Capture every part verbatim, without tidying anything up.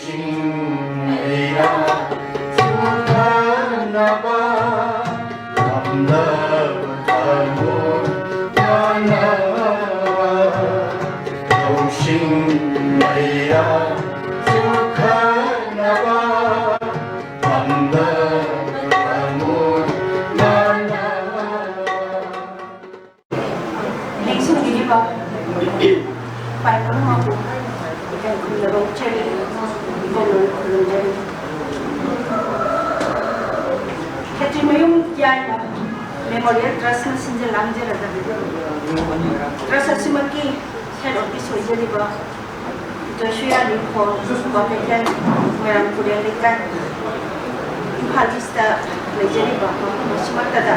ꯂꯩꯔꯥ ꯆꯨꯈꯠꯅꯕ ꯉꯝꯂꯕ ꯊꯃꯣꯏ ꯃꯥꯟꯅꯕ ꯂꯧꯁꯤꯡ ꯂꯩꯔꯥ ꯆꯨꯈꯠꯅꯕ ꯉꯝꯂꯕ ꯊꯃꯣꯏ ꯃꯥꯟꯅꯕ꯫ ꯅꯤꯡꯁꯤꯡꯕꯤꯔꯤꯕ ꯄꯥꯏꯈꯣꯝ ꯃꯥꯕꯨ ꯏꯀꯥꯏ ꯈꯨꯝꯅꯕ ꯎꯠꯆꯔꯤ, ꯏꯀꯥꯏ ꯈꯨꯝꯅꯕ ꯈꯨꯔꯨꯝꯖꯔꯤ꯫ ꯈꯦꯇ꯭ꯔꯤꯃꯌꯨꯝ ꯌꯥꯏꯃ ꯃꯦꯃꯣꯔꯤꯌꯦꯜ ꯇ꯭ꯔꯁꯅ ꯁꯤꯟꯖ ꯂꯥꯡꯖꯔꯒ ꯇ꯭ꯔꯁ ꯑꯁꯤꯃꯛꯀꯤ ꯍꯦꯗ ꯑꯣꯐꯤꯁ ꯑꯣꯏꯖꯔꯤꯕ ꯖꯣꯁꯨꯌꯥ ꯅꯤꯡꯈꯣꯜ, ꯀ꯭ꯋꯥꯀꯩꯊꯦꯜ, ꯃꯣꯏꯔꯥꯡ ꯄꯨꯔꯦꯜ ꯂꯩꯀꯥꯏ, ꯏꯝꯐꯥꯜ ꯏꯁꯇ ꯂꯩꯖꯔꯤꯕ ꯃꯐꯝ ꯑꯁꯤꯃꯛꯇꯗ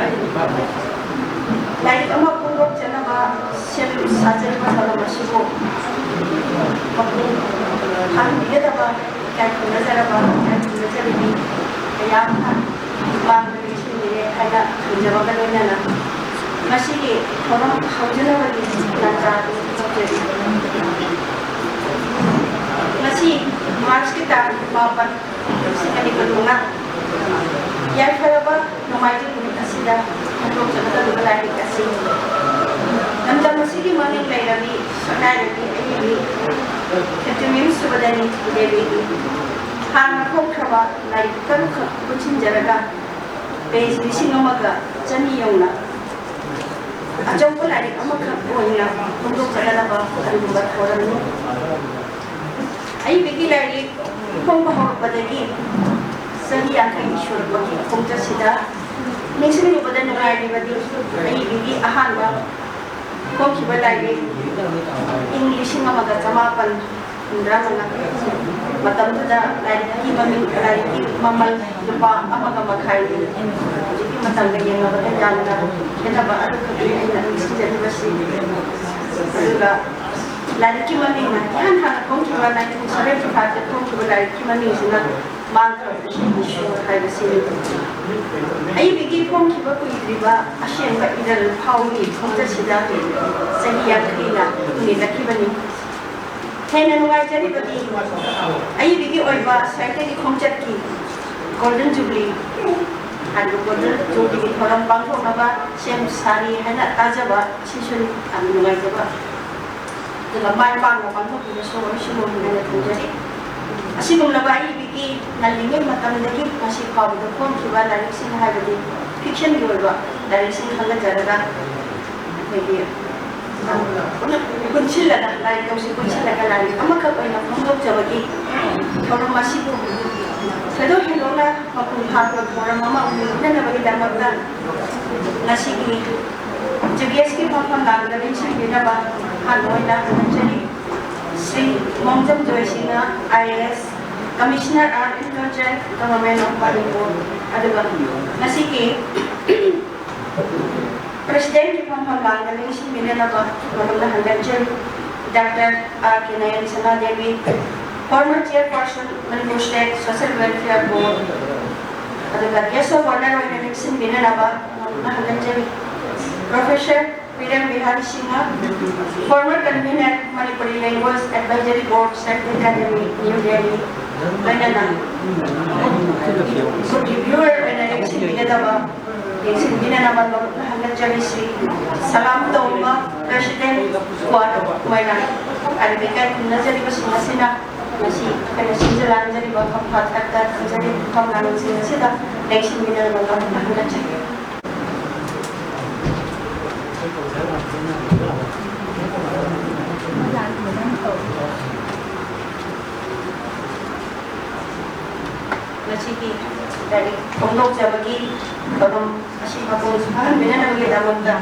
ꯂꯥꯏꯔꯤꯛ ꯑꯃ ꯐꯣꯡꯗꯣꯛꯆꯅꯕ ꯁꯦꯝ ꯁꯥꯖꯔꯤꯕ ꯊꯧꯔꯝ ꯑꯁꯤꯕꯨ ꯃꯄꯨꯡ ꯐꯥꯍꯟꯕꯤꯒꯗꯕ ꯏꯀꯥꯏ ꯈꯨꯝꯅꯖꯔꯕ, ꯏꯀꯥꯏ ꯈꯨꯝꯅꯖꯔꯤꯕꯤ ꯃꯌꯥꯝꯅ ꯃꯥꯡꯗ ꯅꯤꯡꯁꯤꯡꯕꯤꯔꯦ ꯍꯥꯏꯅ ꯊꯝꯖꯕꯒ ꯂꯣꯏꯅꯅ ꯃꯁꯤꯒꯤ ꯊꯧꯔꯝ ꯍꯧꯖꯅꯕꯒꯤ ꯇꯥꯟꯖꯥ ꯑꯗꯨ ꯂꯧꯖꯔꯤ꯫ ꯉꯁꯤ ꯃꯥꯔꯆꯀꯤ ꯇꯥꯡ ꯃꯥꯄꯟ, ꯂꯤꯁꯤꯡ ꯑꯅꯤ ꯀꯨꯟꯃꯉꯥ, ꯌꯥꯏꯐꯔꯕ ꯅꯣꯡꯃꯥꯏꯖꯤꯡ ꯅꯨꯃꯤꯠ ꯑꯁꯤꯗ ꯐꯣꯡꯗꯣꯛꯆꯒꯗꯧꯔꯤꯕ ꯂꯥꯏꯔꯤꯛ ꯑꯁꯤ ꯂꯝꯗꯝ ꯑꯁꯤꯒꯤ ꯃꯃꯤꯡ ꯂꯩꯔꯕꯤ ꯁꯛꯅꯥꯏꯔꯕꯤ ꯑꯏꯕꯤ ꯈꯦꯇ꯭ꯔꯤꯃꯌꯨꯝ ꯁꯨꯕꯗꯅꯤ ꯗꯦꯕꯤꯒꯤ ꯍꯥꯟꯅ ꯐꯣꯡꯈ꯭ꯔꯕ ꯂꯥꯏꯔꯤꯛ ꯇꯔꯨꯛꯈꯛ ꯄꯨꯟꯁꯤꯟꯖꯔꯒ ꯄꯦꯖ ꯂꯤꯁꯤꯡ ꯑꯃꯒ ꯆꯅꯤ ꯌꯧꯅ ꯑꯆꯧꯕ ꯂꯥꯏꯔꯤꯛ ꯑꯃꯈꯛ ꯑꯣꯏꯅ ꯐꯣꯡꯗꯣꯛꯆꯒꯗꯕ ꯑꯗꯨꯒꯨꯝꯕ ꯊꯧꯔꯝꯅꯤ꯫ ꯑꯏꯕꯒꯤ ꯂꯥꯏꯔꯤꯛ ꯐꯣꯡꯕ ꯍꯧꯔꯛꯄꯗꯒꯤ ꯆꯍꯤ ꯌꯥꯡꯈꯩ ꯁꯨꯔꯛꯄꯒꯤ ꯈꯣꯡꯆꯠꯁꯤꯗ ꯅꯤꯡꯁꯤꯡꯂꯨꯕꯗ ꯅꯨꯡꯉꯥꯏꯔꯤꯕꯗꯤ ꯑꯏꯕꯒꯤ ꯑꯍꯥꯟꯕ ꯐꯣꯡꯈꯤꯕ ꯂꯥꯏꯔꯤꯛ ꯏꯪ ꯂꯤꯁꯤꯡ ꯑꯃꯒ ꯆꯃꯥꯄꯟ ꯍꯨꯝꯗ꯭ꯔꯥ ꯃꯉꯥ꯫ ꯃꯇꯝꯗꯨꯗ ꯂꯥꯏꯔꯤꯛꯀꯤ ꯃꯃꯤꯡ, ꯂꯥꯏꯔꯤꯛꯀꯤ ꯃꯃꯜ ꯂꯨꯄꯥ ꯑꯃꯒ ꯃꯈꯥꯏꯅꯤ꯫ ꯍꯧꯖꯤꯛꯀꯤ ꯃꯇꯝꯒ ꯌꯦꯡꯅꯕꯗ ꯌꯥꯝꯅ ꯈꯦꯠꯅꯕ ꯑꯗꯨꯈꯛꯅꯤ ꯑꯩꯅ ꯅꯤꯡꯁꯤꯡꯖꯔꯤꯕꯁꯤ꯫ ꯑꯗꯨꯒ ꯂꯥꯏꯔꯤꯛꯀꯤ ꯃꯃꯤꯡꯅ ꯏꯍꯥꯟ ꯍꯥꯟꯅ ꯐꯣꯡꯈꯤꯕ nineteen seventy five ꯗ ꯐꯣꯡꯈꯤꯕ ꯂꯥꯏꯔꯤꯛꯀꯤ ꯃꯃꯤꯡꯁꯤꯅ ꯃꯥꯡꯈ꯭ꯔꯕ ꯏꯁꯩꯒꯤ ꯁꯨꯔ ꯍꯥꯏꯕꯁꯤꯅꯤ꯫ ꯑꯏꯕꯒꯤ ꯐꯣꯡꯈꯤꯕ ꯀꯨꯏꯗ꯭ꯔꯤꯕ ꯑꯁꯦꯡꯕ ꯏꯔꯜ ꯐꯥꯎꯒꯤ ꯈꯣꯡꯆꯠꯁꯤꯗ ꯆꯍꯤ ꯌꯥꯡꯈꯩꯅ ꯍꯨꯝꯂꯛꯈꯤꯕꯅꯤ꯫ ꯍꯦꯟꯅ ꯅꯨꯡꯉꯥꯏꯖꯔꯤꯕꯗꯤ ꯑꯏꯕꯒꯤ ꯑꯣꯏꯕ ꯁꯥꯍꯤꯇ꯭ꯌꯒꯤ ꯈꯣꯡꯆꯠꯀꯤ Golden Jubilee ꯍꯥꯏꯔꯤꯕ Golden Jubilee ꯊꯧꯔꯝ ꯄꯥꯡꯊꯣꯛꯅꯕ ꯁꯦꯝ ꯁꯥꯔꯤ ꯍꯥꯏꯅ ꯇꯥꯖꯕ, ꯁꯤꯁꯨ ꯌꯥꯝꯅ ꯅꯨꯡꯉꯥꯏꯖꯕ꯫ ꯑꯗꯨꯒ ꯃꯥꯏ ꯄꯥꯛꯅ ꯄꯥꯡꯊꯣꯛꯄꯤꯕꯁꯨ ꯑꯣꯏꯁꯅꯨ ꯍꯥꯏꯅ ꯊꯝꯖꯔꯤ꯫ ꯑꯁꯤꯒꯨꯝꯂꯕ ꯑꯏꯕꯒꯤ ꯉꯜꯂꯤꯉꯩ ꯃꯇꯝꯗꯒꯤ ꯉꯁꯤ ꯐꯥꯎꯕꯗ ꯐꯣꯡꯈꯤꯕ ꯂꯥꯏꯔꯤꯛꯁꯤꯡ, ꯍꯥꯏꯕꯗꯤ fictionꯒꯤ ꯑꯣꯏꯕ ꯂꯥꯏꯔꯤꯛꯁꯤꯡ ꯈꯟꯒꯠꯆꯔꯒ ꯑꯩꯈꯣꯏꯒꯤ ꯄꯨꯟꯁꯤꯜꯂꯒ, ꯂꯥꯏꯔꯤꯛ ꯇꯧꯁꯤ ꯄꯨꯟꯁꯤꯜꯂꯒ ꯂꯥꯏꯔꯤꯛ ꯑꯃꯈꯛ ꯑꯣꯏꯅ ꯐꯣꯡꯗꯣꯛꯆꯕꯒꯤ ꯊꯧꯔꯝ ꯑꯁꯤꯕꯨ ꯊꯣꯏꯗꯣꯛ ꯍꯦꯟꯗꯣꯛꯅ ꯃꯄꯨꯡ ꯐꯥꯕ ꯊꯧꯔꯝ ꯑꯃ ꯑꯣꯏꯅꯅꯕꯒꯤꯗꯃꯛꯇ ꯉꯁꯤꯒꯤ ꯖꯨꯒꯦꯁꯀꯤ ꯐꯝꯐꯝ ꯂꯥꯡꯗ ꯅꯤꯡꯁꯤꯡꯕꯤꯅꯕ ꯑꯍꯥꯟꯕ ꯑꯣꯏꯅ ꯈꯪꯍꯟꯖꯔꯤ꯫ ꯁ꯭ꯔꯤ ꯃꯣꯡꯖꯝ ꯖꯣꯏ Singh, I A S, Commissioner Art and Culture, Government of Manipur, ꯑꯗꯨꯒ ꯉꯁꯤꯒꯤ Presidentꯀꯤ ꯐꯝꯐꯝ ꯂꯥꯡꯗ ꯅꯤꯡꯁꯤꯡꯕꯤꯅꯅꯕ ꯃꯔꯨꯞꯅ ꯍꯟꯒꯠꯆꯔꯤ꯫ Doctor R K ꯅꯌꯟ Sana Devi, former Chairperson, Manipur State Social Welfare Board, ꯑꯗꯨꯒ Guest of Honour ꯑꯣꯏꯅ ꯅꯤꯡꯁꯤꯡꯕꯤꯅꯅꯕ ꯃꯔꯨꯞꯅ ꯍꯟꯒꯠꯆꯔꯤ꯫ Professor Biren Bihari Singh, former convener, Manipuri Language Advisory Board, Sahitya Academy, New Delhi, ꯂꯣꯏꯅꯅ good reviewer ꯑꯣꯏꯅ ꯅꯤꯡꯁꯤꯡꯕꯤꯒꯗꯕ, ꯌꯦꯡꯁꯤꯟꯕꯤꯅꯅꯕ ꯃꯔꯨꯞꯅ ꯍꯟꯒꯠꯆꯔꯤ꯫ ꯁ꯭ꯔꯤ ꯁꯂꯥꯝ ꯇꯣꯝꯕ, President, Squad, ꯃꯣꯏꯔꯥꯡ꯫ ꯑꯗꯨꯗ ꯏꯀꯥꯏ ꯈꯨꯝꯅꯖꯔꯤꯕꯁꯤꯡ ꯑꯁꯤꯅ ꯉꯁꯤ ꯑꯩꯈꯣꯏꯅ ꯁꯤꯟꯖ ꯂꯥꯡꯖꯔꯤꯕ ꯐꯝꯐꯝ ꯊꯛꯇ ꯊꯝꯖꯔꯤꯕ ꯐꯝ ꯂꯥꯡꯁꯤꯡ ꯑꯁꯤꯗ ꯂꯦꯡꯁꯤꯟꯕꯤꯅꯕ ꯃꯔꯨꯞꯅ ꯍꯟꯒꯠꯆꯔꯤ꯫ ꯉꯁꯤꯒꯤ ꯂꯥꯏꯔꯤꯛ ꯐꯣꯡꯗꯣꯛꯆꯕꯒꯤ ꯊꯧꯔꯝ ꯑꯁꯤ ꯃꯄꯨꯡ ꯐꯥꯍꯟꯕꯤꯅꯅꯕꯒꯤꯗꯃꯛꯇ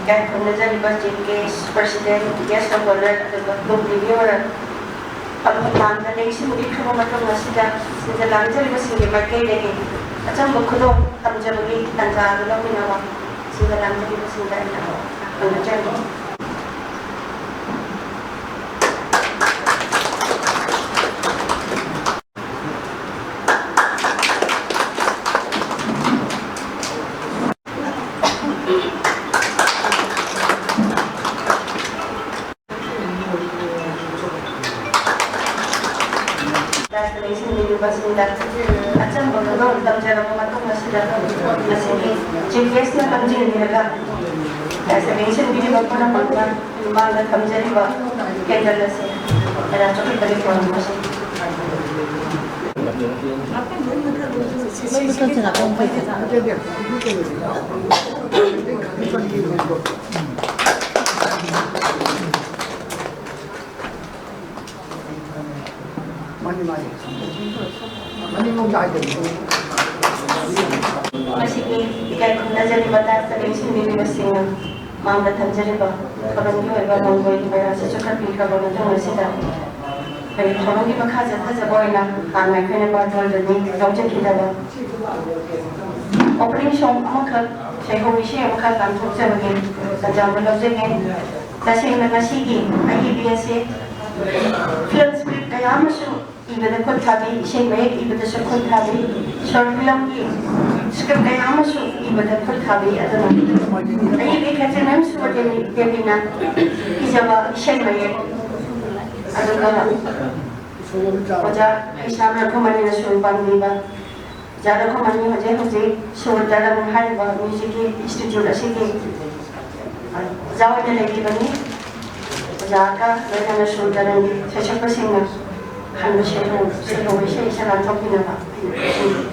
ꯏꯀꯥꯏ ꯈꯨꯝꯅꯖꯔꯤꯕ Chief Guest, President, Guest of Honour, ꯑꯗꯨꯒ Group Reviewer, ꯐꯝꯐꯝ ꯂꯥꯡꯗ ꯂꯦꯡꯁꯤꯟꯕꯤꯈ꯭ꯔꯕ ꯃꯇꯨꯡ ꯑꯁꯤꯗ ꯁꯤꯟꯖ ꯂꯥꯡꯖꯔꯤꯕꯁꯤꯡꯒꯤ ꯃꯥꯏꯀꯩꯗꯒꯤ ꯑꯆꯝꯕ ꯈꯨꯗꯣꯜ ꯇꯝꯖꯕꯒꯤ ꯇꯥꯟꯖꯥ ꯑꯗꯨ ꯂꯧꯃꯤꯟꯅꯕ ꯁꯤꯟꯖ ꯂꯥꯡꯖꯔꯤꯕꯁꯤꯡꯗ ꯑꯩꯅ ꯈꯪꯍꯟꯖꯔꯤ꯫ ꯂꯥꯏꯁ ꯂꯦꯡꯁꯤꯟꯕꯤꯔꯤꯕꯁꯤꯡꯗ ꯑꯆꯝꯕ ꯈꯨꯗꯣꯜ ꯇꯝꯖꯔꯕ ꯃꯇꯨꯡ ꯑꯁꯤꯗ ꯉꯁꯤꯒꯤ ꯆꯤꯐ ꯒꯦꯁꯅ ꯂꯝꯖꯤꯡꯕꯤꯔꯒ ꯂꯥꯏꯁ ꯂꯦꯡꯁꯤꯟꯕꯤꯔꯤꯕ ꯄꯨꯝꯅꯃꯛꯅ ꯃꯥꯡꯗ ꯊꯝꯖꯔꯤꯕ ꯀꯦꯟꯗꯜ ꯑꯁꯤ ꯀꯌꯥ ꯆꯣꯛꯈꯠꯄꯒꯤ ꯊꯧꯔꯝ ꯑꯁꯤ ꯃꯥꯅꯤ, ꯃꯥꯅꯤ꯫ ꯃꯅꯤꯡꯂꯣꯝꯗ ꯍꯥꯏꯗꯕꯤꯗ꯫ ꯃꯁꯤꯒꯤ ꯏꯀꯥꯏ ꯈꯨꯝꯅꯖꯔꯤꯕ ꯇꯥꯛꯁꯇ ꯂꯦꯡꯁꯤꯟꯕꯤꯔꯤꯕꯁꯤꯡꯅ ꯃꯥꯡꯗ ꯊꯝꯖꯔꯤꯕ ꯊꯧꯔꯝꯒꯤ ꯑꯣꯏꯕ ꯂꯝꯕꯣꯏꯒꯤ ꯃꯌꯥꯝꯁꯤꯁꯨ ꯀꯠꯄꯤꯈ꯭ꯔꯕ ꯃꯇꯨꯡ ꯑꯁꯤꯗ ꯑꯩꯈꯣꯏꯒꯤ ꯊꯧꯔꯝꯒꯤ ꯃꯈꯥ ꯆꯠꯊꯖꯕ ꯑꯣꯏꯅ ꯍꯥꯟꯅ ꯑꯩꯈꯣꯏꯅ ꯕꯥꯔꯇꯣꯟꯗꯅꯤ ꯂꯧꯖꯈꯤꯗꯕ ꯑꯣꯄꯅꯤꯡ ꯁꯣꯡ ꯑꯃꯈꯛ, ꯁꯩꯍꯧ ꯏꯁꯩ ꯑꯃꯈꯛ ꯂꯥꯟꯊꯣꯛꯆꯕꯒꯤ ꯇꯥꯟꯖꯥ ꯑꯃ ꯂꯧꯖꯒꯦ꯫ ꯇꯁꯦꯡꯅ ꯉꯁꯤꯒꯤ ꯑꯏꯕꯤ ꯑꯁꯤ ꯐꯤꯂꯝ ꯁꯀ꯭ꯔꯤꯞ ꯀꯌꯥ ꯑꯃꯁꯨ ꯏꯕꯗ ꯈꯨꯠ ꯊꯥꯕꯤ, ꯏꯁꯩ ꯃꯌꯦꯛ ꯏꯕꯗꯁꯨ ꯈꯨꯠ ꯊꯥꯕꯤ, ꯁꯣꯔꯠ ꯐꯤꯂꯝꯒꯤ ꯁꯀ꯭ꯔꯤꯞ ꯀꯌꯥ ꯑꯃꯁꯨ ꯏꯕꯗ ꯈꯨꯠ ꯊꯥꯕꯤ꯫ ꯑꯗꯨꯅ ꯑꯏꯕꯤ ꯈꯦꯇ꯭ꯔꯤꯃꯌꯨꯝ ꯁꯨꯕꯗꯦꯕꯤꯅ ꯏꯖꯕ ꯏꯁꯩ ꯃꯌꯦꯛ, ꯑꯗꯨꯒ ꯑꯣꯖꯥ ꯍꯩꯁꯥꯝ ꯔꯘꯨꯃꯅꯤꯅ ꯁꯨꯔ ꯄꯥꯟꯕꯤꯕ, ꯑꯣꯖꯥ ꯔꯘꯨꯃꯅꯤ ꯍꯧꯖꯤꯛ ꯍꯧꯖꯤꯛ ꯁꯨꯔ ꯇꯔꯪ ꯍꯥꯏꯔꯤꯕ ꯃ꯭ꯌꯨꯖꯤꯛꯀꯤ ꯏꯟꯁꯇꯤꯇ꯭ꯌꯨꯠ ꯑꯁꯤꯒꯤ ꯑꯣꯖꯥ ꯑꯣꯏꯅ ꯂꯩꯔꯤꯕꯅꯤ꯫ ꯑꯣꯖꯥꯒ ꯂꯣꯏꯅꯅ ꯁꯨꯔ ꯇꯔꯪꯒꯤ ꯁꯩꯁꯛꯄꯁꯤꯡꯅ ꯈꯟꯕ ꯁꯩꯍꯧ, ꯁꯩꯍꯧ ꯏꯁꯩ ꯁꯛ ꯂꯥꯟꯊꯣꯛꯄꯤꯅꯕ ꯑꯩꯅ ꯈꯪꯖꯩ꯫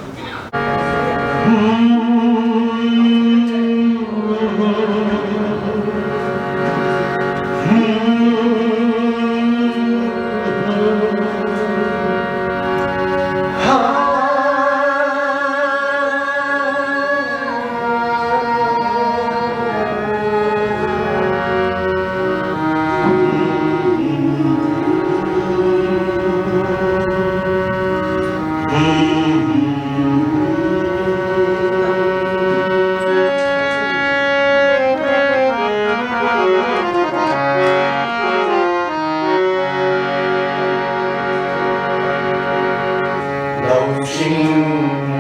ꯂꯧꯁꯤꯡ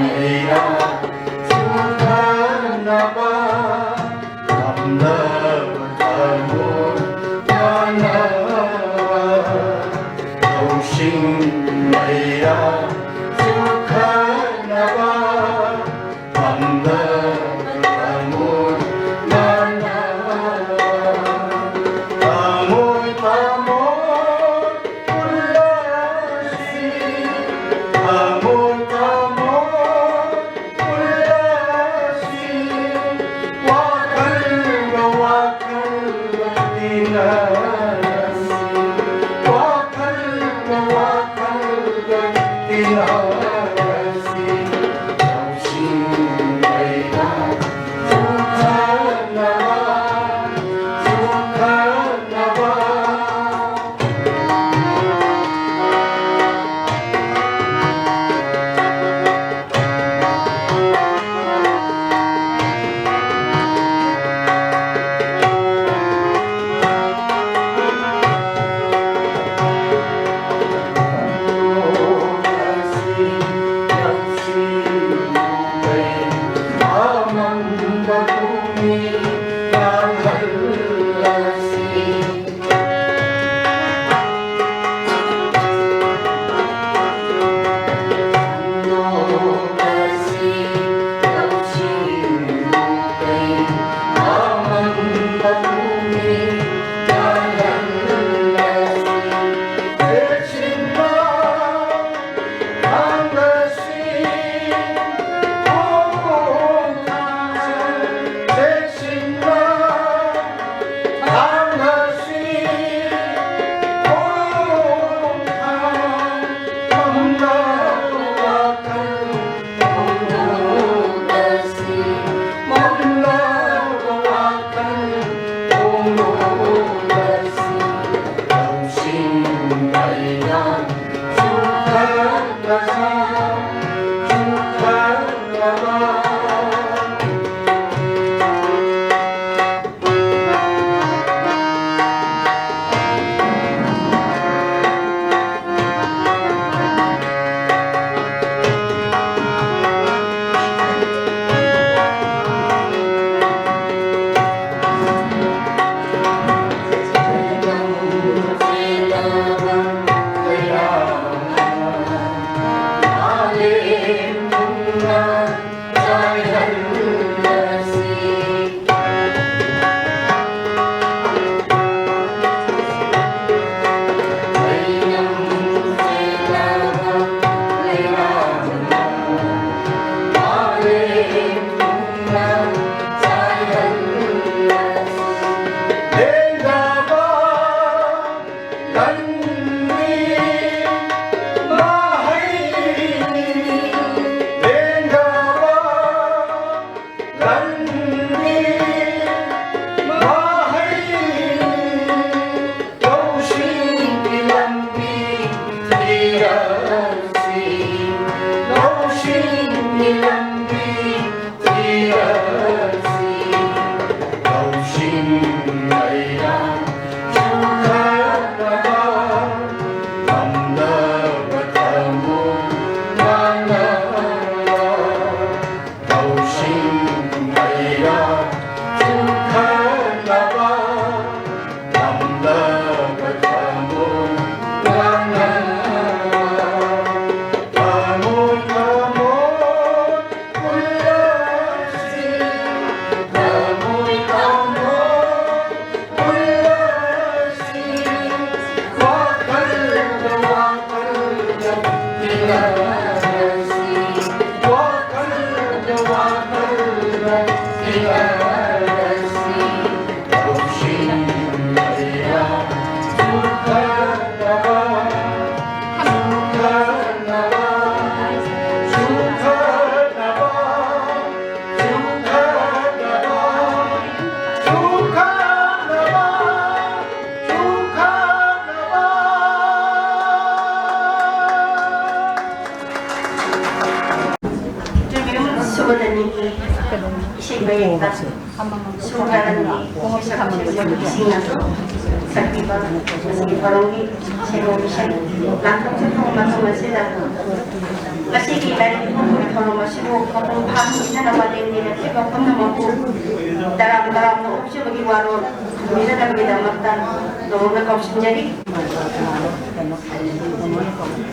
ꯂꯩꯔꯥ ꯆꯨꯊꯅꯕ ꯂꯧꯁꯤꯡ ꯃꯌꯥꯝ ꯆꯨꯈꯠꯅꯕ ꯄꯥꯝꯕ ꯊꯃꯣꯏ ꯃꯅꯥ꯫ ꯊꯃꯣꯏ ꯊꯃꯣꯏ ꯄꯨꯜꯂꯁꯤ, ꯊꯃꯣꯏ ꯊꯃꯣꯏ ꯄꯨꯜꯂꯁꯤ꯫ ꯋꯥꯈꯜꯒ ꯋꯥꯈꯜꯒ ꯇꯤꯟꯅꯔꯁꯤ, ꯋꯥꯈꯜꯒ ꯋꯥꯈꯜꯒ ꯇꯤꯟꯅꯔꯁꯤ꯫ ꯂꯧꯁꯤꯡ ꯂꯩꯅ ꯆꯨꯝꯊꯅꯕ, ꯆꯨꯝꯊꯅꯕ꯫ ꯑꯅꯤꯒꯤ ꯏꯁꯩ ꯃꯌꯦꯛꯇ ꯁꯨꯔ ꯑꯅꯤꯒꯤ ꯏꯁꯩ ꯁꯛꯄꯁꯤꯡꯅ ꯁꯛꯄꯤꯕ ꯃꯁꯤꯒꯤ ꯊꯧꯔꯝꯒꯤ ꯁꯦꯟꯖꯣꯝ ꯏꯁꯩ ꯂꯥꯟꯊꯣꯛꯆꯈ꯭ꯔꯕ ꯃꯇꯨꯡ ꯑꯁꯤꯗ ꯉꯁꯤꯒꯤ ꯂꯥꯏꯔꯤꯛ ꯐꯣꯡꯕꯒꯤ ꯊꯧꯔꯝ ꯑꯁꯤꯕꯨ ꯃꯄꯨꯡ ꯐꯥꯍꯟꯕꯤꯅꯅꯕ ꯂꯦꯡꯃꯤꯟꯅꯔꯤꯕ ꯄꯨꯝꯅꯃꯛꯄꯨ ꯇꯔꯥꯝ ꯇꯔꯥꯝꯅ ꯑꯣꯛꯆꯕꯒꯤ ꯋꯥꯔꯣꯜ ꯊꯝꯕꯤꯅꯅꯕꯒꯤꯗꯃꯛꯇ ꯅꯧꯅ ꯀꯧꯁꯤꯟꯖꯔꯤ꯫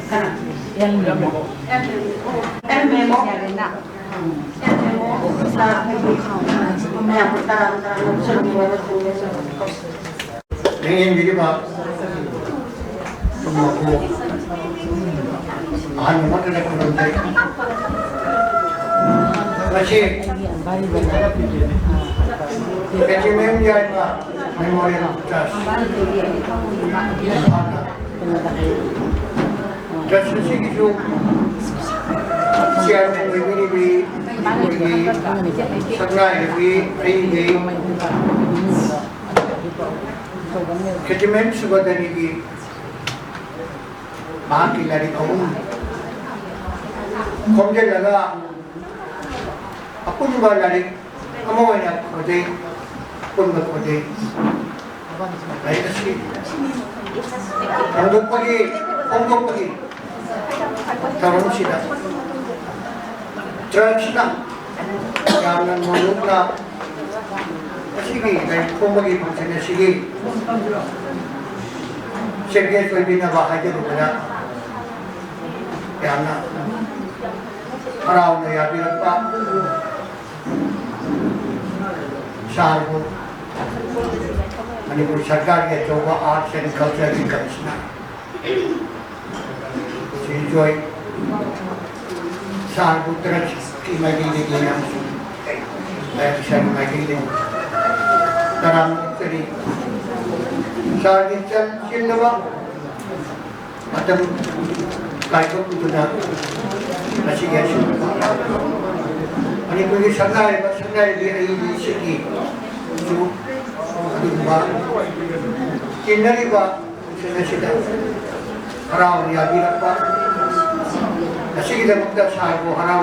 ꯀꯅꯥ? L memo. L memo. ꯃꯌꯥꯝ ꯇꯔꯥꯝ ꯇꯔꯥꯝꯅ ꯆꯠꯃꯤꯟꯅꯕ ꯊꯦꯡꯅꯖꯕ꯫ ꯂꯦꯡꯌꯦꯟꯕꯤꯔꯤꯕ ꯄꯨꯝꯅꯃꯛꯄꯨ ꯑꯍꯥꯟꯕ ꯃꯛꯇꯗ ꯈꯨꯔꯨꯝꯖꯩ꯫ ꯃꯁꯤ ꯀꯦꯇꯤꯃꯦꯝ ꯌꯥꯏꯃ ꯃꯦꯃꯣꯔꯤꯌꯦꯜ ꯇ꯭ꯔꯁ, ꯏꯝꯐꯥꯜꯗ꯫ ꯇ꯭ꯔꯁ ꯑꯁꯤꯒꯤꯁꯨ ꯆꯤꯌꯥꯔꯃꯦꯟ ꯑꯣꯏꯕꯤꯔꯤꯕꯤ ꯑꯩꯈꯣꯏꯒꯤ ꯁꯛꯅꯥꯏꯔꯕꯤ ꯑꯩꯒꯤ ꯀꯦꯇꯤꯃꯦꯝ ꯁꯨꯕꯗꯅꯤꯒꯤ ꯃꯍꯥꯛꯀꯤ ꯂꯥꯏꯔꯤꯛ ꯑꯍꯨꯝ ꯈꯣꯝꯖꯤꯜꯂꯒ ꯑꯄꯨꯟꯕ ꯂꯥꯏꯔꯤꯛ ꯑꯃ ꯑꯣꯏꯅ ꯈꯣꯖꯩ, ꯑꯄꯨꯟꯕ ꯈꯣꯖꯩ꯫ ꯂꯥꯏꯔꯤꯛ ꯑꯁꯤ ꯐꯣꯡꯗꯣꯛꯄꯒꯤ, ꯐꯣꯡꯗꯣꯛꯄꯒꯤ ꯊꯧꯔꯝꯁꯤꯗ ꯇ꯭ꯔꯁꯅ ꯌꯥꯝꯅ ꯅꯣꯂꯨꯛꯅ ꯉꯁꯤꯒꯤ ꯂꯥꯏꯔꯤꯛ ꯐꯣꯡꯕꯒꯤ ꯐꯪꯁꯟ ꯑꯁꯤꯒꯤ ꯆꯤꯐ ꯒꯦꯁ ꯑꯣꯏꯕꯤꯅꯕ ꯍꯥꯏꯖꯔꯨꯕꯗ ꯌꯥꯝꯅ ꯍꯔꯥꯎꯅ ꯌꯥꯕꯤꯔꯛꯄ ꯁꯥꯔꯕꯨ ꯃꯅꯤꯄꯨꯔ ꯁꯔꯀꯥꯔꯒꯤ ꯑꯆꯧꯕ ꯑꯥꯔꯠꯁ ꯑꯦꯟ ꯀꯜꯆꯔꯒꯤ ꯀꯃꯤꯁꯅꯔ ꯁꯤꯔꯤꯖꯣꯏ ꯁꯥꯔꯕꯨ ꯇ꯭ꯔꯁꯀꯤ ꯃꯥꯏꯀꯩꯗꯒꯤ ꯑꯃꯁꯨꯡ ꯏꯁꯥꯒꯤ ꯃꯥꯏꯀꯩꯗꯒꯤ ꯇꯔꯥꯝꯅ ꯑꯣꯛꯆꯔꯤ꯫ ꯁꯥꯔꯒꯤ ꯆꯤꯜꯂꯕ ꯃꯇꯝ ꯀꯥꯏꯊꯣꯛꯄꯤꯗꯨꯅ ꯉꯁꯤꯒꯤ ꯑꯁꯤꯒꯨꯝꯕ ꯃꯅꯤꯄꯨꯔꯒꯤ ꯁꯛꯅꯥꯏꯔꯕ ꯁꯛꯅꯥꯏꯔꯕꯤ ꯑꯏꯕꯤꯁꯤꯡꯒꯤꯁꯨ ꯑꯗꯨꯒꯨꯝꯕ ꯇꯤꯟꯅꯔꯤꯕ ꯐꯪꯁꯟ ꯑꯁꯤꯗ ꯍꯔꯥꯎꯅ ꯌꯥꯕꯤꯔꯛꯄ ꯑꯁꯤꯒꯤꯗꯃꯛꯇ ꯁꯥꯔꯕꯨ ꯍꯔꯥꯎ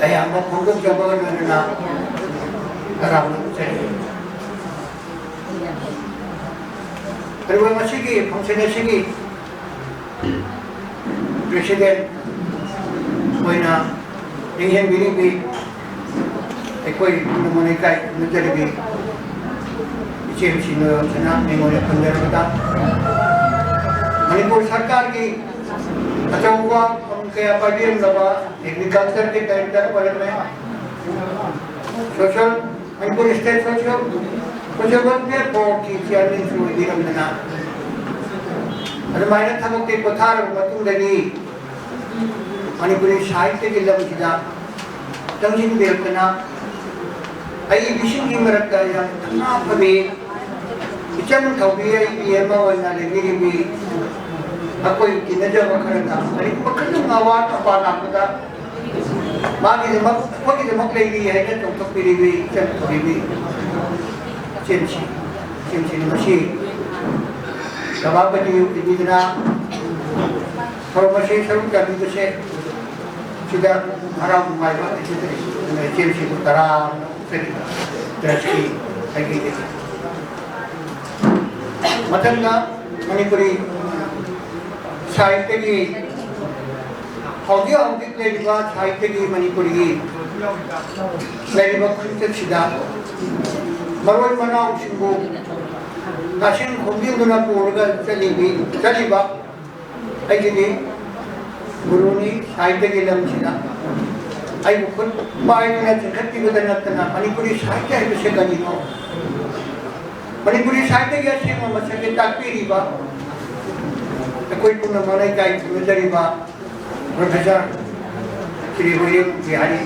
ꯑꯌꯥꯝꯕ ꯐꯣꯡꯗꯣꯛꯆꯕꯒ ꯂꯣꯏꯅꯅ ꯇꯔꯥꯝꯅ ꯑꯣꯛꯆꯔꯤ꯫ ꯑꯗꯨꯒ ꯉꯁꯤꯒꯤ function ꯑꯁꯤꯒꯤ president ꯑꯣꯏꯅ ꯂꯦꯡꯁꯤꯟꯕꯤꯔꯤꯕꯤ ꯑꯩꯈꯣꯏ ꯈꯨꯟꯅꯃꯣꯟ ꯂꯩꯀꯥꯏ ꯈꯨꯟꯅꯖꯔꯤꯕꯤ ꯏꯆꯦ ꯁꯤꯅꯣꯌꯣꯝꯁꯤꯅ ꯑꯩꯉꯣꯟꯗ ꯈꯟꯖꯔꯕꯗ ꯃꯅꯤꯄꯨꯔ ꯁꯔꯀꯥꯔꯒꯤ ꯑꯆꯧꯕ ꯐꯝ ꯀꯌꯥ ꯄꯥꯏꯕꯤꯔꯝꯂꯕ agricultureꯒꯤ director ꯑꯣꯏꯔꯝꯃꯦ, social, Manipur state social, social welfare boardꯀꯤ chairmanꯁꯨ ꯑꯣꯏꯕꯤꯔꯝꯗꯅ ꯑꯗꯨꯃꯥꯏꯅ ꯊꯕꯛꯇꯤ ꯄꯣꯊꯥꯔꯕ ꯃꯇꯨꯡꯗꯗꯤ ꯃꯅꯤꯄꯨꯔꯤ ꯁꯥꯍꯤꯇ꯭ꯌꯒꯤ ꯂꯝꯁꯤꯗ ꯆꯪꯁꯤꯟꯕꯤꯔꯛꯇꯅ ꯑꯏꯕꯤꯁꯤꯡꯒꯤ ꯃꯔꯛꯇ ꯌꯥꯝ ꯊꯧꯅꯥ ꯐꯕꯤ, ꯏꯆꯝ ꯊꯧꯕꯤ ꯑꯏꯕꯤ ꯑꯃ ꯑꯣꯏꯅ ꯂꯩꯕꯤꯔꯤꯕꯤ ꯑꯩꯈꯣꯏ ꯇꯤꯟꯅꯖꯕ ꯈꯔꯗ ꯀꯔꯤꯒꯨꯝꯕ ꯈꯤꯇꯪ ꯑꯋꯥꯠ ꯑꯄꯥ ꯂꯥꯛꯄꯗ ꯃꯥꯒꯤꯗꯃꯛ, ꯑꯩꯈꯣꯏꯒꯤꯗꯃꯛ ꯂꯩꯔꯤ ꯍꯥꯏꯅ ꯆꯣꯡꯊꯣꯛꯄꯤꯔꯤꯕꯤ ꯏꯆꯝ ꯊꯧꯕꯤꯕꯤ ꯏꯆꯦꯝꯁꯤ, ꯏꯆꯦꯝꯁꯤꯅ ꯉꯁꯤ ꯁꯚꯥꯄꯇꯤ ꯑꯣꯏꯕꯤꯗꯨꯅ ꯊꯧꯔꯝ ꯑꯁꯤ ꯁꯔꯨꯛ ꯌꯥꯕꯤꯕꯁꯦ ꯁꯤꯗ ꯍꯔꯥꯎ ꯅꯨꯡꯉꯥꯏꯕ ꯏꯆꯦꯝꯁꯤꯕꯨ ꯇꯔꯥꯝꯅ ꯑꯣꯛꯆꯔꯤ꯫ ꯇ꯭ꯔꯁꯀꯤ ꯑꯩꯒꯤ ꯃꯊꯪꯗ ꯃꯅꯤꯄꯨꯔꯤ ꯁꯥꯍꯤꯇ꯭ꯌꯒꯤ ꯍꯧꯖꯤꯛ ꯍꯧꯖꯤꯛ ꯂꯩꯔꯤꯕ ꯁꯥꯍꯤꯇ꯭ꯌꯒꯤ ꯃꯅꯤꯄꯨꯔꯒꯤ ꯂꯩꯔꯤꯕ ꯈꯣꯡꯆꯠꯁꯤꯗ ꯃꯔꯣꯏ ꯃꯅꯥꯎꯁꯤꯡꯕꯨ ꯇꯥꯁꯤꯟ ꯈꯣꯝꯖꯤꯟꯗꯨꯅ ꯄꯨꯔꯒ ꯆꯠꯂꯤꯕꯤ, ꯆꯠꯂꯤꯕ ꯑꯩꯒꯤꯗꯤ ꯒꯨꯔꯨꯅꯤ ꯁꯥꯍꯤꯇ꯭ꯌꯒꯤ ꯂꯝꯁꯤꯗ꯫ ꯑꯩꯕꯨ ꯈꯨꯠ ꯄꯥꯏꯗꯨꯅ ꯆꯤꯡꯈꯠꯄꯤꯕꯗ ꯅꯠꯇꯅ ꯃꯅꯤꯄꯨꯔꯤ ꯁꯥꯍꯤꯇ꯭ꯌ ꯍꯥꯏꯕꯁꯤ ꯀꯔꯤꯅꯣ, ꯃꯅꯤꯄꯨꯔꯤ ꯁꯥꯍꯤꯇ꯭ꯌꯒꯤ ꯑꯁꯦꯡꯕ ꯃꯁꯛꯁꯦ ꯇꯥꯛꯄꯤꯔꯤꯕ ꯑꯩꯈꯣꯏ ꯄꯨꯝꯅꯃꯛꯅ ꯏꯀꯥꯏ ꯈꯨꯝꯅꯖꯔꯤꯕ Professor ꯁ꯭ꯔꯤ ꯍꯨꯏꯔꯦꯝ ꯕꯤꯍꯥꯔꯤ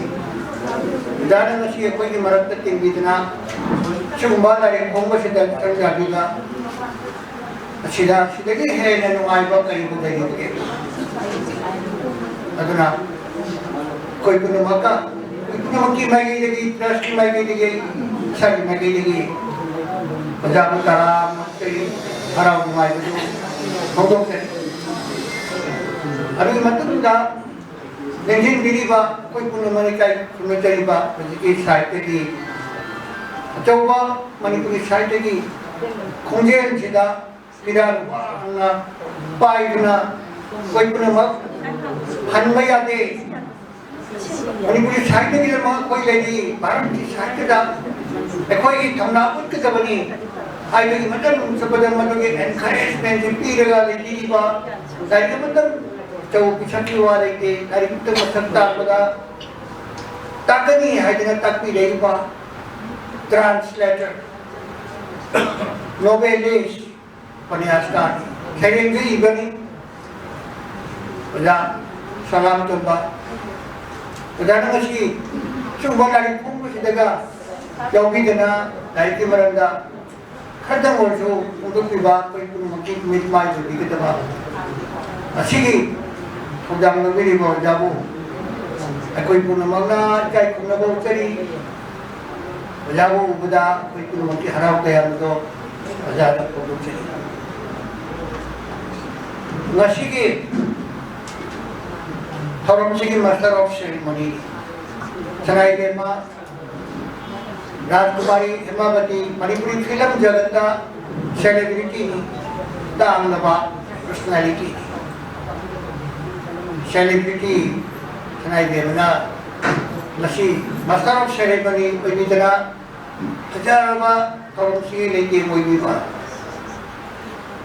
ꯃꯦꯗꯥꯝꯅ ꯉꯁꯤ ꯑꯩꯈꯣꯏꯒꯤ ꯃꯔꯛꯇ ꯇꯤꯟꯕꯤꯗꯨꯅ ꯁꯤꯒꯨꯝꯕ ꯂꯥꯏꯔꯤꯛ ꯐꯣꯡꯕꯁꯤꯗ ꯁꯔꯨꯛ ꯌꯥꯕꯤꯕ ꯑꯁꯤꯗ, ꯁꯤꯗꯒꯤ ꯍꯦꯟꯅ ꯅꯨꯡꯉꯥꯏꯕ ꯀꯔꯤꯕꯨ ꯂꯩꯔꯤꯕꯒꯦ? ꯑꯗꯨꯅ ꯑꯩꯈꯣꯏ ꯄꯨꯝꯅꯃꯛꯀ, ꯑꯩꯈꯣꯏ ꯄꯨꯝꯅꯃꯛꯀꯤ ꯃꯥꯏꯀꯩꯗꯒꯤ, ꯇ꯭ꯔꯁꯀꯤ ꯃꯥꯏꯀꯩꯗꯒꯤ, ꯏꯁꯥꯒꯤ ꯃꯥꯏꯀꯩꯗꯒꯤ ꯑꯣꯖꯥꯕꯨ ꯇꯔꯥꯝꯅ ꯑꯣꯛꯆꯔꯤ, ꯍꯔꯥꯎ ꯅꯨꯡꯉꯥꯏꯕꯗꯨ ꯐꯣꯡꯗꯣꯛꯆꯔꯤ꯫ ꯑꯗꯨꯒꯤ ꯃꯇꯨꯡꯗ ꯂꯦꯡꯁꯤꯟꯕꯤꯔꯤꯕ ꯑꯩꯈꯣꯏ ꯄꯨꯝꯅꯃꯛ ꯏꯀꯥꯏ ꯈꯨꯝꯅꯖꯔꯤꯕ ꯍꯧꯖꯤꯛꯀꯤ ꯁꯥꯏꯠꯇꯒꯤ ꯑꯆꯧꯕ ꯃꯅꯤꯄꯨꯔꯤ ꯁꯥꯏꯠꯇꯒꯤ ꯈꯣꯡꯖꯦꯜꯁꯤꯗ ꯐꯤꯔꯥꯜ ꯋꯥꯡꯅ ꯄꯥꯏꯗꯨꯅ ꯑꯩꯈꯣꯏ ꯄꯨꯝꯅꯃꯛ ꯍꯟꯕ ꯌꯥꯗꯦ꯫ ꯃꯅꯤꯄꯨꯔꯤ ꯁꯥꯍꯤꯇ꯭ꯌꯒꯤꯗꯃꯛ ꯑꯩꯈꯣꯏ ꯂꯩꯔꯤ, ꯚꯥꯔꯠꯀꯤ ꯁꯥꯍꯤꯇ꯭ꯌꯗ ꯑꯩꯈꯣꯏꯒꯤ ꯊꯧꯅꯥ ꯎꯠꯀꯗꯕꯅꯤ ꯍꯥꯏꯕꯒꯤ ꯃꯇꯝ ꯆꯨꯞꯄꯗ ꯃꯗꯨꯒꯤ encouragementꯁꯤ ꯄꯤꯔꯒ ꯂꯩꯕꯤꯔꯤꯕ ꯂꯥꯏꯔꯤꯛ ꯑꯃꯇꯪ ꯑꯆꯧꯕ ꯄꯤꯁꯛꯀꯤ ꯋꯥ ꯂꯩꯇꯦ, ꯂꯥꯏꯔꯤꯛ ꯑꯃꯇꯪ ꯃꯁꯛ ꯇꯥꯛꯄꯗ ꯇꯥꯛꯀꯅꯤ ꯍꯥꯏꯗꯅ ꯇꯥꯛꯄꯤꯔꯛꯏꯕ translator, novelist, ꯎꯄꯅ꯭ꯌꯥꯁꯀꯥꯔ, ꯁꯩꯔꯦꯡꯁꯨ ꯏꯕꯅꯤ꯫ ꯑꯣꯖꯥ ꯁꯂꯥꯝ ꯇꯣꯝꯕ, ꯑꯣꯖꯥꯅ ꯉꯁꯤ ꯁꯤꯒꯨꯝꯕ ꯂꯥꯏꯔꯤꯛ ꯐꯣꯡꯕꯁꯤꯗꯒ ꯌꯥꯎꯕꯤꯗꯅ ꯂꯥꯏꯔꯤꯛꯀꯤ ꯃꯔꯝꯗ ꯈꯔꯗꯪ ꯑꯣꯏꯔꯁꯨ ꯐꯣꯡꯗꯣꯛꯄꯤꯕ ꯑꯩꯈꯣꯏ ꯄꯨꯝꯅꯃꯛꯀꯤ ꯃꯤꯠ ꯃꯥꯏ ꯑꯣꯏꯕꯤꯒꯗꯕ ꯑꯁꯤꯒꯤ ꯊꯧꯗꯥꯡ ꯂꯧꯕꯤꯔꯤꯕ ꯑꯣꯖꯥꯕꯨ ꯑꯩꯈꯣꯏ ꯄꯨꯝꯅꯃꯛꯅ ꯏꯀꯥꯏ ꯈꯨꯝꯅꯕ ꯎꯠꯆꯔꯤ꯫ ꯑꯣꯖꯥꯕꯨ ꯎꯕꯗ ꯑꯩꯈꯣꯏ ꯄꯨꯝꯅꯃꯛꯀꯤ ꯍꯔꯥꯎ ꯇꯌꯥꯝꯕꯗꯣ ꯑꯣꯖꯥꯗ ꯐꯣꯡꯗꯣꯛꯆꯔꯤ꯫ ꯉꯁꯤꯒꯤ ꯊꯧꯔꯝꯁꯤꯒꯤ master of ceremony ꯁꯅꯥꯏꯕꯦꯝꯃ ꯔꯥꯖꯀꯨꯃꯥꯔꯤ ꯍꯦꯃꯥꯕꯇꯤ Manipuri film ꯖꯒꯠꯇ celebrityꯅꯤ, ꯇꯥꯡꯂꯕ personalityꯅꯤ꯫ Celebrity ꯁꯅꯥꯏꯕꯦꯝꯃꯅ ꯉꯁꯤ master of ceremony ꯑꯣꯏꯕꯤꯗꯅ ꯐꯖꯔꯕ ꯊꯧꯔꯝꯁꯤ ꯂꯩꯇꯦꯡ ꯑꯣꯏꯕꯤꯕ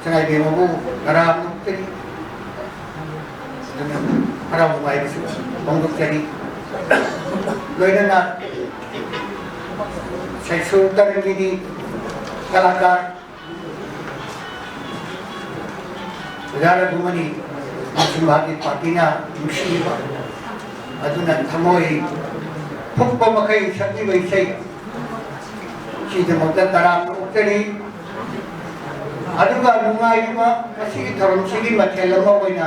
ꯁꯅꯥꯏꯕꯦꯝꯃꯕꯨ ꯇꯔꯥꯝꯅ ꯑꯣꯛꯆꯔꯤ꯫ ꯑꯗꯨꯅ ꯍꯔꯥꯎ ꯅꯨꯡꯉꯥꯏꯕꯁꯨ ꯐꯣꯡꯗꯣꯛꯆꯔꯤ꯫ ꯂꯣꯏꯅꯅ ꯁꯩꯁꯨ ꯇꯔꯪꯒꯤꯅꯤ ꯀꯂꯥꯀꯥꯔ ꯑꯣꯖꯥ ꯔꯘꯨꯃꯅꯤ ꯑꯃꯁꯨꯡ ꯃꯍꯥꯛꯀꯤ partyꯅ ꯅꯨꯡꯁꯤꯕ ꯑꯗꯨꯅ ꯊꯃꯣꯏ ꯐꯨꯞꯄ ꯃꯈꯩ ꯁꯛꯂꯤꯕ ꯏꯁꯩ ꯁꯤꯒꯤꯗꯃꯛꯇ ꯇꯔꯥꯝꯅ ꯑꯣꯛꯆꯔꯤ꯫ ꯑꯗꯨꯒ ꯅꯨꯡꯉꯥꯏꯔꯤꯕ ꯉꯁꯤꯒꯤ ꯊꯧꯔꯝꯁꯤꯒꯤ ꯃꯊꯦꯜ ꯑꯃ ꯑꯣꯏꯅ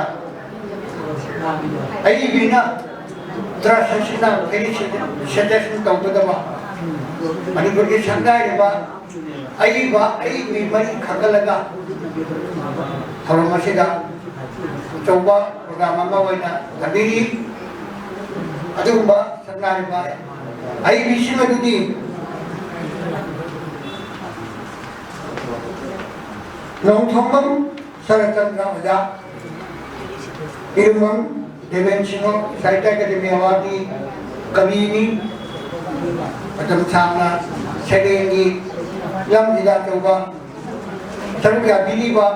ꯑꯏꯕꯤꯅ ꯇ꯭ꯔꯁ ꯑꯁꯤꯅ felicitation ꯇꯧꯒꯗꯕ ꯃꯅꯤꯄꯨꯔꯒꯤ ꯁꯛꯅꯥꯏꯔꯕ ꯑꯏꯕ ꯑꯏꯕꯤ ꯃꯔꯤ ꯈꯟꯒꯠꯂꯒ ꯊꯧꯔꯝ ꯑꯁꯤꯗ ꯑꯆꯧꯕ program ꯑꯃ ꯑꯣꯏꯅ ꯊꯝꯕꯤꯔꯤ꯫ ꯑꯗꯨꯒꯨꯝꯕ ꯁꯛꯅꯥꯏꯔꯕ ꯑꯏꯕꯤꯁꯤꯡ ꯑꯗꯨꯗꯤ ꯅꯣꯡꯊꯣꯝꯕꯝ ꯁꯔꯠꯆꯟꯗ꯭ꯔ ꯑꯣꯖꯥ, ꯏꯔꯨꯝꯕꯝ ꯗꯦꯕꯦꯟ ꯁꯤꯡꯍ, ꯁꯥꯍꯤꯇ꯭ꯌ ꯑꯦꯀꯥꯗꯦꯃꯤ ꯑꯦꯋꯥꯔꯗꯀꯤ ꯀꯕꯤꯅꯤ꯫ ꯃꯇꯝ ꯁꯥꯡꯅ ꯁꯩꯔꯦꯡꯒꯤ ꯂꯝꯁꯤꯗ ꯑꯆꯧꯕ ꯁꯔꯨꯛ ꯌꯥꯕꯤꯔꯤꯕ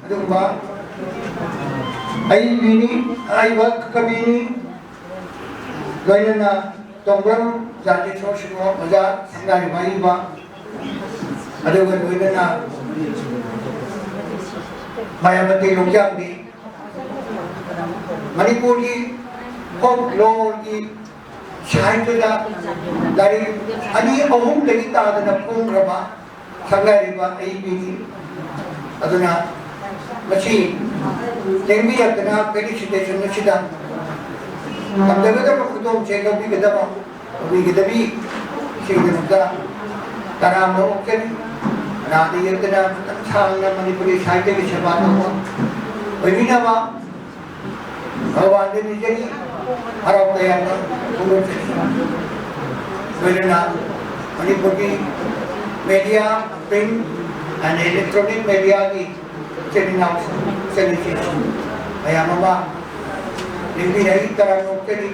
ꯑꯗꯨꯒꯨꯝꯕ ꯑꯏꯕꯤꯅꯤ, ꯑꯏꯕ ꯀꯕꯤꯅꯤ꯫ ꯂꯣꯏꯅꯅ ꯇꯣꯡꯕ꯭ꯔꯝ ꯖꯥꯇꯦꯁꯣꯔ ꯁꯤꯡꯍ ꯑꯣꯖꯥ ꯁꯛꯅꯥꯏꯔꯕ ꯑꯏꯕ, ꯑꯗꯨꯒ ꯂꯣꯏꯅꯅ ꯃꯌꯥꯝꯕ ꯇꯦꯂꯣꯡꯖꯥꯡꯕꯤ, ꯃꯅꯤꯄꯨꯔꯒꯤ ꯐꯣꯛ ꯂꯣꯔꯒꯤ ꯁꯥꯍꯤꯇ꯭ꯌꯗ ꯂꯥꯏꯔꯤꯛ ꯑꯅꯤ ꯑꯍꯨꯝꯗꯒꯤ ꯇꯥꯗꯅ ꯐꯣꯡꯈ꯭ꯔꯕ ꯁꯛꯅꯥꯏꯔꯕ ꯑꯏꯕꯤꯅꯤ꯫ ꯑꯗꯨꯅ ꯃꯁꯤ ꯂꯦꯡꯕꯤꯔꯛꯇꯅ ꯐꯦꯂꯤꯁꯤꯇꯦꯁꯟ ꯑꯁꯤꯗ ꯇꯝꯖꯒꯗꯕ ꯈꯨꯗꯣꯡꯁꯦ ꯂꯧꯕꯤꯒꯗꯕ ꯇꯧꯕꯤꯒꯗꯕꯤ ꯁꯤꯒꯤꯗꯃꯛꯇ ꯇꯔꯥꯝꯅ ꯑꯣꯛꯆꯔꯤ꯫ ꯅꯥꯗ ꯌꯦꯛꯇꯅ ꯃꯇꯝ ꯁꯥꯡꯅ ꯃꯅꯤꯄꯨꯔꯤ ꯁꯥꯍꯤꯇ꯭ꯌꯒꯤ ꯁꯦꯕꯥ ꯇꯧꯕ ꯑꯣꯏꯕꯤꯅꯕ ꯚꯒꯋꯥꯟꯗ ꯅꯤꯖꯔꯤ꯫ ꯍꯔꯥꯎ ꯇꯌꯥꯝꯅ ꯐꯣꯡꯗꯣꯛꯆꯔꯤ꯫ ꯂꯣꯏꯅꯅ ꯃꯅꯤꯄꯨꯔꯒꯤ media, print and electronic mediaꯒꯤ ꯏꯆꯤꯟ ꯏꯅꯥꯎꯁꯤꯡ, ꯏꯆꯟ ꯏꯆꯦꯁꯤꯡ ꯃꯌꯥꯝ ꯑꯃ ꯂꯦꯡꯕꯤꯔꯛꯏ, ꯇꯔꯥꯝꯅ ꯑꯣꯛꯆꯔꯤ꯫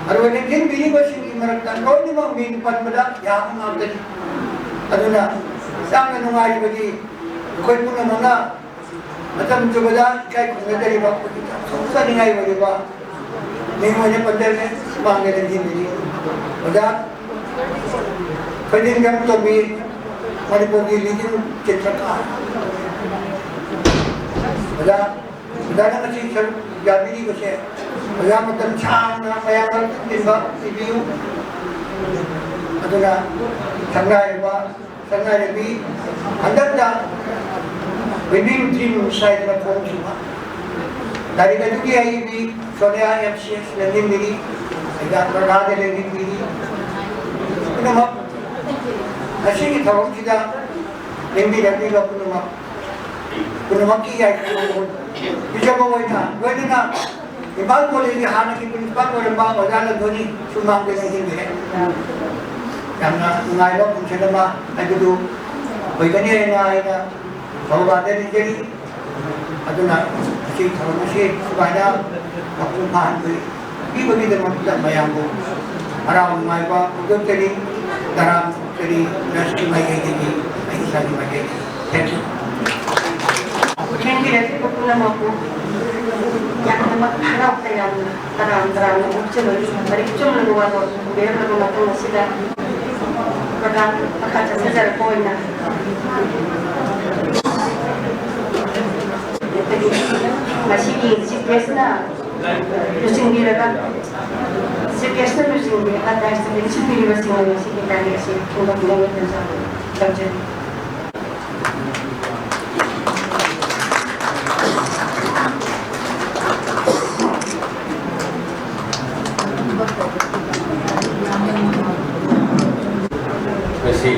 ꯑꯗꯨꯒ ꯂꯦꯡꯁꯤꯟꯕꯤꯔꯤꯕꯁꯤꯡꯒꯤ ꯃꯔꯛꯇ ꯂꯣꯏꯅꯃꯛ ꯃꯤꯡ ꯄꯟꯕꯗ ꯌꯥꯕ ꯉꯥꯛꯇꯅꯤ꯫ ꯑꯗꯨꯅ ꯌꯥꯝꯅ ꯅꯨꯡꯉꯥꯏꯔꯤꯕꯗꯤ ꯑꯩꯈꯣꯏ ꯄꯨꯝꯅꯃꯛꯅ ꯃꯇꯝ ꯆꯨꯞꯄꯗ ꯏꯀꯥꯏ ꯈꯨꯝꯅꯖꯔꯤꯕ, ꯑꯩꯈꯣꯏꯒꯤ ꯆꯥꯎꯊꯣꯛꯆꯅꯤꯡꯉꯥꯏ ꯑꯣꯏꯔꯤꯕ ꯃꯤꯡ ꯑꯣꯏꯅ ꯄꯟꯖꯔꯦ, ꯁꯨꯃꯥꯡꯗ ꯂꯦꯡꯁꯤꯟꯕꯤꯔꯤ꯫ ꯑꯣꯖꯥ ꯊꯣꯏꯗꯤꯡꯖꯝ ꯇꯣꯝꯕꯤ, ꯃꯅꯤꯄꯨꯔꯒꯤ leading ꯆꯤꯇ꯭ꯔꯀꯥꯔ꯫ ꯑꯣꯖꯥ, ꯑꯣꯖꯥꯅ ꯉꯁꯤ ꯁꯔꯨꯛ ꯌꯥꯕꯤꯔꯤꯕꯁꯦ, ꯑꯣꯖꯥ ꯃꯇꯝ ꯁꯥꯡꯅ ꯃꯌꯥꯝ ꯃꯔꯛꯇ ꯇꯤꯟꯕ ꯄꯤꯕꯤꯌꯨ꯫ ꯑꯗꯨꯅ ꯁꯛꯅꯥꯏꯔꯕ ꯁꯛꯅꯥꯏꯔꯕꯤ ꯍꯟꯗꯛꯇ Weaving Dreams ꯍꯥꯏꯗꯅ ꯐꯣꯡꯈꯤꯕ ꯂꯥꯏꯔꯤꯛ ꯑꯗꯨꯒꯤ ꯑꯏꯕꯤ ꯁꯣꯅꯤꯌꯥ ꯑꯦꯝ ꯁꯤ ꯑꯦꯁ ꯂꯦꯡꯖꯤꯟꯕꯤꯔꯤ, ꯑꯩꯒ ꯄ꯭ꯔꯙꯥꯟꯗ ꯂꯦꯡꯖꯤꯟꯕꯤꯔꯤ꯫ ꯄꯨꯝꯅꯃꯛ ꯉꯁꯤꯒꯤ ꯊꯧꯔꯝꯁꯤꯗ ꯂꯦꯡꯕꯤꯔꯛꯂꯤꯕ ꯄꯨꯝꯅꯃꯛ, ꯄꯨꯝꯅꯃꯛꯀꯤ ꯌꯥꯏꯐꯅꯕ ꯄꯤꯖꯕ ꯑꯣꯏꯅ ꯂꯣꯏꯅꯅ ꯏꯝꯐꯥꯜ ꯀꯣꯂꯦꯖꯀꯤ ꯍꯥꯟꯅꯒꯤ ꯄ꯭ꯔꯤꯟꯁꯤꯄꯥꯜ ꯑꯣꯏꯔꯝꯕ ꯑꯣꯖꯥ ꯂꯟꯊꯣꯏꯅꯤ ꯁꯨꯃꯥꯡꯗ ꯂꯦꯡꯁꯤꯟꯕꯤꯔꯦ꯫ ꯌꯥꯝꯅ ꯅꯨꯡꯉꯥꯏꯕ ꯐꯪꯁꯟ ꯑꯃ ꯍꯥꯏꯕꯗꯨ ꯑꯣꯏꯒꯅꯤ ꯍꯥꯏꯅ ꯑꯩꯅ ꯊꯧꯕꯥꯜꯗ ꯂꯩꯖꯔꯤ꯫ ꯑꯗꯨꯅ ꯉꯁꯤ ꯊꯧꯔꯝ ꯑꯁꯤ ꯁꯨꯃꯥꯏꯅ ꯃꯄꯨꯡ ꯐꯥꯍꯟꯕꯤꯕꯒꯤꯗꯃꯛꯇ ꯃꯌꯥꯝꯕꯨ ꯍꯔꯥꯎ ꯅꯨꯡꯉꯥꯏꯕ ꯐꯣꯡꯗꯣꯛꯆꯔꯤ꯫ ꯇꯔꯥꯝ ꯀꯔꯤ ꯔꯁꯀꯤ ꯃꯥꯏꯀꯩꯗꯒꯤ ꯑꯩ ꯏꯁꯥꯒꯤ ꯃꯥꯏꯀꯩꯗꯒꯤ꯫ Thank you. ꯈꯦꯡꯕꯤꯔꯛꯂꯤꯕ ꯄꯨꯝꯅꯃꯛꯄꯨ ꯌꯥꯝꯅꯃꯛ ꯍꯔꯥꯎ ꯇꯌꯥꯝꯅ ꯇꯔꯥꯝ ꯇꯔꯥꯝꯅ ꯑꯣꯛꯆꯕꯒꯤ ꯃꯔꯤꯛ ꯆꯨꯝꯂꯕ ꯋꯥꯔꯣꯜ ꯊꯝꯕꯤꯔꯝꯂꯕ ꯃꯇꯨꯡ ꯑꯁꯤꯗ ꯃꯈꯥ ꯃꯈꯥ ꯆꯠꯊꯖꯔꯛꯄ ꯑꯣꯏꯅ ꯑꯩꯈꯣꯏꯒꯤ ꯉꯁꯤꯒꯤ ꯆꯤꯐ ꯒꯦꯁꯅ ꯂꯨꯆꯤꯡꯕꯤꯔꯒ ꯆꯤꯐ ꯒꯦꯁꯅ ꯂꯨꯆꯤꯡꯕꯤꯔꯒ ꯗꯥꯏꯁꯇ ꯂꯦꯡꯁꯤꯟꯕꯤꯔꯤꯕꯁꯤꯡ ꯑꯁꯤꯒꯤ ꯂꯥꯏꯔꯤꯛ ꯑꯁꯤ ꯐꯣꯡꯗꯣꯛꯅꯕ ꯇꯧꯖ-, ꯇꯧꯖꯔꯤ꯫ ꯉꯁꯤ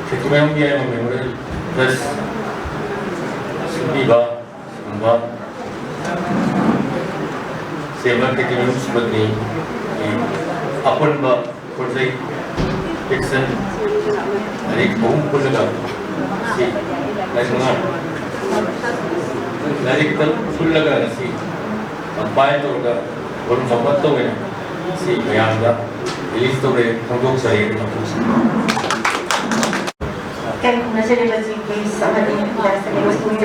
ꯈꯦꯇ꯭ꯔꯤꯃꯌꯨꯝꯒꯤ ꯑꯥꯏ ꯑꯦꯝ ꯑꯦ ꯃꯦꯃꯣꯔꯤꯌꯦꯜ ꯇ꯭ꯔꯁ ꯁꯤꯟꯕꯤꯕ ꯁꯤꯒꯨꯝꯕ ꯁꯦꯝꯕ ꯈꯦꯇ꯭ꯔꯤꯃꯌꯨꯝ ꯁꯨꯕꯗꯅꯤ ꯑꯄꯨꯟꯕ ꯄ꯭ꯔꯣꯖꯦꯛ ꯐꯤꯛꯁꯟ ꯂꯥꯏꯔꯤꯛ ꯑꯍꯨꯝ ꯄꯨꯜꯂꯒ ꯁꯤ ꯂꯥꯏꯔꯤꯛ ꯃꯉꯥ ꯂꯥꯏꯔꯤꯛꯇ ꯄꯨꯜꯂꯒ ꯉꯁꯤ ꯀꯝꯄꯥꯏꯜ ꯇꯧꯔꯒ ꯕꯣꯂꯨꯝ ꯆꯥꯎꯈꯠ ꯇꯧꯋꯦꯅ ꯁꯤ ꯃꯌꯥꯝꯗ ꯔꯤꯂꯤꯖ ꯇꯧꯔꯦ, ꯐꯣꯡꯗꯣꯛꯆꯔꯦ꯫ ꯏꯀꯥꯏ ꯈꯨꯝꯅꯖꯔꯤꯕ ꯆꯤꯐ ꯒꯦꯁ ꯑꯃꯗꯤ ꯂꯥꯏꯁ꯭ꯔꯝ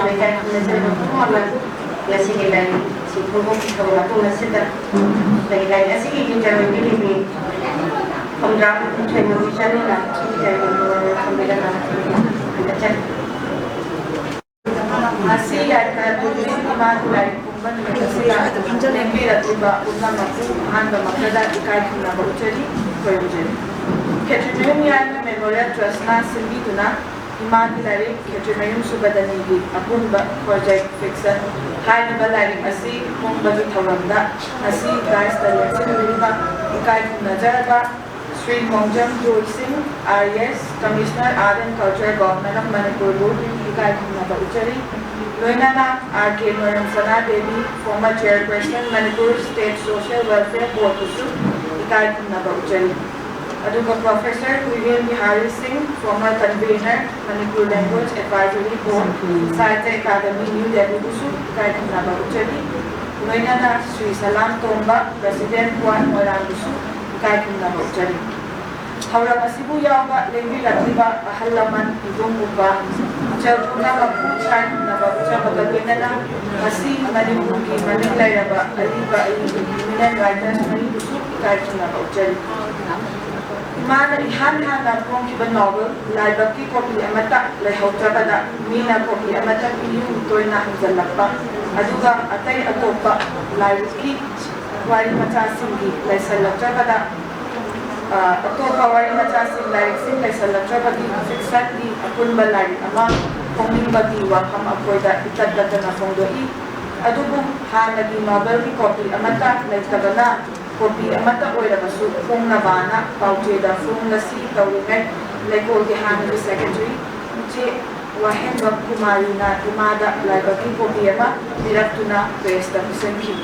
ꯂꯩꯀꯥꯏ ꯈꯨꯝꯅꯖꯔꯤꯕ ꯄꯨꯝꯅꯃꯛꯅ ꯉꯁꯤꯒꯤ ꯂꯥꯏꯔꯤꯛ ꯑꯁꯤ ꯐꯣꯡꯗꯣꯛꯈꯤꯕ ꯃꯇꯨꯡ ꯑꯁꯤꯗ ꯑꯩꯈꯣꯏꯒꯤ ꯂꯥꯏꯔꯤꯛ ꯑꯁꯤꯒꯤ ꯏꯗꯤꯇꯔ ꯑꯣꯏꯕꯤꯔꯤꯕꯤ ꯐꯝꯗ꯭ꯔꯥ ꯊꯣꯏꯃꯣꯕꯤ ꯆꯅꯨꯅ ꯏꯗꯤꯇꯔꯒꯤ ꯃꯔꯣꯜ ꯊꯝꯕꯤꯔꯒ ꯍꯟꯒꯠꯆꯔꯤ꯫ ꯉꯁꯤ ꯌꯥꯏꯐ ꯅꯨꯃꯤꯠ ꯏꯃꯥꯒꯤ ꯂꯥꯏꯔꯤꯛ ꯐꯣꯡꯕ ꯅꯨꯃꯤꯠ ꯑꯁꯤꯗ ꯂꯦꯡꯕꯤꯔꯛꯂꯤꯕ ꯄꯨꯝꯅꯃꯛꯄꯨ ꯑꯍꯥꯟꯕꯃꯛꯇꯗ ꯏꯀꯥꯏ ꯈꯨꯝꯅꯕ ꯎꯠꯆꯔꯤ, ꯈꯨꯔꯨꯝꯖꯔꯤ꯫ ꯈꯦꯇ꯭ꯔꯤꯃꯌꯨꯝ ꯌꯥꯏꯃ ꯃꯦꯃꯣꯔꯤꯌꯦꯜ ꯇ꯭ꯔꯁꯅ ꯁꯤꯟꯕꯤꯗꯨꯅ ꯏꯃꯥꯒꯤ ꯂꯥꯏꯔꯤꯛ ꯈꯦꯇ꯭ꯔꯤꯃꯌꯨꯝ ꯁꯨꯕꯗꯅꯤꯒꯤ ꯑꯄꯨꯟꯕ ꯄ꯭ꯔꯣꯖꯦꯛ ꯐꯤꯛꯁꯟ ꯍꯥꯏꯔꯤꯕ ꯂꯥꯏꯔꯤꯛ ꯑꯁꯤ ꯐꯣꯡꯕꯒꯤ ꯊꯧꯔꯝꯗ ꯉꯁꯤ ꯗꯥꯏꯁꯇ ꯂꯦꯡꯁꯤꯟꯕꯤꯔꯤꯕ ꯏꯀꯥꯏ ꯈꯨꯝꯅꯖꯔꯕ Shri Mongjam Joy Singh, I A S, Commissioner Art and Culture, Government of ꯃꯅꯤꯄꯨꯔꯕꯨ ꯏꯀꯥꯏ ꯈꯨꯝꯅꯕ ꯎꯠꯆꯔꯤ꯫ ꯂꯣꯏꯅꯅ R K Noiramsana Devi, former chairperson Manipur State Social Welfare Board ꯕꯨꯁꯨ ꯏꯀꯥꯏ ꯈꯨꯝꯅꯕ ꯎꯠꯆꯔꯤ꯫ ꯑꯗꯨꯒ Professor ꯀꯨꯏꯔꯦꯝ ꯕꯤꯍꯥꯔꯤ ꯁꯤꯡ, former convener Manipur Language Advisory Board, Sahitya Academy, New Delhi ꯕꯨꯁꯨ ꯏꯀꯥꯏ ꯈꯨꯝꯅꯕ ꯎꯠꯆꯔꯤ꯫ ꯂꯣꯏꯅꯅ ꯁ꯭ꯔꯤ ꯁꯂꯥꯝ ꯇꯣꯝꯕ, President Board, ꯃꯣꯏꯔꯥꯡꯕꯨꯁꯨ ꯏꯀꯥꯏ ꯈꯨꯝꯅꯕ ꯎꯠꯆꯔꯤ꯫ ꯊꯧꯔꯝ ꯑꯁꯤꯕꯨ ꯌꯥꯎꯕ ꯂꯦꯡꯕꯤꯔꯛꯂꯤꯕ ꯑꯍꯜ ꯂꯃꯟ, ꯏꯕꯨꯡ ꯎꯄꯥ, ꯏꯆꯜ ꯄꯨꯝꯅꯃꯛꯄꯨ ꯏꯀꯥꯏ ꯈꯨꯝꯅꯕ ꯎꯠꯆꯕꯒ ꯂꯣꯏꯅꯅ ꯉꯁꯤ ꯃꯅꯤꯄꯨꯔꯒꯤ ꯃꯃꯤꯡ ꯂꯩꯔꯕ ꯑꯏꯕ ꯑꯏꯕꯤ women writers ꯃꯔꯤꯕꯨꯁꯨ ꯏꯀꯥꯏ ꯈꯨꯝꯅꯕ ꯎꯠꯆꯔꯤ꯫ ꯏꯃꯥꯅ ꯏꯍꯥꯟ ꯍꯥꯟꯅ ꯐꯣꯡꯈꯤꯕ novel ꯂꯥꯏꯕꯛꯀꯤ copy ꯑꯃꯠꯇ ꯂꯩꯍꯧꯗ꯭ꯔꯕꯗ ꯃꯤꯅ copy ꯑꯃꯠꯇ ꯄꯤꯌꯨ ꯇꯣꯏꯅ ꯍꯪꯖꯜꯂꯛꯄ, ꯑꯗꯨꯒ ꯑꯇꯩ ꯑꯇꯣꯞꯄ ꯂꯥꯏꯔꯤꯛꯀꯤ ꯋꯥꯔꯤ ꯃꯆꯥꯁꯤꯡꯒꯤ ꯂꯩꯁꯜꯂꯛꯇ꯭ꯔꯕꯗ, ꯑ, ꯑꯇꯣꯞꯄ ꯋꯥꯔꯤ ꯃꯆꯥꯁꯤꯡ ꯂꯥꯏꯔꯤꯛꯁꯤꯡ ꯂꯩꯁꯜꯂꯛꯇ꯭ꯔꯕꯒꯤ fictionꯒꯤ ꯑꯄꯨꯟꯕ ꯂꯥꯏꯔꯤꯛ ꯑꯃ ꯐꯣꯡꯅꯤꯡꯕꯒꯤ ꯋꯥꯐꯝ ꯑꯩꯈꯣꯏꯗ ꯏꯇꯠ ꯇꯠꯇꯅ ꯐꯣꯡꯗꯣꯛꯏ꯫ ꯑꯗꯨꯕꯨ ꯍꯥꯟꯅꯒꯤ novelꯒꯤ copy ꯑꯃꯠꯇ ꯂꯩꯇꯕꯅ copy ꯑꯃꯠꯇ ꯑꯣꯏꯔꯕꯁꯨ ꯐꯣꯡꯅꯕꯅ ꯄꯥꯎꯆꯦꯗ ꯐꯣꯡꯂꯁꯤ ꯇꯧꯔꯤꯉꯩ ꯂꯩꯀꯣꯜꯒꯤ ꯍꯥꯟꯅꯒꯤ secretary ꯏꯆꯦ ꯋꯥꯍꯦꯡꯕꯝ ꯀꯨꯃꯥꯔꯤꯅ ꯏꯃꯥꯗ ꯂꯥꯏꯕꯛꯀꯤ copy ꯑꯃ ꯄꯤꯔꯛꯇꯨꯅ pressꯇ ꯄꯤꯁꯤꯟꯈꯤ꯫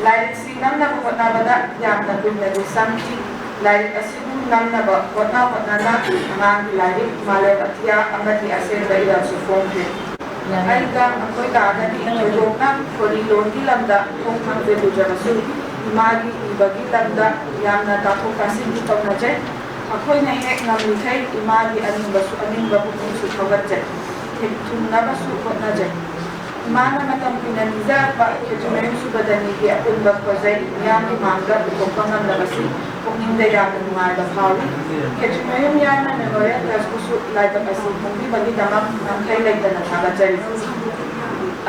ꯂꯥꯏꯔꯤꯛꯁꯤ ꯅꯝꯅꯕ ꯍꯣꯠꯅꯕꯗ ꯌꯥꯝꯅ ꯀꯨꯏꯅꯗꯤ ꯆꯪꯈꯤ꯫ ꯂꯥꯏꯔꯤꯛ ꯑꯁꯤꯕꯨ ꯅꯝꯅꯕ ꯍꯣꯠꯅ ꯍꯣꯠꯅꯅ ꯑꯉꯥꯡꯒꯤ ꯂꯥꯏꯔꯤꯛ, ꯃꯥꯂꯦꯝ ꯑꯇꯤꯌꯥ ꯑꯃꯗꯤ ꯑꯁꯦꯡꯕ ꯏꯔꯥꯜꯁꯨ ꯐꯣꯡꯈ꯭ꯔꯦ꯫ ꯑꯩꯒ ꯑꯩꯈꯣꯏ ꯀꯥꯒꯗꯤ ꯊꯣꯏꯗꯣꯛꯅ ꯈꯣꯔꯤ ꯂꯣꯟꯒꯤ ꯂꯝꯗ ꯈꯣꯡ ꯊꯥꯡꯖꯤꯜꯂꯨꯗ꯭ꯔꯕꯁꯨ ꯏꯃꯥꯒꯤ ꯏꯕꯒꯤ ꯂꯝꯗ ꯌꯥꯝꯅ ꯇꯥꯊꯣꯛ ꯇꯥꯁꯤꯟꯗꯤ ꯇꯧꯅꯖꯩ꯫ ꯑꯩꯈꯣꯏꯅ ꯍꯦꯛ ꯉꯝꯂꯤꯈꯩ ꯏꯃꯥꯒꯤ ꯑꯅꯤꯡꯕꯁꯨ, ꯑꯅꯤꯡꯕ ꯄꯨꯛꯅꯤꯡꯁꯨ ꯊꯧꯒꯠꯆꯩ꯫ ꯊꯨꯡꯅꯕꯁꯨ ꯍꯣꯠꯅꯖꯩ꯫ ꯏꯃꯥꯅ ꯃꯇꯝ ꯀꯨꯏꯅ ꯅꯤꯡꯖꯔꯛꯄ ꯈꯦꯇ꯭ꯔꯤꯃꯌꯨꯝ ꯁꯨꯕꯗꯅꯤꯒꯤ ꯑꯄꯨꯟꯕ ꯈꯣꯟꯖꯩ ꯃꯤꯌꯥꯝꯒꯤ ꯃꯥꯡꯗ ꯄꯨꯊꯣꯛꯄ ꯉꯝꯂꯕꯁꯤ ꯄꯨꯛꯅꯤꯡꯗ ꯌꯥꯝꯅ ꯅꯨꯡꯉꯥꯏꯕ ꯐꯥꯎꯏ꯫ ꯈꯦꯇ꯭ꯔꯤꯃꯌꯨꯝ ꯌꯥꯏꯃ Memorial Trustꯄꯨꯁꯨ ꯂꯥꯏꯕꯛ ꯑꯁꯤ ꯐꯣꯡꯕꯤꯕꯒꯤꯗꯃꯛ ꯉꯝꯈꯩ ꯂꯩꯇꯅ ꯊꯥꯒꯠꯆꯔꯤ꯫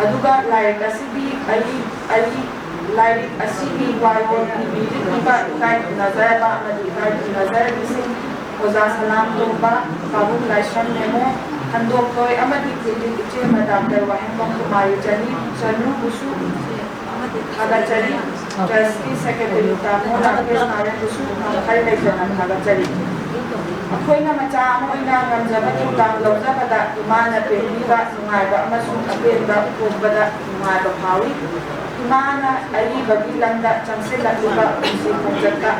ꯑꯗꯨꯒ ꯂꯥꯏꯔꯤꯛ ꯑꯁꯤꯒꯤ ꯑꯏ-, ꯑꯏ-, ꯂꯥꯏꯔꯤꯛ ꯑꯁꯤꯒꯤ ꯋꯥꯔꯣꯜ ꯏꯕꯤꯔꯤꯕ ꯏꯀꯥꯏ ꯈꯨꯝꯅꯖꯔꯕ ꯑꯃꯗꯤ ꯏꯀꯥꯏ ꯈꯨꯝꯅꯖꯔꯕꯤꯁꯤꯡ ꯑꯣꯖꯥ ꯁꯂꯥꯝ ꯇꯣꯝꯕ, ꯄꯥꯕꯨꯡ ꯂꯥꯏꯁ꯭ꯔꯝ ꯅꯦꯃꯣ, ꯍꯟꯗꯣꯛꯊꯣꯏ ꯑꯃꯗꯤ ꯀ꯭ꯔꯤꯇꯤꯛ ꯏꯆꯦ ꯃꯗꯥꯝ ꯗꯔꯋꯥꯍꯦꯡꯕꯝ ꯀꯨꯃꯥꯔꯤ ꯆꯅꯤ ꯆꯅꯨꯕꯨꯁꯨ ꯊꯥꯒꯠꯆꯔꯤ꯫ Trustꯀꯤ secretary ꯇꯥꯃꯣ ꯔꯥꯀꯦꯁ ꯅꯥꯌꯔꯕꯨꯁꯨ ꯉꯝꯈꯩ ꯂꯩꯇꯅ ꯊꯥꯒꯠꯆꯔꯤ꯫ ꯑꯩꯈꯣꯏꯅ ꯃꯆꯥ ꯑꯃ ꯑꯣꯏꯅ ꯉꯝꯖꯕ ꯊꯧꯗꯥꯡ ꯂꯧꯖꯕꯗ ꯏꯃꯥꯅ ꯄꯦꯟꯕꯤꯕ, ꯅꯨꯡꯉꯥꯏꯕ ꯑꯃꯁꯨꯡ ꯑꯄꯦꯟꯕ ꯄꯣꯛꯄꯗ ꯅꯨꯡꯉꯥꯏꯕ ꯐꯥꯎꯏ꯫ ꯏꯃꯥꯅ ꯑꯏꯕꯒꯤ ꯂꯝꯗ ꯆꯪꯁꯤꯜꯂꯛꯂꯤꯕ ꯄꯨꯟꯁꯤ ꯈꯣꯡꯆꯠꯇ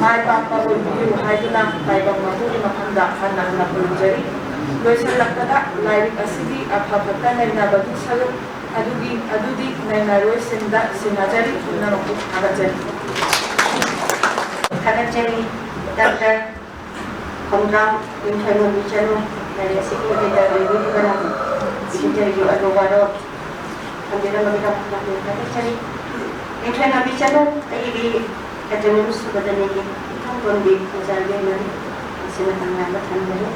ꯃꯥꯏ ꯄꯥꯛꯄ ꯑꯣꯏꯕꯤꯌꯨ ꯍꯥꯏꯗꯨꯅ ꯇꯥꯏꯕꯪ ꯃꯄꯨꯒꯤ ꯃꯐꯝꯗ ꯍꯟꯅ ꯍꯟꯅ ꯈꯨꯔꯨꯝꯖꯔꯤ꯫ ꯂꯣꯏꯁꯤꯜꯂꯛꯄꯗ ꯂꯥꯏꯔꯤꯛ ꯑꯁꯤꯒꯤ ꯑꯐ ꯐꯠꯇ ꯅꯩꯅꯕꯒꯤ ꯁꯔꯨꯛ ꯑꯗꯨꯒꯤ ꯑꯗꯨꯗꯤ ꯅꯩꯅꯔꯣꯏꯁꯤꯡꯗ ꯁꯤꯟꯅꯖꯔꯤ꯫ ꯄꯨꯝꯅꯃꯛꯄꯨ ꯊꯥꯒꯠꯆꯔꯤ꯫ ꯊꯥꯒꯠꯆꯔꯤ꯫ ꯗꯥꯛꯇꯔ ꯈꯣꯡꯖꯥꯎ ꯅꯤꯡꯊꯣꯏꯕꯝ ꯏꯆꯅꯨ, ꯂꯥꯏꯔꯤꯛ ꯑꯁꯤꯒꯤ ꯃꯇꯦꯡ ꯇꯧꯕꯤꯔꯤꯕꯅ ꯏꯆꯦ ꯇꯦꯔꯤꯌꯨ ꯑꯗꯨ ꯋꯥꯔꯣ ꯊꯝꯕꯤꯔꯝꯕꯒꯤꯗꯃꯛ ꯌꯥꯝꯅ ꯊꯥꯒꯠꯆꯔꯤ꯫ ꯅꯤꯡꯊꯣꯏꯕꯝ ꯏꯆꯅꯨ, ꯑꯩꯒꯤ ꯀꯦꯇꯣꯅꯤꯝ ꯁꯨꯕꯗꯅꯤꯒꯤ ꯏꯊꯪ ꯇꯣꯟꯕꯤ ꯑꯣꯖꯥꯒꯤ ꯃꯔꯤ ꯑꯁꯤ ꯃꯇꯝ ꯅꯥꯏꯕ ꯊꯝꯖꯔꯤ꯫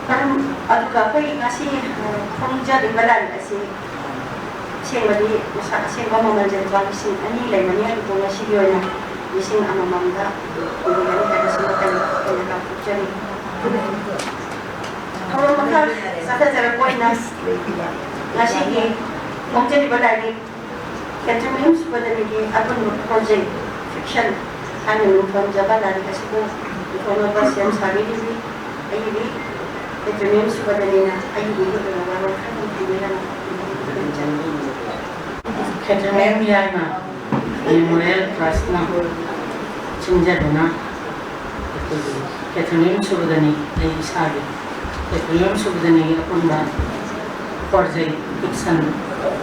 ꯃꯔꯝ ꯑꯗꯨꯒ ꯑꯩꯈꯣꯏꯒꯤ ꯉꯁꯤ, ꯑ, ꯐꯣꯡꯖꯔꯤꯕ ꯂꯥꯏꯔꯤꯛ ꯑꯁꯤ ꯑꯁꯦꯡꯕꯗꯤ ꯃꯁꯛ ꯑꯁꯦꯡꯕ ꯃꯃꯜꯁꯦ ꯂꯨꯄꯥ ꯂꯤꯁꯤꯡ ꯑꯅꯤ ꯂꯩꯕꯅꯤ, ꯑꯗꯨꯕꯨ ꯉꯁꯤꯒꯤ ꯑꯣꯏꯅ ꯂꯤꯁꯤꯡ ꯑꯃꯃꯝꯗ ꯄꯤꯕꯤꯒꯅꯤ ꯍꯥꯏꯕꯁꯤꯃꯇꯪ ꯑꯩꯅ ꯂꯥꯎꯊꯣꯛꯆꯔꯤ꯫ ꯊꯧꯔꯝ ꯃꯈꯥ ꯆꯠꯊꯖꯔꯛꯄ ꯑꯣꯏꯅ ꯉꯁꯤꯒꯤ ꯐꯣꯡꯖꯔꯤꯕ ꯂꯥꯏꯔꯤꯛ ꯀꯦꯇꯣꯅꯤꯝ ꯁꯨꯕꯗꯅꯤꯒꯤ ꯑꯄꯨꯟꯕ ꯈꯣꯟꯖꯦꯜ ꯐꯤꯛꯁꯟ ꯍꯥꯏꯅ ꯃꯤꯡꯊꯣꯟꯖꯕ ꯂꯥꯏꯔꯤꯛ ꯑꯁꯤꯕꯨ ꯄꯨꯊꯣꯛꯅꯕ ꯁꯦꯝ ꯁꯥꯕꯤꯔꯤꯕꯤ ꯑꯩꯒꯤ ꯀꯦꯇꯣꯅꯤꯝ ꯁꯨꯕꯗꯅꯤꯅ ꯑꯩꯒꯤ ꯃꯤꯡꯗ ꯋꯥꯔꯣꯜ ꯈꯔ ꯊꯝꯕꯤꯔꯝꯃꯤ꯫ ꯈꯦꯇ꯭ꯔꯤꯃꯌꯨꯝ ꯌꯥꯏꯃ ꯃꯦꯃꯣꯔꯤꯌꯦꯜ ꯇ꯭ꯔꯁꯅ ꯁꯤꯟꯖꯗꯨꯅ ꯑꯩꯈꯣꯏꯒꯤ ꯀꯦꯇ꯭ꯔꯤꯃꯌꯨꯝ ꯁꯨꯕꯗꯅꯤ, ꯑꯩ ꯏꯁꯥꯒꯤ ꯀꯦꯇ꯭ꯔꯤꯃꯌꯨꯝ ꯁꯨꯕꯗꯅꯤꯒꯤ ꯑꯄꯨꯟꯕ ꯈꯣꯔꯖꯩ ꯐꯤꯛꯁꯟ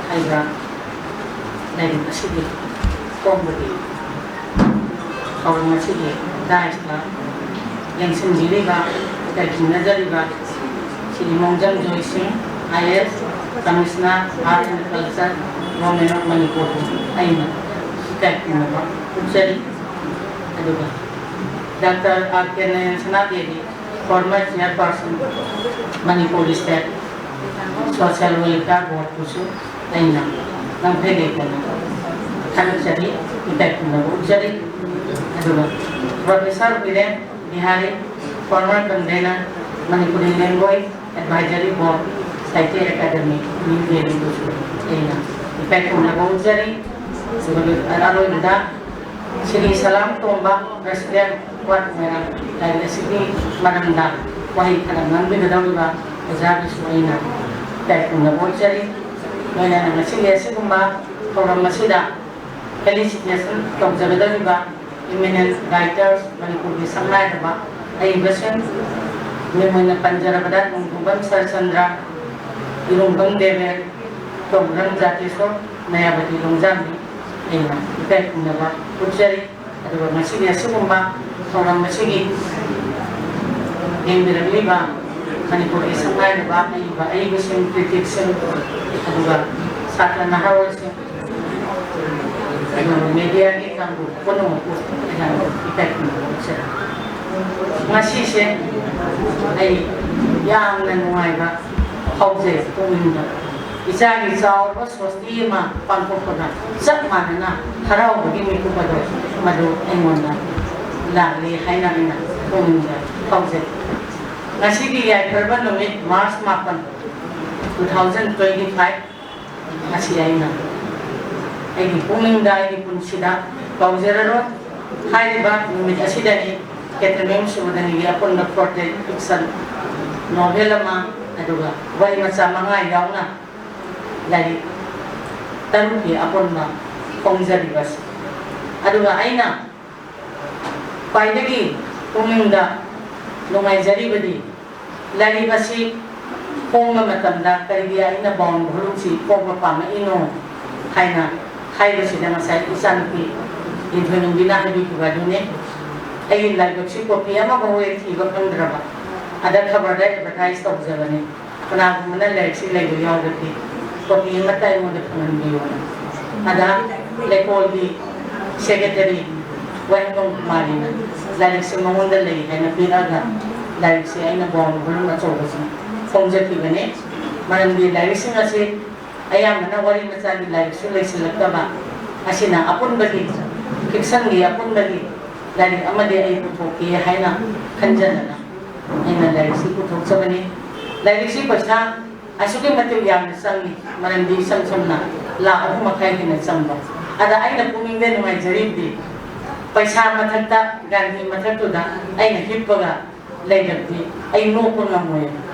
ꯍꯥꯏꯕ ꯂꯥꯏꯔꯤꯛ ꯑꯁꯤꯒꯤ ꯐꯣꯡꯕꯒꯤ ꯊꯧꯔꯝ ꯑꯁꯤꯒꯤ ꯗꯥꯏꯁꯇ ꯌꯦꯡꯁꯤꯟꯕꯤꯔꯤꯕ, ꯏꯀꯥꯏ ꯈꯨꯝꯅꯖꯔꯤꯕ Shri Mongjam Joy Singh, I A S, commissioner, art and culture, government of ꯃꯅꯤꯄꯨꯔꯕꯨ ꯑꯩꯅ ꯏꯀꯥꯏ ꯈꯨꯝꯅꯕ ꯎꯠꯆꯔꯤ꯫ ꯑꯗꯨꯒ doctor R K Nayan Sana Devi, former chairperson, Manipur state social welfare ꯕꯣꯔꯗꯄꯨꯁꯨ ꯑꯩꯅ ꯉꯝꯈꯩ ꯂꯩꯇꯅ ꯊꯥꯒꯠꯆꯔꯤ, ꯏꯀꯥꯏ ꯈꯨꯝꯅꯕ ꯎꯠꯆꯔꯤ꯫ ꯑꯗꯨꯒ professor Biren Bihari, former convener, Manipuri language advisory board, Sahitya academy, new ꯗꯦꯜꯂꯤꯗꯁꯨ ꯑꯩꯅ ꯏꯀꯥꯏ ꯈꯨꯝꯅꯕ ꯎꯠꯆꯔꯤ꯫ ꯑꯗꯨꯒ ꯑꯔꯣꯏꯕꯗ Shri Salam Tomba, president, ward member, ꯂꯥꯏꯔꯤꯛ ꯑꯁꯤꯒꯤ ꯃꯔꯝꯗ ꯋꯥꯍꯩ ꯈꯔ ꯉꯥꯡꯕꯤꯒꯗꯧꯔꯤꯕ ꯑꯣꯖꯥꯒꯤꯁꯨ ꯑꯩꯅ ꯏꯀꯥꯏ ꯈꯨꯝꯅꯕ ꯎꯠꯆꯔꯤ꯫ ꯂꯣꯏꯅꯅ ꯉꯁꯤꯒꯤ ꯑꯁꯤꯒꯨꯝꯕ ꯊꯧꯔꯝ ꯑꯁꯤꯗ felicitation ꯇꯧꯖꯒꯗꯧꯔꯤꯕ eminent writers, ꯃꯅꯤꯄꯨꯔꯒꯤ ꯁꯛꯅꯥꯏꯔꯕ ꯑꯏꯕꯁꯤꯡ, ꯃꯤꯡ ꯑꯣꯏꯅ ꯄꯟꯖꯔꯕꯗ ꯅꯣꯡꯊꯣꯝꯕꯝ ꯁꯔꯠꯆꯟꯗ꯭ꯔ, ꯏꯔꯨꯝꯕꯝ ꯗꯦꯕꯦꯟ, ꯇꯣꯡꯕ꯭ꯔꯝ ꯖꯥꯇꯦꯁꯣꯔ, ꯃꯌꯥꯕꯇꯤ ꯂꯣꯡꯖꯥꯝꯕꯤ, ꯑꯩꯅ ꯏꯀꯥꯏ ꯈꯨꯝꯅꯕ ꯎꯠꯆꯔꯤ꯫ ꯑꯗꯨꯒ ꯉꯁꯤꯒꯤ ꯑꯁꯤꯒꯨꯝꯕ ꯊꯧꯔꯝ ꯑꯁꯤꯒꯤ ꯌꯦꯡꯕꯤꯔꯛꯂꯤꯕ ꯃꯅꯤꯄꯨꯔꯒꯤ ꯁꯛꯅꯥꯏꯔꯕ ꯑꯏꯕ ꯑꯏꯕꯁꯤꯡ, ꯀ꯭ꯔꯤꯇꯤꯛꯁꯤꯡ, ꯑꯗꯨꯒ ꯁꯥꯇ꯭ꯔ ꯅꯍꯥꯔꯣꯜꯁꯤꯡ, ꯑꯗꯨꯒ ꯃꯦꯗꯤꯌꯥꯒꯤ ꯀꯥꯡꯕꯨ ꯄꯨꯝꯅꯃꯛꯄꯨ ꯑꯩꯍꯥꯛꯅ ꯏꯀꯥꯏ ꯈꯨꯝꯅꯕ ꯎꯠꯆꯔꯤ꯫ ꯉꯁꯤꯁꯦ ꯑꯩ ꯌꯥꯝꯅ ꯅꯨꯡꯉꯥꯏꯕ ꯐꯥꯎꯖꯩ ꯄꯨꯛꯅꯤꯡꯗ꯫ ꯏꯆꯥꯒꯤ ꯆꯥꯎꯔꯕ ꯁꯣꯁꯇꯤ ꯑꯃ ꯄꯥꯡꯊꯣꯛꯄꯗ ꯆꯞ ꯃꯥꯟꯅꯅ ꯍꯔꯥꯎꯕꯒꯤ ꯃꯤꯀꯨꯞ ꯑꯗꯨ ꯃꯗꯨ ꯑꯩꯉꯣꯟꯗ ꯂꯥꯛꯂꯤ ꯍꯥꯏꯅ ꯑꯩꯅ ꯄꯨꯛꯅꯤꯡꯗ ꯐꯥꯎꯖꯩ꯫ ꯉꯁꯤꯒꯤ ꯌꯥꯏꯐꯔꯕ ꯅꯨꯃꯤꯠ, ꯃꯥꯔꯆ ꯃꯥꯄꯟ, two thousand twenty five, ꯉꯁꯤ ꯑꯩꯅ ꯑꯩꯒꯤ ꯄꯨꯛꯅꯤꯡꯗ, ꯑꯩꯒꯤ ꯄꯨꯟꯁꯤꯗ ꯀꯥꯎꯖꯔꯔꯣꯏ꯫ ꯍꯥꯏꯔꯤꯕ ꯅꯨꯃꯤꯠ ꯑꯁꯤꯗꯅꯤ ꯀꯦꯊꯦꯔꯤꯟ ꯁꯨꯕꯗꯅꯤꯒꯤ ꯑꯄꯨꯟꯕ ꯄꯣꯔꯇ꯭ꯔꯦꯠ ꯐꯤꯛꯁꯟ ꯅꯣꯚꯦꯜ ꯑꯃ, ꯑꯗꯨꯒ ꯋꯥꯔꯤ ꯃꯆꯥ ꯃꯉꯥ ꯌꯥꯎꯅ ꯂꯥꯏꯔꯤꯛ ꯇꯔꯨꯛꯀꯤ ꯑꯄꯨꯟꯕ ꯐꯣꯡꯖꯔꯤꯕꯁꯤ꯫ ꯑꯗꯨꯒ ꯑꯩꯅ ꯈ꯭ꯋꯥꯏꯗꯒꯤ ꯄꯨꯛꯅꯤꯡꯗ ꯅꯨꯡꯉꯥꯏꯖꯔꯤꯕꯗꯤ ꯂꯥꯏꯔꯤꯛ ꯑꯁꯤ ꯐꯣꯡꯕ ꯃꯇꯝꯗ ꯀꯔꯤꯒꯤ ꯑꯩꯅ bound volume ꯁꯤ ꯐꯣꯡꯕ ꯄꯥꯝꯃꯛꯏꯅꯣ ꯍꯥꯏꯅ ꯍꯥꯏꯕꯁꯤꯗ ꯉꯁꯥꯏ ꯏꯆꯥꯅꯨꯄꯤ ꯂꯤꯟꯊꯣꯏꯅꯨꯡꯕꯤꯅ ꯍꯥꯏꯕꯤꯈꯤꯕ ꯑꯗꯨꯅꯤ꯫ ꯑꯩꯒꯤ ꯂꯥꯏꯕꯛꯁꯤ copy ꯑꯃꯐꯥꯎ ꯍꯦꯛ ꯊꯤꯕ ꯐꯪꯗ꯭ꯔꯕ, ꯑꯗ ꯈꯕꯔꯗ advertise ꯇꯧꯖꯕꯅꯤ꯫ ꯀꯅꯥꯒꯨꯝꯕꯅ ꯂꯥꯏꯔꯤꯛꯁꯤ ꯂꯩꯕ ꯌꯥꯎꯔꯒꯗꯤ copy ꯑꯃꯠꯇ ꯑꯩꯉꯣꯟꯗ ꯐꯪꯍꯟꯕꯤꯌꯨ꯫ ꯑꯗ ꯂꯩꯀꯣꯜꯒꯤ secretary ꯋꯥꯍꯦꯡꯕꯝ ꯀꯨꯃꯥꯔꯤꯅ ꯂꯥꯏꯔꯤꯛꯁꯦ ꯃꯉꯣꯟꯗ ꯂꯩ ꯍꯥꯏꯅ ꯄꯤꯔꯛꯑꯒ ꯂꯥꯏꯔꯤꯛꯁꯦ ꯑꯩꯅ bound volume ꯑꯆꯧꯕꯁꯤ ꯐꯣꯡꯖꯈꯤꯕꯅꯤ꯫ ꯃꯔꯝꯗꯤ ꯂꯥꯏꯔꯤꯛꯁꯤꯡ ꯑꯁꯤ ꯑꯌꯥꯝꯕꯅ ꯋꯥꯔꯤ ꯃꯆꯥꯒꯤ ꯂꯥꯏꯔꯤꯛꯁꯨ ꯂꯩꯁꯤꯜꯂꯛꯇꯕ ꯑꯁꯤꯅ ꯑꯄꯨꯟꯕꯒꯤ, ꯐꯤꯛꯁꯟꯒꯤ ꯑꯄꯨꯟꯕꯒꯤ ꯂꯥꯏꯔꯤꯛ ꯑꯃꯗꯤ ꯑꯩ ꯄꯨꯊꯣꯛꯀꯦ ꯍꯥꯏꯅ ꯈꯟꯖꯗꯅ ꯑꯩꯅ ꯂꯥꯏꯔꯤꯛꯁꯤ ꯄꯨꯊꯣꯛꯆꯕꯅꯤ꯫ ꯂꯥꯏꯔꯤꯛꯁꯤ ꯄꯩꯁꯥ ꯑꯁꯨꯛꯀꯤ ꯃꯇꯤꯛ ꯌꯥꯝꯅ ꯆꯪꯉꯤ, ꯃꯔꯝꯗꯤ ꯏꯁꯝ ꯁꯝꯅ ꯂꯥꯈ ꯑꯍꯨꯝ ꯃꯈꯥꯏ ꯍꯦꯟꯅ ꯆꯪꯕ꯫ ꯑꯗ ꯑꯩꯅ ꯄꯨꯛꯅꯤꯡꯗ ꯅꯨꯡꯉꯥꯏꯖꯔꯤꯕꯗꯤ ꯄꯩꯁꯥ ꯃꯊꯛꯇ, ꯒꯥꯟꯙꯤ ꯃꯊꯛꯇꯨꯗ ꯑꯩꯅ ꯍꯤꯞꯄꯒ ꯂꯩꯔꯕꯗꯤ ꯑꯩ ꯅꯣꯛꯄ ꯉꯝꯃꯣꯏ꯫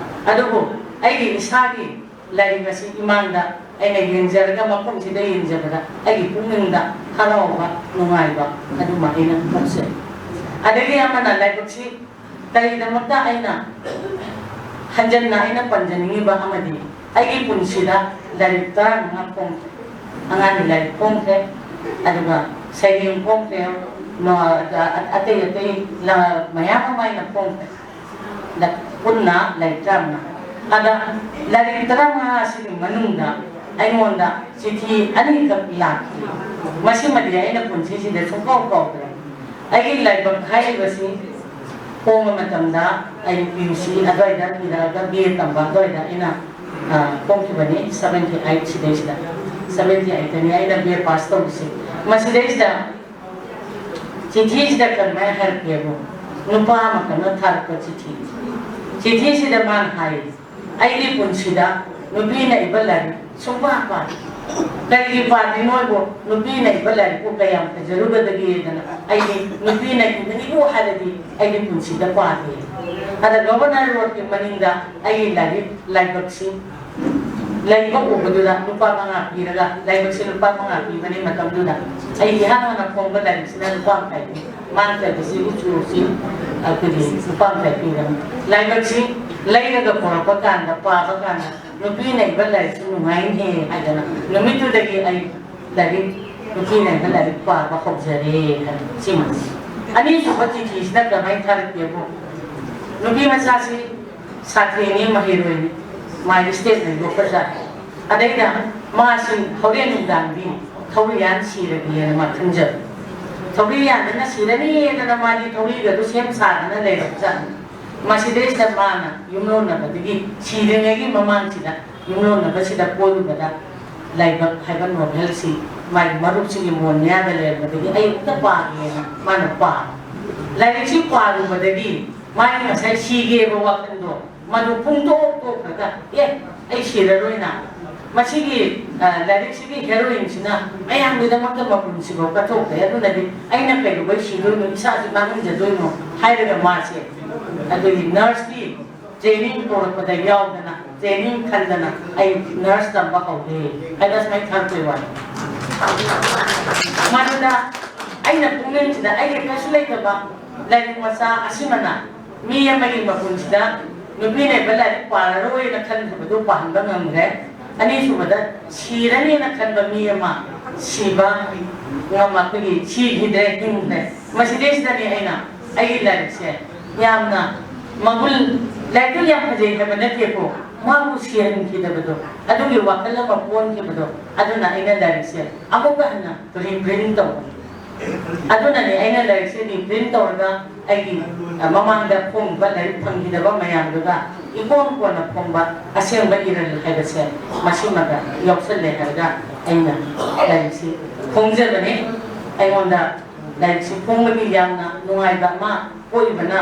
ꯑꯗꯨꯕꯨ ꯑꯩꯒꯤ ꯏꯁꯥꯒꯤ ꯂꯥꯏꯔꯤꯛ ꯑꯁꯤ ꯏꯃꯥꯡꯗ ꯑꯩꯅ ꯌꯦꯡꯖꯔꯒ, ꯃꯐꯝꯁꯤꯗ ꯌꯦꯡꯖꯕꯗ ꯑꯩꯒꯤ ꯄꯨꯛꯅꯤꯡꯗ ꯍꯔꯥꯎꯕ, ꯅꯨꯡꯉꯥꯏꯕ ꯑꯗꯨꯃ ꯑꯩꯅ ꯄꯣꯛꯆꯩ꯫ ꯑꯗꯒꯤ ꯑꯃꯅ ꯂꯥꯏꯕꯛꯁꯤ ꯀꯔꯤꯒꯤꯗꯃꯛꯇ ꯑꯩꯅ ꯍꯟꯖꯟꯅ ꯑꯩꯅ ꯄꯟꯖꯅꯤꯡꯉꯤꯕ ꯑꯃꯗꯤ ꯑꯩꯒꯤ ꯄꯨꯟꯁꯤꯗ ꯂꯥꯏꯔꯤꯛ ꯇꯔꯥꯃꯉꯥ ꯐꯣꯡꯈ꯭ꯔꯦ꯫ ꯑꯉꯥꯡꯒꯤ ꯂꯥꯏꯔꯤꯛ ꯐꯣꯡꯈ꯭ꯔꯦ, ꯑꯗꯨꯒ ꯁꯩꯔꯦꯡ ꯐꯣꯡꯈ꯭ꯔꯦ, ꯅꯣ-, ꯑ-, ꯑꯇꯩ ꯑꯇꯩ ꯂ-, ꯃꯌꯥꯝ ꯑꯃ ꯑꯩꯅ ꯐꯣꯡꯈ꯭ꯔꯦ꯫ ꯂ-, ꯄꯨꯟꯅ ꯂꯥꯏꯔꯤꯛ ꯇꯔꯥꯃꯉꯥ꯫ ꯑꯗ ꯂꯥꯏꯔꯤꯛ ꯇꯔꯥꯃꯉꯥ ꯑꯁꯤꯒꯤ ꯃꯅꯨꯡꯗ ꯑꯩꯉꯣꯟꯗ ꯆꯤꯊꯤ ꯑꯅꯤꯈꯛ ꯂꯥꯛꯈꯤ꯫ ꯃꯁꯤꯃꯗꯤ ꯑꯩꯅ ꯄꯨꯟꯁꯤꯁꯤꯗ ꯁꯨꯡꯀꯥꯎ ꯀꯥꯎꯗ꯭ꯔꯦ꯫ ꯑꯩꯒꯤ ꯂꯥꯏꯕꯛ ꯍꯥꯏꯔꯤꯕꯁꯤ ꯄꯣꯛꯄ ꯃꯇꯝꯗ ꯑꯩ ꯄꯤ ꯌꯨ ꯁꯤ ꯑꯗꯨꯋꯥꯏꯗ ꯄꯤꯔꯛꯑꯒ ꯕꯤ ꯑꯦ ꯇꯝꯕ ꯑꯗꯨꯋꯥꯏꯗ ꯑꯩꯅ, ꯑ, ꯄꯣꯛꯈꯤꯕꯅꯤ, ꯁꯕꯦꯟꯇꯤ ꯑꯩꯠ ꯁꯤꯗꯩꯁꯤꯗ꯫ ꯁꯕꯦꯟꯇꯤ ꯑꯩꯠꯇꯅꯤ ꯑꯩꯅ ꯕꯤ ꯑꯦ ꯄꯥꯁ ꯇꯧꯔꯤꯁꯦ꯫ ꯃꯁꯤꯗꯩꯁꯤꯗ ꯆꯤꯊꯤꯁꯤꯗ ꯀꯔꯝꯍꯥꯏꯅ ꯍꯥꯏꯔꯛꯀꯦꯕꯨ, ꯅꯨꯄꯥ ꯑꯃꯈꯛꯅ ꯊꯥꯔꯛꯄ ꯆꯤꯊꯤ꯫ ꯆꯤꯊꯤꯁꯤꯗ ꯃꯥꯅ ꯍꯥꯏ, "ꯑꯩꯒꯤ ꯄꯨꯟꯁꯤꯗ ꯅꯨꯄꯤꯅ ꯏꯕ ꯂꯥꯏꯔꯤꯛ ꯁꯨꯡꯄꯥ ꯄꯥꯗꯦ꯫ ꯀꯔꯤꯒꯤ ꯄꯥꯗ꯭ꯔꯤꯅꯣꯕꯨ? ꯅꯨꯄꯤꯅ ꯏꯕ ꯂꯥꯏꯔꯤꯛꯄꯨ ꯀꯌꯥꯝ ꯐꯖꯔꯨꯒꯗꯒꯦꯗꯅ ꯑꯩꯗꯤ ꯅꯨꯄꯤꯅ ꯏꯕꯅꯤꯕꯨ ꯍꯥꯏꯔꯗꯤ ꯑꯩꯗꯤ ꯄꯨꯟꯁꯤꯗ ꯄꯥꯗꯦ꯫" ꯑꯗ ꯒꯣꯕꯔꯅꯔ ꯔꯣꯗꯀꯤ ꯃꯅꯤꯡꯗ ꯑꯩꯒꯤ ꯂꯥꯏꯔꯤꯛ ꯂꯥꯏꯕꯛꯁꯤ ꯂꯩꯕ ꯎꯕꯗꯨꯗ ꯂꯨꯄꯥ ꯃꯉꯥ ꯄꯤꯔꯒ, ꯂꯥꯏꯕꯛꯁꯤ ꯂꯨꯄꯥ ꯃꯉꯥ ꯄꯤꯕꯅꯤ ꯃꯇꯝꯗꯨꯗ꯫ ꯑꯩ ꯏꯍꯥꯟ ꯍꯥꯟꯅ ꯐꯣꯡꯕ ꯂꯥꯏꯔꯤꯛꯁꯤꯅ ꯂꯨꯄꯥ ꯃꯈꯥꯏ ꯄꯤ꯫ ꯃꯥꯅ ꯆꯠꯄꯁꯤ ꯎꯆꯨ ꯎꯆꯤ ꯑꯩꯈꯣꯏꯒꯤ ꯂꯨꯄꯥ ꯃꯈꯥꯏ ꯄꯤꯕꯅꯤ꯫ ꯂꯥꯏꯕꯛꯁꯤ ꯂꯩꯔꯒ ꯄꯨꯔꯛꯄ ꯀꯥꯟꯗ, ꯄꯥꯕ ꯀꯥꯟꯗ, ꯅꯨꯄꯤꯅ ꯏꯕ ꯂꯥꯏꯔꯤꯛꯁꯤ ꯅꯨꯡꯉꯥꯏꯅꯦ ꯍꯥꯏꯗꯅ ꯅꯨꯃꯤꯠꯇꯨꯗꯒꯤ ꯑꯩ ꯂꯥꯏꯔꯤꯛ, ꯅꯨꯄꯤꯅ ꯏꯕ ꯂꯥꯏꯔꯤꯛ ꯄꯥꯕ ꯍꯧꯖꯔꯦ ꯍꯥꯏꯕ ꯁꯤꯃ꯫ ꯑꯅꯤꯁꯨꯕ ꯆꯤꯊꯤꯁꯤꯅ ꯀꯃꯥꯏꯅ ꯊꯥꯔꯛꯀꯦꯕꯨ, ꯅꯨꯄꯤ ꯃꯆꯥꯁꯤ ꯁꯥꯇ꯭ꯔꯤꯅꯤ, ꯃꯍꯩꯔꯣꯏꯅꯤ, ꯃꯥꯒꯤ ꯁ꯭ꯇꯦꯠꯅ ꯌꯣꯛꯄꯖꯥꯠꯅꯤ꯫ ꯑꯗꯩꯗ ꯃꯥꯁꯤ ꯍꯣꯔꯦꯟ ꯅꯨꯡꯗꯥꯡꯗꯤ ꯊꯧꯔꯤꯌꯥꯟ ꯁꯤꯔꯒꯦꯅ ꯃꯥ ꯈꯟꯖꯕ꯫ ꯊꯧꯔꯤꯌꯥꯟꯗꯅ ꯁꯤꯔꯅꯤꯗꯅ ꯃꯥꯗꯤ ꯊꯧꯔꯤꯒꯗꯨ ꯁꯦꯝ ꯁꯥꯗꯅ ꯂꯩꯔꯕꯖꯥꯠꯅꯤ꯫ ꯃꯁꯤꯗꯩꯁꯤꯗ ꯃꯥꯅ ꯌꯨꯝꯂꯣꯟꯅꯕꯗꯒꯤ, ꯁꯤꯗ꯭ꯔꯤꯉꯩꯒꯤ ꯃꯃꯥꯡꯁꯤꯗ ꯌꯨꯝꯂꯣꯟꯅꯕꯁꯤꯗ ꯀꯣꯏꯔꯨꯕꯗ ꯂꯥꯏꯕꯛ ꯍꯥꯏꯕ ꯅꯣꯚꯦꯜꯁꯤ ꯃꯥꯒꯤ ꯃꯔꯨꯞꯁꯤꯒꯤ ꯃꯣꯟ ꯃꯌꯥꯗ ꯂꯩꯔꯝꯕꯗꯒꯤ ꯑꯩ ꯑꯃꯨꯛꯇ ꯄꯥꯒꯦꯅ ꯃꯥꯅ ꯄꯥꯕ꯫ ꯂꯥꯏꯔꯤꯛꯁꯤ ꯄꯥꯔꯨꯕꯗꯒꯤ ꯃꯥꯒꯤ ꯉꯁꯥꯏ ꯁꯤꯒꯦꯕ ꯋꯥꯈꯜꯗꯣ ꯃꯗꯨ ꯄꯨꯡꯇꯣꯛ ꯇꯣꯛꯈ꯭ꯔꯒ, "ꯑꯦ, ꯑꯩ ꯁꯤꯔꯔꯣꯏꯅ, ꯃꯁꯤꯒꯤ ꯂꯥꯏꯔꯤꯛꯁꯤꯒꯤ ꯍꯦꯔꯣꯏꯟꯁꯤꯅ ꯃꯌꯥꯝꯒꯤꯗꯃꯛꯇ ꯃꯄꯨꯟꯁꯤꯐꯥꯎ ꯀꯠꯊꯣꯛꯈ꯭ꯔꯦ꯫ ꯑꯗꯨꯅꯗꯤ ꯑꯩꯅ ꯀꯩꯗꯧꯕꯩ ꯁꯤꯗꯣꯏꯅꯣ, ꯏꯁꯥꯁꯤ ꯃꯥꯡꯍꯟꯖꯗꯣꯏꯅꯣ ꯍꯥꯏꯔꯒ ꯃꯥꯁꯦ ꯑꯗꯨꯒꯤ ꯅꯔꯁꯀꯤ ꯇ꯭ꯔꯦꯅꯤꯡ ꯇꯧꯔꯛꯄꯗ ꯌꯥꯎꯗꯅ, ꯇ꯭ꯔꯦꯅꯤꯡ ꯈꯟꯗꯅ ꯑꯩ ꯅꯔꯁ ꯇꯝꯕ ꯍꯧꯔꯦ ꯍꯥꯏꯅ ꯁꯨꯃꯥꯏꯅ ꯊꯥꯔꯛꯄꯩ ꯋꯥꯅꯤ꯫ ꯃꯗꯨꯗ ꯑꯩꯅ ꯄꯨꯛꯅꯤꯡꯁꯤꯗ ꯑꯩꯒꯤ ꯀꯩꯁꯨ ꯂꯩꯇꯕ ꯂꯥꯏꯔꯤꯛ ꯃꯆꯥ ꯑꯁꯤꯃꯅ ꯃꯤ ꯑꯃꯒꯤ ꯃꯄꯨꯟꯁꯤꯗ ꯅꯨꯄꯤ ꯂꯩꯕ ꯂꯥꯏꯔꯤꯛ ꯄꯥꯔꯔꯣꯏꯅ ꯈꯟꯈꯤꯕꯗꯨ ꯄꯥꯍꯟꯕ ꯉꯝꯈ꯭ꯔꯦ꯫ ꯑꯅꯤꯁꯨꯕꯗ, ꯁꯤꯔꯅꯤꯅ ꯈꯟꯕ ꯃꯤ ꯑꯃ ꯁꯤꯕ ꯉꯝꯃꯛꯄꯒꯤ ꯁꯤꯈꯤꯗ꯭ꯔꯦ, ꯍꯤꯡꯈ꯭ꯔꯦ꯫ ꯃꯁꯤꯗꯩꯁꯤꯗꯅꯤ ꯑꯩꯅ ꯑꯩꯒꯤ ꯂꯥꯏꯔꯤꯛꯁꯦ ꯌꯥꯝꯅ ꯃꯒꯨꯟ, ꯂꯥꯏꯔꯤꯛꯇꯨ ꯌꯥꯝ ꯐꯖꯩ ꯍꯥꯏꯕ ꯅꯠꯇꯦꯀꯣ, ꯃꯥꯕꯨ ꯁꯤꯍꯟꯈꯤꯗꯕꯗꯣ, ꯑꯗꯨꯒꯤ ꯋꯥꯈꯜ ꯑꯃ ꯄꯣꯟꯈꯤꯕꯗꯣ, ꯑꯗꯨꯅ ꯑꯩꯅ ꯂꯥꯏꯔꯤꯛꯁꯦ ꯑꯃꯨꯛꯀ ꯍꯟꯅ ꯔꯤꯄ꯭ꯔꯤꯟ ꯇꯧꯕ꯫ ꯑꯗꯨꯅꯅꯦ ꯑꯩꯅ ꯂꯥꯏꯔꯤꯛꯁꯦ ꯔꯤꯄ꯭ꯔꯤꯟ ꯇꯧꯔꯒ ꯑꯩꯒꯤ ꯃꯃꯥꯡꯗ ꯐꯣꯡꯕ ꯂꯥꯏꯔꯤꯛ ꯐꯪꯈꯤꯗꯕ ꯃꯌꯥꯝꯗꯨꯒ ꯏꯀꯣꯟ ꯀꯣꯟꯅ ꯐꯣꯡꯕ ꯑꯁꯦꯡꯕ ꯏꯔꯜ ꯍꯥꯏꯕꯁꯦ ꯃꯁꯤꯃꯒ ꯌꯥꯎꯁꯜꯂꯦ ꯍꯥꯏꯔꯒ ꯑꯩꯅ ꯂꯥꯏꯔꯤꯛꯁꯤ ꯐꯣꯡꯖꯕꯅꯤ꯫ ꯑꯩꯉꯣꯟꯗ ꯂꯥꯏꯔꯤꯛꯁꯤ ꯐꯣꯡꯕꯒꯤ ꯌꯥꯝꯅ ꯅꯨꯡꯉꯥꯏꯕ ꯑꯃ ꯄꯣꯛꯏꯕꯅ,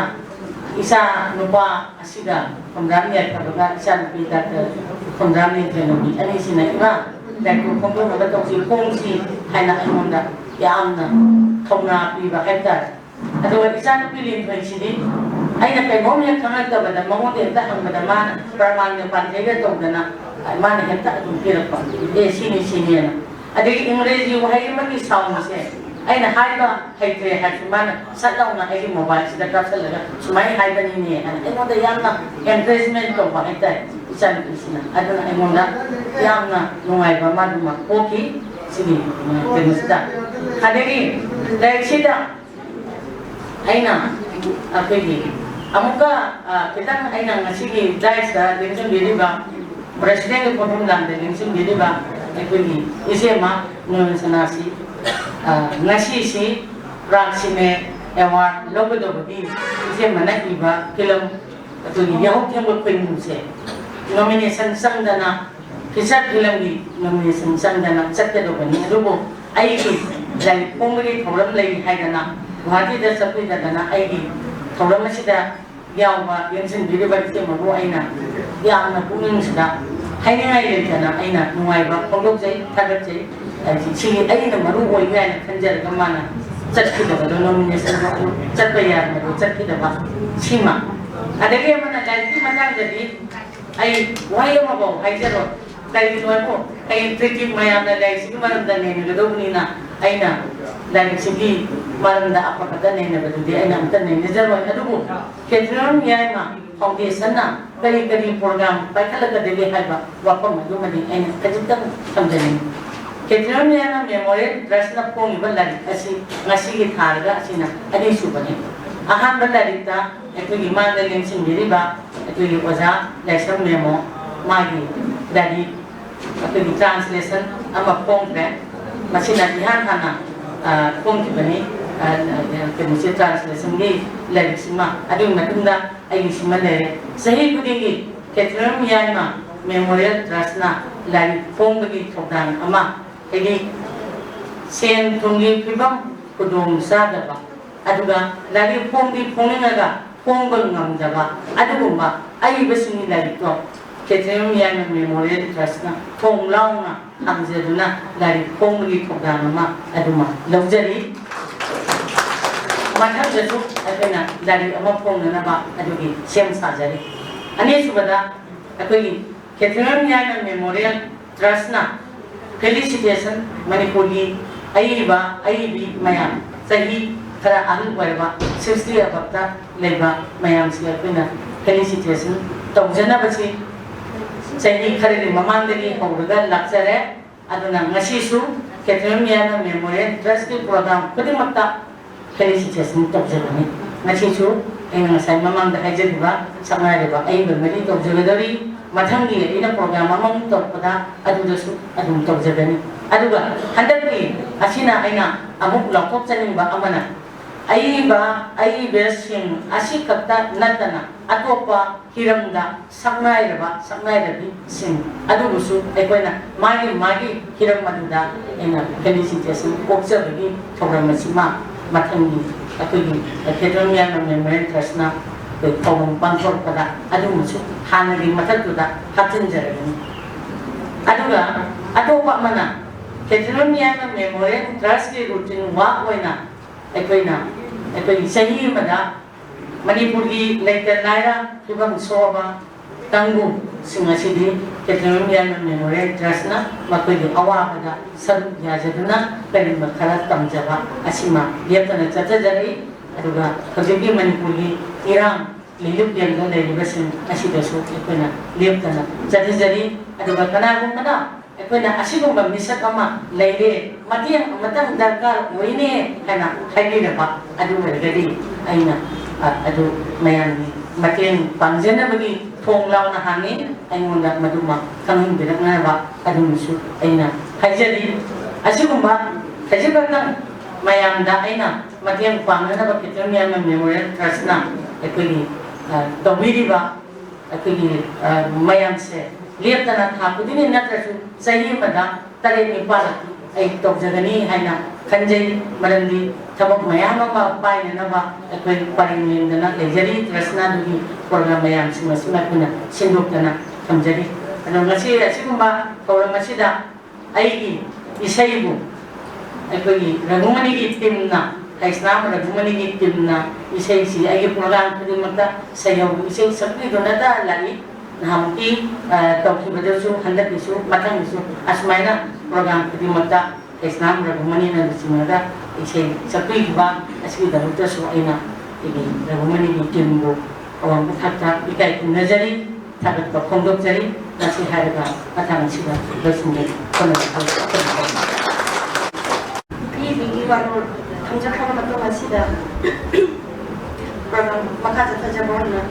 ꯏꯆꯥ ꯅꯨꯄꯥ ꯑꯁꯤꯒ ꯈꯣꯝꯗ꯭ꯔꯥꯝ ꯌꯥꯏꯐꯕꯒ ꯏꯆꯥ ꯅꯨꯄꯤ ꯗꯥꯛꯇꯔ ꯈꯣꯝꯗ꯭ꯔꯥꯝ ꯅꯤꯡꯊꯦꯝꯕꯤ ꯑꯅꯤꯁꯤꯅ, "ꯏꯃꯥ, ꯂꯥꯏꯔꯤꯛꯇꯨ ꯐꯣꯡꯗꯣꯛꯅꯕ ꯇꯧꯁꯤ, ꯐꯣꯡꯁꯤ" ꯍꯥꯏꯅ ꯑꯩꯉꯣꯟꯗ ꯌꯥꯝꯅ ꯊꯧꯅꯥ ꯄꯤꯕ ꯍꯥꯏꯕ ꯇꯥꯔꯦ꯫ ꯑꯗꯨꯒ ꯏꯆꯥꯅꯨꯄꯤ ꯂꯤꯟꯊꯣꯏꯁꯤꯗꯤ ꯑꯩꯅ ꯀꯩꯅꯣꯝ ꯍꯦꯛ ꯈꯪꯉꯛꯇꯕꯗ ꯃꯉꯣꯟꯗ ꯍꯦꯛꯇ ꯍꯪꯕꯗ ꯃꯥꯅ ꯄ꯭ꯔꯃꯥꯟꯒ ꯄꯥꯟꯊꯩꯒ ꯇꯧꯗꯅ ꯃꯥꯅ ꯍꯦꯛꯇ ꯑꯗꯨꯝ ꯄꯤꯔꯛꯄ, "ꯑꯦ, ꯁꯤꯅꯤ, ꯁꯤꯅꯤꯅ"꯫ ꯑꯗꯒꯤ ꯏꯪꯒ꯭ꯔꯦꯖꯤ ꯋꯥꯍꯩ ꯑꯃꯒꯤ ꯁꯥꯎꯟꯁꯦ ꯑꯩꯅ ꯍꯥꯏꯕ ꯍꯩꯇ꯭ꯔꯦ ꯍꯥꯏꯔꯁꯨ ꯃꯥꯅ ꯁꯠ ꯂꯥꯎꯅ ꯑꯩꯒꯤ ꯃꯣꯕꯥꯏꯜꯁꯤꯗ ꯀꯥꯞꯁꯤꯜꯂꯒ "ꯁꯨꯃꯥꯏꯅ ꯍꯥꯏꯕꯅꯤꯅꯦ" ꯍꯥꯏꯅ ꯑꯩꯉꯣꯟꯗ ꯌꯥꯝꯅ ꯑꯦꯟꯀꯔꯦꯖꯃꯦꯟ ꯇꯧꯕ ꯍꯥꯏꯇꯥꯔꯦ ꯏꯆꯥꯅꯨꯄꯤꯁꯤꯅ꯫ ꯑꯗꯨꯅ ꯑꯩꯉꯣꯟꯗ ꯌꯥꯝꯅ ꯅꯨꯡꯉꯥꯏꯕ ꯑꯃ ꯑꯗꯨꯃꯛ ꯄꯣꯛꯈꯤ ꯁꯤꯒꯤ, ꯎꯝ, ꯀꯩꯅꯣꯁꯤꯗ꯫ ꯑꯗꯒꯤ ꯂꯥꯏꯔꯤꯛꯁꯤꯗ ꯑꯩꯅ ꯑꯩꯈꯣꯏꯒꯤ ꯑꯃꯨꯛꯀ, ꯑ, ꯈꯤꯇꯪ ꯑꯩꯅ ꯉꯁꯤꯒꯤ ꯗꯥꯏꯁꯇ ꯂꯦꯡꯁꯤꯟꯕꯤꯔꯤꯕ ꯄ꯭ꯔꯦꯁꯤꯗꯦꯟꯒꯤ ꯄꯣꯠꯐꯝ ꯂꯥꯟꯗ ꯂꯦꯡꯁꯤꯟꯕꯤꯔꯤꯕ ꯑꯩꯈꯣꯏꯒꯤ ꯏꯆꯦꯃ ꯅꯣꯌꯟ ꯁꯅꯥꯁꯤ, ꯑ, ꯉꯁꯤꯁꯤ ꯄ꯭ꯔꯥꯛ ꯁꯤꯅꯦ ꯑꯦꯋꯥꯔꯗ ꯂꯧꯒꯗꯧꯕꯒꯤ ꯏꯆꯦꯃꯅ ꯏꯕ ꯐꯤꯂꯝ ꯑꯗꯨꯒꯤ ꯌꯥꯍꯧ ꯊꯦꯡꯕ ꯈꯣꯏꯃꯨꯁꯦ ꯅꯣꯃꯤꯅꯦꯁꯟ ꯆꯪꯗꯅ, ꯐꯤꯆꯔ ꯐꯤꯂꯝꯒꯤ ꯅꯣꯃꯤꯅꯦꯁꯟ ꯆꯪꯗꯅ ꯆꯠꯀꯗꯧꯕꯅꯤ꯫ ꯑꯗꯨꯕꯨ ꯑꯩꯒꯤ ꯂꯥꯏꯔꯤꯛ ꯐꯣꯡꯕꯒꯤ ꯊꯧꯔꯝ ꯂꯩ ꯍꯥꯏꯗꯅ ꯒꯨꯋꯥꯍꯥꯇꯤꯗ ꯆꯠꯄꯤꯗꯗꯅ ꯑꯩꯒꯤ ꯊꯧꯔꯝ ꯑꯁꯤꯗ ꯌꯥꯎꯕ ꯌꯦꯡꯁꯤꯟꯕꯤꯔꯤꯕ ꯏꯆꯦꯃꯕꯨ ꯑꯩꯅ ꯌꯥꯝꯅ ꯄꯨꯛꯅꯤꯡꯁꯤꯗ ꯍꯥꯏꯅꯤꯡꯉꯥꯏ ꯂꯩꯇꯅ ꯑꯩꯅ ꯅꯨꯡꯉꯥꯏꯕ ꯐꯣꯡꯗꯣꯛꯆꯩ, ꯊꯥꯒꯠꯆꯩ꯫ ꯍꯥꯏꯗꯤ ꯁꯤꯒꯤ ꯑꯩꯅ ꯃꯔꯨ ꯑꯣꯏ ꯍꯥꯏꯅ ꯈꯟꯖꯔꯒ ꯃꯥꯅ ꯆꯠꯈꯤꯗꯕꯗꯣ, ꯅꯣꯃꯤꯅꯦꯁꯟꯗꯣ ꯑꯗꯨ ꯆꯠꯄ ꯌꯥꯔꯝꯕꯗꯣ ꯆꯠꯈꯤꯗꯕ, ꯁꯤꯃ꯫ ꯑꯗꯒꯤ ꯑꯃꯅ ꯂꯥꯏꯔꯤꯛꯀꯤ ꯃꯇꯥꯡꯗꯗꯤ ꯑꯩ ꯋꯥꯍꯩ ꯑꯃꯐꯥꯎ ꯍꯥꯏꯖꯔꯣꯏ꯫ ꯀꯔꯤꯒꯤꯅꯣ ꯍꯥꯏꯕꯨ, ꯍꯌꯦꯡ ꯀ꯭ꯔꯤꯇꯤꯛ ꯃꯌꯥꯝꯅ ꯂꯥꯏꯔꯤꯛꯁꯤꯒꯤ ꯃꯔꯝꯗ ꯅꯩꯅꯒꯗꯧꯕꯅꯤꯅ ꯑꯩꯅ ꯂꯥꯏꯔꯤꯛꯁꯤꯒꯤ ꯃꯔꯝꯗ ꯑꯐꯕꯇ ꯅꯩꯅꯕꯗꯨꯗꯤ ꯑꯩꯅ ꯑꯝꯇ ꯅꯩꯅꯖꯔꯣꯏ꯫ ꯑꯗꯨꯕꯨ ꯈꯦꯇ꯭ꯔꯤꯃꯌꯨꯝ ꯌꯥꯏꯃ ꯐꯥꯎꯟꯗꯦꯁꯟꯅ ꯀꯔꯤ ꯀꯔꯤ ꯄ꯭ꯔꯣꯒ꯭ꯔꯥꯝ ꯄꯥꯏꯈꯠꯂꯛꯀꯗꯒꯦ ꯍꯥꯏꯕ ꯋꯥꯐꯝ ꯑꯗꯨꯃꯗꯤ ꯑꯩꯅ ꯈꯖꯤꯛꯇꯪ ꯊꯝꯖꯅꯤꯡꯏ꯫ ꯈꯦꯇ꯭ꯔꯤꯃꯌꯨꯝ ꯌꯥꯏꯃ ꯃꯦꯃꯣꯔꯤꯌꯦꯜ ꯇ꯭ꯔꯁꯅ ꯐꯣꯡꯂꯤꯕ ꯂꯥꯏꯔꯤꯛ ꯑꯁꯤ ꯉꯁꯤꯒꯤ ꯊꯥꯔꯒ ꯑꯁꯤꯅ ꯑꯅꯤꯁꯨꯕꯅꯤ꯫ ꯑꯍꯥꯟꯕ ꯂꯥꯏꯔꯤꯛꯇ ꯑꯩꯈꯣꯏꯒꯤ ꯃꯥꯡꯗ ꯂꯦꯡꯁꯤꯟꯕꯤꯔꯤꯕ ꯑꯩꯈꯣꯏꯒꯤ ꯑꯣꯖꯥ ꯂꯥꯏꯁ꯭ꯔꯝ ꯃꯦꯃꯣ, ꯃꯥꯒꯤ ꯂꯥꯏꯔꯤꯛ ꯑꯩꯈꯣꯏꯒꯤ ꯇ꯭ꯔꯥꯟꯁꯂꯦꯁꯟ ꯑꯃ ꯐꯣꯡꯈ꯭ꯔꯦ꯫ ꯃꯁꯤꯅ ꯏꯍꯥꯟ ꯍꯥꯟꯅ, ꯑ, ꯐꯣꯡꯈꯤꯕꯅꯤ꯫ ꯑ, ꯀꯩꯅꯣꯁꯦ, ꯇ꯭ꯔꯥꯟꯁꯂꯦꯁꯟꯒꯤ ꯂꯥꯏꯔꯤꯛꯁꯤꯃ꯫ ꯑꯗꯨꯒꯤ ꯃꯇꯨꯡꯗ ꯑꯩꯒꯤꯁꯤꯃ ꯂꯩꯔꯦ꯫ ꯆꯍꯤ ꯈꯨꯗꯤꯡꯒꯤ ꯈꯦꯇ꯭ꯔꯤꯃꯌꯨꯝ ꯌꯥꯏꯃ ꯃꯦꯃꯣꯔꯤꯌꯦꯜ ꯇ꯭ꯔꯁꯅ ꯂꯥꯏꯔꯤꯛ ꯐꯣꯡꯕꯒꯤ ꯊꯧꯗꯥꯡ ꯑꯃ, ꯍꯥꯏꯗꯤ ꯁꯦꯟ ꯊꯨꯝꯒꯤ ꯐꯤꯕꯝ ꯈꯨꯗꯣꯡ ꯆꯥꯗꯕ, ꯑꯗꯨꯒ ꯂꯥꯏꯔꯤꯛ ꯐꯣꯡꯗꯤ ꯐꯣꯡꯅꯤꯡꯉꯒ ꯐꯣꯡꯕ ꯉꯝꯗꯕ ꯑꯗꯨꯒꯨꯝꯕ ꯑꯏꯕꯁꯤꯡꯒꯤ ꯂꯥꯏꯔꯤꯛꯇꯣ ꯈꯦꯇ꯭ꯔꯤꯃꯌꯨꯝ ꯌꯥꯏꯃ ꯃꯦꯃꯣꯔꯤꯌꯦꯜ ꯇ꯭ꯔꯁꯅ ꯊꯣꯡ ꯂꯥꯎꯅ ꯍꯥꯡꯖꯗꯨꯅ ꯂꯥꯏꯔꯤꯛ ꯐꯣꯡꯕꯒꯤ ꯊꯧꯗꯥꯡ ꯑꯃ ꯑꯗꯨꯃ ꯂꯧꯖꯔꯤ꯫ ꯃꯊꯪꯗꯁꯨ ꯑꯩꯈꯣꯏꯅ ꯂꯥꯏꯔꯤꯛ ꯑꯃ ꯐꯣꯡꯅꯅꯕ ꯑꯗꯨꯒꯤ ꯁꯦꯝ ꯁꯥꯖꯔꯤ꯫ ꯑꯅꯤꯁꯨꯕꯗ, ꯑꯩꯈꯣꯏꯒꯤ ꯈꯦꯇ꯭ꯔꯤꯃꯌꯨꯝ ꯌꯥꯏꯃ ꯃꯦꯃꯣꯔꯤꯌꯦꯜ ꯇ꯭ꯔꯁꯅ ꯐꯦꯂꯤꯁꯤꯇꯦꯁꯟ ꯃꯅꯤꯄꯨꯔꯒꯤ ꯑꯏꯕ ꯑꯏꯕꯤ ꯃꯌꯥꯝ, ꯆꯍꯤ ꯈꯔ ꯑꯍꯜ ꯑꯣꯏꯔꯕ, ꯁꯤꯛꯁꯇꯤ ꯑꯕꯞꯇ ꯂꯩꯕ ꯃꯌꯥꯝꯁꯤ ꯑꯩꯈꯣꯏꯅ ꯐꯦꯂꯤꯁꯤꯇꯦꯁꯟ ꯇꯧꯖꯅꯕꯁꯤ ꯆꯍꯤ ꯈꯔꯒꯤ ꯃꯃꯥꯡꯗꯒꯤ ꯍꯧꯔꯒ ꯂꯥꯛꯆꯔꯦ꯫ ꯑꯗꯨꯅ ꯉꯁꯤꯁꯨ ꯈꯦꯇ꯭ꯔꯤꯃꯌꯨꯝ ꯌꯥꯏꯃ ꯃꯦꯃꯣꯔꯤꯌꯦꯜ ꯇ꯭ꯔꯁꯀꯤ ꯄ꯭ꯔꯣꯒ꯭ꯔꯥꯝ ꯈꯨꯗꯤꯡꯃꯛꯇ ꯐꯦꯂꯤꯁꯤꯇꯦꯁꯟ ꯇꯧꯖꯕꯅꯤ꯫ ꯉꯁꯤꯁꯨ ꯑꯩꯅ ꯉꯁꯥꯏ ꯃꯃꯥꯡꯗ ꯍꯥꯏꯖꯈꯤꯕ ꯁꯛꯅꯥꯏꯔꯕ ꯑꯏꯕ ꯃꯔꯤ ꯇꯧꯖꯒꯗꯧꯔꯤ꯫ ꯃꯊꯪꯒꯤ ꯑꯩꯅ ꯄ꯭ꯔꯣꯒ꯭ꯔꯥꯝ ꯑꯃꯃꯨꯛ ꯇꯧꯔꯛꯄꯗ ꯑꯗꯨꯗꯁꯨ ꯑꯗꯨꯝ ꯇꯧꯖꯒꯅꯤ꯫ ꯑꯗꯨꯒ ꯍꯟꯗꯛꯀꯤ ꯑꯁꯤꯅ ꯑꯩꯅ ꯑꯃꯨꯛ ꯂꯥꯎꯊꯣꯛꯆꯅꯤꯡꯕ ꯑꯃꯅ, ꯑꯏꯕ ꯑꯏꯕꯁꯤꯡ ꯑꯁꯤꯈꯛꯇ ꯅꯠꯇꯅ ꯑꯇꯣꯞꯄ ꯍꯤꯔꯝꯗ ꯁꯛꯅꯥꯏꯔꯕ ꯁꯛꯅꯥꯏꯔꯕꯤꯁꯤꯡ ꯑꯗꯨꯕꯨꯁꯨ ꯑꯩꯈꯣꯏꯅ ꯃꯥꯒꯤ ꯃꯥꯒꯤ ꯍꯤꯔꯝ ꯑꯗꯨꯗ ꯑꯩꯅ ꯐꯦꯂꯤꯁꯤꯇꯦꯁꯟ ꯑꯣꯛꯆꯕꯒꯤ ꯊꯧꯔꯝ ꯑꯁꯤꯃ ꯃꯊꯪꯒꯤ ꯑꯩꯈꯣꯏꯒꯤ ꯈꯦꯇ꯭ꯔꯤꯃꯌꯨꯝ ꯌꯥꯏꯃ ꯃꯦꯃꯣꯔꯤꯌꯦꯜ ꯇ꯭ꯔꯁꯅ ꯑꯩꯈꯣꯏ ꯊꯧꯔꯝ ꯄꯥꯡꯊꯣꯔꯛꯄꯗ ꯑꯗꯨꯒꯨꯝꯕꯁꯨ ꯍꯥꯟꯅꯒꯤ ꯃꯊꯛꯇꯨꯗ ꯍꯥꯞꯆꯤꯟꯖꯔꯒꯅꯤ꯫ ꯑꯗꯨꯒ ꯑꯇꯣꯞꯄ ꯑꯃꯅ, ꯈꯦꯇ꯭ꯔꯤꯃꯌꯨꯝ ꯌꯥꯏꯃ ꯃꯦꯃꯣꯔꯤꯌꯦꯜ ꯇ꯭ꯔꯁꯀꯤ ꯔꯨꯇꯤꯟ ꯋꯥꯛ ꯑꯣꯏꯅ ꯑꯩꯈꯣꯏꯅ, ꯑꯩꯈꯣꯏꯒꯤ ꯆꯍꯤ ꯑꯃꯗ ꯃꯅꯤꯄꯨꯔꯒꯤ ꯂꯩꯇ ꯂꯥꯏꯔ, ꯐꯤꯕꯝ ꯁꯣꯛꯑꯕ ꯀꯥꯡꯕꯨꯁꯤꯡ ꯑꯁꯤꯗꯤ ꯈꯦꯇ꯭ꯔꯤꯃꯌꯨꯝ ꯌꯥꯏꯃ ꯃꯦꯃꯣꯔꯤꯌꯦꯜ ꯇ꯭ꯔꯁꯅ ꯃꯈꯣꯏꯒꯤ ꯑꯋꯥꯕꯗ ꯁꯔꯨꯛ ꯌꯥꯖꯗꯨꯅ ꯀꯔꯤꯒꯨꯝꯕ ꯈꯔ ꯇꯝꯖꯕ ꯑꯁꯤꯃ ꯂꯦꯞꯇꯅ ꯆꯠꯊꯖꯔꯛꯏ꯫ ꯑꯗꯨꯒ ꯍꯧꯖꯤꯛꯀꯤ ꯃꯅꯤꯄꯨꯔꯒꯤ ꯏꯔꯥꯡ ꯂꯩꯂꯨꯞ ꯂꯦꯡꯗ ꯂꯩꯔꯤꯕꯁꯤꯡ ꯑꯁꯤꯗꯁꯨ ꯑꯩꯈꯣꯏꯅ ꯂꯦꯞꯇꯅ ꯆꯠꯊꯖꯔꯤ꯫ ꯑꯗꯨꯒ ꯀꯅꯥꯒꯨꯝꯕꯅ ꯑꯩꯈꯣꯏꯅ ꯑꯁꯤꯒꯨꯝꯕ ꯃꯤꯁꯛ ꯑꯃ ꯂꯩꯔꯦ, ꯃꯇꯦꯡ ꯑꯃꯇꯪ ꯗꯔꯀꯥꯔ ꯑꯣꯏꯅꯦ ꯍꯥꯏꯅ ꯍꯥꯏꯕꯤꯔꯕ ꯑꯗꯨ ꯑꯣꯏꯔꯒꯗꯤ ꯑꯩꯅ, ꯑ, ꯑꯗꯨ ꯃꯌꯥꯝꯒꯤ ꯃꯇꯦꯡ ꯄꯥꯡꯖꯅꯕꯒꯤ ꯊꯣꯡ ꯂꯥꯎꯅ ꯍꯥꯡꯉꯤ꯫ ꯑꯩꯉꯣꯟꯗ ꯃꯗꯨꯃ ꯈꯪꯍꯟꯕꯤꯔꯛꯅꯕ ꯑꯗꯨꯝꯁꯨ ꯑꯩꯅ ꯍꯥꯏꯖꯔꯤ꯫ ꯑꯁꯤꯒꯨꯝꯕ ꯈꯖꯤꯛ ꯈꯛꯇꯪ ꯃꯌꯥꯝꯗ ꯑꯩꯅ ꯃꯇꯦꯡ ꯄꯥꯡꯅꯅꯕ ꯈꯦꯇ꯭ꯔꯤꯃꯌꯨꯝ ꯌꯥꯏꯃ ꯃꯦꯃꯣꯔꯤꯌꯦꯜ ꯇ꯭ꯔꯁꯅ ꯑꯩꯈꯣꯏꯒꯤ, ꯑ, ꯇꯧꯕꯤꯔꯤꯕ ꯑꯩꯈꯣꯏꯒꯤ, ꯑ, ꯃꯌꯥꯝꯁꯦ ꯂꯦꯞꯇꯅ ꯊꯥ ꯈꯨꯗꯤꯡꯒꯤ ꯅꯠꯇ꯭ꯔꯁꯨ ꯆꯍꯤ ꯑꯃꯗ ꯇꯔꯦꯠ ꯅꯤꯄꯥꯜ ꯑꯩ ꯇꯧꯖꯒꯅꯤ ꯍꯥꯏꯅ ꯈꯟꯖꯩ꯫ ꯃꯔꯝꯗꯤ ꯊꯕꯛ ꯃꯌꯥꯝ ꯑꯃ ꯄꯥꯏꯅꯅꯕ ꯑꯩꯈꯣꯏ ꯄꯔꯦꯡ ꯂꯦꯡꯗꯅ ꯂꯩꯖꯔꯤ꯫ ꯇ꯭ꯔꯁꯅꯥꯗꯨꯒꯤ ꯄ꯭ꯔꯣꯒ꯭ꯔꯥꯝ ꯃꯌꯥꯝꯁꯤꯡ ꯑꯁꯤꯃ ꯑꯩꯈꯣꯏꯅ ꯁꯤꯟꯗꯣꯛꯇꯅ ꯊꯝꯖꯔꯤ꯫ ꯑꯗꯣ ꯉꯁꯤ ꯑꯁꯤꯒꯨꯝꯕ ꯊꯧꯔꯝ ꯑꯁꯤꯗ ꯑꯩꯒꯤ ꯏꯁꯩꯕꯨ ꯑꯩꯈꯣꯏꯒꯤ ꯔꯘꯨꯃꯅꯤꯒꯤ ꯇꯤꯝꯅ, ꯍꯩꯁꯅꯥꯝ ꯔꯘꯨꯃꯅꯤꯒꯤ ꯇꯤꯝꯅ ꯏꯁꯩꯁꯤ ꯑꯩꯒꯤ ꯄ꯭ꯔꯣꯒ꯭ꯔꯥꯝ ꯈꯨꯗꯤꯡꯃꯛꯇ ꯁꯩꯍꯧꯕ ꯏꯁꯩ ꯁꯛꯄꯤꯗꯨꯅꯇ ꯂꯥꯛꯏ꯫ ꯅꯍꯥꯟꯃꯨꯛꯀꯤ, ꯑ, ꯇꯧꯈꯤꯕꯗꯁꯨ, ꯍꯟꯗꯛꯀꯤꯁꯨ, ꯃꯊꯪꯒꯤꯁꯨ ꯑꯁꯨꯃꯥꯏꯅ ꯄ꯭ꯔꯣꯒ꯭ꯔꯥꯝ ꯈꯨꯗꯤꯡꯃꯛꯇ ꯍꯩꯁꯅꯥꯝ ꯔꯘꯨꯃꯅꯤꯅ ꯂꯨꯆꯤꯡꯂꯒ ꯏꯁꯩ ꯁꯛꯄꯤꯈꯤꯕ ꯑꯁꯤꯒꯤꯗꯃꯛꯇꯁꯨ ꯑꯩꯅ ꯑꯩꯒꯤ ꯔꯘꯨꯃꯅꯤꯒꯤ ꯇꯤꯝꯕꯨ ꯑꯋꯥꯡꯕ ꯊꯥꯛꯇ ꯏꯀꯥꯏ ꯈꯨꯝꯅꯖꯔꯤ, ꯊꯥꯒꯠꯄ ꯐꯣꯡꯗꯣꯛꯆꯔꯤ꯫ ꯃꯁꯤ ꯍꯥꯏꯔꯒ ꯃꯇꯥꯡ ꯑꯁꯤꯗ ꯂꯣꯏꯁꯤꯟꯖꯔꯤ꯫ ꯈꯟꯅꯕ ꯍꯧꯖꯤꯛ ꯑꯩꯈꯣꯏꯅ ꯇꯧꯔꯤ꯫ ꯅꯨꯄꯤꯁꯤꯡꯒꯤ ꯋꯥꯔꯣꯜ ꯊꯝꯖꯈ꯭ꯔꯕ ꯃꯇꯨꯡ ꯑꯁꯤꯗ ꯄ꯭ꯔꯣꯒ꯭ꯔꯥꯝ ꯃꯈꯥ ꯆꯠꯊꯖꯕ ꯑꯣꯏꯅ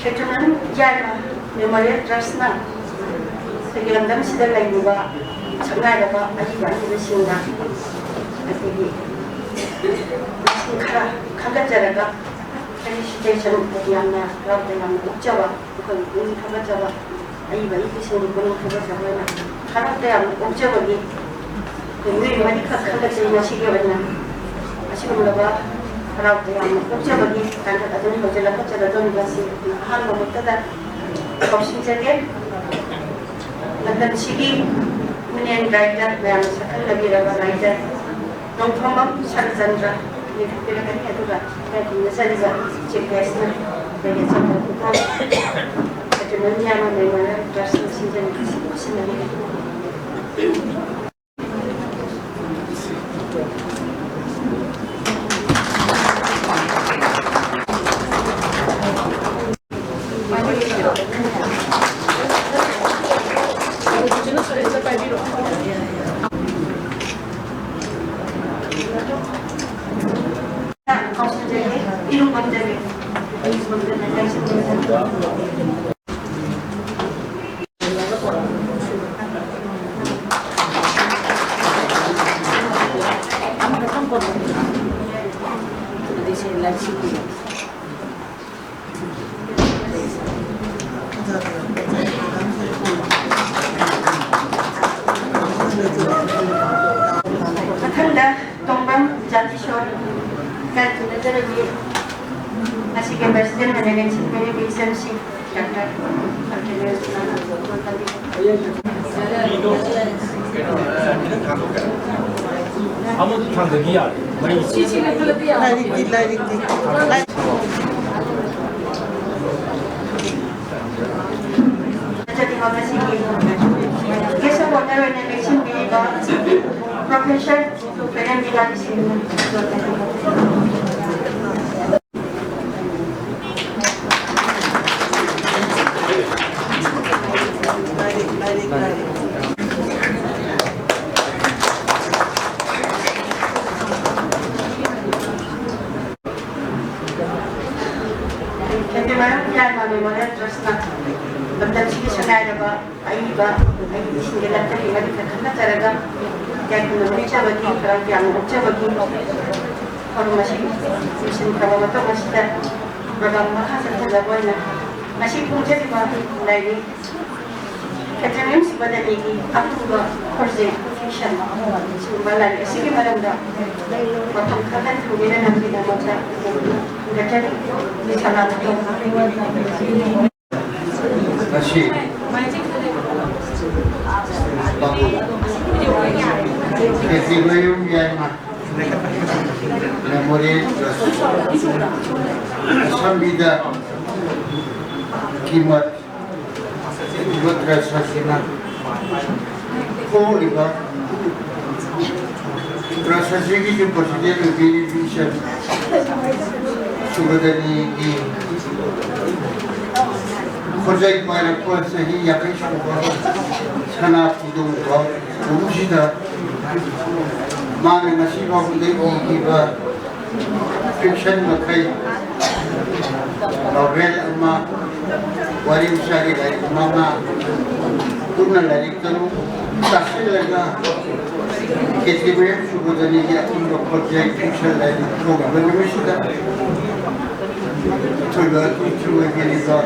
ꯈꯦꯇ꯭ꯔꯤꯃꯌꯨꯝ ꯌꯥꯏꯃ ꯃꯦꯃꯣꯔꯤꯌꯦꯜ ꯇ꯭ꯔꯁꯅ ꯑꯩꯈꯣꯏꯒꯤ ꯂꯝꯗꯝꯁꯤꯗ ꯂꯩꯔꯤꯕ ꯁꯛꯅꯥꯏꯔꯕ ꯑꯏꯕ ꯑꯏꯕꯁꯤꯡꯗ ꯑꯩꯈꯣꯏꯒꯤ ꯃꯁꯤꯡ ꯈꯔ ꯈꯟꯒꯠꯆꯔꯒ ꯐꯦꯂꯤꯁꯤꯇꯦꯁꯟ ꯌꯥꯝꯅ ꯍꯔꯥꯎ ꯇꯌꯥꯝꯅ ꯑꯣꯛꯆꯕ, ꯑꯩꯈꯣꯏꯒꯤ ꯄꯨꯛꯅꯤꯡ ꯊꯧꯒꯠꯆꯕ, ꯑꯏꯕ ꯑꯏꯕꯁꯤꯡꯒꯤ ꯄꯨꯛꯅꯤꯡ ꯊꯧꯒꯠꯆꯕ ꯑꯣꯏꯅ ꯍꯔꯥꯎ ꯇꯌꯥꯝꯅ ꯑꯣꯛꯆꯕꯒꯤ ꯑꯩꯈꯣꯏ ꯃꯤꯑꯣꯏ ꯃꯔꯤꯈꯛ ꯈꯟꯒꯠꯆꯩ ꯉꯁꯤꯒꯤ ꯑꯣꯏꯅ꯫ ꯑꯁꯤꯒꯨꯝꯂꯕ ꯍꯔꯥꯎ ꯇꯌꯥꯝꯅ ꯑꯣꯛꯆꯕꯒꯤ ꯇꯥꯡꯀꯛ ꯑꯗꯨꯅ ꯍꯧꯖꯤꯛ ꯂꯧꯈꯠꯆꯒꯗꯧꯔꯤꯕ ꯑꯁꯤ ꯑꯍꯥꯟꯕ ꯃꯛꯇꯗ ꯀꯧꯁꯤꯟꯖꯒꯦ꯫ ꯃꯇꯝꯁꯤꯒꯤ ꯃꯤꯅꯦꯟ ꯒꯥꯏꯗ ꯃꯌꯥꯝꯅ ꯁꯛꯈꯪꯅꯕꯤꯔꯕ ꯒꯥꯏꯗ ꯅꯣꯡꯊꯣꯝꯕꯝ ꯁꯔꯆꯟꯗ꯭ꯔ ꯂꯦꯞꯄꯤꯔꯛꯀꯅꯤ, ꯑꯗꯨꯒ ꯏꯀꯥꯏ ꯈꯨꯝꯅꯖꯔꯤꯕ ꯆꯤꯐ ꯒꯦꯁꯅ ꯑꯩꯈꯣꯏꯒꯤ ꯑꯆꯧꯕ ꯄꯨꯊꯣꯛ ꯑꯗꯨꯅ ꯃꯤꯌꯥꯝ ꯑꯃ ꯃꯦꯃꯣꯔꯤꯌꯦꯜ ꯇ꯭ꯔꯁꯅ ꯁꯤꯟꯖꯔꯤꯕꯁꯤ ꯈꯨꯠꯁꯤꯟꯅꯕꯤꯔꯤ꯫ ꯃꯊꯪꯗ ꯇꯣꯡꯕꯝ ꯖꯥꯇꯤꯁꯣꯔ ꯀꯟꯇꯤꯅꯦꯟꯇꯦꯜꯒꯤ ꯃꯁꯤꯒꯤ ꯄ꯭ꯔꯁꯤꯗꯦꯟ ꯑꯣꯏꯅ ꯂꯦꯡꯁꯤꯟꯕꯤꯔꯤꯕ ꯏꯆꯟꯁꯤ ꯗꯥꯛꯇꯔ ꯀꯟꯇꯤꯅꯦꯟꯇꯦꯜ ꯑꯃꯗꯨ ꯊꯥꯡꯗꯒꯤ ꯌꯥꯔꯦ꯫ ꯃꯩ ꯂꯥꯏꯔꯤꯛꯇꯤ, ꯂꯥꯏꯔꯤꯛꯇꯤ꯫ ꯂꯥꯏꯔꯤꯛ ꯅꯠꯇ꯭ꯔꯗꯤ ꯃꯃꯜꯁꯤꯡꯒꯤ guest of honour ꯑꯣꯏꯅ ꯂꯦꯡꯁꯤꯟꯕꯤꯔꯤꯕ Professor ꯀꯔꯦꯝꯕꯤꯂꯥꯜ ꯁꯤꯡꯅ ꯈꯦꯇ꯭ꯔꯤꯃꯥꯏꯕꯝ ꯌꯥꯏꯃ ꯃꯦꯃꯣꯔꯤꯌꯦꯜ ꯇ꯭ꯔꯁꯅ ꯂꯝꯗꯝꯁꯤꯒꯤ ꯁꯉꯥꯏꯔꯕ ꯑꯏꯕ ꯑꯏꯕꯤꯁꯤꯡꯒꯤꯗꯃꯛꯇ ꯃꯔꯤꯛꯇ ꯈꯟꯅꯖꯔꯒ ꯌꯥꯏꯐꯅ ꯅꯣꯛꯆꯕꯒꯤ ꯍꯔꯥꯎ ꯇꯌꯥꯝꯅ ꯑꯣꯛꯆꯕꯒꯤ ꯊꯧꯔꯝ ꯑꯁꯤ ꯂꯣꯏꯁꯤꯟꯈ꯭ꯔꯕ ꯃꯇꯨꯡ ꯑꯁꯤꯗ ꯄ꯭ꯔꯣꯒ꯭ꯔꯥꯝ ꯃꯈꯥ ꯆꯠꯊꯖꯕ ꯑꯣꯏꯅ ꯉꯁꯤ ꯐꯣꯡꯖꯔꯤꯕ ꯂꯥꯏꯔꯤꯛ ꯈꯦꯇ꯭ꯔꯤꯃꯥꯏꯕꯝ ꯁꯤꯕꯗꯅꯤꯒꯤ ꯑꯄꯨꯟꯕ ꯈꯣꯔꯖꯦꯛ ꯐꯤꯛꯁꯟ ꯁꯤꯒꯨꯝꯕ ꯂꯥꯏꯔꯤꯛ ꯑꯁꯤꯒꯤ ꯃꯔꯝꯗ ꯋꯥꯐꯝ ꯈꯔ ꯊꯝꯕꯤꯅꯅꯕꯒꯤꯗꯃꯛꯇ ꯈꯟꯒꯠꯆꯔꯤ꯫ ꯃꯤꯁ ꯁꯂꯥꯃꯇꯣꯝꯕ꯫ ꯉꯁꯤ ꯈꯦꯇ꯭ꯔꯤꯃꯌꯨꯝ ꯌꯥꯏꯃ Memorial Trust ꯑꯁꯝꯕꯤꯗ ꯀꯤꯃꯠ ꯀꯤꯃꯠ ꯇ꯭ꯔꯁ ꯑꯁꯤꯅ ꯊꯣꯛꯂꯤꯕ ꯇ꯭ꯔꯁ ꯑꯁꯤꯒꯤꯁꯨ ꯄ꯭ꯔꯁꯤꯗꯦꯟ ꯑꯣꯏꯕꯤꯔꯤꯕ ꯏꯆꯟ ꯁꯨꯕꯗꯅꯤꯒꯤ ꯈꯣꯟꯖꯩ ꯄꯥꯏꯔꯛꯄ ꯆꯍꯤ ꯌꯥꯡꯈꯩ ꯁꯨꯕ ꯁꯅꯥ ꯐꯤꯗꯣꯡꯕ ꯀꯨꯝꯁꯤꯗ ꯃꯥꯅ ꯉꯁꯤ ꯐꯥꯎꯕꯗ ꯏꯈꯤꯕ ꯐꯤꯛꯁꯟ ꯃꯈꯩ, ꯅꯣꯚꯦꯜ ꯑꯃ, ꯋꯥꯔꯤ ꯃꯆꯥꯒꯤ ꯂꯥꯏꯔꯤꯛ ꯃꯉꯥ, ꯄꯨꯟꯅ ꯂꯥꯏꯔꯤꯛ ꯇꯔꯨꯛ ꯇꯥꯁꯤꯜꯂꯒ ꯀꯦꯇꯦꯒꯣꯔꯤ ꯁꯨꯕꯗꯅꯤꯒꯤ ꯑꯄꯨꯟꯕ ꯈꯣꯠꯆꯩ ꯐꯤꯛꯁꯟ ꯂꯥꯏꯔꯤꯛ ꯊꯣꯛꯂꯤꯕ ꯅꯨꯃꯤꯠꯁꯤꯗ ꯑꯩꯈꯣꯏꯒ ꯑꯩꯈꯣꯏꯁꯨ ꯑꯣꯏꯕꯤꯔꯤꯕ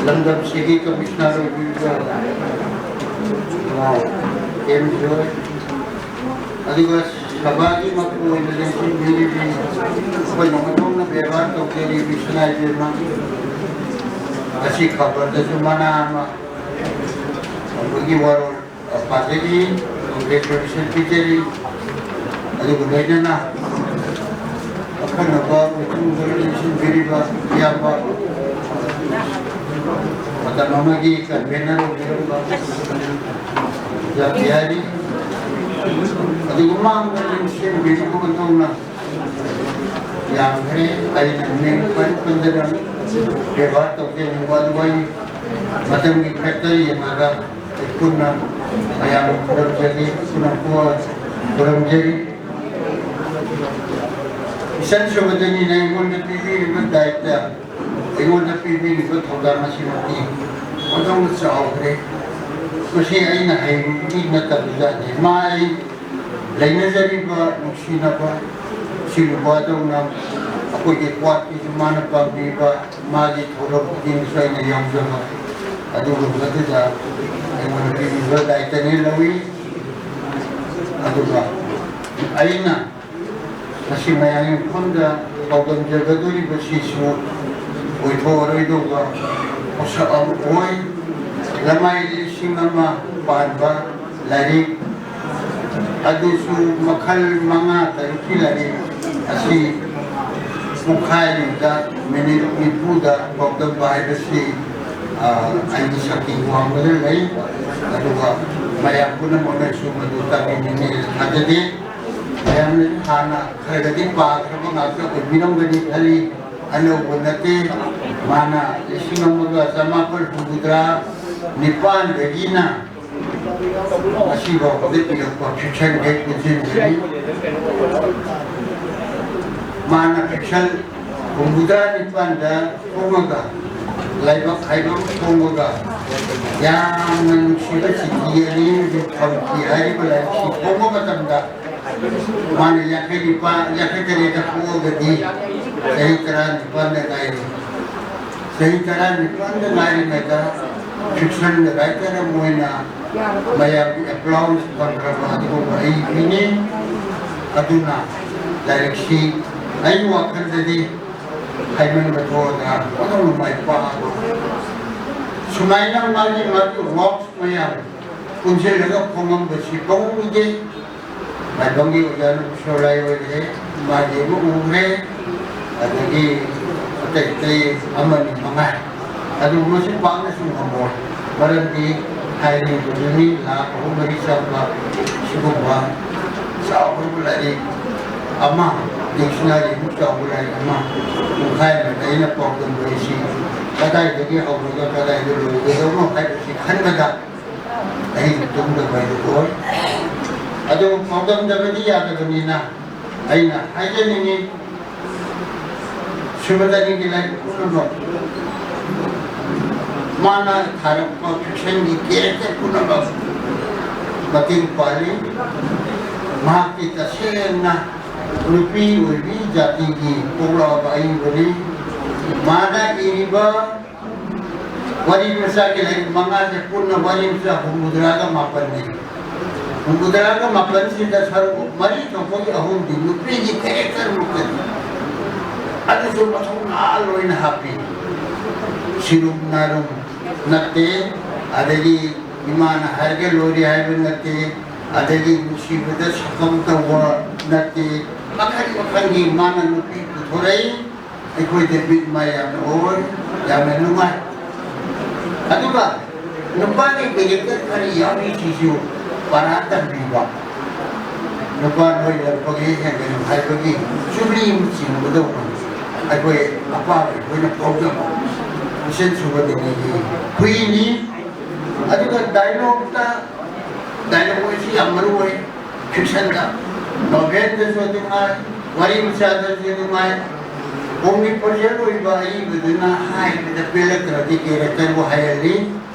ꯂꯝꯗꯝꯁꯤꯒꯤ ꯀꯃꯤꯁꯅꯔ ꯑꯣꯏꯕꯤꯔꯤꯕ ꯑꯦꯝ ꯖꯣꯏ, ꯑꯗꯨꯒ ꯁꯚꯥꯒꯤ ꯃꯄꯨ ꯑꯣꯏꯅ ꯂꯦꯡꯁꯤꯟꯕꯤꯔꯤꯕꯤ ꯑꯩꯈꯣꯏꯅ ꯃꯊꯧꯅ ꯕꯦꯕꯥꯔ ꯇꯧꯖꯔꯤꯕꯤ ꯁꯅꯥ ꯏꯕꯦꯝꯃ, ꯉꯁꯤ ꯈꯕꯔꯗꯁꯨ ꯃꯅꯥ ꯑꯃ ꯑꯩꯈꯣꯏꯒꯤ ꯋꯥꯔꯣꯜ ꯄꯥꯖꯔꯤ, ꯀꯣꯡꯒ꯭ꯔꯦꯆꯨꯂꯦꯁꯟ ꯄꯤꯖꯔꯤ꯫ ꯑꯗꯨꯒ ꯂꯣꯏꯅꯅ ꯑꯈꯟꯅꯕ ꯃꯤꯊꯨꯡꯗ ꯂꯦꯡꯁꯤꯟꯕꯤꯔꯤꯕ ꯏꯌꯥꯝꯕ, ꯃꯇꯝ ꯑꯃꯒꯤ ꯀꯟꯚꯦꯅꯔ ꯑꯣꯏꯕꯤꯔꯝꯕ ꯖꯥꯇꯤ ꯍꯥꯏꯔꯤ꯫ ꯑꯗꯨꯒ ꯃꯥꯡꯗ ꯂꯦꯡꯁꯤꯟꯕꯤꯔꯤꯕ ꯃꯇꯧꯅ ꯌꯥꯝꯈ꯭ꯔꯦ꯫ ꯑꯩꯅ ꯃꯤꯡ ꯄꯟ ꯄꯟꯗꯅ ꯕꯦꯕꯥꯔ ꯇꯧꯖꯅꯤꯡꯕ, ꯑꯗꯨꯕꯨ ꯑꯩ ꯃꯇꯝꯒꯤ ꯐꯦꯛꯇꯔ ꯌꯦꯡꯉꯒ ꯑꯩ ꯄꯨꯟꯅ ꯃꯌꯥꯝ ꯈꯨꯔꯨꯝꯖꯔꯤ, ꯄꯨꯟꯅ ꯈꯨꯔꯨꯝꯖꯔꯤ꯫ ꯏꯆꯟ ꯁꯨꯕꯗꯅꯤꯅ ꯑꯩꯉꯣꯟꯗ ꯄꯤꯕꯤꯔꯤꯕ ꯗꯥꯏꯇ, ꯑꯩꯉꯣꯟꯗ ꯄꯤꯕꯤꯔꯤꯕ ꯊꯧꯗꯥꯡ ꯑꯁꯤꯃꯛꯇꯤ ꯑꯣꯟꯊꯣꯛꯅ ꯆꯥꯎꯈ꯭ꯔꯦ꯫ ꯃꯁꯤ ꯑꯩꯅ ꯍꯩꯕꯒꯤ ꯅꯠꯇꯕꯖꯥꯠꯅꯤ꯫ ꯃꯥ ꯑꯩ ꯂꯩꯅꯖꯔꯤꯕ ꯅꯨꯡꯁꯤꯅꯕ ꯏꯆꯤꯜ ꯅꯨꯄꯥꯗꯧꯅ ꯑꯩꯈꯣꯏꯒꯤ ꯀ꯭ꯋꯥꯠꯀꯤꯁꯨ ꯃꯥꯅ ꯄꯥꯝꯕꯤꯕ, ꯃꯥꯒꯤ ꯊꯧꯔꯝ ꯈꯨꯗꯤꯡꯁꯨ ꯑꯩꯅ ꯌꯥꯎꯖꯕ, ꯑꯗꯨꯒꯨꯝꯕꯗꯨꯗ ꯑꯩꯉꯣꯟꯗ ꯄꯤꯕꯤꯕ ꯗꯥꯏꯇꯅꯤ ꯂꯧꯏ꯫ ꯑꯗꯨꯒ ꯑꯩꯅ ꯉꯁꯤ ꯃꯌꯥꯝꯒꯤ ꯃꯐꯝꯗ ꯄꯥꯎꯗꯝꯖꯒꯗꯧꯔꯤꯕꯁꯤꯁꯨ ꯑꯣꯏꯊꯣꯛꯑꯔꯣꯏꯗꯧꯕ ꯄꯣꯠꯁꯛ ꯑꯃ ꯑꯣꯏ꯫ ꯂꯃꯥꯏ ꯂꯤꯁꯤꯡ ꯑꯃ ꯄꯥꯟꯕ ꯂꯥꯏꯔꯤꯛ ꯑꯗꯨꯁꯨ ꯃꯈꯜ ꯃꯉꯥ ꯇꯔꯨꯛꯀꯤ ꯂꯥꯏꯔꯤꯛ ꯑꯁꯤ ꯄꯨꯡꯈꯥꯏꯃꯨꯛꯇ ꯃꯤꯅꯤꯠ ꯅꯤꯐꯨꯗ ꯄꯥꯎꯗꯝꯕ ꯍꯥꯏꯕꯁꯤ, ꯑ, ꯑꯩꯒꯤ ꯁꯛꯇꯤ ꯋꯥꯡꯕꯗ ꯂꯩ꯫ ꯑꯗꯨꯒ ꯃꯌꯥꯝ ꯄꯨꯝꯅꯃꯛꯅꯁꯨ ꯃꯗꯨ ꯇꯥꯕꯤꯅꯤꯡꯉꯦ ꯊꯥꯖꯗꯦ꯫ ꯃꯌꯥꯝꯅ ꯍꯥꯟꯅ ꯈꯔꯒꯗꯤ ꯄꯥꯈ꯭ꯔꯕ ꯉꯥꯛꯇ ꯑꯣꯏꯕꯤꯔꯝꯒꯅꯤ ꯈꯜꯂꯤ꯫ ꯑꯅꯧꯕ ꯅꯠꯇꯦ꯫ ꯃꯥꯅ ꯂꯤꯁꯤꯡ ꯑꯃꯒ ꯆꯃꯥꯄꯜ ꯍꯨꯝꯐꯨꯇꯔꯥ ꯅꯤꯄꯥꯟꯗꯒꯤꯅ ꯉꯁꯤꯐꯥꯎꯕꯗ ꯏꯔꯛꯄ ꯐꯤꯛꯁꯟ ꯍꯦꯛ ꯄꯨꯟꯁꯤꯟꯖꯔꯤ꯫ ꯃꯥꯅ ꯐꯤꯛꯁꯟ ꯍꯨꯝꯐꯨꯇꯔꯥ ꯅꯤꯄꯥꯟꯗ ꯐꯣꯡꯉꯒ, ꯂꯥꯏꯕꯛ ꯍꯥꯏꯕ ꯑꯃ ꯐꯣꯡꯉꯒ, ꯌꯥꯝꯅ ꯅꯨꯡꯁꯤꯕ ꯆꯤꯊꯤ ꯑꯅꯤ ꯑꯃꯁꯨ ꯊꯝꯈꯤ꯫ ꯍꯥꯏꯔꯤꯕ ꯂꯥꯏꯔꯤꯛꯁꯤ ꯐꯣꯡꯕ ꯃꯇꯝꯗ ꯃꯥꯅ ꯌꯥꯡꯈꯩ ꯅꯤꯄꯥꯟ, ꯌꯥꯡꯈꯩ ꯇꯔꯦꯠꯇ ꯄꯣꯛꯑꯒꯗꯤ ꯆꯍꯤ ꯇꯔꯥꯅꯤꯄꯥꯟꯗ ꯉꯥꯏꯔꯤ꯫ ꯆꯍꯤ ꯇꯔꯥꯅꯤꯄꯥꯟꯗ ꯉꯥꯏꯔꯤꯉꯩꯗ ꯐꯤꯛꯁꯟ ꯔꯥꯏꯇꯔ ꯑꯃ ꯑꯣꯏꯅ ꯃꯌꯥꯝꯒꯤ applause ꯐꯪꯈ꯭ꯔꯕ ꯑꯗꯨꯒꯨꯝꯕ ꯑꯩ ꯃꯤꯅꯤ꯫ ꯑꯗꯨꯅ ꯂꯥꯏꯔꯤꯛꯁꯤ ꯑꯩꯒꯤ ꯋꯥꯈꯜꯗꯗꯤ ꯍꯥꯏꯃꯟꯕ ꯊꯣꯛꯑꯗ꯭ꯔꯥ, ꯑꯣꯟꯊꯣꯛꯅ ꯃꯥꯏ ꯄꯥꯛꯑꯕ꯫ ꯁꯨꯃꯥꯏꯅ ꯃꯥꯒꯤ ꯃꯥꯒꯤ works ꯃꯌꯥꯝ ꯄꯨꯟꯁꯤꯜꯂꯒ ꯐꯣꯡꯉꯝꯕꯁꯤ ꯄꯪꯎ ꯎꯗꯦ꯫ ꯃꯥꯏꯕꯝꯒꯤ ꯑꯣꯖꯥꯅ ꯎꯁꯣꯔ ꯂꯥꯏ ꯑꯣꯏꯈ꯭ꯔꯦ, ꯃꯥꯒꯤ ꯑꯃ ꯎꯈ꯭ꯔꯦ, ꯑꯗꯒꯤ ꯑꯇꯩ ꯑꯇꯩ ꯑꯃꯅꯤ ꯃꯉꯥꯏ꯫ ꯑꯗꯨ ꯃꯁꯤ ꯄꯥꯛꯅꯁꯨ ꯉꯝꯃꯣꯏ꯫ ꯃꯔꯝꯗꯤ ꯍꯥꯏꯔꯤꯕꯗꯨꯅꯤ, ꯂꯥꯈ ꯑꯍꯨꯝ ꯃꯔꯤ ꯆꯪꯕ ꯁꯤꯒꯨꯝꯕ ꯆꯥꯎꯈ꯭ꯔꯕ ꯂꯥꯏꯔꯤꯛ ꯑꯃ, dictionary ꯃꯨꯛ ꯆꯥꯎꯕ ꯂꯥꯏꯔꯤꯛ ꯑꯃ ꯄꯨꯡꯈꯥꯏ ꯑꯃꯗ ꯑꯩꯅ ꯄꯥꯎꯗꯝꯗꯣꯏꯁꯤ ꯀꯗꯥꯏꯗꯒꯤ ꯍꯧꯔꯒ ꯀꯗꯥꯏꯗ ꯂꯣꯏꯒꯗꯧꯅꯣ ꯍꯥꯏꯕꯁꯤ ꯈꯟꯕꯗ ꯑꯍꯤꯡ ꯇꯨꯝꯗꯕ ꯍꯥꯏꯗꯨ ꯑꯣꯏ꯫ ꯑꯗꯨꯕꯨ ꯄꯥꯎꯗꯝꯗꯕꯗꯤ ꯌꯥꯗꯕꯅꯤꯅ ꯑꯩꯅ ꯍꯥꯏꯖꯅꯤꯡꯉꯤ, ꯁꯨꯕꯗꯅꯤꯒꯤ ꯂꯥꯏꯔꯤꯛ ꯄꯨꯝꯅꯃꯛ, ꯃꯥꯅ ꯊꯥꯔꯛꯄ ꯐꯤꯛꯁꯟꯒꯤ character ꯄꯨꯝꯅꯃꯛ ꯃꯇꯦꯡ ꯄꯥꯡꯂꯤ꯫ ꯃꯍꯥꯛꯇꯤ ꯇꯁꯦꯡꯅ ꯅꯨꯄꯤ ꯑꯣꯏꯕꯤ ꯖꯥꯇꯤꯒꯤ ꯄꯣꯛꯂꯛꯑꯕ ꯑꯏꯕꯅꯤ꯫ ꯃꯥꯅ ꯏꯔꯤꯕ ꯋꯥꯔꯤ ꯃꯆꯥꯒꯤ ꯂꯥꯏꯔꯤꯛ ꯃꯉꯥꯁꯦ ꯄꯨꯟꯅ ꯋꯥꯔꯤ ꯃꯆꯥ ꯍꯨꯝꯐꯨꯇꯔꯥꯒ ꯃꯥꯄꯟꯅꯤ꯫ ꯍꯨꯝꯐꯨꯇꯔꯥꯒ ꯃꯥꯄꯟꯁꯤꯗ ꯁꯔꯨꯛ ꯃꯔꯤ ꯊꯣꯛꯄꯒꯤ ꯑꯍꯨꯝꯗꯤ ꯅꯨꯄꯤꯒꯤ character ꯃꯛꯇꯅꯤ꯫ ꯑꯗꯨꯁꯨ ꯃꯊꯧꯅꯥ ꯂꯣꯏꯅ ꯍꯥꯞꯄꯤ꯫ ꯁꯤꯔꯨꯝ ꯅꯥꯔꯨꯝ ꯅꯠꯇꯦ, ꯑꯗꯒꯤ ꯏꯃꯥꯅ ꯍꯥꯏꯔꯒ ꯂꯣꯏꯔꯦ ꯍꯥꯏꯕ ꯅꯠꯇꯦ, ꯑꯗꯒꯤ ꯅꯨꯡꯁꯤꯕꯗ ꯁꯛꯐꯝ ꯇꯧꯕ ꯅꯠꯇꯦ, ꯃꯈꯜ ꯃꯈꯜꯒꯤ ꯃꯥꯅ ꯅꯨꯄꯤ ꯄꯨꯊꯣꯔꯛꯏ꯫ ꯑꯩꯈꯣꯏꯗ ꯃꯤꯠ ꯃꯥꯏ ꯌꯥꯝꯅ ꯑꯣꯏ, ꯌꯥꯝꯅ ꯅꯨꯡꯉꯥꯏ꯫ ꯑꯗꯨꯒ ꯅꯨꯄꯥꯒꯤ character ꯈꯔ ꯌꯥꯎꯔꯤꯁꯤꯁꯨ ꯄꯔꯥ ꯇꯝꯕꯤꯕ꯫ ꯅꯨꯄꯥ ꯅꯣꯏ ꯂꯛꯄꯒꯤ ꯍꯦꯟꯒꯅꯨ ꯍꯥꯏꯕꯒꯤ ꯆꯨꯝꯂꯤ ꯑꯃ ꯆꯤꯡꯕꯗꯧꯅ ꯑꯩꯈꯣꯏ ꯑꯄꯥꯕ ꯑꯩꯈꯣꯏꯅ ꯐꯥꯎꯖꯕ ꯏꯆꯟ ꯁꯨꯕꯗꯒꯤ ꯍꯨꯏꯅꯤ꯫ ꯑꯗꯨꯒ dialogueꯇ, dialogue ꯑꯁꯤ ꯌꯥꯝ ꯃꯔꯨ ꯑꯣꯏ꯫ Fictionꯗ, novelꯗꯁꯨ ꯑꯗꯨꯝ ꯍꯥꯏ, ꯋꯥꯔꯤ ꯃꯆꯥꯗꯁꯨ ꯑꯗꯨꯝ ꯍꯥꯏ꯫ Omnipresent ꯑꯣꯏꯕ ꯑꯏꯕꯗꯨꯅ ꯍꯥꯏꯕꯗ ꯄꯦꯜꯂꯛꯇ꯭ꯔꯗꯤ characterꯕꯨ ꯍꯥꯏꯍꯜꯂꯤ꯫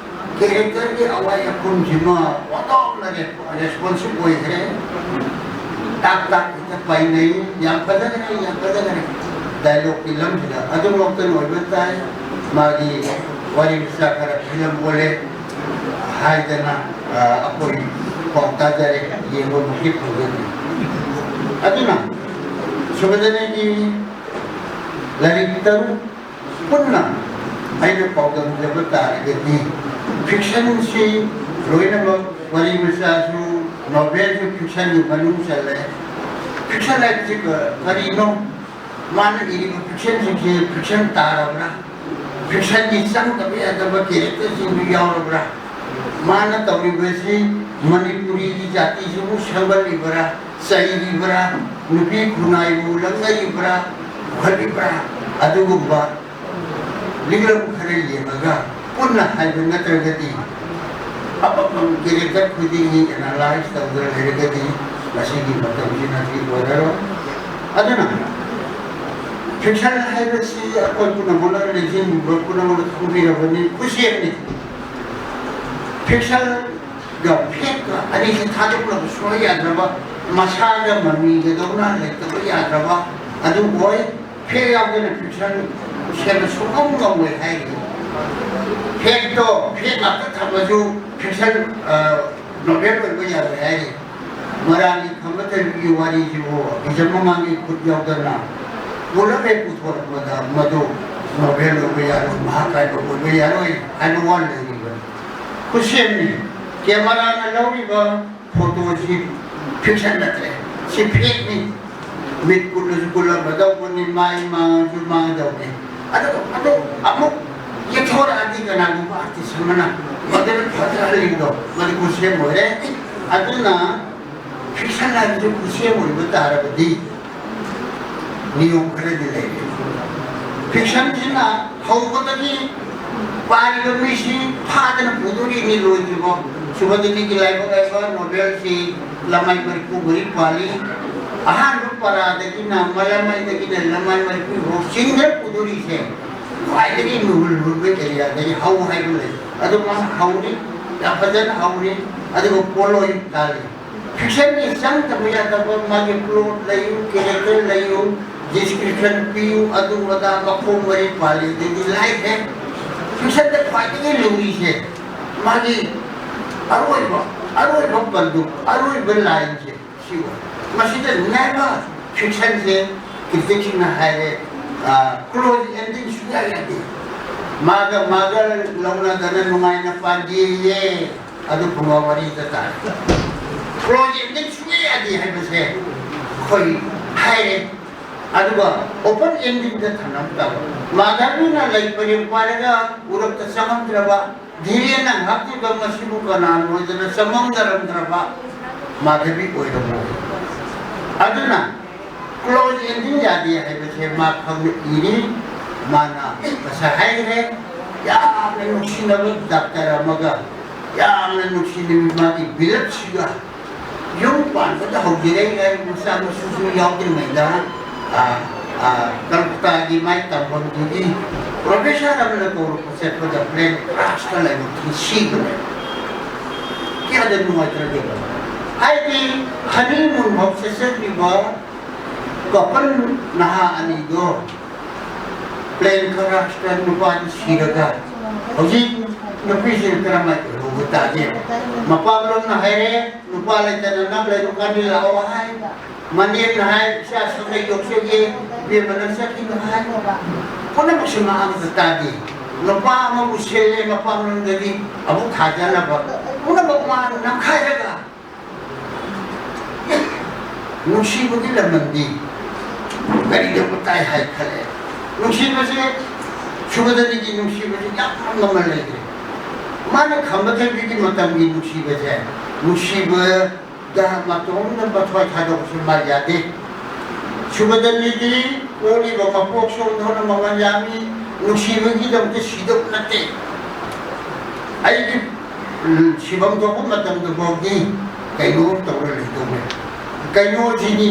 Characterꯒꯤ ꯑꯋꯥꯏ ꯑꯈꯨꯝꯁꯤꯃ ꯑꯣꯟꯊꯣꯛꯅ ꯔꯦ-, responsive ꯑꯣꯏꯈ꯭ꯔꯦ꯫ ꯇꯥꯛ ꯇꯥꯛ ꯍꯦꯛꯇ ꯄꯥꯏꯅꯩ꯫ ꯌꯥꯝ ꯐꯖꯈ꯭ꯔꯦ, ꯌꯥꯝ ꯐꯖꯈ꯭ꯔꯦ꯫ Dialogueꯀꯤ ꯂꯝꯁꯤꯗ ꯑꯗꯨꯃꯛꯇ ꯂꯣꯏꯕ ꯇꯥꯏ꯫ ꯃꯥꯒꯤ ꯋꯥꯔꯤ ꯃꯆꯥ ꯈꯔ ꯐꯤꯂꯝ ꯑꯣꯜꯂꯦ ꯍꯥꯏꯗꯅ, ꯑ, ꯑꯩꯈꯣꯏ ꯄꯥꯎ ꯇꯥꯖꯔꯦ, ꯌꯦꯡꯕꯃꯛꯇꯤ ꯐꯪꯖꯗ꯭ꯔꯤ꯫ ꯑꯗꯨꯅ ꯁꯨꯕꯗꯅꯒꯤ ꯂꯥꯏꯔꯤꯛ ꯇꯔꯨꯛ ꯄꯨꯟꯅ ꯑꯩꯅ ꯄꯥꯎꯗꯝꯖꯕ ꯇꯥꯔꯒꯗꯤ, fictionꯁꯤ ꯂꯣꯏꯅꯃꯛ, ꯋꯥꯔꯤ ꯃꯆꯥꯁꯨ, novelꯁꯨ fictionꯒꯤ ꯃꯅꯨꯡ ꯆꯜꯂꯦ꯫ Fiction ꯍꯥꯏꯕꯁꯤ ꯀ-, ꯀꯔꯤꯅꯣ? ꯃꯥꯅ ꯏꯔꯤꯕ fictionꯁꯤꯡꯁꯦ fiction ꯇꯥꯔꯕ꯭ꯔꯥ? Fictionꯒꯤ ꯆꯪꯗꯕ ꯌꯥꯗꯕ characterꯁꯤꯡꯗꯨ ꯌꯥꯎꯔꯕ꯭ꯔꯥ? ꯃꯥꯅ ꯇꯧꯔꯤꯕꯁꯤ ꯃꯅꯤꯄꯨꯔꯤꯒꯤ ꯖꯥꯇꯤꯁꯤꯕꯨ ꯁꯦꯝꯒꯠꯂꯤꯕ꯭ꯔꯥ, ꯆꯩꯔꯤꯕ꯭ꯔꯥ, ꯅꯨꯄꯤ ꯈꯨꯟꯅꯥꯏꯕꯨ ꯂꯛꯅꯔꯤꯕ꯭ꯔꯥ, ꯄꯨꯈꯠꯂꯤꯕ꯭ꯔꯥ? ꯑꯗꯨꯒꯨꯝꯕ ꯂꯤꯛꯂꯝ ꯈꯔ ꯌꯦꯡꯉꯒ ꯄꯨꯟꯅ ꯍꯥꯏꯕ ꯅꯠꯇ꯭ꯔꯒꯗꯤ, ꯑꯃꯃꯝ character ꯈꯨꯗꯤꯡꯒꯤ analyse ꯇꯧꯗꯨꯅ ꯂꯩꯔꯒꯗꯤ ꯃꯁꯤꯒꯤ ꯃꯇꯝꯁꯤꯅꯗꯤ ꯑꯣꯏꯔꯔꯣꯏ꯫ ꯑꯗꯨꯅ fiction ꯍꯥꯏꯕꯁꯤ ꯑꯩꯈꯣꯏ ꯄꯨꯝꯅꯃꯛꯅ, ꯂꯦꯡꯖꯤꯟꯕ ꯄꯨꯝꯅꯃꯛꯅ ꯈꯪꯕꯤꯔꯕꯅꯤ, ꯈꯨꯠꯁꯦꯝꯅꯤ꯫ Fictionꯒ fakeꯀ ꯑꯅꯤꯁꯤ ꯊꯥꯗꯣꯛꯅꯕ ꯁꯨꯡꯌꯥ ꯌꯥꯗ꯭ꯔꯕ, ꯃꯁꯥꯒ ꯃꯃꯤꯒꯗꯧꯅ ꯂꯩꯇꯕ ꯌꯥꯗ꯭ꯔꯕ ꯑꯗꯨ ꯑꯣꯏ꯫ Fake ꯌꯥꯎꯗꯅ fiction ꯁꯦꯝꯕ ꯁꯨꯡꯉꯝ ꯉꯝꯃꯣꯏ ꯍꯥꯏꯔꯤ꯫ Fakeꯇꯣ, fake ꯉꯥꯛꯇ ꯊꯝꯃꯁꯨ fiction, ꯑ, novel ꯑꯣꯏꯕ ꯌꯥꯔꯣꯏ ꯍꯥꯏꯔꯤ꯫ ꯃꯔꯥꯅꯤ ꯈꯝꯕ ꯊꯣꯏꯕꯤꯒꯤ ꯋꯥꯔꯤꯁꯤꯕꯨ ꯍꯤꯖꯝ ꯃꯉꯥꯡꯒꯤ ꯈꯨꯠ ꯌꯥꯎꯗꯅ ꯄꯨꯂꯞ ꯍꯦꯛ ꯄꯨꯊꯣꯔꯛꯄꯗ ꯃꯗꯨ novel ꯑꯣꯏꯕ ꯌꯥꯔꯣꯏ, ꯃꯍꯥꯀꯥꯕ꯭ꯌ ꯑꯣꯏꯕ ꯌꯥꯔꯣꯏ ꯍꯥꯏꯕ ꯋꯥ ꯂꯩꯔꯤꯕꯅꯤ꯫ ꯈꯨꯠꯁꯦꯝꯅꯤ꯫ ꯀꯦꯃꯦꯔꯥꯅ ꯂꯧꯔꯤꯕ ꯐꯣꯇꯣꯁꯤ ꯐꯤꯛꯁꯟ ꯅꯠꯇ꯭ꯔꯦ, ꯁꯤ ꯐꯦꯛꯅꯤ꯫ ꯃꯤꯠ ꯀꯨꯠꯂꯁꯨ ꯀꯨꯠꯂꯝꯒꯗꯧꯕꯅꯤ, ꯃꯥꯏ ꯃꯥꯡꯉꯁꯨ ꯃꯥꯡꯒꯗꯧꯕꯅꯤ꯫ ꯑꯗꯨ ꯑꯗꯨ ꯑꯃꯨꯛ ꯌꯦꯛꯊꯣꯔꯛꯑꯗꯤ ꯀꯅꯥꯒꯨꯝꯕ ꯑꯥꯔꯇꯤꯁ ꯑꯃꯅ ꯃꯗꯨꯅ ꯐꯖꯍꯜꯂꯤꯕꯗꯣ ꯃꯗꯨ ꯈꯨꯠꯁꯦꯝ ꯑꯣꯏꯔꯦ꯫ ꯑꯗꯨꯅ ꯐꯤꯛꯁꯟ ꯍꯥꯏꯕꯁꯤ ꯈꯨꯠꯁꯦꯝ ꯑꯣꯏꯕ ꯇꯥꯔꯕꯗꯤ ꯅꯤꯌꯣꯝ ꯈꯔꯗꯤ ꯂꯩꯔꯤ꯫ ꯐꯤꯛꯁꯟꯁꯤꯅ ꯍꯧꯕꯗꯒꯤ ꯄꯥꯔꯤꯕ ꯃꯤꯁꯤ ꯐꯥꯗꯅ ꯄꯨꯗꯣꯔꯤꯅꯤ ꯂꯣꯏꯗ꯭ꯔꯤꯐꯥꯎ꯫ ꯁꯨꯕꯗꯅꯤꯒꯤ ꯂꯥꯏꯕꯛ ꯍꯥꯏꯕ ꯅꯣꯕꯦꯜꯁꯤ ꯂꯃꯥꯏ ꯃꯔꯤꯐꯨ ꯃꯔꯤ ꯄꯥꯜꯂꯤ꯫ ꯑꯍꯥꯟꯕ ꯄꯔꯥꯗꯒꯤꯅ ꯃꯂꯃꯩꯗꯒꯤꯅ ꯂꯃꯥꯏ ꯃꯔꯤꯐꯨ ꯐꯥꯎ ꯆꯤꯡꯗ ꯄꯨꯗꯣꯔꯤꯁꯦ ꯈ꯭ꯋꯥꯏꯗꯒꯤ ꯃꯤꯍꯨꯜ ꯍꯨꯟꯕ ꯑꯦꯔꯤꯌꯥꯗꯒꯤ ꯍꯧ ꯍꯥꯏꯕ ꯂꯩ꯫ ꯑꯗꯨ ꯃꯥ ꯍꯧꯔꯤ, ꯌꯥꯝ ꯐꯖꯅ ꯍꯧꯔꯤ꯫ ꯑꯗꯨꯒ ꯄꯣꯠꯂꯣꯏ ꯇꯥꯜꯂꯤ꯫ ꯐꯤꯛꯁꯟꯒꯤ ꯆꯪꯗꯕ ꯌꯥꯗꯕ ꯃꯥꯒꯤ ꯄ꯭ꯂꯣꯠ ꯂꯩꯌꯨ, ꯀꯦꯔꯦꯛꯇꯔ ꯂꯩꯌꯨ, ꯗꯤꯁꯀ꯭ꯔꯤꯞꯁꯟ ꯄꯤꯌꯨ, ꯑꯗꯨ ꯑꯗꯥ ꯃꯈꯣꯡ ꯃꯔꯤ ꯄꯥꯜꯂꯤ꯫ ꯑꯗꯨꯗꯤ ꯂꯥꯏꯐ ꯍꯦꯛ ꯐꯤꯛꯁꯟꯗ ꯈ꯭ꯋꯥꯏꯗꯒꯤ ꯂꯨꯔꯤꯁꯦ ꯃꯥꯒꯤ ꯑꯔꯣꯏꯕ, ꯑꯔꯣꯏꯕ ꯄꯟꯗꯨ, ꯑꯔꯣꯏꯕ ꯂꯥꯏꯟꯁꯦ ꯁꯤ ꯑꯣꯏ꯫ ꯃꯁꯤꯗ ꯅꯦꯚꯔ ꯐꯤꯛꯁꯟꯁꯦ ꯀ꯭ꯔꯤꯇꯤꯛꯁꯤꯡꯅ ꯍꯥꯏꯔꯦ, ꯀ꯭ꯂꯣꯖ ꯑꯦꯟꯗꯤꯡ ꯁꯨꯡꯌꯥ ꯌꯥꯗꯦ꯫ ꯃꯥꯒ ꯃꯥꯒ ꯂꯧꯅꯗꯅ ꯅꯨꯡꯉꯥꯏꯅ ꯄꯥꯟꯒꯦꯌꯦ꯫ ꯑꯗꯨꯒꯨꯝꯕ ꯋꯥꯔꯤꯗ ꯇꯥꯔꯦ꯫ ꯀ꯭ꯂꯣꯖ ꯑꯦꯟꯗꯤꯡ ꯁꯨꯡꯌꯥ ꯌꯥꯗꯦ ꯍꯥꯏꯕꯁꯦ ꯑꯩꯈꯣꯏ ꯍꯥꯏꯔꯦ꯫ ꯑꯗꯨꯒ ꯑꯣꯄꯟ ꯑꯦꯟꯗꯤꯡꯗ ꯊꯝꯂꯝꯗꯕ꯫ ꯃꯥꯙꯕꯤꯅ ꯂꯩ ꯄꯔꯦꯡ ꯄꯥꯏꯔꯒ ꯎꯔꯛꯇ ꯆꯪꯉꯝꯗ꯭ꯔꯕ, ꯙꯤꯔꯦꯟꯅ ꯉꯥꯛꯄꯤꯕ ꯃꯁꯤꯕꯨ ꯀꯅꯥꯅꯣ ꯍꯥꯏꯗꯅ ꯆꯃꯝꯅꯔꯝꯗ꯭ꯔꯕ ꯃꯥꯙꯕꯤ ꯑꯣꯏꯔꯝꯃꯣꯏ꯫ ꯑꯗꯨꯅ ꯀ꯭ꯂꯣꯖ ꯑꯦꯟꯗꯤꯡ ꯌꯥꯗꯦ ꯍꯥꯏꯕꯁꯦ ꯃꯥ ꯈꯪꯅ ꯏꯔꯤ꯫ ꯃꯥꯅ ꯉꯁꯥꯏ ꯍꯥꯏꯈ꯭ꯔꯦ, ꯌꯥꯝꯅ ꯅꯨꯡꯁꯤꯅꯕ ꯗꯥꯛꯇꯔ ꯑꯃꯒ ꯌꯥꯝꯅ ꯅꯨꯡꯁꯤꯅꯕ ꯃꯥꯒꯤ ꯕꯤꯂꯞꯁꯤꯒ ꯌꯨꯝ ꯄꯥꯟꯕꯗ ꯍꯧꯖꯔꯛꯏ ꯍꯥꯏ ꯃꯆꯥ ꯃꯁꯨꯁꯨ ꯌꯥꯎꯗ꯭ꯔꯤꯉꯩꯗ, ꯑ, ꯑ, ꯀꯜꯀꯇꯥꯒꯤ ꯃꯥꯏ ꯇꯝꯐꯝꯗꯨꯒꯤ ꯄ꯭ꯔꯣꯐꯦꯁꯔ ꯑꯃꯅ ꯀꯧꯔꯛꯄ ꯆꯠꯄꯗ ꯄ꯭ꯂꯦꯟ ꯀ꯭ꯔꯥꯁꯇ ꯂꯥꯏꯕꯛ ꯁꯤꯕꯅꯦ꯫ ꯀꯌꯥꯗ ꯅꯨꯡꯉꯥꯏꯇ꯭ꯔꯒꯦꯕ? ꯍꯥꯏꯗꯤ ꯍꯅꯤꯃꯨꯟ ꯐꯥꯎ ꯆꯠꯆꯗ꯭ꯔꯤꯕ ꯀꯄꯜ ꯅꯍꯥ ꯑꯅꯤꯗꯣ ꯄ꯭ꯂꯦꯟ ꯀ꯭ꯔꯥꯁꯇ ꯅꯨꯄꯥꯗꯨ ꯁꯤꯔꯒ ꯍꯧꯖꯤꯛ ꯅꯨꯄꯤꯁꯤꯅ ꯀꯔꯝꯍꯥꯏꯅ ꯑꯣꯏꯍꯧꯕ ꯇꯥꯒꯦ? ꯃꯄꯥꯝꯂꯣꯝꯅ ꯍꯥꯏꯔꯦ, ꯅꯨꯄꯥ ꯂꯩꯇꯅ ꯅꯪ ꯂꯩꯔꯨꯀꯥꯟꯗꯤ ꯂꯥꯛꯑꯣ ꯍꯥꯏ꯫ ꯃꯅꯦꯝꯅ ꯍꯥꯏ, ꯏꯆꯥ ꯁꯛꯂꯩ ꯌꯣꯛꯆꯒꯦ, ꯏꯕꯦꯝꯃ ꯅꯪ ꯆꯠꯈꯤꯅꯨ ꯍꯥꯏ꯫ ꯄꯨꯝꯅꯃꯛꯁꯦ ꯃꯥ ꯑꯃꯠꯇ ꯇꯥꯗꯦ꯫ ꯅꯨꯄꯥ ꯑꯃꯕꯨ ꯁꯤꯜꯂꯦ ꯃꯄꯥꯝꯂꯣꯝꯗꯒꯤ ꯑꯃꯨꯛ ꯊꯥꯖꯅꯕ, ꯄꯨꯝꯅꯃꯛ ꯃꯥꯅ ꯅꯝꯈꯥꯏꯔꯒ ꯅꯨꯡꯁꯤꯕꯒꯤ ꯂꯃꯟꯗꯤ ꯀꯔꯤꯗ ꯃꯇꯥꯏ ꯍꯥꯏ ꯈꯜꯂꯦ꯫ ꯅꯨꯡꯁꯤꯕꯁꯦ, ꯁꯨꯒꯗꯅꯤꯒꯤ ꯅꯨꯡꯁꯤꯕꯁꯦ ꯌꯥꯝꯅ ꯃꯃꯜ ꯂꯩꯈ꯭ꯔꯦ꯫ ꯃꯥꯅ ꯈꯝꯕ ꯊꯣꯏꯕꯤꯒꯤ ꯃꯇꯝꯒꯤ ꯅꯨꯡꯁꯤꯕꯁꯦ, ꯅꯨꯡꯁꯤꯕꯗ ꯃꯇꯣꯝꯗ ꯃꯊ꯭ꯋꯥꯏ ꯊꯥꯗꯣꯛꯄꯁꯦ ꯃꯥ ꯌꯥꯗꯦ꯫ ꯁꯨꯒꯗꯅꯤꯗꯤ ꯄꯣꯛꯂꯤꯕ ꯃꯄꯣꯛ ꯁꯣꯝꯗꯧꯅ ꯃꯃꯜ ꯌꯥꯝꯃꯤ, ꯅꯨꯡꯁꯤꯕꯒꯤꯗꯃꯛꯇ ꯁꯤꯗꯧ ꯅꯠꯇꯦ꯫ ꯑꯩꯒꯤ ꯎꯝ, ꯁꯤꯐꯝ ꯊꯣꯛꯄ ꯃꯇꯝꯗ ꯐꯥꯎꯗꯤ ꯀꯩꯅꯣ ꯇꯧꯔ ꯂꯩꯗꯧꯔꯦ꯫ ꯀꯩꯅꯣꯁꯤꯅꯤ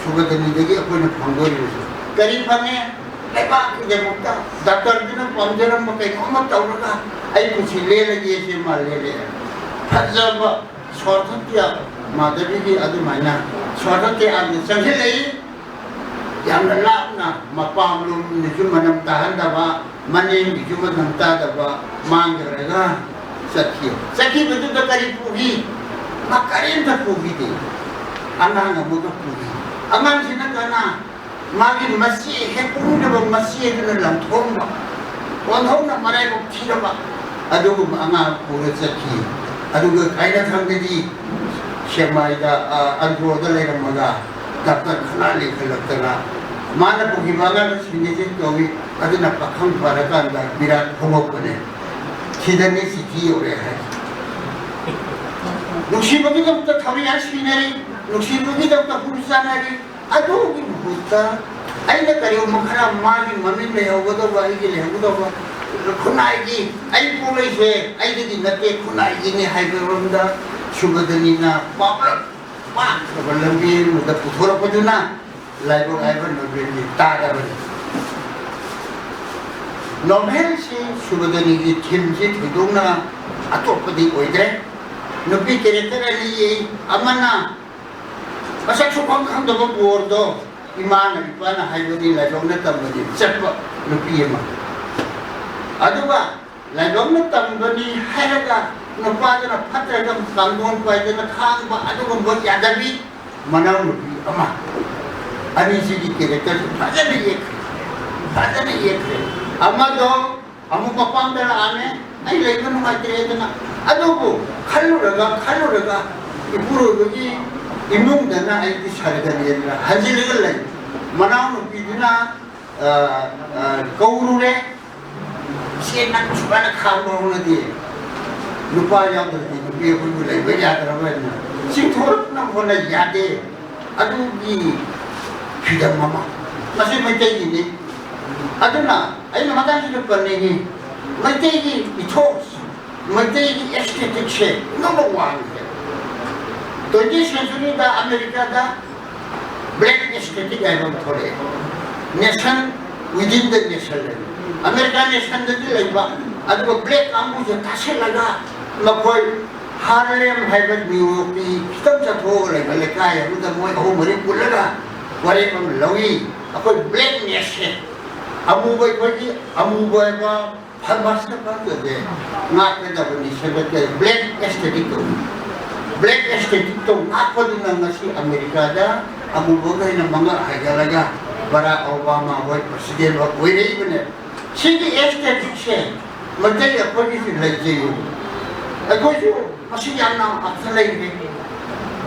ꯁꯨꯒꯗꯅꯤꯗꯒꯤ ꯑꯩꯈꯣꯏꯅ ꯐꯪꯗꯣꯔꯤꯕꯁꯦ꯫ ꯀꯔꯤ ꯐꯪꯉꯦ? ꯂꯩꯕꯥꯛꯀꯤꯗꯃꯛꯇ ꯗꯥꯛꯇꯔꯗꯨꯅ ꯄꯥꯝꯖꯔꯝꯕ ꯀꯩꯅꯣꯝꯃ ꯇꯧꯔꯒ ꯑꯩ ꯄꯨꯟꯁꯤ ꯂꯦꯜꯂꯒꯦ ꯁꯤ ꯃꯥ ꯂꯦꯜꯂꯦ꯫ ꯐꯖꯕ ꯁ꯭ꯋꯥꯔꯊ ꯇ꯭ꯌꯥꯒ, ꯃꯥꯙꯕꯤꯒꯤ ꯑꯗꯨꯃꯥꯏꯅ ꯁ꯭ꯋꯥꯔꯊ ꯇ꯭ꯌꯥꯒꯅ ꯆꯪꯁꯤꯜꯂꯛꯏ꯫ ꯌꯥꯝꯅ ꯂꯥꯞꯅ ꯃꯄꯥꯝꯂꯣꯝꯗꯁꯨ ꯃꯅꯝ ꯇꯥꯍꯟꯗꯕ, ꯃꯅꯦꯝꯒꯤꯁꯨ ꯃꯅꯝ ꯇꯥꯗꯕ, ꯃꯥꯡꯈ꯭ꯔꯒ ꯆꯠꯈꯤ꯫ ꯆꯠꯈꯤꯕꯗꯨꯗ ꯀꯔꯤ ꯄꯨꯈꯤ? ꯃꯥ ꯀꯔꯤꯝꯇ ꯄꯨꯈꯤꯗꯦ꯫ ꯑꯉꯥꯡ ꯑꯃꯒ ꯄꯨꯈꯤ꯫ ꯑꯉꯥꯡꯁꯤꯅ ꯀꯅꯥ? ꯃꯥꯒꯤ ꯃꯆꯦ, ꯍꯦꯛ ꯄꯣꯛꯃꯤꯟꯅꯕ ꯃꯆꯦꯗꯨꯅ ꯂꯪꯊꯣꯛꯑꯝꯕ, ꯑꯣꯟꯊꯣꯛꯅ ꯃꯔꯥꯏꯕꯛ ꯊꯤꯔꯕ ꯑꯗꯨꯒꯨꯝꯕ ꯑꯉꯥꯡ ꯄꯨꯔ ꯆꯠꯈꯤ꯫ ꯑꯗꯨꯒ ꯀꯥꯏꯅꯊꯪꯗꯗꯤ ꯁꯦꯛꯃꯥꯏꯗ, ꯑ, ꯑꯟꯗ꯭ꯔꯣꯗ ꯂꯩꯔꯝꯃꯒ ꯗꯥꯛꯇꯔ ꯈꯅꯥ ꯂꯤꯡꯈꯠꯂꯛꯇꯅ ꯃꯥꯅ ꯄꯨꯈꯤꯕ ꯑꯉꯥꯡꯗꯨ ꯁꯤꯟꯅꯤꯁꯤ ꯀꯧꯏ꯫ ꯑꯗꯨꯅ ꯄꯥꯈꯪ ꯐꯔꯀꯥꯟꯗ ꯃꯤꯔꯥꯠ ꯐꯣꯡꯉꯛꯄꯅꯦ꯫ ꯁꯤꯗꯅꯤ ꯆꯤꯊꯤ ꯌꯧꯔꯛꯑꯦ ꯍꯥꯏ꯫ ꯅꯨꯡꯁꯤꯕꯒꯤꯗꯃꯛꯇ ꯊꯧꯔꯤ ꯍꯥꯏ ꯁꯤꯅꯔꯤ, ꯅꯨꯡꯁꯤꯕꯒꯤꯗꯃꯛꯇ ꯍꯨ ꯆꯥꯅꯔꯤ꯫ ꯑꯗꯨꯒꯤ ꯃꯍꯨꯠꯇ ꯑꯩꯅ ꯀꯔꯤꯒꯨꯝꯕ ꯈꯔ ꯃꯥꯒꯤ ꯃꯃꯤꯡ ꯂꯩꯍꯧꯒꯗꯧꯕ, ꯑꯩꯒꯤ ꯂꯩꯍꯧꯒꯗꯧꯕ, ꯈꯨꯟꯅꯥꯏꯒꯤ, ꯑꯩ ꯄꯣꯛꯂꯛꯏꯁꯦ ꯑꯩꯗꯒꯤ ꯅꯠꯇꯦ, ꯈꯨꯟꯅꯥꯏꯒꯤꯅꯤ ꯍꯥꯏꯕꯔꯣꯝꯗ ꯁꯨꯒꯗꯅꯤꯅ ꯄꯥꯎꯔꯛ ꯄꯥꯛꯇꯕ ꯂꯝꯕꯤ ꯑꯃꯗ ꯄꯨꯊꯣꯔꯛꯄꯗꯨꯅ ꯂꯥꯏꯕꯛ ꯍꯥꯏꯕ ꯅꯣꯕꯦꯜꯒꯤ ꯇꯥꯔꯕꯅꯤ꯫ ꯅꯣꯕꯦꯜꯁꯤ ꯁꯨꯒꯗꯅꯤꯒꯤ ꯊꯤꯝꯁꯤ ꯊꯣꯏꯗꯣꯛꯅ ꯑꯇꯣꯞꯄꯗꯤ ꯑꯣꯏꯗ꯭ꯔꯦ꯫ ꯅꯨꯄꯤ ꯀꯦꯔꯦꯛꯇꯔ ꯑꯅꯤ ꯌꯦꯛꯏ, ꯑꯃꯅ ꯃꯁꯛ ꯁꯨꯈꯪ ꯈꯪꯗꯕ ꯕꯣꯔꯗꯣ ꯏꯃꯥꯅ ꯏꯄꯥꯅ ꯍꯥꯏꯕꯗꯤ ꯂꯥꯏꯕꯛꯅ ꯇꯝꯕꯅꯤ ꯆꯠꯄ ꯅꯨꯄꯤ ꯑꯃ, ꯑꯗꯨꯒ ꯂꯥꯏꯕꯛꯅ ꯇꯝꯕꯅꯤ ꯍꯥꯏꯔꯒ ꯅꯨꯄꯥꯗꯨꯅ ꯐꯠꯇ꯭ꯔꯒ ꯀꯥꯡꯗꯣꯟ ꯄꯥꯏꯗꯅ ꯈꯥꯡꯕ ꯑꯗꯨꯒꯨꯝꯕ ꯌꯥꯗꯕꯤ ꯃꯅꯥꯎꯅꯨꯄꯤ ꯑꯃ꯫ ꯑꯅꯤꯁꯤꯒꯤ ꯀꯦꯔꯦꯛꯇꯔꯁꯨ ꯐꯖꯅ ꯌꯦꯛꯈ꯭ꯔꯦ, ꯐꯖꯅ ꯌꯦꯛꯈ꯭ꯔꯦ꯫ ꯑꯃꯗꯣ ꯑꯃꯨꯛ ꯃꯄꯥꯝꯗ ꯂꯥꯛꯑꯝꯃꯦ꯫ ꯑꯩ ꯂꯩꯕ ꯅꯨꯡꯉꯥꯏꯇ꯭ꯔꯦꯗꯅ꯫ ꯑꯗꯨꯕꯨ ꯈꯜꯂꯨꯔꯒ ꯈꯜꯂꯨꯔꯒ ꯏꯄꯨꯔꯣꯏꯕꯒꯤ ꯏꯃꯨꯡꯗꯅ ꯑꯩꯗꯤ ꯁꯔꯒꯅꯦꯗꯅ ꯍꯟꯖꯤꯜꯂꯒ ꯂꯩ꯫ ꯃꯅꯥꯎꯅꯨꯄꯤꯗꯨꯅ, ꯑ, ꯑ, ꯀꯧꯔꯨꯔꯦ꯫ "ꯏꯆꯦ, ꯅꯪ ꯁꯨꯃꯥꯏꯅ ꯈꯥꯡꯕ ꯍꯧꯅꯗꯦ꯫ ꯅꯨꯄꯥ ꯌꯥꯎꯗ꯭ꯔꯗꯤ ꯅꯨꯄꯤ ꯑꯩꯈꯣꯏꯕꯨ ꯂꯩꯕ ꯌꯥꯗ꯭ꯔꯕꯅ ꯆꯤꯡꯊꯣꯔꯛꯅꯕ ꯍꯣꯠꯅ ꯌꯥꯗꯦ"꯫ ꯑꯗꯨꯒꯤ ꯐ꯭ꯔꯤꯗꯝ ꯑꯃ꯫ ꯃꯁꯤ ꯃꯩꯇꯩꯒꯤꯅꯤ꯫ ꯑꯗꯨꯅ ꯑꯩꯅ ꯃꯇꯥꯡꯁꯤꯗ ꯄꯟꯅꯤꯡꯉꯤ, ꯃꯩꯇꯩꯒꯤ ꯏꯊꯣꯛ, ꯃꯩꯇꯩꯒꯤ ꯑꯦꯁꯊꯦꯇꯤꯛꯁꯦ ꯏꯅꯧꯅ ꯋꯥꯡꯈ꯭ꯔꯦ꯫ ꯇ꯭ꯋꯦꯟꯇꯤ ꯁꯦꯟꯆꯨꯔꯤꯗ ꯑꯃꯦꯔꯤꯀꯥꯗ ꯕ꯭ꯂꯦꯛ ꯑꯦꯁꯊꯦꯇꯤꯛ ꯍꯥꯏꯕ ꯑꯃ ꯊꯣꯛꯂꯛꯑꯦ꯫ ꯅꯦꯁꯟ ꯋꯤꯗꯤꯟ ꯗ ꯅꯦꯁꯟ ꯂꯩꯕ꯫ ꯑꯃꯦꯔꯤꯀꯥ ꯅꯦꯁꯟꯗꯗꯤ ꯂꯩꯕ, ꯑꯗꯨꯒ ꯕ꯭ꯂꯦꯛ ꯀꯥꯡꯕꯨꯁꯦ ꯇꯥꯁꯤꯜꯂꯒ ꯃꯈꯣꯏ ꯍꯥꯔꯂꯦꯝ ꯍꯥꯏꯕ ꯅ꯭ꯌꯨ ꯌꯣꯔꯛꯀꯤ ꯈꯤꯇꯪ ꯆꯠꯊꯣꯛꯑꯒ ꯂꯩꯕ ꯂꯩꯀꯥꯏ ꯑꯃꯗ ꯃꯣꯏ ꯑꯍꯨꯝ ꯃꯔꯤ ꯄꯨꯜꯂꯒ ꯋꯥꯔꯦꯞ ꯑꯃ ꯂꯧꯏ꯫ ꯑꯩꯈꯣꯏ ꯕ꯭ꯂꯦꯛꯅꯦꯁꯁꯦ, ꯑꯃꯨꯕ, ꯑꯩꯈꯣꯏꯒꯤ ꯑꯃꯨꯕ ꯍꯥꯏꯕ ꯐꯔꯃꯥꯁꯤꯅ ꯄꯥꯛꯇꯗꯦ, ꯉꯥꯛꯀꯗꯕꯅꯤ, ꯁꯦꯝꯒꯠꯀꯗꯕꯅꯤ꯫ ꯕ꯭ꯂꯦꯛ ꯑꯦꯁꯊꯦꯇꯤꯛ ꯇꯧꯅꯤ꯫ ꯕ꯭ꯂꯦꯛ ꯑꯦꯁꯊꯦꯇꯤꯛ ꯇꯧ ꯉꯥꯛꯄꯗꯨꯅ ꯉꯁꯤ ꯑꯃꯦꯔꯤꯀꯥꯗ ꯑꯃꯨꯕꯈꯩꯅ ꯃꯉꯛ ꯍꯥꯏꯒꯠꯂꯒ ꯕꯔꯥꯛ ꯑꯣꯕꯥꯃꯥ ꯍꯣꯏ ꯄ꯭ꯔꯁꯤꯗꯦꯟ ꯑꯣꯏꯔꯛꯏꯕꯅꯦ꯫ ꯁꯤꯒꯤ ꯑꯦꯁꯊꯦꯇꯤꯛꯁꯦ ꯃꯩꯇꯩ ꯑꯩꯈꯣꯏꯒꯤꯁꯨ ꯂꯩꯖꯩꯌꯦ꯫ ꯑꯩꯈꯣꯏꯁꯨ ꯃꯁꯤ ꯌꯥꯝꯅ ꯑꯔꯊ ꯂꯩꯔꯦ꯫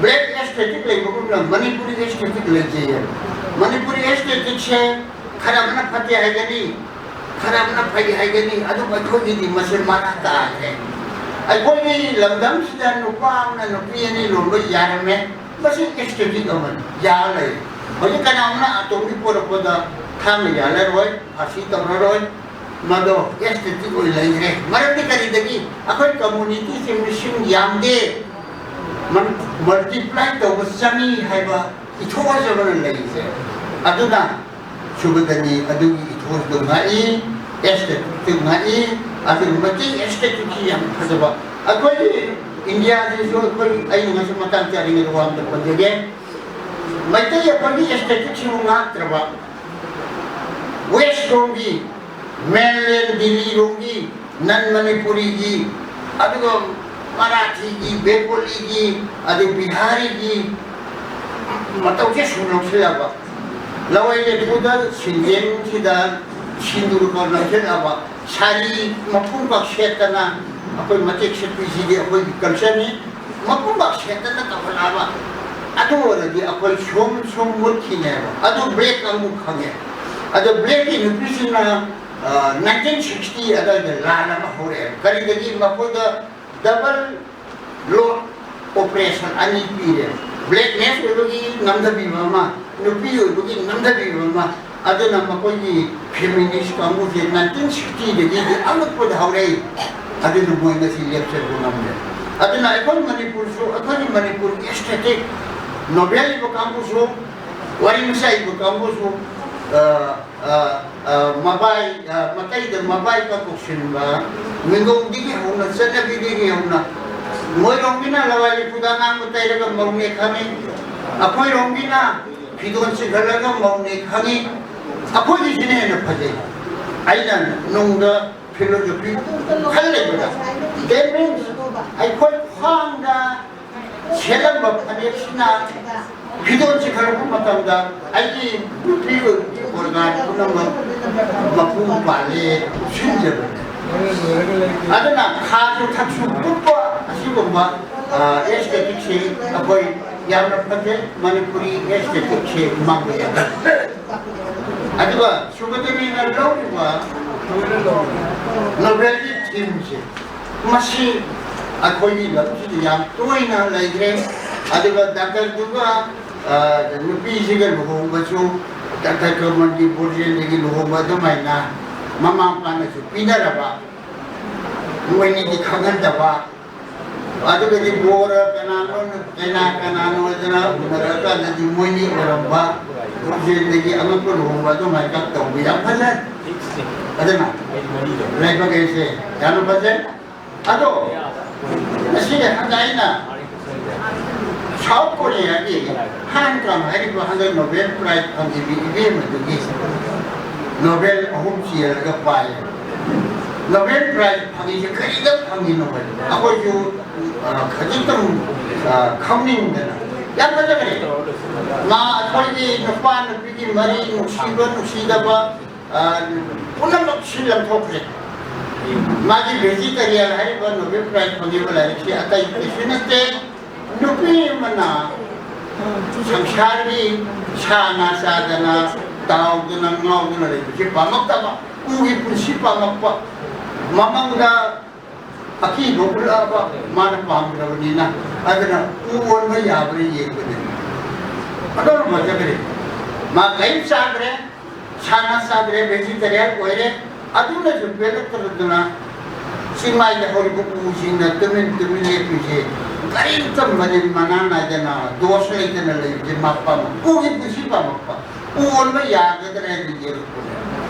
ꯕ꯭ꯂꯦꯛ ꯑꯦꯁꯊꯦꯇꯤꯛ ꯂꯩꯕꯒꯨꯝꯅ ꯃꯅꯤꯄꯨꯔꯤ ꯑꯦꯁꯊꯦꯇꯤꯛ ꯂꯩꯖꯩꯌꯦ꯫ ꯃꯅꯤꯄꯨꯔꯤ ꯑꯦꯁꯊꯦꯇꯤꯛꯁꯦ ꯈꯔ ꯑꯃꯅ ꯐꯠꯇꯦ ꯍꯥꯏꯒꯅꯤ, ꯈꯔ ꯑꯃꯅ ꯐꯩ ꯍꯥꯏꯒꯅꯤ, ꯑꯗꯨꯕꯨ ꯑꯩꯈꯣꯏꯒꯤꯗꯤ ꯃꯁꯤ ꯃꯔꯥ ꯇꯥꯈ꯭ꯔꯦ꯫ ꯑꯩꯈꯣꯏꯒꯤ ꯂꯝꯗꯝꯁꯤꯗ ꯅꯨꯄꯥ ꯑꯃꯅ ꯅꯨꯄꯤ ꯑꯅꯤ ꯂꯣꯟꯕ ꯌꯥꯔꯝꯃꯦ, ꯃꯁꯤ ꯑꯦꯁꯊꯦꯇꯤꯛ ꯑꯃꯅꯤ, ꯌꯥꯔ ꯂꯩꯔꯦ꯫ ꯍꯧꯖꯤꯛ ꯀꯅꯥ ꯑꯃꯅ ꯑꯇꯣꯝꯕꯤ ꯄꯣꯔꯛꯄꯗ ꯊꯥꯡꯅ ꯌꯥꯜꯂꯔꯣꯏ, ꯐꯥꯁꯤ ꯇꯧꯔꯔꯣꯏ, ꯃꯗꯣ ꯑꯦꯁꯊꯦꯇꯤꯛ ꯑꯣꯏ ꯂꯩꯈ꯭ꯔꯦ꯫ ꯃꯔꯝꯗꯤ ꯀꯔꯤꯗꯒꯤ? ꯑꯩꯈꯣꯏ ꯀꯝꯃꯨꯅꯤꯇꯤꯁꯦ ꯃꯤꯁꯤꯡ ꯌꯥꯝꯗꯦ, ꯃꯜꯇꯤꯄ꯭ꯂꯥꯏ ꯇꯧꯕ ꯆꯪꯉꯤ ꯍꯥꯏꯕ ꯏꯊꯣꯛ ꯑꯃ ꯂꯩꯈ꯭ꯔꯦ꯫ ꯑꯗꯨꯅ ꯁꯨꯒꯗꯅꯤ ꯑꯗꯨꯒꯤ ꯏꯊꯣꯛꯇꯨ ꯉꯥꯛꯏ, ꯑꯦꯁꯊꯦꯇꯤꯛꯇꯨ ꯉꯥꯛꯏ꯫ ꯑꯗꯨꯒ ꯃꯩꯇꯩ ꯑꯦꯁꯊꯦꯇꯤꯛꯁꯤ ꯌꯥꯝ ꯐꯖꯕ꯫ ꯑꯩꯈꯣꯏꯒꯤ ꯏꯟꯗꯤꯌꯥꯁꯤꯁꯨ ꯑꯩꯈꯣꯏ, ꯑꯩꯅ ꯉꯁꯤ ꯃꯇꯥꯡ ꯆꯥꯔꯤꯉꯩꯗ ꯋꯥ ꯑꯝꯇ ꯄꯟꯖꯒꯦ꯫ ꯃꯩꯇꯩ ꯑꯩꯈꯣꯏꯒꯤ ꯑꯦꯁꯊꯦꯇꯤꯛꯁꯤꯕꯨ ꯉꯥꯛꯇ꯭ꯔꯕ, ꯋꯦꯁ ꯔꯣꯝꯒꯤ, ꯃꯦꯟꯂꯦꯟ ꯗꯤꯜꯂꯤ ꯔꯣꯝꯒꯤ, ꯅꯟ ꯃꯅꯤꯄꯨꯔꯤꯒꯤ, ꯑꯗꯨꯒ ꯃꯔꯥꯊꯤꯒꯤ, ꯕꯦꯡꯒꯣꯂꯤꯒꯤ, ꯑꯗꯩ ꯕꯤꯍꯥꯔꯤꯒꯤ ꯃꯇꯧꯁꯦ ꯁꯨꯝ ꯂꯧꯁꯤꯜꯂꯕ, ꯂꯋꯥꯏ ꯂꯦꯝꯐꯨꯗ ꯁꯤꯟꯖꯦꯡꯁꯤꯗ ꯁꯤꯟꯗꯨꯔꯒ ꯂꯧꯁꯤꯜꯂꯕ, ꯁꯥꯔꯤ ꯃꯄꯨꯝꯈꯛ ꯁꯦꯠꯇꯅ ꯑꯩꯈꯣꯏ ꯃꯇꯦꯛ ꯁꯦꯠꯄꯤꯁꯤꯗꯤ ꯑꯩꯈꯣꯏꯒꯤ ꯀꯜꯆꯔꯅꯤ꯫ ꯃꯄꯨꯝꯈꯛ ꯁꯦꯠꯇꯅ ꯇꯧꯍꯜꯂꯛꯑꯕ ꯑꯗꯨ ꯑꯣꯏꯔꯗꯤ ꯑꯩꯈꯣꯏ ꯁꯨꯝ ꯁꯨꯝ ꯃꯨꯠꯈꯤꯅꯦꯕ꯫ ꯑꯗꯨ ꯕ꯭ꯂꯦꯛ ꯀꯥꯡꯕꯨ ꯈꯪꯉꯦ꯫ ꯑꯗꯣ ꯕ꯭ꯂꯦꯛꯀꯤ ꯅꯨꯄꯤꯁꯤꯡꯅ ꯅꯥꯏꯟꯇꯤꯟ ꯁꯤꯛꯁꯇꯤ ꯑꯗꯨꯋꯥꯏꯗ ꯂꯥꯟ ꯑꯃ ꯍꯧꯔꯛꯑꯦ꯫ ꯀꯔꯤꯗꯒꯤ? ꯃꯈꯣꯏꯗ ꯗꯕꯜ ꯂꯣꯠ ꯑꯣꯄꯔꯦꯁꯟ ꯑꯅꯤ ꯄꯤꯔꯦ꯫ ꯕ꯭ꯂꯦꯛꯅꯦꯁ ꯑꯣꯏꯕꯒꯤ ꯅꯝꯊꯕꯤꯕ ꯑꯃ, ꯅꯨꯄꯤ ꯑꯣꯏꯕꯒꯤ ꯅꯝꯊꯕꯤꯕ ꯑꯃ꯫ ꯑꯗꯨꯅ ꯃꯈꯣꯏꯒꯤ ꯐꯦꯃꯤꯅꯤꯁ ꯀꯥꯡꯕꯨꯁꯦ ꯅꯥꯏꯟꯇꯤꯟ ꯁꯤꯛꯁꯇꯤꯗꯒꯤꯗꯤ ꯑꯉꯛꯄꯗ ꯍꯧꯔꯛꯏ꯫ ꯑꯗꯨꯅ ꯃꯣꯏ ꯉꯁꯤ ꯂꯦꯞꯆꯕ ꯉꯝꯂꯦ꯫ ꯑꯗꯨꯅ ꯑꯩꯈꯣꯏ ꯃꯅꯤꯄꯨꯔꯁꯨ, ꯑꯩꯈꯣꯏꯒꯤ ꯃꯅꯤꯄꯨꯔꯒꯤ ꯑꯦꯁꯊꯦꯇꯤꯛ ꯅꯣꯕꯦꯜ ꯏꯕ ꯀꯥꯡꯕꯨꯁꯨ, ꯋꯥꯔꯤ ꯃꯆꯥ ꯏꯕ ꯀꯥꯡꯕꯨꯁꯨ, ꯑ, ꯑ, ꯑ, ꯃꯕꯥꯏ, ꯑ, ꯃꯇꯩꯗ ꯃꯕꯥꯏ ꯀꯥꯡꯄꯣꯛ ꯁꯤꯟꯕ, ꯃꯤꯡꯒꯧꯗꯒꯤ ꯍꯧꯅ, ꯆꯠꯅꯕꯤꯗꯒꯤ ꯍꯧꯅ, ꯃꯣꯏꯔꯣꯝꯒꯤꯅ ꯂꯋꯥꯏ ꯂꯤꯄꯨꯗ ꯑꯉꯥꯡꯕ ꯇꯩꯔꯒ ꯃꯧꯅꯦ ꯈꯪꯉꯤ, ꯑꯩꯈꯣꯏꯔꯣꯝꯒꯤꯅ ꯐꯤꯗꯣꯟ ꯆꯤꯡꯈꯠꯂꯒ ꯃꯧꯅꯦ ꯈꯪꯉꯤ, ꯑꯩꯈꯣꯏꯒꯤꯁꯤꯅ ꯍꯦꯟꯅ ꯐꯖꯩ꯫ ꯑꯩꯅ ꯅꯨꯡꯗ ꯐꯤꯂꯣꯖꯣꯐꯤ ꯈꯜ ꯂꯩꯕꯗ, that means ꯑꯩꯈꯣꯏ ꯈ꯭ꯋꯥꯡꯗ ꯁꯦꯠꯂꯝꯕ ꯐꯅꯦꯛꯁꯤꯅ ꯐꯤꯗꯣꯟ ꯆꯤꯡꯈꯠꯂꯛꯄ ꯃꯇꯝꯗ ꯑꯩꯒꯤ ꯅꯨꯄꯤ ꯑꯣꯏꯕꯒꯤ ꯑꯣꯔꯒꯥꯟ ꯄꯨꯝꯅꯃꯛ ꯃꯄꯨꯡ ꯄꯥꯜꯂꯦ, ꯎꯞꯁꯤꯟꯖꯕꯅꯤ꯫ ꯑꯗꯨꯅ ꯈꯥꯁꯨ ꯊꯛꯁꯨ ꯀꯨꯞꯄ ꯑꯁꯤꯒꯨꯝꯕ, ꯑ, ꯑꯦꯁꯊꯦꯇꯤꯛꯁꯤ ꯑꯩꯈꯣꯏ ꯌꯥꯝꯅ ꯐꯖꯩ꯫ ꯃꯅꯤꯄꯨꯔꯤ ꯑꯦꯁꯊꯦꯇꯤꯛꯁꯤ ꯃꯥꯡꯕ ꯌꯥꯗꯦ꯫ ꯑꯗꯨꯒ ꯁꯨꯒꯗꯅꯤꯅ ꯂꯧꯔꯤꯕ ꯅꯣꯕꯦꯜꯒꯤ ꯊꯤꯝꯁꯦ, ꯃꯁꯤ ꯑꯩꯈꯣꯏꯒꯤ ꯂꯝꯁꯤꯗ ꯌꯥꯝ ꯇꯣꯏꯅ ꯂꯩꯈ꯭ꯔꯦ꯫ ꯑꯗꯨꯒ ꯗꯥꯛꯇꯔꯗꯨꯒ, ꯑ, ꯅꯨꯄꯤꯁꯤꯒ ꯂꯨꯍꯣꯡꯕꯁꯨ ꯗꯥꯛꯇꯔ ꯀꯃꯜꯒꯤ ꯕꯣꯔꯖꯦꯟꯗꯒꯤ ꯂꯨꯍꯣꯡꯕ ꯑꯗꯨꯃꯥꯏꯅ ꯃꯃꯥ ꯃꯄꯥꯅꯁꯨ ꯄꯤꯅꯔꯕ, ꯃꯣꯏꯅꯤꯗꯤ ꯈꯪꯍꯟꯗꯕ, ꯑꯗꯨꯒꯗꯤ ꯕꯣꯔ ꯀꯅꯥꯅꯣ, ꯀꯅꯥ ꯀꯅꯥꯅꯣ ꯍꯥꯏꯗꯅ ꯎꯅꯔꯀꯥꯟꯗꯗꯤ ꯃꯣꯏꯅꯤ ꯑꯣꯏꯔꯝꯕ, ꯄꯨꯛꯆꯦꯜꯗꯒꯤ ꯑꯉꯛꯄ ꯂꯨꯍꯣꯡꯕ ꯑꯗꯨꯃꯥꯏꯅ ꯇꯧꯕ ꯌꯥꯝ ꯐꯖꯩ꯫ ꯑꯗꯨꯅ ꯂꯩꯕꯈꯩꯁꯦ ꯌꯥꯝꯅ ꯐꯖꯩ꯫ ꯑꯗꯣ ꯉꯁꯤ ꯍꯟꯗꯛ ꯑꯩꯅ ꯁꯥꯎꯠ ꯀꯣꯔꯤꯌꯥꯒꯤ ꯍꯥꯟ ꯀꯥꯡ ꯍꯥꯏꯔꯤꯕ ꯍꯟꯗꯛ ꯅꯣꯕꯦꯜ ꯄ꯭ꯔꯥꯏꯖ ꯐꯪꯈꯤꯕ ꯏꯕꯦꯝ ꯑꯗꯨꯒꯤ ꯅꯣꯕꯦꯜ ꯑꯍꯨꯝ ꯆꯦꯜꯂꯒ ꯄꯥꯏ꯫ ꯅꯣꯕꯦꯜ ꯄ꯭ꯔꯥꯏꯖ ꯐꯪꯉꯤꯁꯦ ꯀꯔꯤꯗ ꯐꯪꯉꯤꯅꯣ ꯍꯥꯏꯕ ꯑꯩꯈꯣꯏꯁꯨ, ꯑ, ꯈꯖꯤꯛꯇꯪ, ꯑ, ꯈꯪꯅꯤꯡꯗꯅ꯫ ꯌꯥꯝ ꯐꯖꯈ꯭ꯔꯦ꯫ ꯃꯥ ꯑꯩꯈꯣꯏꯒꯤ ꯅꯨꯄꯥ ꯅꯨꯄꯤꯒꯤ ꯃꯔꯤ ꯅꯨꯡꯁꯤꯕ ꯅꯨꯡꯁꯤꯗꯕ, ꯑ, ꯄꯨꯝꯅꯃꯛ ꯁꯤ ꯂꯪꯊꯣꯛꯈ꯭ꯔꯦ꯫ ꯃꯥꯒꯤ ꯚꯦꯖꯤꯇꯦꯔꯤꯌꯥꯟ ꯍꯥꯏꯔꯤꯕ ꯅꯣꯕꯦꯜ ꯄ꯭ꯔꯥꯏꯖ ꯐꯪꯉꯤꯕ ꯂꯥꯏꯔꯤꯛꯁꯤ ꯑꯇꯩ ꯀꯩꯁꯨ ꯅꯠꯇꯦ, ꯅꯨꯄꯤ ꯑꯃꯅ ꯁꯪꯁꯥꯔꯒꯤ ꯁꯥ ꯉꯥ ꯆꯥꯗꯅ, ꯇꯥꯎꯗꯅ, ꯉꯥꯎꯗꯅ ꯂꯩꯕꯁꯤ ꯄꯥꯝꯃꯛꯇꯕ, ꯎꯒꯤ ꯄꯨꯟꯁꯤ ꯄꯥꯝꯃꯛꯄ, ꯃꯃꯪꯗ ꯑꯀꯤꯕ ꯎꯠꯂꯛꯑꯕ, ꯃꯥꯅ ꯄꯥꯝꯗ꯭ꯔꯕꯅꯤꯅ꯫ ꯑꯗꯨꯅ ꯎ ꯑꯣꯟꯕ ꯌꯥꯕ꯭ꯔꯥ ꯌꯦꯡꯕꯅꯤ꯫ ꯑꯗꯨꯅ ꯐꯖꯈ꯭ꯔꯦ꯫ ꯃꯥ ꯀꯔꯤꯝ ꯆꯥꯗ꯭ꯔꯦ, ꯁꯥ ꯉꯥ ꯆꯥꯗ꯭ꯔꯦ, ꯚꯦꯖꯤꯇꯦꯔꯤꯌꯥꯟ ꯑꯣꯏꯔꯦ꯫ ꯑꯗꯨꯅꯁꯨ ꯄꯦꯜꯂꯛꯇꯗꯅ ꯆꯤꯡꯃꯥꯏꯗ ꯍꯧꯔꯤꯕ ꯎꯁꯤꯡꯅ ꯇꯨꯃꯤꯟ ꯇꯨꯃꯤꯟ ꯂꯦꯞꯄꯤꯁꯦ, ꯀꯔꯤꯝꯇ ꯃꯅꯤꯟ ꯃꯅꯥ ꯅꯥꯏꯗꯅ, ꯗꯣꯁ ꯂꯩꯇꯅ ꯂꯩꯕꯁꯦ ꯃꯥ ꯄꯥꯝꯃꯛꯄ, ꯎꯒꯤ ꯄꯨꯟꯁꯤ ꯄꯥꯝꯃꯛꯄ꯫ ꯎ ꯑꯣꯟꯕ ꯌꯥꯒꯗ꯭ꯔꯥ ꯍꯥꯏꯅ ꯌꯦꯡꯉꯛꯄꯅꯦ꯫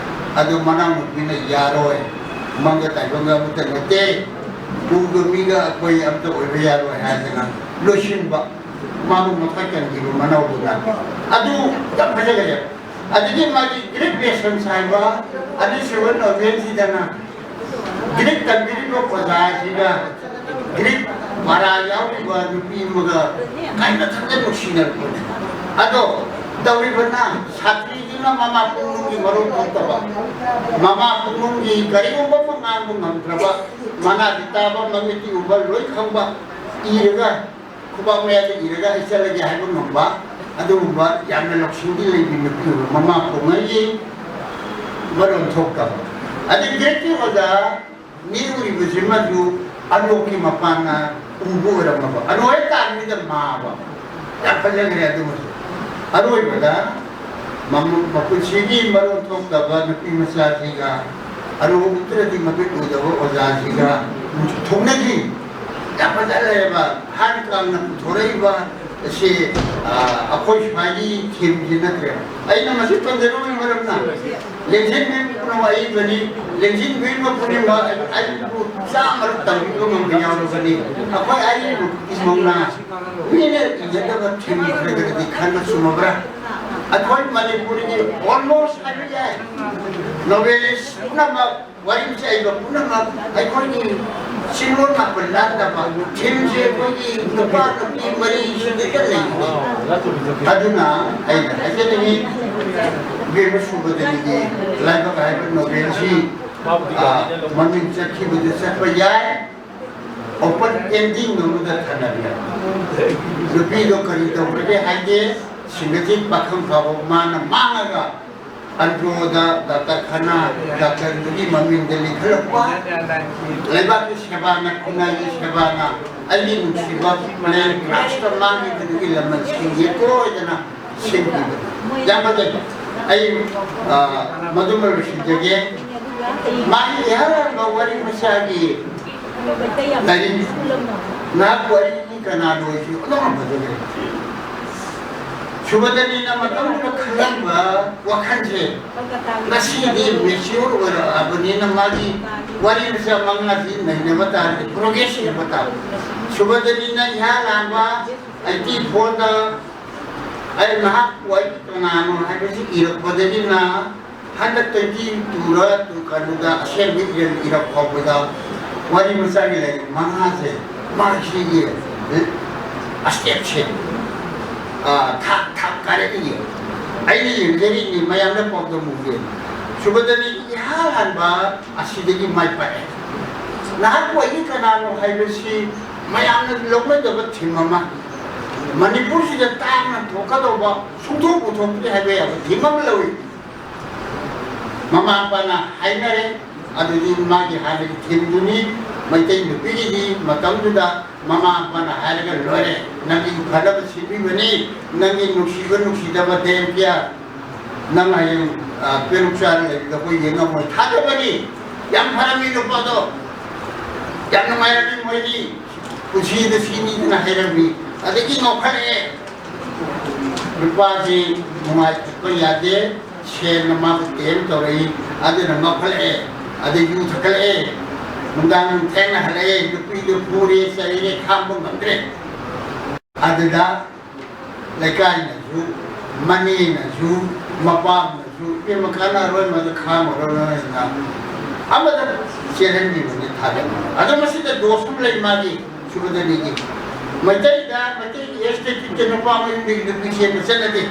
ꯑꯗꯨ ꯃꯅꯥꯎꯅꯨꯄꯤꯅ, "ꯌꯥꯔꯣꯏ, ꯃꯪꯒ ꯇꯥꯏꯕꯪꯒ ꯑꯃꯠꯇ ꯅꯠꯇꯦ, ꯎꯒ ꯃꯤꯒ ꯑꯩꯈꯣꯏ ꯑꯝꯇ ꯑꯣꯏꯕ ꯌꯥꯔꯣꯏ" ꯍꯥꯏꯗꯅ ꯂꯣꯏꯁꯤꯟꯕ꯫ ꯃꯥꯕꯨ ꯃꯊꯛ ꯀꯟꯈꯤꯕ ꯃꯅꯥꯎꯗꯨꯅ꯫ ꯑꯗꯨ ꯌꯥꯝ ꯐꯖꯈ꯭ꯔꯦ꯫ ꯑꯗꯒꯤ ꯃꯥꯒꯤ ꯒ꯭ꯔꯤꯛ ꯂꯦꯁꯟꯁ ꯍꯥꯏꯕ ꯑꯅꯤꯁꯨꯕ ꯅꯣꯚꯦꯜꯁꯤꯗꯅ ꯒ꯭ꯔꯤꯛ ꯇꯝꯕꯤꯔꯤꯕ ꯑꯣꯖꯥꯁꯤꯒ ꯒ꯭ꯔꯤꯛ ꯃꯔꯥ ꯌꯥꯎꯔꯤꯕ ꯅꯨꯄꯤ ꯑꯃꯒ ꯀꯥꯏꯅ ꯊꯛꯅ ꯅꯨꯡꯁꯤꯅꯔꯛꯄꯅꯦ꯫ ꯑꯗꯣ ꯇꯧꯔꯤꯕꯅ ꯁꯥꯇ꯭ꯔꯤꯗꯨꯅ ꯃꯃꯥ ꯄꯨꯛꯅꯨꯡꯒꯤ ꯃꯔꯣꯜ ꯊꯣꯛꯇꯕ, ꯃꯃꯥ ꯄꯨꯛꯅꯨꯡꯒꯤ ꯀꯔꯤꯒꯨꯝꯕ ꯑꯃ ꯉꯥꯡꯕ ꯉꯝꯗ꯭ꯔꯕ, ꯃꯅꯥꯗꯤ ꯇꯥꯕ, ꯃꯃꯤꯠꯇꯤ ꯎꯕ, ꯂꯣꯏ ꯈꯪꯕ, ꯏꯔꯒ ꯈꯨꯕꯥꯛ ꯃꯌꯥꯗ ꯏꯔꯒ ꯑꯩ ꯆꯠꯂꯒꯦ ꯍꯥꯏꯕ ꯉꯝꯕ ꯑꯗꯨꯒꯨꯝꯕ ꯌꯥꯝꯅ ꯂꯧꯁꯤꯡꯗꯤ ꯂꯩꯕꯤ ꯅꯨꯄꯤ ꯑꯣꯏꯕ, ꯃꯃꯥ ꯄꯣꯛꯉꯩꯒꯤ ꯃꯔꯣꯟ ꯊꯣꯛꯇꯕ꯫ ꯑꯗꯩ ꯒ꯭ꯔꯦꯠꯀꯤ ꯑꯣꯖꯥ ꯅꯦꯛꯎꯔꯤꯕꯁꯤꯃꯁꯨ ꯑꯅꯣꯛꯀꯤ ꯃꯄꯥꯟꯅ ꯎꯕ ꯑꯣꯏꯔꯝꯃꯕ, ꯑꯅꯣꯛ ꯍꯦꯛ ꯇꯥꯔꯤꯉꯩꯗ ꯃꯥꯕ꯫ ꯌꯥꯝ ꯐꯖꯈ꯭ꯔꯦ ꯑꯗꯨꯃꯁꯨ꯫ ꯑꯔꯣꯏꯕꯗ ꯃꯃ-, ꯃꯄꯨꯟꯁꯤꯒꯤ ꯃꯔꯣꯟ ꯊꯣꯛꯇꯕ ꯅꯨꯄꯤ ꯃꯆꯥꯁꯤꯒ ꯑꯔꯨꯕ ꯎꯠꯇ꯭ꯔꯗꯤ ꯃꯃꯤꯠ ꯎꯗꯕ ꯑꯣꯖꯥꯁꯤꯒ ꯊꯣꯛꯅꯈꯤ꯫ ꯌꯥꯝ ꯐꯖꯈ꯭ꯔꯦꯕ꯫ ꯍꯥꯟ ꯀꯥꯡꯅ ꯄꯨꯊꯣꯔꯛꯏꯕ ꯑꯁꯤ, ꯑ, ꯑꯩꯈꯣꯏ ꯁ꯭ꯋꯥꯏꯒꯤ ꯊꯤꯝꯁꯤ ꯅꯠꯇ꯭ꯔꯦ꯫ ꯑꯩꯅ ꯃꯁꯤ ꯄꯟꯖꯔꯨꯕꯒꯤ ꯃꯔꯝꯅ, ꯂꯦꯡꯖꯤꯟꯕꯤꯕ ꯄꯨꯝꯅꯃꯛ ꯑꯏꯕꯅꯤ, ꯂꯦꯡꯖꯤꯟꯕꯤꯔꯤꯕ ꯄꯨꯝꯅꯃꯛ ꯑꯩꯕꯨ ꯆꯥꯝꯃꯔꯛ ꯇꯝꯕꯤꯕ ꯉꯝꯕ ꯌꯥꯎꯔꯕꯅꯤ꯫ ꯑꯩꯈꯣꯏ ꯑꯏꯕ ꯏꯃꯧꯅ ꯃꯤꯅ ꯏꯖꯗꯕ ꯊꯤꯝ ꯈꯔ ꯈꯔꯗꯤ ꯈꯟꯕ ꯆꯨꯝꯃꯕ꯭ꯔꯥ? ꯑꯩꯈꯣꯏ ꯃꯅꯤꯄꯨꯔꯒꯤ almost ꯍꯥꯏꯕ ꯌꯥꯏ, ꯅꯣꯕꯦꯂꯤꯁ ꯄꯨꯝꯅꯃꯛ, ꯋꯥꯔꯤ ꯆꯥꯏꯕ ꯄꯨꯝꯅꯃꯛ ꯑꯩꯈꯣꯏꯒꯤ ꯆꯤꯡꯂꯣꯟ ꯃꯥꯄꯟ ꯂꯥꯟꯗꯕ ꯊꯤꯝꯁꯦ ꯑꯩꯈꯣꯏꯒꯤ ꯅꯨꯄꯥ ꯅꯨꯄꯤ ꯃꯔꯤꯁꯤꯗ ꯂꯩꯕꯅꯦ꯫ ꯑꯗꯨꯅ ꯑꯩꯅ ꯍꯥꯏꯖꯅꯤꯡꯉꯤ, ꯁꯨꯕꯗꯒꯤꯗꯤ ꯂꯥꯏꯕꯛ ꯍꯥꯏꯕ ꯅꯣꯕꯦꯜꯁꯤ, ꯑ, ꯃꯃꯤꯡ ꯆꯠꯈꯤꯕꯗ ꯆꯠꯄ ꯌꯥꯏ, open ending ꯑꯃꯗ ꯊꯝꯅꯕ ꯌꯥꯏ꯫ ꯅꯨꯄꯤꯗꯣ ꯀꯔꯤ ꯇꯧꯈ꯭ꯔꯒꯦ ꯍꯥꯏꯗꯦ, ꯁꯤꯡꯒꯜ ꯄꯥꯈꯪ ꯐꯥꯎꯕ ꯃꯥꯅ ꯃꯥꯡꯉꯒ ꯑꯟꯗ꯭ꯔꯣꯗ ꯗꯥꯛꯇꯔ ꯈꯅꯥ, ꯗꯥꯛꯇꯔꯗꯨꯒꯤ ꯃꯃꯤꯡꯗ ꯂꯤꯈꯠꯂꯛꯄ, ꯂꯩꯕꯥꯛꯀꯤ ꯁꯦꯕꯥꯅ, ꯈꯨꯟꯅꯥꯏꯒꯤ ꯁꯦꯕꯥꯅ ꯑꯩꯒꯤ ꯅꯨꯡꯁꯤꯕ ꯄ꯭ꯂꯦꯟ ꯀ꯭ꯔꯥꯁꯇ ꯃꯥꯡꯈꯤꯕꯗꯨꯒꯤ ꯂꯃꯟ ꯁꯤꯡꯒꯦ ꯀꯣꯏꯗꯅ ꯁꯤꯟꯈꯤꯕꯅꯤ꯫ ꯌꯥꯝ ꯐꯖꯩ꯫ ꯑꯩ, ꯑ, ꯃꯗꯨꯃ ꯂꯣꯏꯁꯤꯟꯖꯒꯦ꯫ ꯃꯥꯒꯤ ꯏꯍꯥꯟ ꯍꯥꯟꯕ ꯋꯥꯔꯤ ꯃꯆꯥꯒꯤ ꯂꯥꯏꯔꯤꯛ, ꯅꯍꯥꯛꯄꯨ ꯑꯩꯒꯤ ꯀꯅꯥꯅꯣ ꯍꯥꯏꯁꯤ ꯑꯗꯨꯝ ꯐꯖꯅ ꯂꯩ꯫ ꯁꯨꯕꯗꯅꯤꯅ ꯃꯇꯝꯗꯨꯗ ꯈꯜꯂꯝꯕ ꯋꯥꯈꯜꯁꯦ ꯉꯁꯤꯗꯤ ꯃꯦꯆꯤꯌꯣꯔ ꯑꯣꯏꯔꯛꯑꯕꯅꯤꯅ ꯃꯥꯒꯤ ꯋꯥꯔꯤ ꯃꯆꯥ ꯃꯉꯥꯁꯤ ꯅꯩꯅꯕ ꯇꯥꯔꯗꯤ ꯄ꯭ꯔꯣꯒ꯭ꯔꯦꯁ ꯌꯦꯡꯕ ꯇꯥꯕ꯫ ꯁꯨꯕꯗꯅꯤꯅ ꯏꯍꯥꯟ ꯍꯥꯟꯕ ꯑꯩꯠꯇꯤ ꯐꯣꯔꯗ ꯑꯩ ꯅꯍꯥꯛꯄꯨ ꯑꯩꯒꯤ ꯀꯅꯥꯅꯣ ꯍꯥꯏꯕꯁꯤ ꯏꯔꯛꯄꯗꯒꯤꯅ ꯍꯟꯗꯛ ꯇ꯭ꯋꯦꯟꯇꯤ ꯇꯨꯗ ꯀꯩꯅꯣꯗ ꯑꯁꯦꯡꯕ ꯏꯔ-, ꯏꯔꯛ ꯐꯥꯎꯕꯗ ꯋꯥꯔꯤ ꯃꯆꯥꯒꯤ ꯂꯥꯏꯔꯤꯛ ꯃꯉꯥꯁꯦ ꯃꯥꯒꯤ ꯁꯤꯒꯤ ꯁ꯭ꯇꯦꯞꯁꯦ, ꯑ, ꯊꯥꯛ ꯊꯥꯛ ꯀꯥꯔꯛꯏꯌꯦ꯫ ꯑꯩꯅ ꯌꯦꯡꯖꯔꯤꯅꯤ, ꯃꯌꯥꯝꯅ ꯄꯥꯎꯗꯝ ꯎꯒꯦ꯫ ꯁꯨꯕꯗꯅꯤ ꯏꯍꯥꯟ ꯍꯥꯟꯕ ꯑꯁꯤꯗꯒꯤ ꯃꯥꯏ ꯄꯥꯛꯑꯦ꯫ ꯅꯍꯥꯛꯄꯨ ꯑꯩꯒꯤ ꯀꯅꯥꯅꯣ ꯍꯥꯏꯕꯁꯤ ꯃꯌꯥꯝꯅ ꯂꯧꯅꯗꯕ ꯊꯤꯝ ꯑꯃ, ꯃꯅꯤꯄꯨꯔꯁꯤꯗ ꯇꯥꯡꯅ ꯊꯣꯛꯀꯗꯧꯕ, ꯁꯨꯡꯊꯣꯛꯄꯨ ꯊꯣꯛꯇ꯭ꯔꯤ ꯍꯥꯏꯕ ꯌꯥꯕ ꯊꯤꯝ ꯑꯃ ꯂꯧꯏ꯫ ꯃꯃꯥ ꯃꯄꯥꯅ ꯍꯥꯏꯅꯔꯦ, ꯑꯗꯨꯗꯤ ꯃꯥꯒꯤ ꯍꯥꯟꯅꯒꯤ ꯊꯤꯝꯗꯨꯅꯤ꯫ ꯃꯩꯇꯩ ꯅꯨꯄꯤꯒꯤꯗꯤ ꯃꯇꯝꯗꯨꯗ ꯃꯃꯥ ꯃꯄꯥꯅ ꯍꯥꯏꯔꯒ ꯂꯣꯏꯔꯦ, "ꯅꯪꯒꯤ ꯐꯅꯕ ꯁꯤꯟꯕꯤꯕꯅꯤ, ꯅꯪꯒꯤ ꯅꯨꯡꯁꯤꯕ ꯅꯨꯡꯁꯤꯗꯕ ꯗꯦꯝ ꯀꯤꯌꯥꯔ, ꯅꯪ ꯍꯌꯦꯡ, ꯑ, ꯄꯦꯔꯨꯛ ꯆꯥꯔ ꯂꯩꯕꯗ ꯑꯩꯈꯣꯏ ꯌꯦꯡꯉꯝꯃꯣꯏ", ꯊꯥꯖꯕꯅꯤ꯫ ꯌꯥꯝ ꯐꯔꯝꯃꯤ ꯅꯨꯄꯥꯗꯣ, ꯌꯥꯝ ꯅꯨꯡꯉꯥꯏꯔꯝꯃꯤ ꯃꯣꯏꯗꯤ, ꯄꯨꯟꯁꯤꯗ ꯁꯤꯅꯤꯗꯅ ꯍꯥꯏꯔꯝꯃꯤ꯫ ꯑꯗꯒꯤ ꯉꯥꯎꯈꯠꯂꯛꯑꯦ, ꯅꯨꯄꯥꯁꯤ ꯅꯨꯡꯉꯥꯏꯊꯣꯛꯄ ꯌꯥꯗꯦ, ꯁꯦꯟꯅ ꯃꯥꯕꯨ ꯇꯦꯝ ꯇꯧꯔꯛꯏ, ꯑꯗꯨꯅ ꯉꯥꯎꯈꯠꯂꯛꯑꯦ꯫ ꯑꯗꯩ ꯌꯨ ꯊꯛꯀꯠꯂꯛꯑꯦ, ꯅꯨꯡꯗꯥꯡ ꯊꯦꯡꯅ ꯍꯜꯂꯛꯑꯦ, ꯅꯨꯄꯤꯗꯨ ꯐꯨꯔꯦ ꯆꯩꯔꯦ, ꯈꯥꯡꯕ ꯉꯝꯗ꯭ꯔꯦ꯫ ꯑꯗꯨꯗ ꯂꯩꯀꯥꯏꯅꯁꯨ, ꯃꯅꯦꯅꯁꯨ, ꯃꯄꯥꯝꯅꯁꯨ, "ꯏꯕꯦꯝꯃ ꯀꯥꯟꯅꯔꯣꯏ, ꯃꯗꯨ ꯈꯥꯡꯉꯨꯔꯅꯨ" ꯍꯥꯏꯅ ꯑꯃꯗ ꯆꯦꯜꯍꯟꯕꯤꯕꯅꯤ ꯊꯥꯗꯣꯛꯅ꯫ ꯑꯗꯣ ꯃꯁꯤꯗ ꯗꯣꯁ ꯑꯃ ꯂꯩ ꯃꯥꯒꯤ, ꯁꯨꯕꯗꯅꯤꯒꯤ꯫ ꯃꯩꯇꯩꯗ, ꯃꯩꯇꯩꯒꯤ ꯑꯦꯁ ꯇꯤ ꯇꯤꯗ ꯅꯨꯄꯥ ꯃꯌꯨꯝꯗꯒꯤ ꯅꯨꯄꯤ ꯆꯦꯟꯕ ꯆꯠꯅꯗꯦ꯫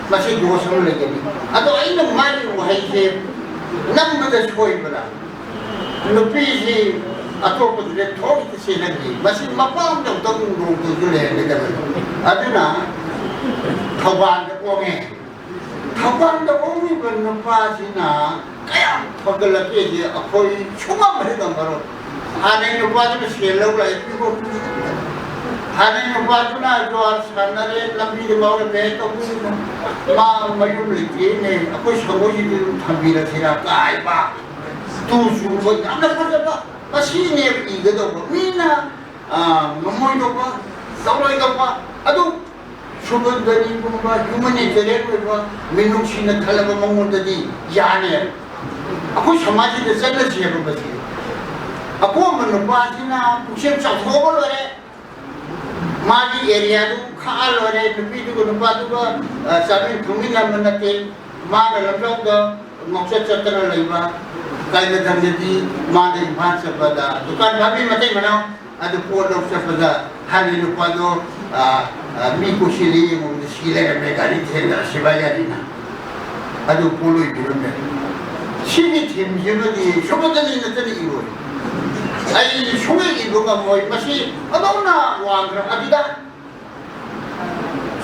ꯃꯁꯤ ꯗꯣꯁ ꯑꯃ ꯂꯩꯒꯅꯤ꯫ ꯑꯗꯣ ꯑꯩꯅ ꯃꯥꯒꯤ ꯋꯥꯍꯩꯁꯦ ꯅꯝꯕꯗ ꯁꯣꯏꯕ꯭ꯔꯥ? ꯅꯨꯄꯤꯁꯤ ꯑꯇꯣꯞꯄꯗꯨꯗ ꯊꯣꯛꯇ ꯆꯦꯜꯍꯟꯈꯤ꯫ ꯃꯁꯤ ꯃꯄꯥꯝꯗ ꯑꯃꯨꯛꯇꯪ ꯅꯣꯡꯇꯁꯨ ꯂꯩꯍꯟꯒꯗꯕꯅꯤ꯫ ꯑꯗꯨꯅ ꯊꯧꯕꯥꯜꯗ ꯑꯣꯡꯉꯦ꯫ ꯊꯧꯕꯥꯜꯗ ꯑꯣꯡꯉꯤꯕ ꯅꯨꯄꯥꯁꯤꯅ ꯀꯌꯥꯝ ꯐꯒꯠꯂꯛꯀꯦꯁꯦ ꯑꯩꯈꯣꯏ ꯁꯨꯡꯉꯝ ꯍꯦꯛ ꯉꯝꯃꯔꯣꯏ꯫ ꯍꯥꯟꯅꯩ ꯅꯨꯄꯥꯗꯨꯅ ꯁꯦꯜ ꯂꯧ ꯂꯥꯛꯏ, ꯄꯤꯈꯣ꯫ ꯍꯥꯟꯅꯩ ꯅꯨꯄꯥꯗꯨꯅ ꯖꯨꯋꯥꯔ ꯁꯥꯟꯅꯔꯦ, ꯂꯝꯕꯤꯗ ꯉꯥꯎꯔꯦ, ꯃꯦ ꯇꯧꯕꯤꯔꯤꯅꯣ꯫ ꯃꯥ ꯃꯌꯨꯝ ꯂꯩꯇ꯭ꯔꯦꯅꯦ, ꯑꯩꯈꯣꯏ ꯁꯪꯒꯣꯏꯁꯤꯗꯤ ꯑꯗꯨꯝ ꯊꯝꯕꯤꯔꯁꯤꯔꯥ ꯀꯥꯏꯕ꯫ ꯇꯨ ꯆꯨꯕ ꯌꯥꯝꯅ ꯐꯖꯕ, ꯃꯁꯤꯅꯦꯕ ꯏꯒꯗꯧꯕ꯫ ꯃꯤꯅ, ꯑꯥ, ꯉꯝꯃꯣꯏꯗꯧꯕ, ꯇꯧꯔꯣꯏꯗꯧꯕ, ꯑꯗꯨ ꯁꯨꯕꯟꯗꯅꯤꯒꯨꯝꯕ ꯍ꯭ꯌꯨꯃꯦꯅꯤꯇꯦꯔꯤꯌꯟ ꯑꯣꯏꯕ, ꯃꯤꯅꯨꯡꯁꯤꯅ ꯊꯜꯂꯕ ꯃꯉꯣꯟꯗꯗꯤ ꯌꯥꯅꯦꯕ꯫ ꯑꯩꯈꯣꯏ ꯁꯃꯥꯖꯁꯤꯗ ꯆꯠꯅꯁꯦꯕ ꯃꯁꯤ꯫ ꯑꯄꯣꯝꯕ ꯅꯨꯄꯥꯁꯤꯅ ꯄꯨꯛꯆꯦꯜ ꯆꯥꯎꯊꯣꯛꯑꯒ ꯂꯣꯏꯔꯦ꯫ ꯃꯥꯒꯤ ꯑꯦꯔꯤꯌꯥꯗꯨ ꯈꯥꯛꯑ ꯂꯣꯏꯔꯦ꯫ ꯅꯨꯄꯤꯗꯨꯒ ꯅꯨꯄꯥꯗꯨꯒ, ꯑ, ꯆꯥꯃꯤꯟ ꯊꯛꯃꯤꯟꯅꯕ ꯅꯠꯇꯦ꯫ ꯃꯥꯅ ꯂꯝꯖꯥꯎꯗ ꯉꯥꯎꯆꯠ ꯆꯠꯇꯅ ꯂꯩꯕ, ꯀꯥꯏꯅ ꯊꯝꯖꯗꯤ ꯃꯥꯅ ꯏꯝꯐꯥꯜ ꯆꯠꯄꯗ ꯗꯨꯀꯥꯟ ꯐꯝꯃꯤ ꯃꯇꯩ ꯃꯅꯥꯎ ꯑꯗꯨ ꯄꯣꯠ ꯂꯧ ꯆꯠꯄꯗ ꯍꯥꯟꯅ ꯅꯨꯄꯥꯗꯣ, ꯑ, ꯑ, ꯃꯤ ꯀꯣꯏꯁꯤꯜꯂꯤ ꯌꯦꯡꯉꯨꯕꯗ ꯁꯤ ꯂꯩꯔꯝꯃꯦ, ꯒꯥꯔꯤ ꯊꯦꯡꯅ ꯁꯤꯕꯥꯏ ꯒꯥꯔꯤꯅ꯫ ꯑꯗꯨ ꯄꯣꯠꯂꯣꯏꯕꯤꯔꯝꯃꯦ꯫ ꯁꯤꯒꯤ ꯊꯤꯝꯁꯤꯃꯗꯤ ꯁꯨꯕꯗꯅꯤ ꯅꯠꯇꯅ ꯏꯔꯣꯏ꯫ ꯑꯩ ꯁꯨꯡꯏ ꯏꯕ ꯉꯝꯃꯣꯏ꯫ ꯃꯁꯤ ꯑꯗꯨꯝꯅ ꯋꯥꯡꯈ꯭ꯔ ꯑꯗꯨꯗ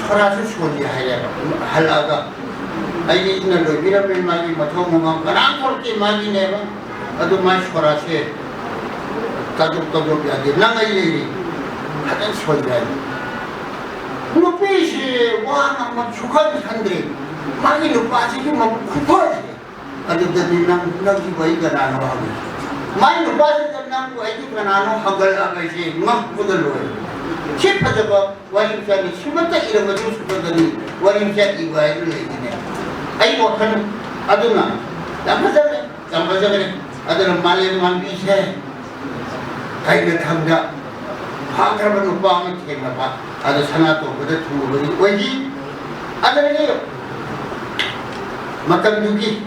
ꯁꯣꯔꯥꯁꯨ ꯁꯣꯜꯂꯤ ꯍꯥꯏꯔꯦꯕ꯫ ꯍꯜꯂꯛꯑꯒ ꯑꯩꯒꯤ ꯏꯟꯅ ꯂꯣꯏꯕꯤꯔꯝꯃꯦ, ꯃꯥꯒꯤ ꯃꯊꯧ ꯃꯉꯝ ꯀꯅꯥꯝ ꯊꯣꯛꯂꯛꯇꯦ, ꯃꯥꯒꯤꯅꯦꯕ꯫ ꯑꯗꯨ ꯃꯥꯏ ꯁꯣꯔꯥꯁꯦ ꯇꯥꯊꯣꯛ ꯇꯥꯊꯣꯛ ꯌꯥꯗꯦ꯫ ꯅꯪ ꯑꯩ ꯂꯩꯔꯤ꯫ ꯐꯖꯅ ꯁꯣꯏꯗ꯭ꯔꯦ꯫ ꯅꯨꯄꯤꯁꯤ ꯋꯥ ꯉꯥꯡꯕ ꯁꯨꯈꯟ ꯈꯟꯗ꯭ꯔꯦ꯫ ꯃꯥꯒꯤ ꯅꯨꯄꯥꯁꯤꯒꯤ ꯃꯕꯨꯛ ꯈꯨꯐꯁꯦ꯫ ꯑꯗꯨꯗꯗꯤ ꯅꯪ, ꯅꯪꯒꯤ ꯋꯥꯔꯤ ꯀꯅꯥꯅꯣ ꯍꯪꯉꯤ꯫ ꯃꯥꯏ ꯅꯨꯄꯥꯁꯤꯗ ꯅꯪꯕꯨ ꯑꯩꯒꯤ ꯀꯅꯥꯅꯣ ꯍꯪꯒꯠꯂꯛꯑꯕ ꯑꯩꯁꯦ ꯉꯛꯄꯗ ꯂꯣꯏꯔꯦ꯫ ꯁꯤ ꯐꯖꯕ ꯋꯥꯔꯤ ꯃꯆꯥꯅꯤ, ꯁꯤꯃꯠꯇ ꯏꯔꯝꯕꯁꯨ ꯁꯨꯐꯗꯅꯤ ꯋꯥꯔꯤ ꯃꯆꯥ ꯏꯕ ꯍꯥꯏꯗꯨ ꯂꯩꯔꯤꯅꯦ꯫ ꯑꯩ ꯋꯥꯈꯜ ꯑꯗꯨꯅ ꯌꯥꯝ ꯐꯖꯈ꯭ꯔꯦ, ꯌꯥꯝ ꯐꯖꯈ꯭ꯔꯦ꯫ ꯑꯗꯨꯅ ꯃꯥꯂꯦꯝ ꯃꯥꯟꯕꯤꯁꯦ ꯀꯩꯅ ꯊꯪꯗ ꯐꯥꯈ꯭ꯔꯕ ꯅꯨꯄꯥ ꯑꯃ ꯊꯦꯡꯅꯕ, ꯑꯗꯨ ꯁꯅꯥꯇꯣꯝꯕꯗ ꯊꯨꯡꯂꯕꯗꯤ ꯑꯣꯏꯈꯤ꯫ ꯑꯗꯨꯗꯒꯤ ꯃꯇꯝꯗꯨꯒꯤ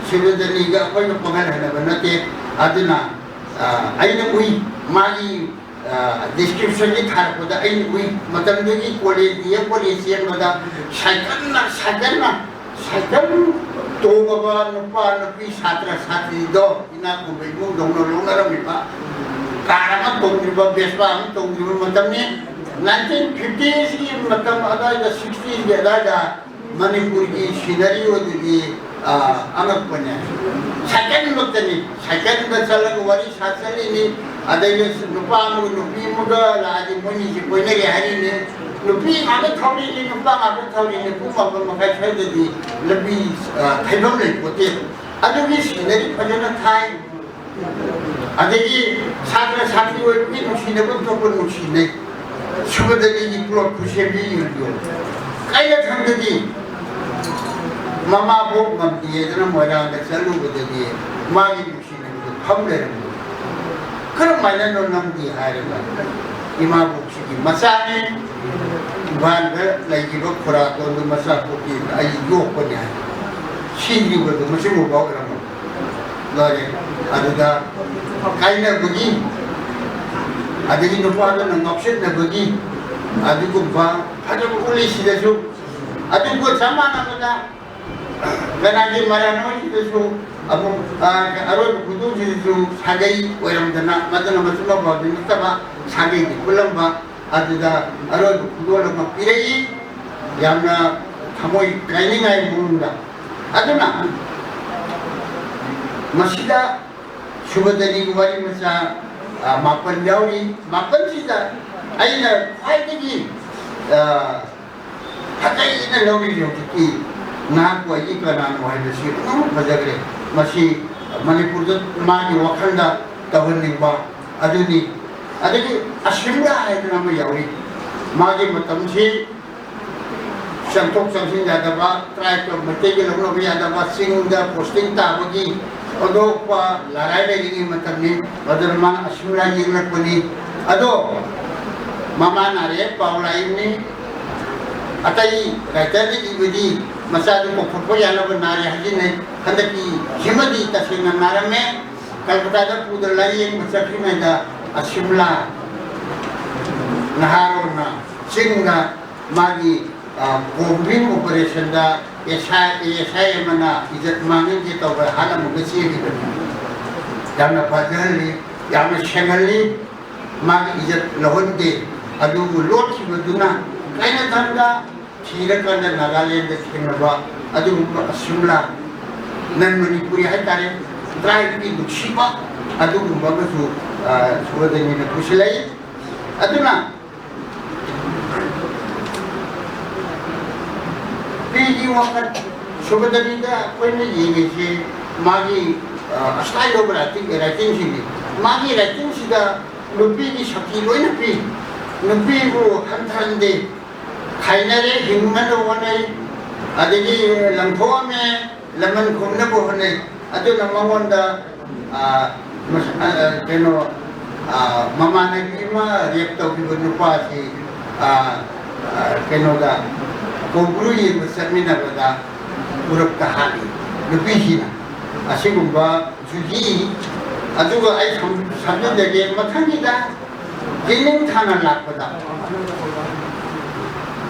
ꯁꯤꯕꯗꯅꯤꯒ ꯑꯩꯈꯣꯏꯅ ꯄꯥꯡꯒꯜ ꯍꯟꯅꯕ ꯅꯠꯇꯦ꯫ ꯑꯗꯨꯅ, ꯑ, ꯑꯩꯅ ꯎꯏ, ꯃꯥꯒꯤ ꯗꯤꯁꯀ꯭ꯔꯤꯞꯁꯟꯒꯤ ꯊꯥꯔꯛꯄꯗ ꯑꯩ ꯎꯏ꯫ ꯃꯇꯝꯗꯨꯒꯤ ꯀꯣꯂꯦꯖ, ꯗꯤ ꯑꯦꯝ ꯀꯣꯂꯦꯖ ꯆꯦꯟꯕꯗ ꯁꯥꯏꯀꯜꯅ, ꯁꯥꯏꯀꯜꯅ, ꯁꯥꯏꯀꯜ ꯇꯣꯡꯉꯕ ꯅꯨꯄꯥ ꯅꯨꯄꯤ ꯁꯥꯇ꯭ꯔ ꯁꯥꯇ꯭ꯔꯤꯗꯣ ꯏꯅꯥꯛ ꯈꯨꯟꯕ ꯏꯃꯨꯡꯗꯧꯅ ꯂꯧꯅꯔꯝꯃꯤꯕ, ꯀꯥꯔ ꯑꯃ ꯇꯣꯡꯗ꯭ꯔꯤꯕ, ꯚꯦꯁꯄꯥ ꯑꯃ ꯇꯣꯡꯗ꯭ꯔꯤꯕ ꯃꯇꯝꯅꯤ꯫ ꯅꯥꯏꯟꯇꯤꯟ ꯐꯤꯐꯇꯤꯁꯀꯤ ꯃꯇꯝ ꯑꯗꯨꯋꯥꯏꯗ, ꯁꯤꯛꯁꯇꯤꯁꯀꯤ ꯑꯗꯨꯋꯥꯏꯗ ꯃꯅꯤꯄꯨꯔꯒꯤ ꯁꯤꯅꯔꯤ ꯑꯗꯨꯗꯤ, ꯑ, ꯑꯉꯛꯄꯅꯦ꯫ ꯁꯥꯏꯀꯜꯃꯛꯇꯅꯤ꯫ ꯁꯥꯏꯀꯜꯗ ꯆꯠꯂꯒ ꯋꯥꯔꯤ ꯁꯥ ꯆꯠꯂꯤꯅꯤ꯫ ꯑꯗꯩꯗ ꯅꯨꯄꯥ ꯑꯃꯒ ꯅꯨꯄꯤ ꯑꯃꯒ ꯂꯥꯛꯑꯗꯤ ꯃꯣꯏꯅꯤꯁꯦ ꯀꯣꯏꯅꯔꯦ ꯍꯥꯏꯔꯤꯅꯤ꯫ ꯅꯨꯄꯤ ꯉꯥꯛꯇ ꯊꯧꯔꯤꯅꯤ, ꯅꯨꯄꯥ ꯉꯥꯛꯇ ꯊꯧꯔꯤꯅꯤ꯫ ꯄꯨꯡ ꯃꯥꯄꯟ ꯃꯈꯥꯏ ꯁ꯭ꯋꯥꯏꯗꯗꯤ ꯂꯝꯕꯤ, ꯑ, ꯊꯩꯐꯝ ꯂꯩꯄꯣꯠꯇꯦ꯫ ꯑꯗꯨꯒꯤ ꯁꯤꯅꯔꯤ ꯐꯖꯅ ꯊꯥꯏ꯫ ꯑꯗꯒꯤ ꯁꯥꯇ꯭ꯔ ꯁꯥꯇ꯭ꯔꯤ ꯑꯣꯏꯕꯒꯤ ꯅꯨꯡꯁꯤꯅꯕ ꯊꯣꯛꯄ ꯅꯨꯡꯁꯤꯅꯩ꯫ ꯁꯨꯕꯗꯒꯤ ꯄ꯭ꯂꯣꯠꯄꯨ ꯁꯦꯝꯕꯤꯌꯨ꯫ ꯀꯩꯅ ꯊꯪꯗꯗꯤ ꯃꯃꯥ ꯄꯣꯛ ꯉꯝꯗꯦꯗꯅ ꯃꯣꯏꯔꯥꯡꯗ ꯆꯠꯂꯨꯕꯗꯗꯤ ꯃꯥꯒꯤ ꯅꯨꯡꯁꯤꯅꯕꯗ ꯐꯝ ꯂꯩꯔꯝꯃꯤ꯫ "ꯀꯔꯝꯍꯥꯏꯅꯅꯣ ꯅꯪꯗꯤ?" ꯍꯥꯏꯔꯒ, "ꯏꯃꯥꯕꯣꯛꯁꯤꯒꯤ ꯃꯆꯥꯅꯤ, ꯏꯝꯐꯥꯜꯗ ꯂꯩꯈꯤꯕ ꯈꯨꯔꯥꯗꯣꯟꯗꯨ ꯃꯆꯥ ꯄꯣꯛꯄꯤꯕꯗ ꯑꯩ ꯌꯣꯛꯄꯅꯤ" ꯍꯥꯏ꯫ ꯁꯤꯗ꯭ꯔꯤꯕꯗꯣ ꯃꯁꯤꯐꯥꯎꯕ ꯑꯣꯏꯔꯝꯃꯣꯏ꯫ ꯂꯣꯏꯔꯦ꯫ ꯑꯗꯨꯗ ꯀꯥꯏꯅꯕꯒꯤ, ꯑꯗꯒꯤ ꯅꯨꯄꯥꯗꯨꯅ ꯉꯥꯎꯁꯤꯟꯅꯕꯒꯤ ꯑꯗꯨꯒꯨꯝꯕ ꯐꯖꯕ ꯎꯠꯂꯤꯁꯤꯗꯁꯨ, ꯑꯗꯨꯒ ꯆꯞ ꯃꯥꯟꯅꯕꯗ ꯀꯅꯥꯒꯤ ꯃꯔꯥꯟ ꯑꯣꯏꯔꯤꯗꯁꯨ ꯑꯃꯨꯛ, ꯑ, ꯑꯔꯣꯏꯕ ꯈꯨꯗꯣꯜꯁꯤꯗꯁꯨ ꯁꯥꯒꯩ ꯑꯣꯏꯔꯝꯗꯅ, ꯃꯗꯨꯅ ꯃꯆꯤꯟ ꯃꯧꯄꯥꯗꯨ ꯅꯠꯇꯕ ꯁꯥꯒꯩꯗꯤ ꯄꯨꯜꯂꯝꯕ, ꯑꯗꯨꯗ ꯑꯔꯣꯏꯕ ꯈꯨꯗꯣꯜ ꯑꯃ ꯄꯤꯔꯛꯏ꯫ ꯌꯥꯝꯅ ꯊꯃꯣꯏ ꯀꯥꯏꯅꯤꯡꯉꯥꯏ ꯃꯑꯣꯡꯗ꯫ ꯑꯗꯨꯅ ꯃꯁꯤꯗ ꯁꯨꯕꯗꯅꯤꯒꯤ ꯋꯥꯔꯤ ꯃꯆꯥ, ꯑ, ꯃꯥꯄꯟ ꯌꯥꯎꯔꯤ꯫ ꯃꯥꯄꯟꯁꯤꯗ ꯑꯩꯅ ꯈ꯭ꯋꯥꯏꯗꯒꯤ, ꯑ, ꯐꯖꯩꯅ ꯂꯧꯔꯤꯁꯦ ꯍꯧꯖꯤꯛꯀꯤ "ꯅꯍꯥꯛꯄꯨ ꯑꯩꯒꯤ ꯀꯅꯥꯅꯣ" ꯍꯥꯏꯕꯁꯤ ꯑꯗꯨꯝ ꯐꯖꯈ꯭ꯔꯦ꯫ ꯃꯁꯤ ꯃꯅꯤꯄꯨꯔꯗ ꯃꯥꯒꯤ ꯋꯥꯈꯜꯗ ꯇꯧꯍꯟꯅꯤꯡꯕ ꯑꯗꯨꯅꯤ꯫ ꯑꯗꯒꯤ ꯑꯁꯤꯝꯂꯥ ꯍꯥꯏꯗꯅ ꯑꯃ ꯌꯥꯎꯔꯤ꯫ ꯃꯥꯒꯤ ꯃꯇꯝꯁꯤ ꯆꯪꯊꯣꯛ ꯆꯪꯁꯤꯟ ꯌꯥꯗꯕ, ꯇ꯭ꯔꯥꯏꯕꯀ ꯃꯩꯇꯩꯒ ꯂꯧꯅꯕ ꯌꯥꯗꯕ, ꯆꯤꯡꯗ ꯄꯣꯁꯇꯤꯡ ꯇꯥꯕꯒꯤ ꯑꯣꯟꯊꯣꯛꯄ ꯂꯔꯥꯏ ꯂꯩꯔꯤꯉꯩ ꯃꯇꯝꯅꯤ꯫ ꯑꯗꯨꯅ ꯃꯥꯅ ꯑꯁꯤꯝꯂꯥ ꯌꯦꯛꯂꯛꯄꯅꯤ꯫ ꯑꯗꯣ ꯃꯃꯥ ꯅꯥꯔꯦ ꯄꯥꯎ ꯂꯥꯛꯏꯕꯅꯤ꯫ ꯑꯇꯩ ꯔꯥꯏꯇꯔꯗ ꯏꯕꯗꯤ ꯃꯆꯥꯗꯨ ꯀꯧꯊꯣꯛꯄ ꯌꯥꯅꯕ ꯅꯥꯔꯦ ꯍꯥꯏꯖꯤꯟꯅꯩ꯫ ꯍꯟꯗꯛꯀꯤ ꯁꯤꯃꯗꯤ ꯇꯁꯦꯡꯅ ꯅꯥꯔꯝꯃꯦ꯫ ꯀꯜꯀꯇꯥꯗ ꯄꯨꯗ ꯂꯥꯏꯌꯦꯡꯕ ꯆꯠꯈ꯭ꯔꯤꯉꯩꯗ ꯑꯁꯤꯝꯂꯥ ꯅꯍꯥꯔꯣꯜꯅ ꯆꯤꯡꯗ ꯃꯥꯒꯤ, ꯑ, combing operationꯗ SI, SI ꯑꯃꯅ ꯏꯖꯠ ꯃꯥꯡꯍꯟꯒꯦ ꯇꯧꯕ ꯍꯥꯠꯂꯝꯃꯒ ꯆꯦꯜꯂꯤꯕꯅꯤ꯫ ꯌꯥꯝꯅ ꯐꯖꯍꯜꯂꯤ, ꯌꯥꯝꯅ ꯁꯦꯡꯍꯜꯂꯤ, ꯃꯥꯒꯤ ꯏꯖꯠ ꯂꯧꯍꯟꯗꯦ꯫ ꯑꯗꯨꯕꯨ ꯂꯣꯠꯈꯤꯕꯗꯨꯅ ꯀꯩꯅꯊꯟꯗ ꯊꯤꯔꯀꯥꯟꯗ ꯅꯥꯒꯥꯂꯦꯟꯗ ꯊꯦꯡꯅꯕ ꯑꯗꯨꯒꯨꯝꯕ ꯑꯁꯨꯝꯂꯥ ꯅꯟ ꯃꯅꯤꯄꯨꯔꯤ ꯍꯥꯏꯇꯥꯔꯦ, tribeꯀꯤ ꯅꯨꯡꯁꯤꯕ ꯑꯗꯨꯒꯨꯝꯕ ꯑꯃꯁꯨ, ꯑ, ꯁꯨꯒꯗꯅꯤꯅ ꯄꯨꯁꯤꯜꯂꯛꯏ꯫ ꯑꯗꯨꯅ ꯅꯨꯄꯤꯒꯤ ꯋꯥꯈꯜ ꯁꯨꯒꯗꯅꯤꯗ ꯑꯩꯈꯣꯏꯅ ꯌꯦꯡꯉꯤꯁꯤ ꯃꯥꯒꯤ, ꯑ, style of writing, writingꯁꯤꯡꯁꯤ꯫ ꯃꯥꯒꯤ writingꯁꯤꯗ ꯅꯨꯄꯤꯒꯤ ꯁꯛꯇꯤ ꯂꯣꯏꯅ ꯄꯤ꯫ ꯅꯨꯄꯤꯕꯨ ꯍꯟꯊꯍꯟꯗꯦ꯫ ꯈꯥꯏꯅꯔꯦ, ꯍꯤꯡꯅꯅꯕ ꯍꯣꯠꯅꯩ, ꯑꯗꯒꯤ ꯂꯪꯊꯣꯛꯑꯝꯃꯦ, ꯂꯃꯟ ꯈꯨꯝꯅꯕ ꯍꯣꯠꯅꯩ꯫ ꯑꯗꯨꯅ ꯃꯉꯣꯟꯗ, ꯑ, ꯃꯁ-, ꯑ, ꯀꯩꯅꯣ, ꯑ, ꯃꯃꯥꯟꯅꯕꯤ ꯑꯃ rape ꯇꯧꯈꯤꯕ ꯅꯨꯄꯥꯁꯤ, ꯑ, ꯑ, ꯀꯩꯅꯣꯗ ꯀꯧꯕ꯭ꯔꯨ ꯌꯦꯡꯕ ꯆꯠꯃꯤꯟꯅꯕꯗ ꯎꯔꯛꯇ ꯍꯥꯠꯂꯤ ꯅꯨꯄꯤꯁꯤꯅ꯫ ꯑꯁꯤꯒꯨꯝꯕ ꯖꯨꯍꯤ꯫ ꯑꯗꯨꯒ ꯑꯩ ꯁꯝ-, ꯁꯝꯖꯤꯟꯖꯒꯦ ꯃꯊꯪꯒꯤꯗ꯫ ꯖꯦꯅꯤꯡ ꯊꯥꯅ ꯂꯥꯛꯄꯗ,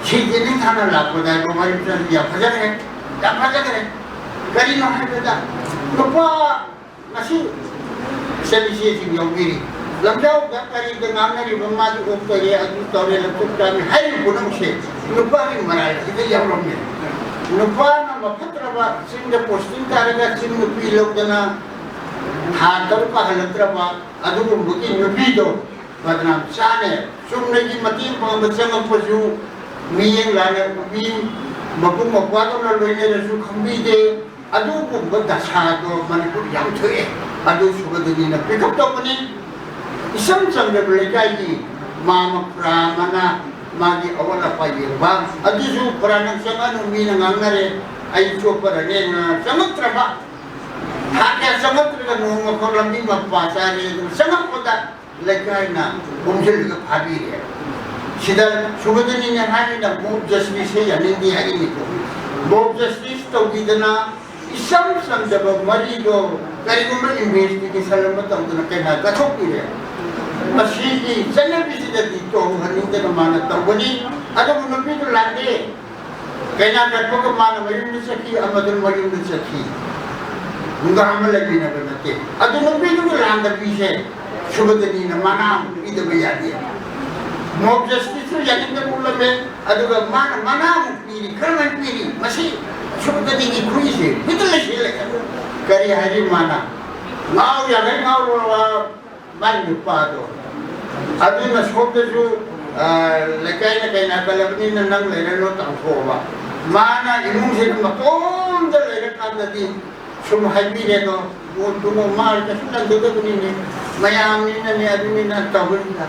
ꯁꯤ ꯖꯦꯅꯤꯡ ꯊꯥꯅ ꯂꯥꯛꯄꯗ ꯍꯥꯏꯕ ꯋꯥꯔꯤ ꯃꯆꯥꯁꯤ ꯌꯥꯝ ꯐꯖꯈ꯭ꯔꯦ, ꯌꯥꯝ ꯐꯖꯈ꯭ꯔꯦ꯫ ꯀꯔꯤꯅꯣ ꯍꯥꯏꯕꯗ, ꯅꯨꯄꯥ ꯉꯁꯤ ꯏꯆꯟ ꯏꯆꯦꯁꯤꯡ ꯌꯥꯎꯕꯤꯔꯤ, ꯂꯝꯖꯥꯎꯗ ꯀꯔꯤꯗ ꯉꯥꯡꯅꯔꯤꯕ, ꯃꯥꯗꯤ ꯑꯣꯛꯇꯔꯦ, ꯑꯗꯨ ꯇꯧꯔꯦ, ꯂꯧꯊꯣꯛ ꯆꯥꯃꯤ ꯍꯥꯏꯔꯤꯕ ꯄꯨꯝꯅꯃꯛꯁꯦ ꯅꯨꯄꯥꯒꯤ ꯃꯔꯥꯜ ꯑꯁꯤꯗ ꯌꯥꯎꯔꯝꯃꯦ꯫ ꯅꯨꯄꯥꯅ ꯃꯐꯠꯇ꯭ꯔꯕ ꯆꯤꯡꯗ posting ꯇꯥꯔꯒ ꯆꯤꯡ ꯅꯨꯄꯤ ꯂꯧꯗꯅ ꯊꯥ ꯇꯔꯨꯛꯀ ꯍꯜꯂꯛꯇ꯭ꯔꯕ ꯑꯗꯨꯒꯨꯝꯕꯒꯤ ꯅꯨꯄꯤꯗꯣ ꯕꯗꯅꯥꯝ ꯆꯥꯅꯦ꯫ ꯆꯨꯝꯅꯒꯤ ꯃꯇꯦꯡ ꯄꯥꯡꯕ ꯆꯪꯉꯛꯄꯁꯨ ꯃꯤꯠꯌꯦꯡ ꯂꯥꯟꯅ ꯎꯕꯤ, ꯃꯕꯨꯡ ꯃꯧꯄ꯭ꯋꯥꯗꯧꯅ ꯂꯣꯏꯅꯔꯁꯨ ꯈꯪꯕꯤꯗꯦ꯫ ꯑꯗꯨꯒꯨꯝꯕ ꯗꯁꯥꯗꯣ ꯃꯅꯤꯄꯨꯔ ꯌꯥꯝ ꯊꯣꯛꯑꯦ꯫ ꯑꯗꯨ ꯁꯨꯒꯗꯅꯤꯅ pick up ꯇꯧꯕꯅꯤ꯫ ꯏꯆꯝ ꯆꯝꯖꯕ ꯂꯩꯀꯥꯏꯒꯤ ꯃꯥꯃ ꯈꯨꯔꯥ ꯑꯃꯅ ꯃꯥꯒꯤ ꯑꯋꯥꯠ ꯑꯄꯥ ꯌꯦꯡꯕ, ꯑꯗꯨꯁꯨ ꯈꯨꯔꯥ ꯅꯪ ꯆꯪꯉꯛꯑꯅꯨ ꯃꯤꯅ ꯉꯥꯡꯅꯔꯦ, ꯑꯩ ꯆꯣꯞꯄꯔꯅꯦꯅ ꯆꯪꯉꯛꯇ꯭ꯔꯕ꯫ ꯊꯥ ꯀꯌꯥ ꯆꯪꯉꯛꯇ꯭ꯔꯒ ꯅꯣꯡꯃꯈꯛ ꯂꯝꯕꯤ ꯃꯄꯥ ꯆꯥꯔꯦ, ꯑꯗꯨ ꯆꯪꯉꯛꯄꯗ ꯂꯩꯀꯥꯏꯅ ꯈꯣꯝꯖꯤꯜꯂꯒ ꯐꯥꯕꯤꯔꯦ꯫ ꯁꯤꯗ ꯁꯨꯒꯗꯅꯤꯅ ꯍꯥꯏꯔꯤꯅ mob justice ꯁꯦ ꯌꯥꯅꯤꯡꯗꯦ ꯍꯥꯏꯔꯤꯅꯤꯀꯣ꯫ Mob justice ꯇꯧꯕꯤꯗꯅ ꯏꯆꯝ ꯆꯝꯖꯕ ꯃꯔꯤꯗꯣ ꯀꯔꯤꯒꯨꯝꯕ investigation ꯑꯃ ꯇꯧꯗꯅ ꯀꯩꯅꯥ ꯀꯠꯊꯣꯛꯄꯤꯔꯦ꯫ ꯃꯁꯤꯒꯤ ꯆꯠꯅꯕꯤꯁꯤ ꯗꯤ ꯇꯣꯡꯍꯟꯅꯤꯡꯗꯅ ꯃꯥꯅ ꯇꯧꯒꯅꯤ꯫ ꯑꯗꯨꯕꯨ ꯅꯨꯄꯤꯗꯨ ꯂꯥꯛꯂꯦ꯫ ꯀꯩꯅꯥ ꯀꯠꯄꯒ ꯃꯥꯅ ꯃꯌꯨꯝꯗ ꯆꯠꯈꯤ, ꯑꯃꯗꯨꯅ ꯃꯌꯨꯝꯗ ꯆꯠꯈꯤ꯫ ꯅꯨꯡꯗꯥꯡ ꯑꯃ ꯂꯩꯃꯤꯟꯅꯕ ꯅꯠꯇꯦ꯫ ꯑꯗꯨ ꯅꯨꯄꯤꯗꯨꯒ ꯂꯥꯟꯗꯕꯤꯁꯦ ꯁꯨꯕꯗꯅꯤꯅ ꯃꯅꯥ ꯑꯃꯨꯛ ꯄꯤꯗꯕ ꯌꯥꯗꯦ꯫ ꯃꯣꯛ ꯖꯁꯇꯤꯁꯁꯨ ꯌꯥꯅꯤꯡꯗꯕ ꯎꯠꯂꯝꯃꯦ꯫ ꯑꯗꯨꯒ ꯃꯥꯅ ꯃꯅꯥ ꯑꯃꯨꯛ ꯄꯤꯔꯤ, ꯀꯔꯝꯍꯥꯏꯅ ꯄꯤꯔꯤ? ꯃꯁꯤ ꯁꯨꯕꯗꯅꯤꯒꯤ ꯈꯨꯏꯁꯦ ꯍꯦꯛꯇ ꯂꯩꯁꯤꯜꯂꯛꯑꯦ꯫ ꯀꯔꯤ ꯍꯥꯏꯔꯤ ꯃꯥꯅ? ꯉꯥꯎ ꯌꯥꯈꯩ ꯉꯥꯎꯔꯨꯔꯕ ꯃꯥꯏ ꯅꯨꯄꯥꯗꯣ꯫ ꯑꯗꯨꯅ ꯁꯣꯝꯗꯁꯨ, ꯑ, ꯂꯩꯀꯥꯏꯅ ꯀꯩꯅꯥ ꯀꯜꯂꯕꯅꯤꯅ ꯅꯪ ꯂꯩꯔꯅꯨ ꯇꯥꯟꯊꯣꯛꯑꯕ꯫ ꯃꯥꯅ ꯏꯃꯨꯡꯁꯤꯗ ꯃꯇꯣꯝꯗ ꯂꯩꯔꯀꯥꯟꯗꯗꯤ ꯁꯨꯝ ꯍꯥꯏꯕꯤꯔꯦꯗꯣ, "ꯃꯣꯟ ꯇꯨꯝꯃꯣ, ꯃꯥ ꯀꯩꯁꯨ ꯇꯧꯖꯗꯕꯅꯤꯅꯦ, ꯃꯌꯥꯝꯅꯤꯅꯅꯦ, ꯑꯗꯨꯅꯤꯅ ꯇꯧꯕꯅꯤꯅ"꯫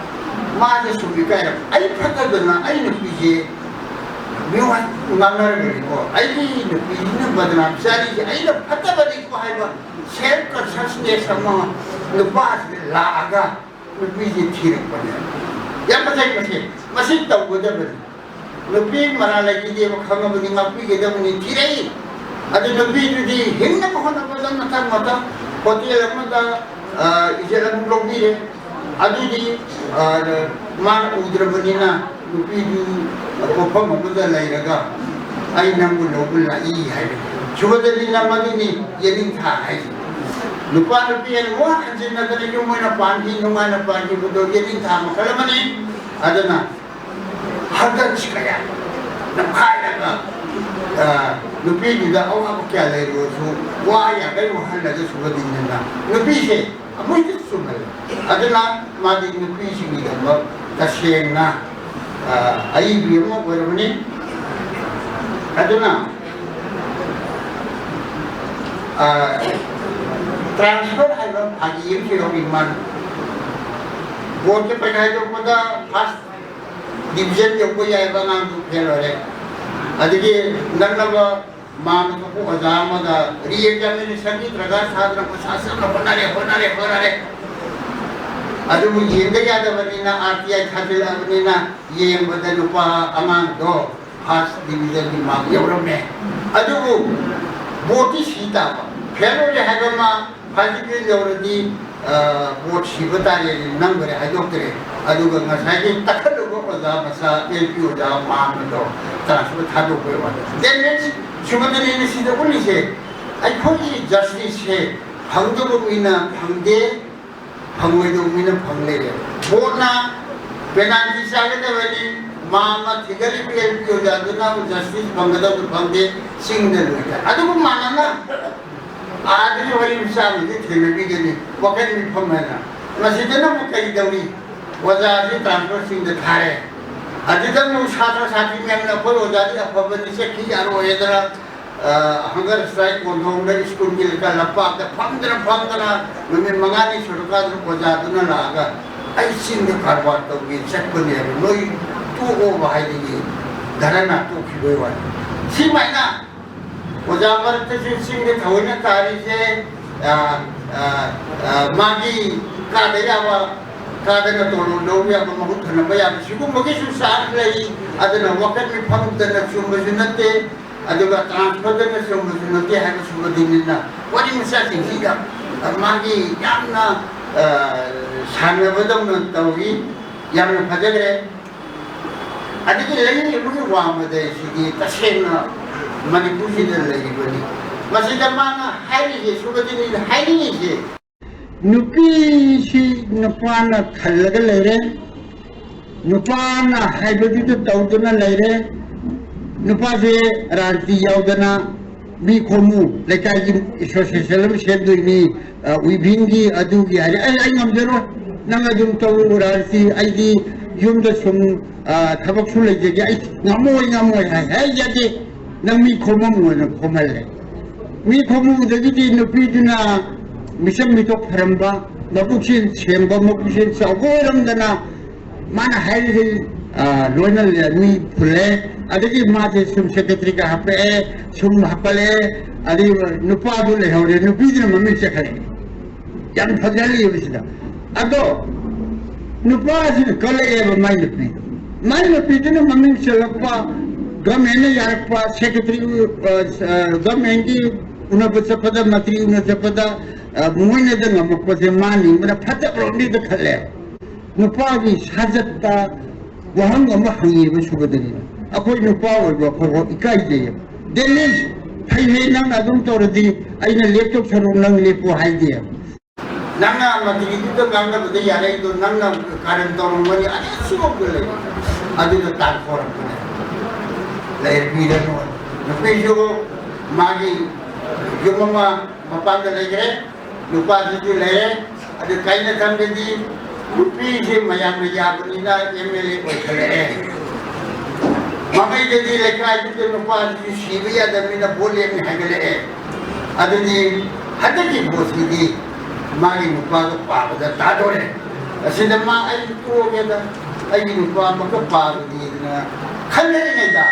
ꯃꯥꯁꯦ ꯁꯨꯝ ꯏꯀꯥꯏꯔꯛꯄ꯫ ꯑꯩ ꯐꯠꯇꯗꯅ ꯑꯩ ꯅꯨꯄꯤꯁꯦ ꯃꯤꯋꯥ ꯉꯥꯡꯅꯔꯝꯕꯅꯤꯀꯣ, ꯑꯩꯒꯤ ꯅꯨꯄꯤꯁꯤꯅ ꯕꯗꯅꯥꯝ ꯆꯥꯔꯤꯁꯦ ꯑꯩꯅ ꯐꯠꯇꯕꯅꯤꯀꯣ ꯍꯥꯏꯕ self consciousness ꯑꯃ ꯅꯨꯄꯥꯁꯤꯗ ꯂꯥꯛꯑꯒ ꯅꯨꯄꯤꯁꯦ ꯊꯤꯔꯛꯄꯅꯦ꯫ ꯌꯥꯝ ꯐꯖꯩ ꯃꯁꯤ, ꯃꯁꯤ ꯇꯧꯒꯗꯕꯅꯤ꯫ ꯅꯨꯄꯤ ꯃꯔꯥ ꯂꯩꯈꯤꯗꯦꯕ ꯈꯪꯉꯕꯅꯤ, ꯉꯥꯛꯄꯤꯒꯗꯕꯅꯤ꯫ ꯊꯤꯔꯛꯏ꯫ ꯑꯗꯨ ꯅꯨꯄꯤꯗꯨꯗꯤ ꯍꯤꯡꯅꯕ ꯍꯣꯠꯅꯕꯗ ꯃꯊꯪ ꯃꯊꯪ ꯍꯣꯇꯦꯜ ꯑꯃꯗ, ꯑ, ꯏꯖꯠ ꯑꯃꯨꯛ ꯂꯧꯕꯤꯔꯦ꯫ ꯑꯗꯨꯗꯤ, ꯑ, ꯃꯥꯅ ꯎꯗ꯭ꯔꯕꯅꯤꯅ ꯅꯨꯄꯤꯗꯨ ꯄꯣꯠꯐꯝ ꯑꯃꯗ ꯂꯩꯔꯒ "ꯑꯩ ꯅꯪꯕꯨ ꯂꯧꯕ ꯂꯥꯛꯏ" ꯍꯥꯏꯕꯅꯤ꯫ ꯁꯨꯕꯗꯗꯤ ꯅꯝ ꯑꯗꯨꯅꯤ ꯌꯦꯅꯤꯡꯊꯥ ꯍꯥꯏꯁꯦ꯫ ꯅꯨꯄꯥ ꯅꯨꯄꯤ ꯍꯥꯏꯅ ꯋꯥ ꯍꯟꯖꯤꯟꯅꯗꯅ ꯌꯨꯝ ꯑꯣꯏꯅ ꯄꯥꯟꯈꯤ, ꯅꯨꯡꯉꯥꯏꯅ ꯄꯥꯟꯈꯤꯕꯗꯣ ꯌꯦꯅꯤꯡꯊꯥ ꯃꯈꯜ ꯑꯃꯅꯤ꯫ ꯑꯗꯨꯅ ꯍꯟꯗꯛꯁꯤ ꯀꯌꯥ ꯅꯝꯈꯥꯏꯔꯒ, ꯑ, ꯅꯨꯄꯤꯗꯨꯗ ꯑꯋꯥꯕ ꯀꯌꯥ ꯂꯩꯔꯨꯔꯁꯨ ꯋꯥ ꯌꯥꯡꯈꯩ ꯋꯥꯍꯜꯂꯒ ꯁꯨꯕꯗꯤꯅ ꯅꯨꯄꯤꯁꯦ ꯑꯃꯨꯛꯇ ꯆꯨꯝꯍꯜꯂꯦ꯫ ꯑꯗꯨꯅ ꯃꯥꯗꯤ ꯅꯨꯄꯤꯁꯤꯡꯒꯤꯗꯃꯛ ꯇꯁꯦꯡꯅ, ꯑ, ꯑꯏꯕꯤ ꯑꯃ ꯑꯣꯏꯔꯕꯅꯤ꯫ ꯑꯗꯨꯅ, ꯑ, transfer ꯍꯥꯏꯕ ꯐꯥꯒꯤ ꯑꯃꯁꯨ ꯌꯥꯎꯔꯤ ꯃꯥꯅ꯫ ꯕꯣꯔꯗꯀꯤ ꯄꯩꯈꯥ ꯍꯥꯏꯗꯣꯛꯄꯗ first division ꯌꯧꯕ ꯌꯥꯏꯕ ꯑꯉꯥꯡꯗꯨ ꯐꯦꯜ ꯑꯣꯏꯔꯦ꯫ ꯑꯗꯒꯤ ꯅꯛꯅꯕ ꯃꯥꯅ ꯊꯣꯛꯄ ꯑꯣꯖꯥ ꯑꯃꯒ re-examinationꯒꯤ ꯗꯔꯀꯥꯔ ꯁꯥꯗꯅ ꯄꯩꯁꯥ ꯆꯪꯅ ꯍꯣꯠꯅꯔꯦ, ꯍꯣꯠꯅꯔꯦ, ꯍꯣꯠꯅꯔꯦ꯫ ꯑꯗꯨꯕꯨ ꯌꯦꯡꯗ ꯌꯥꯗꯕꯅꯤꯅ, RTI ꯊꯥꯖꯤꯜꯂꯛꯑꯕꯅꯤꯅ, ꯌꯦꯡꯕꯗ ꯅꯨꯄꯥ ꯑꯉꯥꯡꯗꯣ first divisionꯒꯤ mark ꯌꯧꯔꯝꯃꯦ꯫ ꯑꯗꯨꯕꯨ ꯕꯣꯔꯗꯇꯤ ꯁꯤ ꯇꯥꯕ, ꯐꯦꯜ ꯑꯣꯏꯔꯦ ꯍꯥꯏꯕ ꯑꯃ, first division ꯌꯧꯔꯗꯤ ꯕꯣꯠ ꯁꯤꯕ ꯇꯥꯔꯦ, ꯅꯝꯈꯔꯦ, ꯍꯥꯏꯗꯣꯛꯇ꯭ꯔꯦ꯫ ꯑꯗꯨꯒ ꯉꯁꯥꯏꯒꯤ ꯇꯛꯈꯠꯂꯨꯕ ꯑꯣꯖꯥ ꯃꯆꯥ, ꯑꯦꯜ ꯄꯤ ꯑꯣꯖꯥ ꯃꯥꯟꯕꯗꯣ, ꯇ꯭ꯔꯥꯟꯁꯐꯔ ꯊꯥꯗꯣꯛꯄꯩ ꯋꯥꯅꯤ꯫ ꯗꯦꯠ ꯃꯤꯟꯁ ꯁꯨꯕꯗꯅꯦꯅ ꯁꯤꯗ ꯎꯠꯂꯤꯁꯦ꯫ ꯑꯩꯈꯣꯏꯒꯤ ꯖꯁꯇꯤꯁꯁꯦ ꯐꯪꯗꯕ ꯃꯤꯅ ꯐꯪꯗꯦ, ꯐꯪꯉꯣꯏꯗꯕ ꯃꯤꯅ ꯐꯪ ꯂꯩꯔꯦ꯫ ꯕꯣꯠꯅ ꯄꯦꯅꯥꯜꯇꯤ ꯆꯥꯒꯗꯕꯅꯤ, ꯃꯥ ꯑꯃ ꯊꯤꯒꯠꯂꯤꯕ ꯑꯦꯜ ꯄꯤ ꯑꯣꯖꯥꯗꯨꯅ ꯖꯁꯇꯤꯁ ꯐꯪꯒꯗꯕꯗꯨ ꯐꯪꯗꯦ, ꯆꯤꯡꯗ ꯂꯣꯏꯔꯦ꯫ ꯑꯗꯨꯒ ꯃꯥꯟꯅꯅ ꯑꯥꯗꯒꯤ ꯋꯥꯔꯤ ꯃꯆꯥ ꯑꯃꯗꯤ ꯊꯦꯡꯅꯕꯤꯒꯅꯤ, ꯋꯥꯈꯜ ꯃꯤꯐꯝ ꯍꯥꯏꯅ꯫ ꯃꯁꯤꯗꯅ ꯑꯃꯨꯛ ꯀꯔꯤ ꯇꯧꯔꯤ? ꯑꯣꯖꯥꯁꯤ ꯇ꯭ꯔꯥꯟꯁꯐꯔꯁꯤꯡꯗ ꯊꯥꯔꯦ꯫ ꯑꯗꯨꯗ ꯑꯃꯨꯛ ꯁꯥꯇ꯭ꯔ ꯁꯥꯇ꯭ꯔꯤ ꯃꯌꯥꯝꯅ ꯑꯩꯈꯣꯏ ꯑꯣꯖꯥꯗꯤ ꯑꯐꯕꯅꯤ, ꯆꯠꯈꯤ ꯌꯥꯔꯣꯏꯗꯅ, ꯑ, ꯍꯪꯒꯔ ꯁ꯭ꯇ꯭ꯔꯥꯏꯛ ꯀꯣꯟꯊꯣꯡꯗ ꯁ꯭ꯀꯨꯜꯒꯤ ꯂꯩꯀꯥꯏ ꯂꯝꯄꯥꯛꯇ ꯐꯝꯗꯅ ꯐꯝꯗꯅ ꯅꯨꯃꯤꯠ ꯃꯉꯥꯅꯤ ꯁꯨꯔꯀꯥꯟꯗ ꯑꯣꯖꯥꯗꯨꯅ ꯂꯥꯛꯑꯒ, "ꯑꯩ ꯆꯤꯡꯗ ꯀꯔꯕꯥꯔ ꯇꯧꯒꯦ ꯆꯠꯄꯅꯦꯕ, ꯅꯣꯏ ꯇꯣꯛꯑꯣꯕ" ꯍꯥꯏꯗꯒꯤ ꯙꯔꯅꯥ ꯇꯣꯛꯈꯤꯕꯩ ꯋꯥꯅꯤ꯫ ꯁꯤꯃꯥꯏꯅ ꯑꯣꯖꯥ ꯃꯔꯛꯇꯁꯨ ꯆꯤꯡꯗ ꯊꯑꯣꯏꯅ ꯇꯥꯔꯤꯁꯦ, ꯑ, ꯑ, ꯑ, ꯃꯥꯒꯤ ꯀꯥꯗ ꯌꯥꯕ, ꯀꯥꯗꯅ ꯇꯣꯂꯣꯞ ꯂꯧꯕ ꯌꯥꯕ, ꯃꯍꯨꯠ ꯊꯅꯕ ꯌꯥꯕ, ꯁꯤꯒꯨꯝꯕꯒꯤꯁꯨ ꯆꯥꯟꯁ ꯂꯩ꯫ ꯑꯗꯨꯅ ꯋꯥꯀꯠ ꯃꯤꯐꯝꯗꯅ ꯆꯨꯝꯕꯁꯨ ꯅꯠꯇꯦ, ꯑꯗꯨꯒ ꯇ꯭ꯔꯥꯟꯁꯐꯔꯗꯅ ꯆꯨꯝꯕꯁꯨ ꯅꯠꯇꯦ ꯍꯥꯏꯕ ꯁꯨꯕꯗꯤꯟꯅ ꯋꯥꯔꯤ ꯃꯆꯥꯁꯤꯡꯁꯤꯒ, ꯑ, ꯃꯥꯒꯤ ꯌꯥꯝꯅ, ꯑ, ꯁꯥꯟꯅꯕꯗꯧꯅ ꯇꯧꯏ꯫ ꯌꯥꯝꯅ ꯐꯖꯈ꯭ꯔꯦ꯫ ꯑꯗꯒꯤ ꯂꯩꯔꯤꯕꯒꯤ ꯋꯥꯡꯃꯗ ꯁꯤꯗꯤ ꯇꯁꯦꯡꯅ ꯃꯅꯤꯄꯨꯔꯁꯤꯗ ꯂꯩꯔꯤꯕꯅꯤ꯫ ꯃꯁꯤꯗ ꯃꯥꯅ ꯍꯥꯏꯔꯤꯁꯦ, ꯁꯨꯕꯗꯤꯅꯤꯅ ꯍꯥꯏꯅꯤꯡꯉꯤꯁꯦ, ꯅꯨꯄꯤꯁꯤ ꯅꯨꯄꯥꯅ ꯈꯜꯂꯒ ꯂꯩꯔꯦ, ꯅꯨꯄꯥꯅ ꯍꯥꯏꯕꯗꯨꯗ ꯇꯧꯗꯨꯅ ꯂꯩꯔꯦ꯫ ꯅꯨꯄꯥꯁꯦ ꯔꯥꯖꯅꯤꯇꯤ ꯌꯥꯎꯗꯅ ꯃꯤ ꯈꯣꯝꯃꯨ, ꯂꯩꯀꯥꯏꯒꯤ ꯑꯦꯁꯣꯁꯤꯌꯦꯁꯟ ꯑꯃ ꯁꯦꯝꯗꯣꯏꯅꯤ, ꯑ, ꯋꯤꯚꯤꯡꯒꯤ ꯑꯗꯨꯒꯤ ꯍꯥꯏꯔꯦ꯫ "ꯑꯩ, ꯑꯩ ꯉꯝꯖꯔꯣꯏ, ꯅꯪ ꯑꯗꯨꯝ ꯇꯧꯔꯨ ꯔꯥꯖꯅꯤꯇꯤ, ꯑꯩꯗꯤ ꯌꯨꯝꯗ ꯁꯨꯝ, ꯑ, ꯊꯕꯛꯁꯨ ꯂꯩꯖꯒꯦ, ꯑꯩ ꯉꯝꯃꯣꯏ, ꯉꯝꯃꯣꯏ" ꯍꯥꯏ꯫ "ꯍꯦ, ꯌꯥꯗꯦ, ꯅꯪ ꯃꯤ ꯈꯣꯝꯃꯝꯃꯣꯅ" ꯈꯣꯝꯍꯜꯂꯦ꯫ ꯃꯤ ꯈꯣꯝꯃꯨꯕꯗꯒꯤꯗꯤ ꯅꯨꯄꯤꯗꯨꯅ ꯃꯤꯆꯪ ꯃꯤꯊꯣꯛ ꯐꯔꯝꯕ, ꯃꯕꯨꯛꯆꯦꯜ ꯁꯦꯡꯕ, ꯃꯕꯨꯛꯆꯦꯜ ꯆꯥꯎꯕ ꯑꯣꯏꯔꯝꯗꯅ ꯃꯥꯅ ꯍꯥꯏꯔꯤꯁꯦ, ꯑ, ꯂꯣꯏꯅ ꯂꯦ-, ꯃꯤ ꯐꯨꯜꯂꯦ꯫ ꯑꯗꯒꯤ ꯃꯥꯁꯦ ꯁꯨꯝ ꯁꯦꯀ꯭ꯔꯦꯇꯔꯤꯒ ꯍꯥꯞꯄꯛꯑꯦ, ꯁꯨꯝ ꯍꯥꯞꯀꯠꯂꯛꯑꯦ, ꯑꯗꯒꯤ ꯅꯨꯄꯥꯗꯨ ꯂꯩꯍꯧꯔꯦ, ꯅꯨꯄꯤꯗꯨꯅ ꯃꯃꯤꯡ ꯆꯠꯈ꯭ꯔꯦ꯫ ꯌꯥꯝ ꯐꯖꯍꯜꯂꯤꯕꯁꯤꯗ꯫ ꯑꯗꯣ ꯅꯨꯄꯥꯁꯤꯅ ꯀꯜꯂꯛꯑꯦꯕ ꯃꯥꯏ ꯅꯨꯄꯤꯗꯣ꯫ ꯃꯥꯏ ꯅꯨꯄꯤꯗꯨꯅ ꯃꯃꯤꯡ ꯆꯜꯂꯛꯄ, ꯒꯚꯔꯟꯃꯦꯟꯠꯅ ꯌꯥꯔꯛꯄ, ꯁꯦꯀ꯭ꯔꯦꯇꯔꯤ, ꯑ, ꯑ, ꯒꯚꯔꯟꯃꯦꯟꯠꯀꯤ ꯎꯅꯕ ꯆꯠꯄꯗ, ꯃꯟꯇ꯭ꯔꯤ ꯎꯅ ꯆꯠꯄꯗ, ꯑ, ꯃꯣꯏꯅꯗ ꯉꯝꯃꯛꯄꯁꯦ ꯃꯥ ꯅꯤꯡꯕꯅ ꯐꯠꯇꯕꯔꯣꯝꯗꯤꯗ ꯈꯜꯂꯦ꯫ ꯅꯨꯄꯥꯒꯤ ꯁꯥꯖꯠꯇ ꯋꯥꯍꯪ ꯑꯃ ꯍꯪꯉꯦꯕ ꯁꯨꯕꯗꯅꯤ꯫ ꯑꯩꯈꯣꯏ ꯅꯨꯄꯥ ꯑꯣꯏꯕ ꯑꯩꯈꯣꯏꯐꯥꯎ ꯏꯀꯥꯏꯖꯩꯌꯦꯕ꯫ "ꯗꯦꯅꯤꯁ, ꯐꯩ ꯐꯩ, ꯅꯪꯅ ꯑꯗꯨꯝ ꯇꯧꯔꯗꯤ ꯑꯩꯅ ꯂꯦꯞꯇꯧ ꯁꯔꯨꯛ ꯅꯪ ꯂꯦꯞꯄꯣ" ꯍꯥꯏꯗꯦꯕ꯫ ꯅꯪꯅ ꯃꯟꯇ꯭ꯔꯤꯗꯨꯗ ꯉꯥꯡꯅꯕꯗ ꯌꯥꯔꯛꯏꯗꯣ ꯅꯪꯅ ꯀꯥꯔꯟ ꯇꯧꯔꯝꯒꯅꯤ, ꯑꯅꯤꯁꯨꯕꯗ ꯂꯩ꯫ ꯑꯗꯨꯗ ꯇꯥꯟꯊꯣꯔꯛꯄꯅꯦ꯫ ꯂꯩꯔꯕꯤꯗꯅꯣ꯫ ꯅꯨꯄꯤꯁꯨ ꯃꯥꯒꯤ ꯌꯨꯝ ꯑꯃ ꯃꯄꯥꯟꯗ ꯂꯩꯈ꯭ꯔꯦ, ꯅꯨꯄꯥꯗꯨꯁꯨ ꯂꯩꯔꯦ꯫ ꯑꯗꯨ ꯀꯥꯏꯅ ꯊꯝꯗꯗꯤ ꯅꯨꯄꯤꯁꯦ ꯃꯌꯥꯝꯅ ꯌꯥꯕꯅꯤꯅ ꯑꯦꯝ ꯑꯦꯜ ꯑꯦ ꯑꯣꯏꯈꯠꯂꯛꯑꯦ꯫ ꯃꯃꯩꯗꯗꯤ ꯂꯩꯀꯥꯏꯗꯨꯗ ꯅꯨꯄꯥꯗꯨꯁꯨ ꯁꯤꯕ ꯌꯥꯗꯕꯅꯤꯅ ꯚꯣꯠ ꯂꯦꯞꯅꯤ ꯍꯥꯏꯒꯠꯂꯛꯑꯦ꯫ ꯑꯗꯨꯗꯤ ꯍꯟꯗꯛꯀꯤ ꯚꯣꯠꯁꯤꯗꯤ ꯃꯥꯒꯤ ꯅꯨꯄꯥꯒ ꯄꯥꯕꯗ ꯇꯥꯗꯣꯔꯦ꯫ ꯑꯁꯤꯗ ꯃꯥ "ꯑꯩ ꯇꯣꯛꯑꯒꯦꯗ, ꯑꯩꯒꯤ ꯅꯨꯄꯥ ꯑꯃꯒ ꯄꯥꯕꯗꯤꯅ" ꯈꯟꯅꯔꯤꯉꯩꯗ,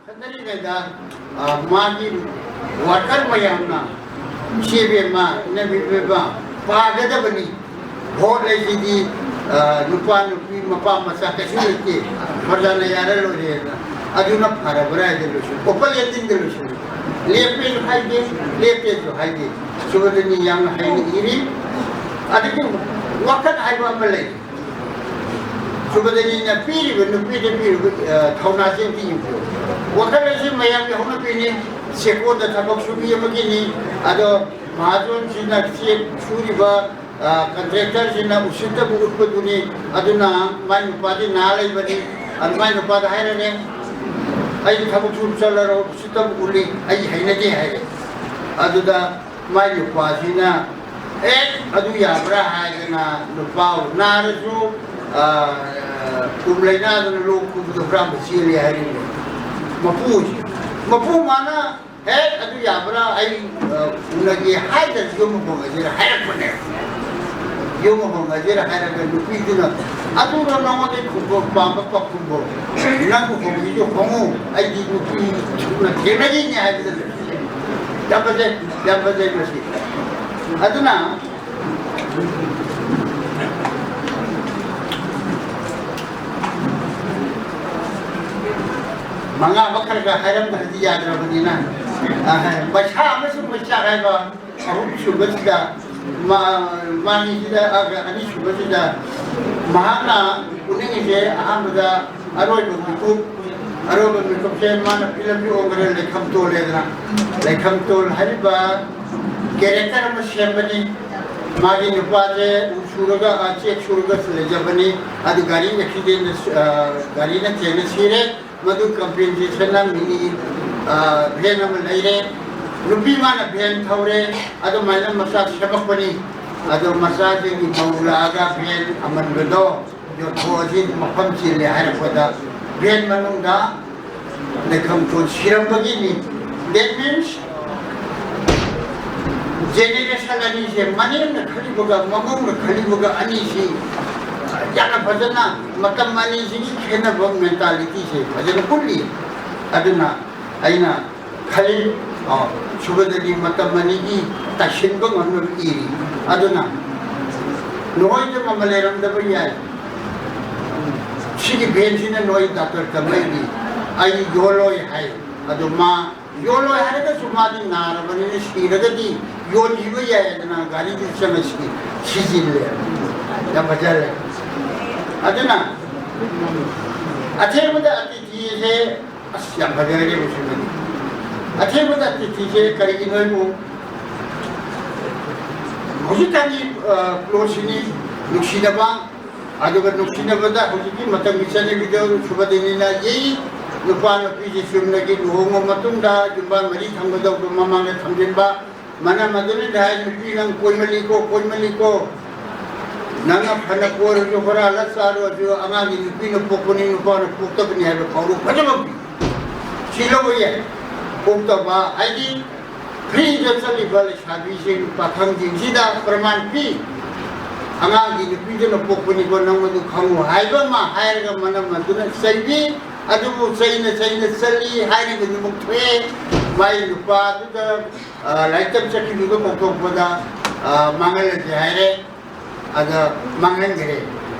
ꯈꯟꯅꯔꯤꯉꯩꯗ, ꯑ, ꯃꯥꯒꯤ ꯋꯥꯀꯔ ꯃꯌꯥꯝꯅ, "ꯏꯆꯦ ꯏꯕꯦꯝꯃ, ꯏꯅꯝ ꯏꯕꯦꯝꯃ, ꯄꯥꯒꯗꯕꯅꯤ꯫ ꯚꯣꯠ ꯍꯥꯏꯁꯤꯗꯤ, ꯑ, ꯅꯨꯄꯥ ꯅꯨꯄꯤ ꯃꯄꯥ ꯃꯆꯥ ꯀꯩꯁꯨ ꯂꯩꯇꯦ꯫ ꯄ꯭ꯔꯖꯥꯅ ꯌꯥꯔ ꯂꯣꯏꯔꯦꯅ꯫ ꯑꯗꯨꯅ ꯐꯔꯕ꯭ꯔꯥ?" ꯍꯥꯏꯗ ꯂꯣꯏꯁꯤꯜꯂꯤ꯫ ꯑꯣꯄꯟ ꯑꯦꯟꯗꯤꯡꯗ ꯂꯣꯏꯁꯤꯜꯂꯤ꯫ ꯂꯦꯞꯄꯦꯁꯨ ꯍꯥꯏꯗꯦ, ꯂꯦꯞꯄꯦꯁꯨ ꯍꯥꯏꯗꯦ꯫ ꯁꯨꯕꯗꯅꯤ ꯌꯥꯝꯅ ꯍꯩꯅ ꯏꯔꯤ꯫ ꯑꯗꯒꯤ ꯋꯥꯀꯠ ꯍꯥꯏꯕ ꯑꯃ ꯂꯩ꯫ ꯁꯨꯕꯗꯅꯤꯅ ꯄꯤꯔꯤꯕ ꯅꯨꯄꯤꯗ ꯄꯤꯔꯤꯕ, ꯑ, ꯊꯧꯅꯥꯁꯦ ꯑꯝꯇ ꯌꯦꯡꯕꯤꯌꯨ꯫ ꯋꯥꯀꯠ ꯑꯁꯤ ꯃꯌꯥꯝꯒꯤ ꯍꯧꯅꯕꯤꯅꯤ, ꯁꯦꯀꯣꯟꯗ ꯊꯕꯛ ꯁꯨꯕꯤ ꯑꯃꯒꯤꯅꯤ꯫ ꯑꯗꯣ ꯃꯍꯥꯖꯣꯟꯁꯤꯅ ꯆꯦꯛ ꯁꯨꯔꯤꯕ, ꯑ, ꯀꯟꯇ꯭ꯔꯦꯛꯇꯔꯁꯤꯅ ꯎꯁꯤꯠꯇꯕ ꯎꯠꯄꯗꯨꯅꯤ꯫ ꯑꯗꯨꯅ ꯃꯥꯏ ꯅꯨꯄꯥꯗꯤ ꯅꯥ ꯂꯩꯕꯅꯤ꯫ ꯑꯗꯨ ꯃꯥꯏ ꯅꯨꯄꯥꯗ ꯍꯥꯏꯔꯅꯦ, "ꯑꯩ ꯊꯕꯛ ꯁꯨꯕ ꯆꯠꯂꯔꯣ, ꯎꯁꯤꯠꯇꯕ ꯎꯠꯂꯤ, ꯑꯩ ꯍꯩꯅꯗꯦ" ꯍꯥꯏꯔꯦ꯫ ꯑꯗꯨꯗ ꯃꯥꯏ ꯅꯨꯄꯥꯁꯤꯅ, "ꯑꯦ, ꯑꯗꯨ ꯌꯥꯕ꯭ꯔꯥ?" ꯍꯥꯏꯗꯅ ꯅꯨꯄꯥ ꯅꯥꯔꯁꯨ, ꯑ, ꯀꯨꯝ ꯂꯩꯅꯥꯗꯨꯅ ꯂꯣꯛ ꯈꯨꯕꯗꯣ ꯍꯨꯔꯥꯟꯕ ꯆꯦꯜꯂꯤ ꯍꯥꯏꯔꯤꯅꯦ ꯃꯄꯨꯁꯦ꯫ ꯃꯄꯨ ꯃꯥꯅ, "ꯍꯦ, ꯑꯗꯨ ꯌꯥꯕ꯭ꯔꯥ? ꯑꯩ, ꯑ, ꯎꯅꯒꯦ" ꯍꯥꯏꯗꯅ ꯌꯨꯝ ꯍꯣꯡꯉꯁꯤꯔ ꯍꯥꯏꯔꯛꯄꯅꯦ꯫ ꯌꯨꯝ ꯍꯣꯡꯉꯁꯤꯔ ꯍꯥꯏꯔꯒ ꯅꯨꯄꯤꯗꯨꯅ, "ꯑꯗꯨꯔꯣ ꯅꯉꯣꯟꯗ ꯈꯨꯝꯕ ꯄꯥꯝꯕ ꯄꯥꯈꯨꯝꯕꯣ? ꯅꯪꯕꯨ ꯍꯣꯡꯉꯤꯁꯨ ꯍꯣꯡꯉꯨ, ꯑꯩꯗꯤ ꯅꯨꯄꯤ ꯊꯨꯅ ꯊꯦꯡꯅꯈꯤꯅꯤ" ꯍꯥꯏꯕꯗ ꯂꯩ꯫ ꯌꯥꯝ ꯐꯖꯩ, ꯌꯥꯝ ꯐꯖꯩ ꯃꯁꯤ꯫ ꯑꯗꯨꯅ ꯃꯉꯥ ꯑꯃ ꯈꯔ ꯈꯔ ꯍꯥꯏꯔꯝꯗ꯭ꯔꯗꯤ ꯌꯥꯗ꯭ꯔꯕꯅꯤꯅ, ꯑ, ꯃꯩꯁꯥ ꯑꯃꯁꯨꯡ ꯃꯩꯆꯥꯛ ꯍꯥꯏꯕ ꯑꯍꯨꯝꯁꯨꯕꯁꯤꯗ, ꯃꯥ-, ꯃꯥꯅꯤꯁꯤꯗ, ꯑ, ꯑꯅꯤꯁꯨꯕꯁꯤꯗ ꯃꯍꯥꯛꯅ ꯎꯠꯅꯤꯡꯉꯤꯁꯦ ꯑꯍꯥꯟꯕꯗ ꯑꯔꯣꯏꯕ ꯃꯤꯀꯨꯞ, ꯑꯔꯣꯏꯕ ꯃꯤꯀꯨꯞꯁꯦ ꯃꯥꯅ ꯐꯤꯂꯝꯁꯨ ꯑꯣꯟꯈ꯭ꯔꯦ, ꯂꯩꯈꯝꯇꯣꯜ ꯍꯥꯏꯗꯅ꯫ ꯂꯩꯈꯝꯇꯣꯜ ꯍꯥꯏꯔꯤꯕ ꯀꯦꯔꯦꯛꯇꯔ ꯑꯃ ꯁꯦꯝꯕꯅꯤ꯫ ꯃꯥꯒꯤ ꯅꯨꯄꯥꯁꯦ ꯎ ꯁꯨꯔꯒ, ꯑ, ꯆꯦꯛ ꯁꯨꯔꯒ ꯂꯩꯖꯕꯅꯤ꯫ ꯑꯗꯨ ꯒꯥꯔꯤ ꯑꯦꯛꯁꯤꯗꯦꯟꯗ, ꯑ, ꯒꯥꯔꯤꯅ ꯊꯦꯡꯅ ꯁꯤꯔꯦ꯫ ꯃꯗꯨ ꯀꯝꯄꯦꯟꯁꯦꯁꯟꯅ ꯃꯤꯅꯤ, ꯑ, ꯚꯦꯟ ꯑꯃ ꯂꯩꯔꯦ꯫ ꯅꯨꯄꯤ ꯃꯥꯅ ꯚꯦꯟ ꯊꯧꯔꯦ꯫ ꯑꯗꯨꯃꯥꯏꯅ ꯃꯆꯥ ꯁꯦꯝꯃꯛꯄꯅꯤ꯫ ꯑꯗꯣ ꯃꯆꯥꯁꯤꯡꯒꯤ ꯃꯧ ꯂꯥꯛꯑꯒ ꯚꯦꯟ ꯑꯃꯟꯕꯗꯣ ꯌꯣꯟꯊꯣꯛꯑꯁꯤ, ꯃꯐꯝ ꯆꯤꯜꯂꯦ ꯍꯥꯏꯔꯛꯄꯗ ꯚꯦꯟ ꯃꯅꯨꯡꯗ ꯂꯩꯈꯝꯇꯣꯟ ꯁꯤꯔꯝꯕꯒꯤꯅꯤ꯫ That means, ꯖꯦꯅꯦꯔꯦꯁꯟ ꯑꯅꯤꯁꯦ, ꯃꯅꯦꯝꯅ ꯈꯜꯂꯤꯕꯒ ꯃꯃꯧꯅ ꯈꯜꯂꯤꯕꯒ ꯑꯅꯤꯁꯤ ꯌꯥꯝꯅ ꯐꯖꯅ, ꯃꯇꯝ ꯑꯅꯤꯁꯤꯒꯤ ꯈꯦꯠꯅꯕ ꯃꯦꯟꯇꯥꯂꯤꯇꯤꯁꯦ ꯐꯖꯅ ꯎꯠꯂꯤ꯫ ꯑꯗꯨꯅ ꯑꯩꯅ ꯈꯜꯂꯤ, ꯑ, ꯁꯨꯕꯗꯗꯤ ꯃꯇꯝ ꯑꯅꯤꯒꯤ ꯇꯥꯏꯁꯤꯟꯕ ꯉꯝꯅꯕ ꯏꯔꯤ꯫ ꯑꯗꯨꯅ ꯅꯣꯏꯗ ꯃꯃꯜ ꯂꯩꯔꯝꯗꯕ ꯌꯥꯏ꯫ ꯁꯤꯒꯤ ꯚꯦꯟꯁꯤꯅ ꯅꯣꯏ ꯗꯥꯛꯇꯔ ꯀꯃꯩꯒꯤ ꯑꯩ ꯌꯣꯜꯂꯣꯏ ꯍꯥꯏ꯫ ꯑꯗꯨ ꯃꯥ ꯌꯣꯜꯂꯣꯏ ꯍꯥꯏꯔꯒꯁꯨ ꯃꯥꯗꯤ ꯅꯥꯔꯕꯅꯤꯅ, ꯁꯤꯔꯒꯗꯤ ꯌꯣꯟꯈꯤꯕ ꯌꯥꯏ ꯍꯥꯏꯗꯅ ꯒꯥꯔꯤꯗꯨ ꯆꯪꯉ ꯁꯤ-, ꯁꯤꯖꯤꯜꯂꯦ꯫ ꯌꯥꯝ ꯐꯖꯔꯦ꯫ ꯑꯗꯨꯅ ꯑꯊꯦꯡꯕꯗ ꯑꯇꯤꯊꯤꯁꯦ, ꯑꯁ, ꯌꯥꯝ ꯐꯖꯔꯦ ꯃꯁꯤꯃꯗꯤ꯫ ꯑꯊꯦꯡꯕꯗ ꯑꯇꯤꯊꯤꯁꯦ ꯀꯔꯤꯒꯤꯅꯣ ꯍꯥꯏꯕꯨ, ꯍꯧꯖꯤꯛꯀꯥꯟꯒꯤ, ꯑ, ꯄ꯭ꯂꯣꯠꯁꯤꯅꯤ ꯅꯨꯡꯁꯤꯅꯕ, ꯑꯗꯨꯒ ꯅꯨꯡꯁꯤꯅꯕꯗ ꯍꯧꯖꯤꯛꯀꯤ ꯃꯇꯝꯒꯤ ꯆꯠꯅꯕꯤꯗ ꯁꯨꯕꯗꯤꯅꯤꯅ ꯌꯦꯛꯏ꯫ ꯅꯨꯄꯥ ꯅꯨꯄꯤꯁꯦ ꯆꯨꯝꯅꯒꯤ ꯂꯨꯍꯣꯡꯕ ꯃꯇꯨꯡꯗ ꯌꯨꯝꯕꯥꯟ ꯃꯔꯤ ꯊꯝꯒꯗꯧꯕ ꯃꯃꯥꯡꯗ ꯊꯝꯖꯤꯟꯕ, ꯃꯅꯝ ꯑꯗꯨꯅ ꯍꯥꯏ, "ꯅꯨꯄꯤ ꯅꯪ ꯀꯣꯏꯃꯜꯂꯤꯀꯣ, ꯀꯣꯏꯃꯜꯂꯤꯀꯣ꯫ ꯅꯪꯅ ꯐꯅ ꯀꯣꯏꯔꯁꯨ, ꯍꯨꯔꯥꯜꯂ ꯆꯥꯔꯨꯔꯁꯨ, ꯑꯉꯥꯡꯒꯤ ꯅꯨꯄꯤꯅ ꯄꯣꯛꯄꯅꯤ, ꯅꯨꯄꯥꯅ ꯄꯣꯛꯇꯕꯅꯤ" ꯍꯥꯏꯕ ꯄꯥꯎꯔꯧ ꯐꯖꯕ ꯄꯤ꯫ ꯁꯤ ꯂꯧꯕ ꯌꯥꯏ꯫ ꯄꯣꯛꯇꯕ ꯍꯥꯏꯗꯤ ꯐ꯭ꯔꯤꯗ ꯆꯠꯂꯤꯕ ꯂꯩꯁꯥꯕꯤꯁꯤꯡ, ꯄꯥꯈꯪꯁꯤꯡꯁꯤꯗ ꯄ꯭ꯔꯃꯥꯟ ꯄꯤ꯫ "ꯑꯉꯥꯡꯒꯤ ꯅꯨꯄꯤꯗꯨꯅ ꯄꯣꯛꯄꯅꯤꯀꯣ, ꯅꯪ ꯃꯗꯨ ꯈꯪꯉꯨ" ꯍꯥꯏꯕ ꯑꯃ ꯍꯥꯏꯔꯒ ꯃꯅꯝ ꯑꯗꯨꯅ ꯆꯩꯕꯤ꯫ ꯑꯗꯨꯕꯨ ꯆꯩꯅ ꯆꯩꯅ ꯆꯠꯂꯤ ꯍꯥꯏꯔꯤꯕꯗꯨꯃꯛ ꯊꯣꯛꯑꯦ꯫ ꯃꯥꯏ ꯅꯨꯄꯥꯗꯨꯗ, ꯑ, ꯂꯥꯏꯔꯤꯛ ꯇꯝ ꯆꯠꯈꯤꯕꯗꯨ ꯀꯧꯊꯣꯛꯄꯗ, ꯑ, ꯃꯥꯡꯍꯜꯂꯁꯦ ꯍꯥꯏꯔꯦ꯫ ꯑꯗ ꯃꯥꯡꯍꯟꯈ꯭ꯔꯦ꯫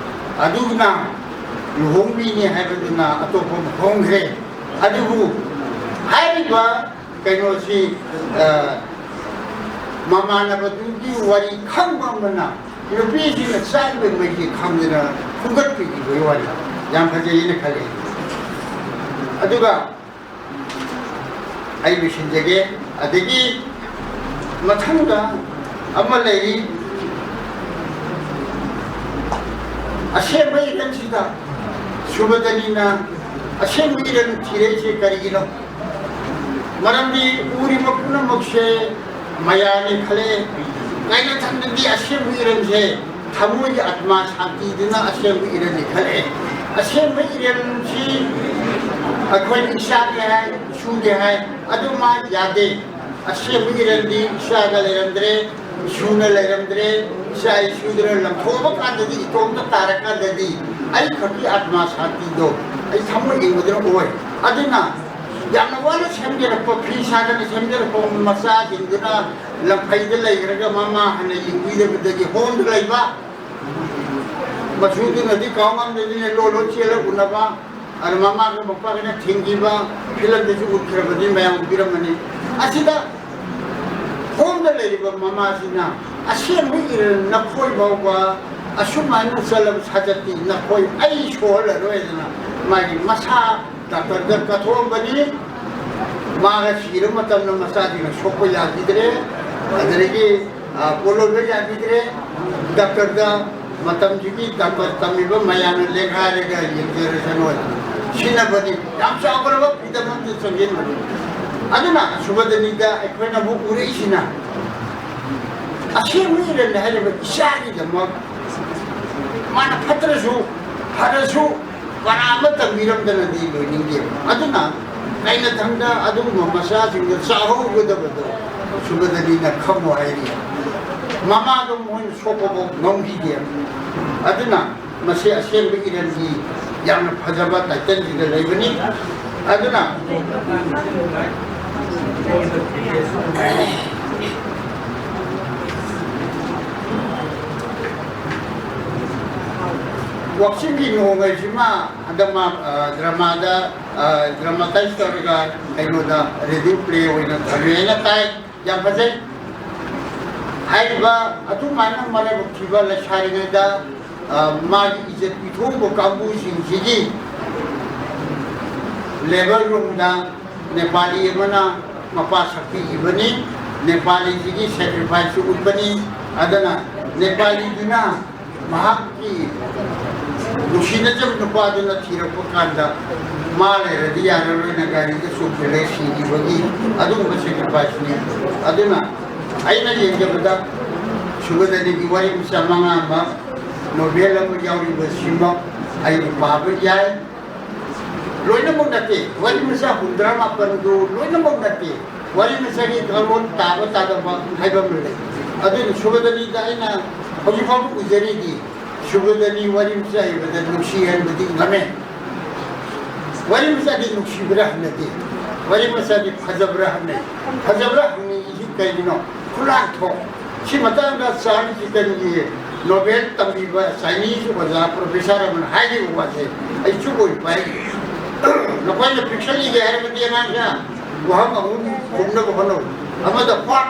ꯑꯗꯨꯅ ꯂꯨꯍꯣꯡꯕꯤꯅꯤ ꯍꯥꯏꯕꯗꯨꯅ ꯑꯇꯣꯞꯄ ꯑꯃ ꯍꯣꯡꯈ꯭ꯔꯦ꯫ ꯑꯗꯨꯕꯨ ꯍꯥꯏꯔꯤꯕ ꯀꯩꯅꯣꯁꯤ, ꯑ, ꯃꯃꯥꯟꯅꯕꯗꯨꯒꯤ ꯋꯥꯔꯤ ꯈꯪꯕ ꯑꯃꯅ ꯅꯨꯄꯤꯁꯤꯡꯅ ꯆꯥꯛꯏꯕ ꯃꯩꯁꯤ ꯈꯪꯗꯅ ꯐꯨꯒꯠꯄꯤꯈꯤꯕꯒꯤ ꯋꯥꯔꯤ ꯌꯥꯝ ꯐꯖꯩꯅ ꯈꯜꯂꯤ꯫ ꯑꯗꯨꯒ ꯑꯩ ꯂꯣꯏꯁꯤꯟꯖꯒꯦ꯫ ꯑꯗꯒꯤ ꯃꯊꯪꯗ ꯑꯃ ꯂꯩꯔꯤ, ꯑꯁꯦꯡꯕ ꯏꯔꯟꯁꯤꯗ ꯁꯨꯕꯗꯅꯤꯅ ꯑꯁꯦꯡꯕ ꯏꯔꯟ ꯊꯤꯔꯛꯏꯁꯦ ꯀꯔꯤꯒꯤꯅꯣ? ꯃꯔꯝꯗꯤ ꯎꯔꯤꯕ ꯄꯨꯝꯅꯃꯛꯁꯦ ꯃꯌꯥꯅꯤ ꯈꯜꯂꯦ꯫ ꯀꯥꯏꯅꯊꯪꯗꯗꯤ ꯑꯁꯦꯡꯕ ꯏꯔꯟꯁꯦ ꯊꯃꯣꯏꯒꯤ ꯑꯥꯠꯃꯥ ꯁꯥꯟꯇꯤꯗꯨꯅ ꯑꯁꯦꯡꯕ ꯏꯔꯟꯅꯤ ꯈꯜꯂꯦ꯫ ꯑꯁꯦꯡꯕ ꯏꯔꯟꯁꯤ ꯑꯩꯈꯣꯏꯅ ꯏꯁꯥꯒꯤ ꯍꯥꯏ, ꯏꯁꯨꯒꯤ ꯍꯥꯏ, ꯑꯗꯨ ꯃꯥ ꯌꯥꯗꯦ꯫ ꯑꯁꯦꯡꯕ ꯏꯔꯟꯗꯤ ꯏꯁꯥꯒ ꯂꯩꯔꯝꯗ꯭ꯔꯦ, ꯏꯁꯨꯅ ꯂꯩꯔꯝꯗ꯭ꯔꯦ, ꯏꯆꯥ ꯏꯁꯨꯗꯨꯅ ꯂꯪꯊꯣꯛꯑꯕ ꯀꯥꯟꯗꯗꯤ, ꯏꯇꯣꯝꯇ ꯇꯥꯔꯀꯥꯟꯗꯗꯤ ꯑꯩ ꯈꯛꯀꯤ ꯑꯥꯠꯃꯥ ꯁꯥꯟꯇꯤꯗꯣ ꯑꯩ ꯊꯃꯣꯏ ꯏꯪꯕꯗꯨꯅ ꯑꯣꯏ꯫ ꯑꯗꯨꯅ ꯌꯥꯝꯅ ꯋꯥꯅ ꯁꯦꯝꯖꯔꯛꯄ, ꯐꯤ ꯁꯥꯗꯅ ꯁꯦꯝꯖꯔꯛꯄ ꯃꯆꯥꯁꯤꯡꯗꯨꯅ ꯂꯪꯐꯩꯗ ꯂꯩꯈ꯭ꯔꯒ ꯃꯃꯥ ꯍꯟꯅ ꯌꯦꯡꯕꯤꯗꯕꯗꯒꯤ ꯍꯣꯝꯗ ꯂꯩꯕ, ꯃꯆꯨꯗꯨꯅꯗꯤ ꯀꯥꯎ ꯉꯝꯗꯕꯅꯤꯅ ꯂꯣ ꯂꯣ ꯆꯦꯜꯂ ꯎꯅꯕ, ꯑꯗ ꯃꯃꯥꯒ ꯃꯄꯥꯒꯅ ꯊꯤꯡꯈꯤꯕ ꯐꯤꯂꯝꯗꯁꯨ ꯎꯠꯈ꯭ꯔꯕꯗꯤ ꯃꯌꯥꯝ ꯎꯕꯤꯔꯝꯃꯅꯤ꯫ ꯑꯁꯤꯗ ꯍꯣꯝꯗ ꯂꯩꯔꯤꯕ ꯃꯃꯥꯁꯤꯅ ꯑꯁꯦꯡꯕ ꯏꯔꯟ ꯅꯈꯣꯏ ꯐꯥꯎꯕ ꯑꯁꯨꯃꯥꯏꯅ ꯆꯠꯂꯕ ꯁꯥꯖꯠꯇꯤ ꯅꯈꯣꯏ ꯑꯩ ꯁꯣꯛꯍꯜꯂꯔꯣꯏꯗꯅ ꯃꯥꯒꯤ ꯃꯁꯥ ꯗꯥꯛꯇꯔꯗ ꯀꯠꯊꯣꯛꯑꯝꯕꯅꯤ꯫ ꯃꯥꯒ ꯁꯤꯔꯕ ꯃꯇꯝꯗ ꯃꯆꯥꯁꯤꯡꯅ ꯁꯣꯛꯄ ꯌꯥꯈꯤꯗ꯭ꯔꯦ꯫ ꯑꯗꯨꯗꯒꯤ, ꯑ, ꯄꯣꯂꯣꯏꯕ ꯌꯥꯈꯤꯗ꯭ꯔꯦ꯫ ꯗꯥꯛꯇꯔꯗ ꯃꯇꯝꯁꯤꯒꯤ ꯗꯥꯛꯇꯔ ꯇꯝꯃꯤꯕ ꯃꯌꯥꯝꯅ ꯂꯦꯡꯈꯥꯏꯔꯒ ꯌꯦꯡꯖꯔꯁꯅꯨ꯫ ꯁꯤꯟꯅꯕꯅꯤ꯫ ꯌꯥꯝ ꯆꯥꯎꯈ꯭ꯔꯕ ꯐꯤꯗꯝ ꯑꯃꯗ ꯆꯪꯁꯤꯟꯕꯅꯤ꯫ ꯑꯗꯨꯅ ꯁꯨꯕꯗꯅꯤꯗ ꯑꯩꯈꯣꯏꯅ ꯑꯃꯨꯛ ꯎꯔꯛꯏꯁꯤꯅ ꯑꯁꯦꯡꯕ ꯏꯔꯟ ꯍꯥꯏꯔꯤꯕ ꯏꯆꯥꯒꯤꯗꯃꯛ ꯃꯥꯅ ꯐꯠꯇ꯭ꯔꯁꯨ ꯐꯔꯁꯨ ꯀꯅꯥ ꯑꯃ ꯇꯝꯕꯤꯔꯝꯗꯅꯗꯤ ꯂꯣꯏꯅꯤꯡꯗꯦꯕ꯫ ꯑꯗꯨꯅ ꯀꯩꯅꯊꯪꯗ ꯑꯗꯨꯒꯨꯝꯕ ꯃꯆꯥꯁꯤꯡꯗꯣ ꯆꯥꯍꯧꯒꯗꯕꯗꯣ ꯁꯨꯕꯗꯅꯤꯅ ꯈꯪꯉꯣ ꯍꯥꯏꯔꯤ꯫ ꯃꯃꯥꯗꯣ ꯃꯣꯏꯅ ꯁꯣꯛꯄꯐꯥꯎ ꯉꯝꯈꯤꯗꯦꯕ꯫ ꯑꯗꯨꯅ ꯃꯁꯤ ꯑꯁꯦꯡꯕ ꯏꯔꯟꯒꯤ ꯌꯥꯝꯅ ꯐꯖꯕ ꯇꯥꯏꯇꯜꯁꯤꯗ ꯂꯩꯕꯅꯤ꯫ ꯑꯗꯨꯅ ꯋꯥꯛꯆꯤꯡꯒꯤ ꯅꯣꯡꯃꯩꯁꯤꯃ ꯍꯟꯗꯛ ꯃꯥ, ꯑ, ꯗ꯭ꯔꯃꯥꯗ ꯗ꯭ꯔꯃꯥꯇꯥꯏꯁ ꯇꯧꯔꯒ ꯀꯩꯅꯣꯗ ꯔꯦꯗꯤꯑꯣ ꯄ꯭ꯂꯦ ꯑꯣꯏꯅ ꯊꯝꯃꯦꯅ ꯇꯥꯏ꯫ ꯌꯥꯝ ꯐꯖꯩ꯫ ꯍꯥꯏꯔꯤꯕ ꯑꯗꯨꯃꯥꯏꯅ ꯃꯔꯥꯏꯕꯛ ꯊꯤꯕ ꯂꯩꯁꯥꯔꯤꯉꯩꯗ, ꯑ, ꯃꯥꯒꯤ ꯏꯖꯠ ꯄꯤꯊꯣꯛꯎꯕ ꯀꯥꯡꯕꯨꯁꯤꯡꯁꯤꯒꯤ ꯂꯦꯕꯔ ꯔꯨꯝꯗ ꯅꯦꯄꯥꯂꯤ ꯑꯃꯅ ꯃꯄꯥ ꯁꯛꯄꯤꯈꯤꯕꯅꯤ꯫ ꯅꯦꯄꯥꯂꯤꯁꯤꯒꯤ ꯁꯦꯀ꯭ꯔꯤꯐꯥꯏꯁꯁꯨ ꯎꯠꯄꯅꯤ꯫ ꯑꯗꯨꯅ ꯅꯦꯄꯥꯂꯤꯗꯨꯅ ꯃꯍꯥꯛꯀꯤ ꯅꯨꯡꯁꯤꯅꯖꯕ ꯅꯨꯄꯥꯗꯨꯅ ꯊꯤꯔꯛꯄ ꯀꯥꯟꯗ ꯃꯥ ꯂꯩꯔꯗꯤ ꯌꯥꯔꯔꯣꯏꯅ ꯒꯥꯔꯤꯗ ꯆꯣꯡꯁꯤꯜꯂꯒ ꯁꯤꯈꯤꯕꯒꯤ ꯑꯗꯨꯒꯨꯝꯕ ꯁꯦꯀ꯭ꯔꯤꯐꯥꯏꯁꯅꯤ꯫ ꯑꯗꯨꯅ ꯑꯩꯅ ꯌꯦꯡꯖꯕꯗ ꯁꯨꯒꯗꯅꯤꯒꯤ ꯋꯥꯔꯤ ꯃꯆꯥ ꯃꯉꯥ ꯑꯃ ꯅꯣꯚꯦꯜ ꯑꯃ ꯌꯥꯎꯔꯤꯕꯁꯤꯃꯛ ꯑꯩꯅ ꯄꯥꯕ ꯌꯥꯏ꯫ ꯂꯣꯏꯅꯃꯛ ꯅꯠꯇꯦ, ꯋꯥꯔꯤ ꯃꯆꯥ ꯍꯨꯝꯗ꯭ꯔꯥ ꯃꯥꯄꯟꯗꯨ ꯂꯣꯏꯅꯃꯛ ꯅꯠꯇꯦ꯫ ꯋꯥꯔꯤ ꯃꯆꯥꯒꯤ ꯀꯥꯡꯂꯣꯟ ꯇꯥꯕ ꯇꯥꯗꯕ ꯍꯥꯏꯕ ꯑꯃ ꯂꯩ꯫ ꯑꯗꯨꯅ ꯁꯨꯒꯗꯅꯤꯗ ꯑꯩꯅ ꯍꯧꯖꯤꯛ ꯐꯥꯎꯕ ꯎꯖꯔꯤꯗꯤ ꯁꯨꯒꯗꯅꯤ ꯋꯥꯔꯤ ꯃꯆꯥ ꯏꯕꯗ ꯅꯨꯡꯁꯤ ꯍꯟꯕꯗꯤ ꯉꯝꯃꯦ꯫ ꯋꯥꯔꯤ ꯃꯆꯥꯗꯤ ꯅꯨꯡꯁꯤꯕ꯭ꯔꯥ ꯍꯟꯅꯗꯦ, ꯋꯥꯔꯤ ꯃꯆꯥꯗꯤ ꯐꯖꯕ꯭ꯔꯥ ꯍꯟꯅꯩ꯫ ꯐꯖꯕ꯭ꯔꯥ ꯍꯪꯅꯤꯡꯉꯤꯁꯤ ꯀꯩꯒꯤꯅꯣ? ꯈꯨꯂꯥꯡꯊꯣꯛ꯫ ꯁꯤ ꯃꯇꯥꯡꯗ ꯆꯥꯔꯂꯤ ꯆꯤꯇꯟꯒꯤ ꯅꯣꯕꯦꯜ ꯇꯝꯕꯤꯕ ꯆꯥꯏꯅꯤꯁ ꯑꯣꯖꯥ ꯄ꯭ꯔꯣꯐꯦꯁꯔ ꯑꯃꯅ ꯍꯥꯏꯈꯤꯕ ꯋꯥꯁꯦ ꯑꯩ ꯆꯨꯞ ꯑꯣꯏ ꯄꯥꯏ꯫ ꯅꯈꯣꯏꯅ ꯐꯤꯛꯁꯟ ꯏꯒꯦ ꯍꯥꯏꯔꯕꯗꯤ ꯑꯉꯥꯡꯁꯦ ꯋꯥꯍꯪ ꯑꯍꯨꯝ ꯈꯨꯝꯅꯕ ꯍꯣꯠꯅꯧ꯫ ꯑꯃꯗ what,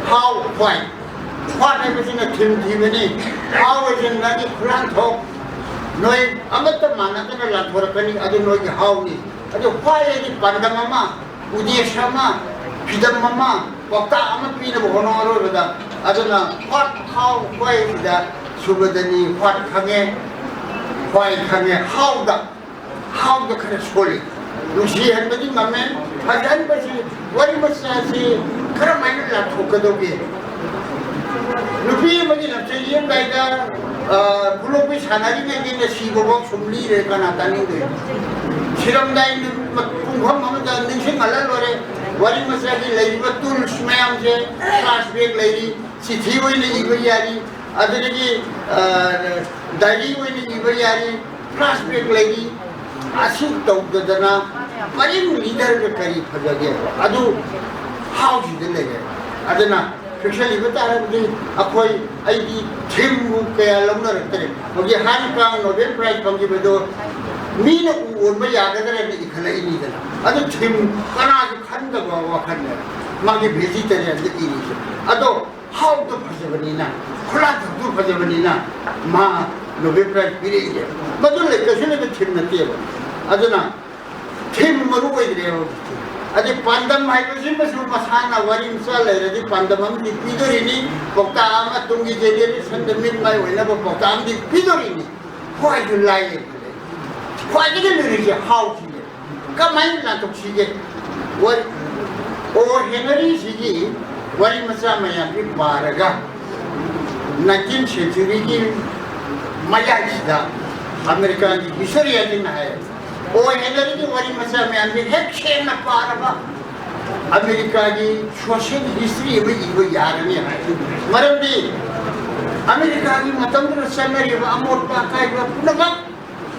how, why꯫ What ꯍꯥꯏꯕꯁꯤꯅ ꯊꯤꯝ ꯊꯤꯕꯅꯤ꯫ How ꯍꯥꯏꯁꯤꯅ ꯅꯪꯒꯤ ꯈꯨꯂꯥꯡꯊꯣꯛ꯫ ꯅꯣꯏ ꯑꯃꯠꯇ ꯃꯥꯟꯅꯗꯅ ꯂꯥꯟꯊꯣꯔꯛꯀꯅꯤ, ꯑꯗꯨ ꯅꯣꯏꯒꯤ howꯅꯤ꯫ ꯑꯗꯨ why ꯍꯥꯏꯗꯤ ꯄꯥꯟꯗꯝ ꯑꯃ, ꯎꯗꯦꯁ ꯑꯃ, ꯐꯤꯗꯝ ꯑꯃ, ꯄꯥꯎꯇꯥꯛ ꯑꯃ ꯄꯤꯅꯕ ꯍꯣꯠꯅꯧ ꯑꯔꯣꯏꯕꯗ꯫ ꯑꯗꯨꯅ what, how, whyꯁꯤꯗ ꯁꯨꯒꯗꯅꯤ what ꯈꯪꯉꯦ, why ꯈꯪꯉꯦ, howꯗ, howꯗ ꯈꯔ ꯁꯣꯜꯂꯤ꯫ ꯅꯨꯡꯁꯤꯍꯟꯕꯗꯤ ꯉꯝꯃꯦ, ꯐꯖꯍꯟꯕꯁꯤ, ꯋꯥꯔꯤ ꯃꯆꯥꯁꯤ ꯀꯔꯝꯍꯥꯏꯅ ꯂꯥꯟꯊꯣꯛꯀꯗꯧꯒꯦ? ꯅꯨꯄꯤ ꯑꯃꯒꯤ ꯂꯝꯆꯠ ꯌꯦꯡꯂꯝꯗꯥꯏꯗ, ꯑ, ꯈꯨꯂꯣꯛꯄꯤ ꯁꯥꯟꯅꯔꯤꯉꯩꯗꯩꯅ ꯁꯤꯕꯐꯥꯎ ꯁꯨꯝ ꯂꯤꯔꯦ, ꯀꯅꯥ ꯇꯥꯅꯤꯡꯗꯣꯏꯅꯣ? ꯁꯤꯔꯝꯗꯥꯏ ꯅꯨꯃꯤꯠ ꯄꯨꯡꯐꯝ ꯑꯃꯗ ꯅꯤꯡꯁꯤꯡꯍꯜꯂ ꯂꯣꯏꯔꯦ꯫ ꯋꯥꯔꯤ ꯃꯆꯥꯒꯤ ꯂꯩꯔꯤꯕ tools ꯃꯌꯥꯝꯁꯦ, flashback ꯂꯩꯔꯤ, ꯆꯤꯊꯤ ꯑꯣꯏꯅ ꯏꯕ ꯌꯥꯔꯤ, ꯑꯗꯨꯗꯒꯤ, ꯑ, diary ꯑꯣꯏꯅ ꯏꯕ ꯌꯥꯔꯤ, flashback ꯂꯩꯔꯤ꯫ ꯑꯁꯤ ꯇꯧꯗꯗꯅ ꯀꯔꯤꯝ ꯂꯤꯗꯔꯒ ꯀꯔꯤ ꯐꯖꯒꯦ? ꯑꯗꯨ ꯍꯥꯎꯁꯤꯗ ꯂꯩꯔꯦ꯫ ꯑꯗꯨꯅ ꯐꯤꯛꯁꯟ ꯏꯕ ꯇꯥꯔꯕꯗꯤ ꯑꯩꯈꯣꯏ, ꯑꯩꯗꯤ ꯊꯤꯝꯕꯨ ꯀꯌꯥ ꯂꯧꯅꯔꯛꯇ꯭ꯔꯦ꯫ ꯍꯧꯖꯤꯛ ꯍꯥꯟ ꯀꯥꯡ ꯅꯣꯕꯦꯜ ꯄ꯭ꯔꯥꯏꯖ ꯐꯪꯈꯤꯕꯗꯣ ꯃꯤꯅ ꯎ ꯑꯣꯟꯕ ꯌꯥꯒꯗ꯭ꯔꯅ ꯏꯈꯠꯂꯛꯏꯅꯤꯗꯅ꯫ ꯑꯗꯨ ꯊꯤꯝ ꯀꯅꯥꯁꯨ ꯈꯟꯗꯕ ꯋꯥꯈꯜꯅꯦꯕ ꯃꯥꯒꯤ ꯚꯦꯖꯤꯇꯦꯔꯤꯌꯟꯗ ꯏꯔꯤꯁꯦ꯫ ꯑꯗꯣ ꯍꯥꯎꯗꯣ ꯐꯖꯕꯅꯤꯅ, ꯈꯨꯂꯥꯟꯊꯛꯇꯨ ꯐꯖꯕꯅꯤꯅ ꯃꯥ ꯅꯣꯕꯦꯜ ꯄ꯭ꯔꯥꯏꯖ ꯄꯤꯔꯛꯏꯅꯦꯕ꯫ ꯃꯗꯨ ꯂꯩ ꯀꯩꯁꯨ ꯂꯩꯕ ꯊꯤꯝ ꯅꯠꯇꯦꯕ꯫ ꯑꯗꯨꯅ ꯊꯤꯝ ꯃꯔꯨ ꯑꯣꯏꯗ꯭ꯔꯦꯕ ꯍꯧꯖꯤꯛꯇꯤ꯫ ꯑꯗꯩ ꯄꯥꯟꯗꯝ ꯍꯥꯏꯕꯁꯤꯃꯁꯨ ꯃꯁꯥꯅ ꯋꯥꯔꯤ ꯃꯆꯥ ꯂꯩꯔꯗꯤ ꯄꯥꯟꯗꯝ ꯑꯃꯗꯤ ꯄꯤꯗꯣꯔꯤꯅꯤ, ꯄꯥꯎꯇꯥꯛ ꯑꯃ ꯇꯨꯡꯒꯤ ꯖꯦꯅꯦꯔꯦꯁꯟꯗ ꯃꯤꯠ ꯃꯥꯏ ꯑꯣꯏꯅꯕ ꯄꯥꯎꯇꯥꯛ ꯑꯃꯗꯤ ꯄꯤꯗꯣꯔꯤꯅꯤ꯫ ꯈ꯭ꯋꯥꯏꯁꯨ ꯂꯥꯏꯌꯦ꯫ ꯈ꯭ꯋꯥꯏꯗꯒꯤ ꯂꯨꯔꯤꯁꯦ ꯍꯥꯎꯁꯤꯅꯦ꯫ ꯀꯃꯥꯏꯅ ꯂꯥꯟꯊꯣꯛꯁꯤꯒꯦ? ꯋꯥꯔꯤ, ꯑꯣ ꯍꯦꯅꯔꯤꯁꯤꯒꯤ ꯋꯥꯔꯤ ꯃꯆꯥ ꯃꯌꯥꯝꯁꯤ ꯄꯥꯔꯒ ꯅꯥꯏꯟꯇꯤꯟ ꯁꯦꯟꯆꯨꯔꯤꯒꯤ ꯃꯌꯥꯏꯁꯤꯗ ꯑꯃꯦꯔꯤꯀꯥꯒꯤ ꯍꯤꯁꯇꯣꯔꯤꯌꯟꯁꯤꯡꯅ ꯍꯥꯏ, ꯑꯣ ꯍꯦꯅꯔꯤꯒꯤ ꯋꯥꯔꯤ ꯃꯆꯥ ꯃꯌꯥꯝꯁꯤ ꯍꯦꯛ ꯁꯦꯡꯅ ꯄꯥꯔꯕ ꯑꯃꯦꯔꯤꯀꯥꯒꯤ ꯁꯣꯁꯤꯌꯦꯜ ꯍꯤꯁꯇ꯭ꯔꯤ ꯑꯃ ꯏꯕ ꯌꯥꯔꯅꯤ ꯍꯥꯏ꯫ ꯃꯔꯝꯗꯤ ꯑꯃꯦꯔꯤꯀꯥꯒꯤ ꯃꯇꯝꯗꯨꯗ ꯆꯠꯅꯔꯤꯕ ꯑꯃꯣꯠꯄ ꯑꯀꯥꯏꯕ ꯄꯨꯝꯅꯃꯛ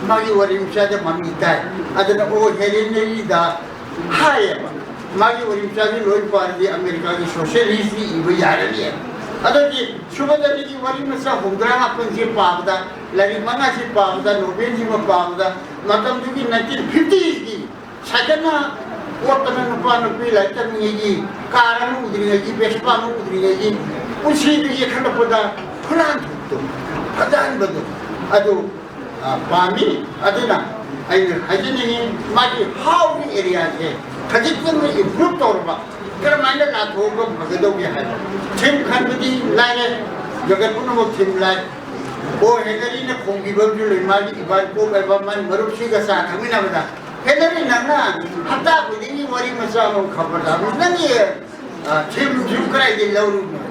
ꯃꯥꯒꯤ ꯋꯥꯔꯤ ꯃꯆꯥꯗ ꯃꯃꯤ ꯇꯥꯏ꯫ ꯑꯗꯨꯅ ꯑꯣ ꯍꯦꯅꯔꯤꯗ ꯍꯥꯏꯌꯦꯕ, ꯃꯥꯒꯤ ꯋꯥꯔꯤ ꯃꯆꯥꯁꯤ ꯂꯣꯏ ꯄꯥꯔꯗꯤ ꯑꯃꯦꯔꯤꯀꯥꯒꯤ ꯁꯣꯁꯤꯌꯦꯜ ꯍꯤꯁꯇ꯭ꯔꯤ ꯏꯕ ꯌꯥꯔꯅꯤ꯫ ꯑꯗꯨꯗꯤ ꯁꯨꯕꯗꯅꯤꯒꯤ ꯋꯥꯔꯤ ꯃꯆꯥ ꯍꯨꯝꯗ꯭ꯔꯥ ꯃꯥꯄꯟꯁꯤ ꯄꯥꯕꯗ, ꯂꯥꯏꯔꯤꯛ ꯃꯉꯥꯁꯤ ꯄꯥꯕꯗ, ꯅꯣꯕꯦꯜꯁꯤꯃ ꯄꯥꯕꯗ, ꯃꯇꯝꯗꯨꯒꯤ ꯅꯥꯏꯟꯇꯤꯟ ꯐꯤꯐꯇꯤꯁꯀꯤ ꯁꯥꯏꯀꯜꯅ ꯑꯣꯠꯇꯅ ꯅꯨꯄꯥ ꯅꯨꯄꯤ ꯂꯥꯏꯔꯤꯛ ꯇꯝꯃꯤꯉꯩꯒꯤ, ꯀꯥꯔ ꯑꯃ ꯎꯗ꯭ꯔꯤꯉꯩꯒꯤ, ꯚꯦꯁꯄꯥ ꯑꯃ ꯎꯗ꯭ꯔꯤꯉꯩꯒꯤ ꯄꯨꯟꯁꯤꯗꯨ ꯌꯦꯛꯈꯠꯂꯛꯄꯗ ꯈꯨꯂꯥꯟꯊꯣꯛꯇꯣ, ꯐꯖꯍꯟꯕꯗꯣ ꯑꯗꯨ, ꯑ, ꯄꯥꯝꯃꯤ꯫ ꯑꯗꯨꯅ ꯑꯩꯅ ꯍꯥꯏꯖꯅꯤꯡꯉꯤ, ꯃꯥꯒꯤ ꯍꯥꯎꯒꯤ ꯑꯦꯔꯤꯌꯥꯁꯦ ꯈꯖꯤꯛꯇꯪ ꯏꯝꯄ꯭ꯔꯨꯞ ꯇꯧꯔꯕ ꯀꯔꯝꯍꯥꯏꯅ ꯂꯥꯟꯊꯣꯛꯑꯒ ꯐꯒꯗꯧꯒꯦ ꯍꯥꯏꯕ ꯊꯤꯝ ꯈꯟꯕꯗꯤ ꯂꯥꯏꯔꯦ, ꯖꯒꯠ ꯄꯨꯝꯅꯃꯛ ꯊꯤꯝ ꯂꯥꯏ꯫ ꯑꯣ ꯍꯦꯅꯔꯤꯅ ꯈꯣꯡꯕꯤꯕ ꯑꯃꯁꯨ ꯂꯩ, ꯃꯥꯒꯤ ꯏꯕꯥꯏ ꯄꯣꯛ ꯍꯥꯏꯕ ꯃꯥꯒꯤ ꯃꯔꯨꯞꯁꯤꯒ ꯆꯥ ꯊꯛꯃꯤꯟꯅꯕꯗ, ꯍꯦꯅꯔꯤ, ꯅꯪꯅ ꯍꯞꯇꯥ ꯈꯨꯗꯤꯡꯒꯤ ꯋꯥꯔꯤ ꯃꯆꯥ ꯑꯃ ꯈꯕꯔꯗ ꯑꯃꯨꯛ ꯅꯪꯒꯤ, ꯑ, ꯊꯤꯝꯁꯨ ꯀꯗꯥꯏꯗꯒꯤ ꯂꯧꯔꯨꯕꯅꯣ?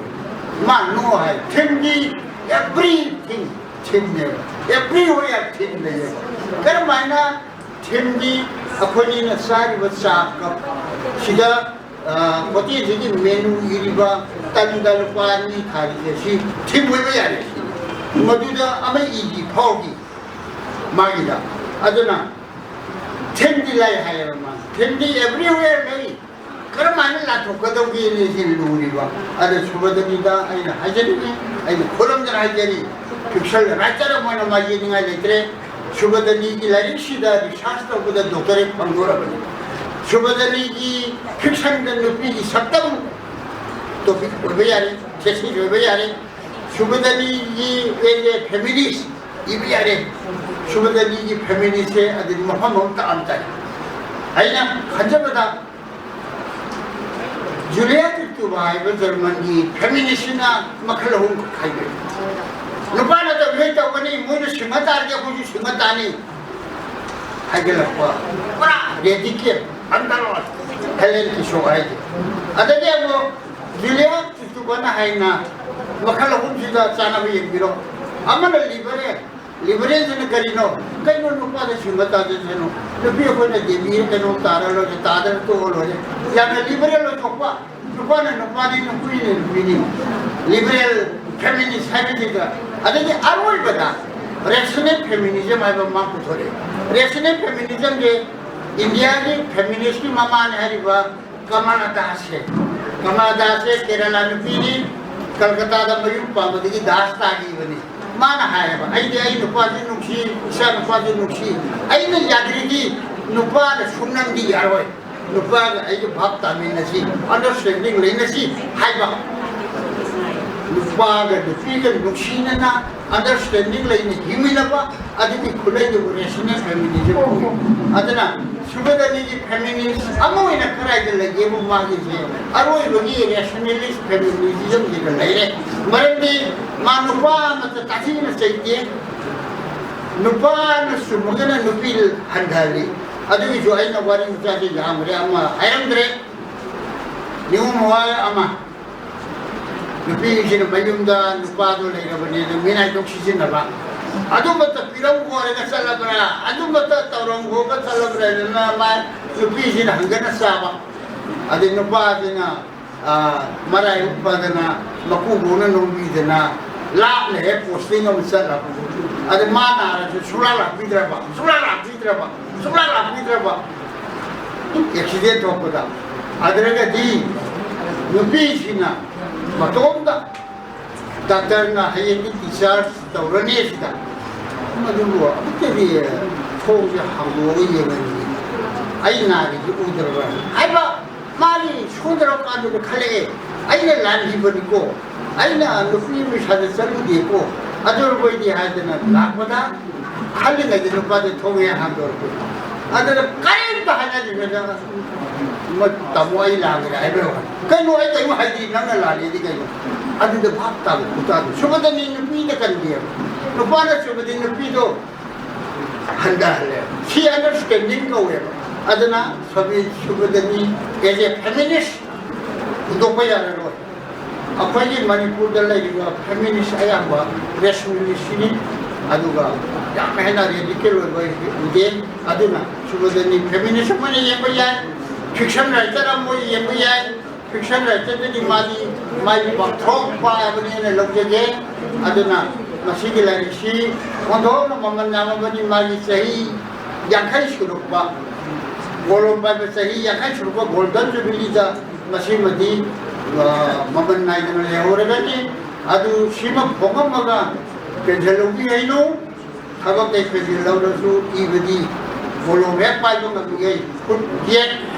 ꯃꯥ ꯅꯣ ꯍꯥꯏ꯫ ꯊꯤꯝꯗꯤ ꯑꯦꯚ꯭ꯔꯤ ꯊꯤꯡ ꯊꯤꯝꯅꯦꯕ, ꯑꯦꯚ꯭ꯔꯤ ꯋꯦꯌꯔ ꯊꯤꯝ ꯂꯩꯌꯦꯕ꯫ ꯀꯔꯝꯍꯥꯏꯅ ꯊꯤꯝꯗꯤ ꯑꯩꯈꯣꯏꯅ ꯆꯥꯔꯤꯕ ꯆꯥ ꯀꯞ ꯁꯤꯗ, ꯑ, ꯍꯣꯇꯦꯜꯁꯤꯒꯤ ꯃꯦꯅꯨ ꯏꯔꯤꯕ ꯇꯟꯗ ꯂꯨꯄꯥ ꯑꯅꯤ ꯊꯥꯔꯤꯁꯦ ꯁꯤ ꯊꯤꯝ ꯑꯣꯏꯕ ꯌꯥꯔꯦ꯫ ꯃꯗꯨꯗ ꯑꯃ ꯏꯒꯤ ꯐꯥꯎꯒꯤ ꯃꯥꯒꯤꯗ꯫ ꯑꯗꯨꯅ ꯊꯤꯝꯗꯤ ꯂꯩ ꯍꯥꯏꯌꯦꯕ ꯃꯥ꯫ ꯊꯤꯝꯗꯤ ꯑꯦꯚ꯭ꯔꯤꯋꯦꯌꯔ ꯂꯩ꯫ ꯀꯔꯝꯍꯥꯏꯅ ꯂꯥꯟꯊꯣꯛꯀꯗꯧꯒꯦꯅꯦ ꯁꯤ ꯂꯨꯔꯤꯕ꯫ ꯑꯗ ꯁꯨꯕꯗꯕꯤꯗ ꯑꯩꯅ ꯍꯥꯏꯖꯅꯤꯡꯉꯤ, ꯑꯩꯅ ꯈꯨꯔꯝꯗꯅ ꯍꯥꯏꯖꯔꯤ, ꯐꯤꯛꯁꯟ ꯔꯥꯏꯇꯔ ꯑꯃ ꯑꯣꯏꯅ ꯃꯥꯏ ꯌꯦꯛꯅꯤꯡꯉꯥꯏ ꯂꯩꯇ꯭ꯔꯦ꯫ ꯁꯨꯕꯗꯅꯤꯒꯤ ꯂꯥꯏꯔꯤꯛꯁꯤꯗ ꯔꯤꯁꯥꯔꯁ ꯇꯧꯕꯗ ꯗꯣꯛꯇꯔꯦꯠ ꯐꯪꯗꯣꯔꯕꯅꯤ꯫ ꯁꯨꯕꯗꯅꯤꯒꯤ ꯐꯤꯛꯁꯟꯗ ꯅꯨꯄꯤꯒꯤ ꯁꯛꯇꯝ ꯇꯣꯄꯤꯛ ꯑꯣꯏꯕ ꯌꯥꯔꯦ, ꯊꯦꯁꯤꯁ ꯑꯣꯏꯕ ꯌꯥꯔꯦ꯫ ꯁꯨꯕꯗꯅꯤꯒꯤ ꯑꯦ ꯐꯦꯃꯤꯅꯤꯁ ꯏꯕ ꯌꯥꯔꯦ꯫ ꯁꯨꯕꯗꯅꯤꯒꯤ ꯐꯦꯃꯤꯅꯤꯁꯁꯦ ꯑꯗꯨꯗꯤ ꯃꯐꯝ ꯑꯃ ꯇꯥꯛꯑꯝ ꯇꯥꯏ꯫ ꯑꯩꯅ ꯈꯟꯖꯕꯗ ꯖꯨꯂꯤꯌꯥ ꯇꯤꯇꯨꯕ ꯍꯥꯏꯕ ꯖꯔꯃꯟꯒꯤ ꯐꯦꯃꯤꯅꯤꯁꯁꯤꯅ ꯃꯈꯜ ꯑꯍꯨꯝ ꯈꯥꯏꯗꯣꯛꯏ꯫ ꯅꯨꯄꯥꯅ ꯇꯧꯔꯤꯉꯩ ꯇꯧꯒꯅꯤ, ꯃꯣꯏꯅ ꯁꯤꯡꯉ ꯇꯥꯔꯗꯤ ꯑꯩꯈꯣꯏꯁꯨ ꯁꯤꯡꯉ ꯇꯥꯅꯤ ꯍꯥꯏꯒꯠꯂꯛꯄ, ꯄꯨꯔꯥ ꯔꯦꯗꯤꯀꯦꯜ, ꯑꯟꯗꯔ ꯍꯦꯂꯦꯟ ꯀꯤꯁꯣ ꯍꯥꯏꯁꯦ꯫ ꯑꯗꯒꯤ ꯑꯃꯨꯛ ꯖꯨꯂꯤꯌꯥ ꯇꯤꯇꯨꯕꯅ ꯍꯥꯏꯅ ꯃꯈꯜ ꯑꯍꯨꯝꯁꯤꯗ ꯆꯥꯅꯕ ꯌꯦꯡꯕꯤꯔꯣ꯫ ꯑꯃꯅ ꯂꯤꯕꯔꯦꯜ, ꯂꯤꯕꯔꯦꯜꯁꯤꯅ ꯀꯔꯤꯅꯣ? ꯀꯩꯅꯣ, ꯅꯨꯄꯥꯗ ꯁꯤꯡꯕ ꯇꯥꯖꯁꯅꯨ, ꯅꯨꯄꯤ ꯑꯩꯈꯣꯏꯅ ꯗꯦꯕꯤꯔ ꯀꯩꯅꯣ ꯇꯥꯔ ꯂꯣꯏꯔꯦ, ꯇꯥꯗꯅ ꯇꯣꯛꯑ ꯂꯣꯏꯔꯦ꯫ ꯌꯥꯝꯅ ꯂꯤꯕꯔꯦꯜ ꯑꯣꯏꯊꯣꯛꯄ, ꯅꯨꯄꯥꯅ ꯅꯨꯄꯥꯅꯤ, ꯅꯨꯄꯤꯅ ꯅꯨꯄꯤꯅꯤ, ꯂꯤꯕꯔꯦꯜ ꯐꯦꯃꯤꯅꯤꯁ ꯍꯥꯏꯕꯁꯤꯗ꯫ ꯑꯗꯒꯤ ꯑꯔꯣꯏꯕꯗ ꯔꯦꯁꯅꯦꯜ ꯐꯦꯃꯤꯅꯤꯖꯝ ꯍꯥꯏꯕ ꯑꯃ ꯄꯨꯊꯣꯔꯛꯑꯦ꯫ ꯔꯦꯁꯅꯦꯜ ꯐꯦꯃꯤꯅꯤꯖꯝꯁꯦ ꯏꯟꯗꯤꯌꯥꯒꯤ ꯐꯦꯃꯤꯅꯤꯁꯀꯤ ꯃꯃꯥꯅꯤ ꯍꯥꯏꯔꯤꯕ ꯀꯃꯂꯥ ꯗꯥꯁꯁꯦ, ꯀꯃꯂꯥ ꯗꯥꯁꯁꯦ ꯀꯦꯔꯂꯥ ꯅꯨꯄꯤꯅꯤ, ꯀꯜꯀꯇꯥꯗ ꯃꯌꯨꯝ ꯄꯥꯟꯕꯗꯒꯤ ꯗꯥꯁ ꯇꯥꯈꯤꯕꯅꯤ꯫ ꯃꯥꯅ ꯍꯥꯏꯌꯦꯕ, "ꯑꯩꯗꯤ ꯑꯩ ꯅꯨꯄꯥꯁꯨ ꯅꯨꯡꯁꯤ, ꯏꯆꯥ ꯅꯨꯄꯥꯁꯨ ꯅꯨꯡꯁꯤ, ꯑꯩꯅ ꯌꯥꯗ꯭ꯔꯗꯤ ꯅꯨꯄꯥꯅ ꯁꯨꯡꯅꯝꯗꯤ ꯌꯥꯔꯣꯏ, ꯅꯨꯄꯥꯒ ꯑꯩꯒ ꯚꯥꯞ ꯇꯥꯃꯤꯟꯅꯁꯤ, ꯑꯟꯗꯔꯁ꯭ꯇꯦꯟꯗꯤꯡ ꯂꯩꯅꯁꯤ" ꯍꯥꯏꯕ꯫ ꯅꯨꯄꯥꯒ ꯅꯨꯄꯤꯒ ꯅꯨꯡꯁꯤꯅꯅ ꯑꯟꯗꯔꯁ꯭ꯇꯦꯟꯗꯤꯡ ꯂꯩꯅ ꯍꯤꯡꯃꯤꯟꯅꯕ, ꯑꯗꯨꯒꯤ ꯈꯨꯠꯂꯩꯗꯨꯕꯨ ꯔꯦꯁꯅꯦꯜ ꯐꯦꯃꯤꯅꯤꯖꯝ ꯀꯧꯏ꯫ ꯑꯗꯨꯅ ꯁꯨꯒꯗꯅꯤꯒꯤ ꯐꯦꯃꯤꯅꯤꯁ ꯑꯃ ꯑꯣꯏꯅ ꯀꯗꯥꯏꯗ ꯂꯩꯒꯦꯕꯨ, ꯃꯥꯒꯤꯁꯦ ꯑꯔꯣꯏꯕꯒꯤ ꯔꯦꯁꯅꯦꯂꯤꯁ ꯐꯦꯃꯤꯅꯤꯖꯝꯁꯤꯗ ꯂꯩꯔꯦ꯫ ꯃꯔꯝꯗꯤ ꯃꯥ ꯅꯨꯄꯥ ꯑꯃꯠꯇ ꯇꯥꯊꯤꯅ ꯆꯩꯇꯦ, ꯅꯨꯄꯥꯅ ꯆꯨꯝꯃꯒꯅ ꯅꯨꯄꯤ ꯍꯟꯊꯍꯜꯂꯤ꯫ ꯑꯗꯨꯒꯤꯁꯨ ꯑꯩꯅ ꯋꯥꯔꯤ ꯃꯆꯥꯁꯦ ꯌꯥꯝꯈ꯭ꯔꯦ, ꯑꯃ ꯍꯥꯏꯔꯝꯗ꯭ꯔꯦ, ꯅꯤꯉꯣꯝ ꯍꯣꯏ ꯑꯃ꯫ ꯅꯨꯄꯤꯁꯤꯅ ꯃꯌꯨꯝꯗ ꯅꯨꯄꯥꯗꯣ ꯂꯩꯔꯕꯅꯦꯅ ꯃꯤꯅꯥꯏꯊꯣꯛ ꯁꯤꯖꯤꯟꯅꯕ, ꯑꯗꯨꯃꯛꯇ ꯄꯤꯔꯝ ꯈꯣꯠꯂꯒ ꯆꯠꯂꯕ꯭ꯔꯥ, ꯑꯗꯨꯃꯛꯇ ꯇꯧꯔꯝ ꯈꯣꯠꯂꯒ ꯆꯠꯂꯕ꯭ꯔꯥ ꯍꯥꯏꯗꯅ ꯃꯥ ꯅꯨꯄꯤꯁꯤꯅ ꯍꯪꯒꯠꯅ ꯆꯥꯕ꯫ ꯑꯗꯩ ꯅꯨꯄꯥꯁꯤꯅ, ꯑꯥ, ꯃꯔꯥꯏꯕꯛ ꯐꯗꯅ ꯃꯀꯨꯕꯣꯛꯅ ꯅꯣꯡꯕꯤꯗꯅ ꯂꯥꯞꯅ ꯍꯦꯛ ꯄꯣꯁꯇꯤꯡ ꯑꯃ ꯆꯠꯂꯕ꯫ ꯑꯗ ꯃꯥ ꯅꯥꯔꯁꯨ ꯁꯨꯡꯂꯥꯛ ꯂꯥꯛꯄꯤꯗ꯭ꯔꯕ, ꯁꯨꯡꯂꯥꯛ ꯂꯥꯛꯄꯤꯗ꯭ꯔꯕ, ꯁꯨꯡꯂꯥꯛ ꯂꯥꯛꯄꯤꯗ꯭ꯔꯕ꯫ ꯑꯦꯛꯁꯤꯗꯦꯟ ꯊꯣꯛꯄꯗ꯫ ꯑꯗꯨꯗꯒꯗꯤ ꯅꯨꯄꯤꯁꯤꯅ ꯃꯇꯣꯝꯇ ꯗꯥꯛꯇꯔꯅ ꯍꯌꯦꯡꯗꯤ ꯗꯤꯁꯆꯥꯔꯖ ꯇꯧꯔꯅꯤ ꯁꯤꯗ꯫ ꯃꯗꯨꯕꯨ ꯑꯃꯨꯛꯇꯗꯤ ꯊꯣꯡꯁꯦ ꯍꯥꯡꯗꯣꯛꯑꯒ ꯌꯦꯡꯍꯟꯒꯦ, ꯑꯩ ꯅꯥꯔꯤꯁꯦ ꯎꯗ꯭ꯔꯕ ꯍꯥꯏꯕ꯫ ꯃꯥꯒꯤ ꯁꯣꯟꯊꯔꯀꯥꯟꯗꯨꯗ ꯈꯜꯂꯛꯑꯦ, ꯑꯩꯅ ꯂꯥꯟꯈꯤꯕꯅꯤꯀꯣ, ꯑꯩꯅ ꯅꯨꯄꯤ ꯃꯩꯁꯥꯗ ꯆꯠꯂꯨꯗꯦꯀꯣ, ꯑꯗꯨ ꯑꯣꯏꯔꯕꯣꯏꯗꯤ ꯍꯥꯏꯗꯅ ꯂꯥꯛꯄꯗ ꯈꯜꯂꯤꯉꯩꯗ ꯅꯨꯄꯥꯗꯣ ꯊꯣꯡ ꯍꯦꯛ ꯍꯥꯡꯗꯣꯔꯛꯄ꯫ ꯑꯗꯨꯅ ꯀꯔꯤꯝꯇ ꯍꯥꯏꯅꯗ꯭ꯔꯤꯉꯩꯗ "ꯃ-, ꯇꯥꯃꯣ, ꯑꯩ ꯂꯥꯜꯂꯦ" ꯍꯥꯏꯕ ꯋꯥꯅꯤ꯫ "ꯀꯩꯅꯣ, ꯑꯩ ꯀꯩꯅꯣ ꯍꯥꯏꯗꯤ ꯅꯪꯅ ꯂꯥꯜꯂꯦꯗꯤ ꯀꯩꯅꯣ?" ꯑꯗꯨꯗ ꯚꯥꯞ ꯇꯥꯕ ꯈꯨꯇꯥꯗꯣ꯫ ꯁꯨꯕꯗꯅꯤ ꯅꯨꯄꯤꯗ ꯀꯟꯗꯦꯕ, ꯅꯨꯄꯥꯅ ꯁꯨꯕꯗꯤ ꯅꯨꯄꯤꯗꯣ ꯍꯟꯊꯍꯜꯂꯦꯕ꯫ ꯁꯤ understanding ꯀꯧꯋꯦꯕ꯫ ꯑꯗꯨꯅ ꯁꯕꯤ-, ꯁꯨꯕꯗꯅꯤ as a feminist ꯍꯨꯟꯗꯣꯛꯄ ꯌꯥꯔꯔꯣꯏ꯫ ꯑꯩꯈꯣꯏꯒꯤ ꯃꯅꯤꯄꯨꯔꯗ ꯂꯩꯔꯤꯕ feminist ꯑꯌꯥꯝꯕ rationalistꯅꯤ, ꯑꯗꯨꯒ ꯌꯥꯝ ꯍꯦꯟꯅ radical ꯑꯣꯏꯕ ꯎꯗꯦ꯫ ꯑꯗꯨꯅ ꯁꯨꯕꯗꯅꯤ feminist ꯑꯃꯅ ꯌꯦꯡꯕ ꯌꯥꯏ, fiction writer ꯑꯃ ꯑꯣꯏꯅ ꯌꯦꯡꯕ ꯌꯥꯏ꯫ Fiction writerꯗꯗꯤ ꯃꯥꯗꯤ ꯃꯥꯒꯤ ꯄꯥꯛꯊꯣꯛꯄ ꯍꯥꯏꯕꯅꯦꯅ ꯂꯧꯖꯒꯦ꯫ ꯑꯗꯨꯅ ꯃꯁꯤꯒꯤ ꯂꯥꯏꯔꯤꯛꯁꯤ ꯑꯣꯟꯊꯣꯛꯅ ꯃꯃꯜ ꯌꯥꯝꯃꯕꯅꯤ꯫ ꯃꯥꯒꯤ ꯆꯍꯤ ꯌꯥꯡꯈꯩ ꯁꯨꯔꯛꯄ, ꯀꯣꯂꯣꯝ ꯄꯥꯏꯕ ꯆꯍꯤ ꯌꯥꯡꯈꯩ ꯁꯨꯔꯛꯄ golden jubileeꯗ ꯃꯁꯤꯃꯗꯤ, ꯑ, ꯃꯃꯜ ꯅꯥꯏꯗꯅ ꯂꯩꯍꯧꯔꯒꯅꯤ꯫ ꯑꯗꯨ ꯁꯤꯃ ꯐꯣꯡꯉꯝꯃꯒ pension ꯂꯧꯕꯤꯔꯩꯅꯨ꯫ ꯊꯕꯛ ꯀꯩ ꯀꯩ ꯂꯧꯔꯁꯨ ꯏꯕꯗꯤ ꯀꯣꯂꯣꯝ ꯍꯦꯛ ꯄꯥꯏꯕ ꯉꯝꯃꯤꯉꯩ ꯈꯨꯠ ꯌꯦꯠ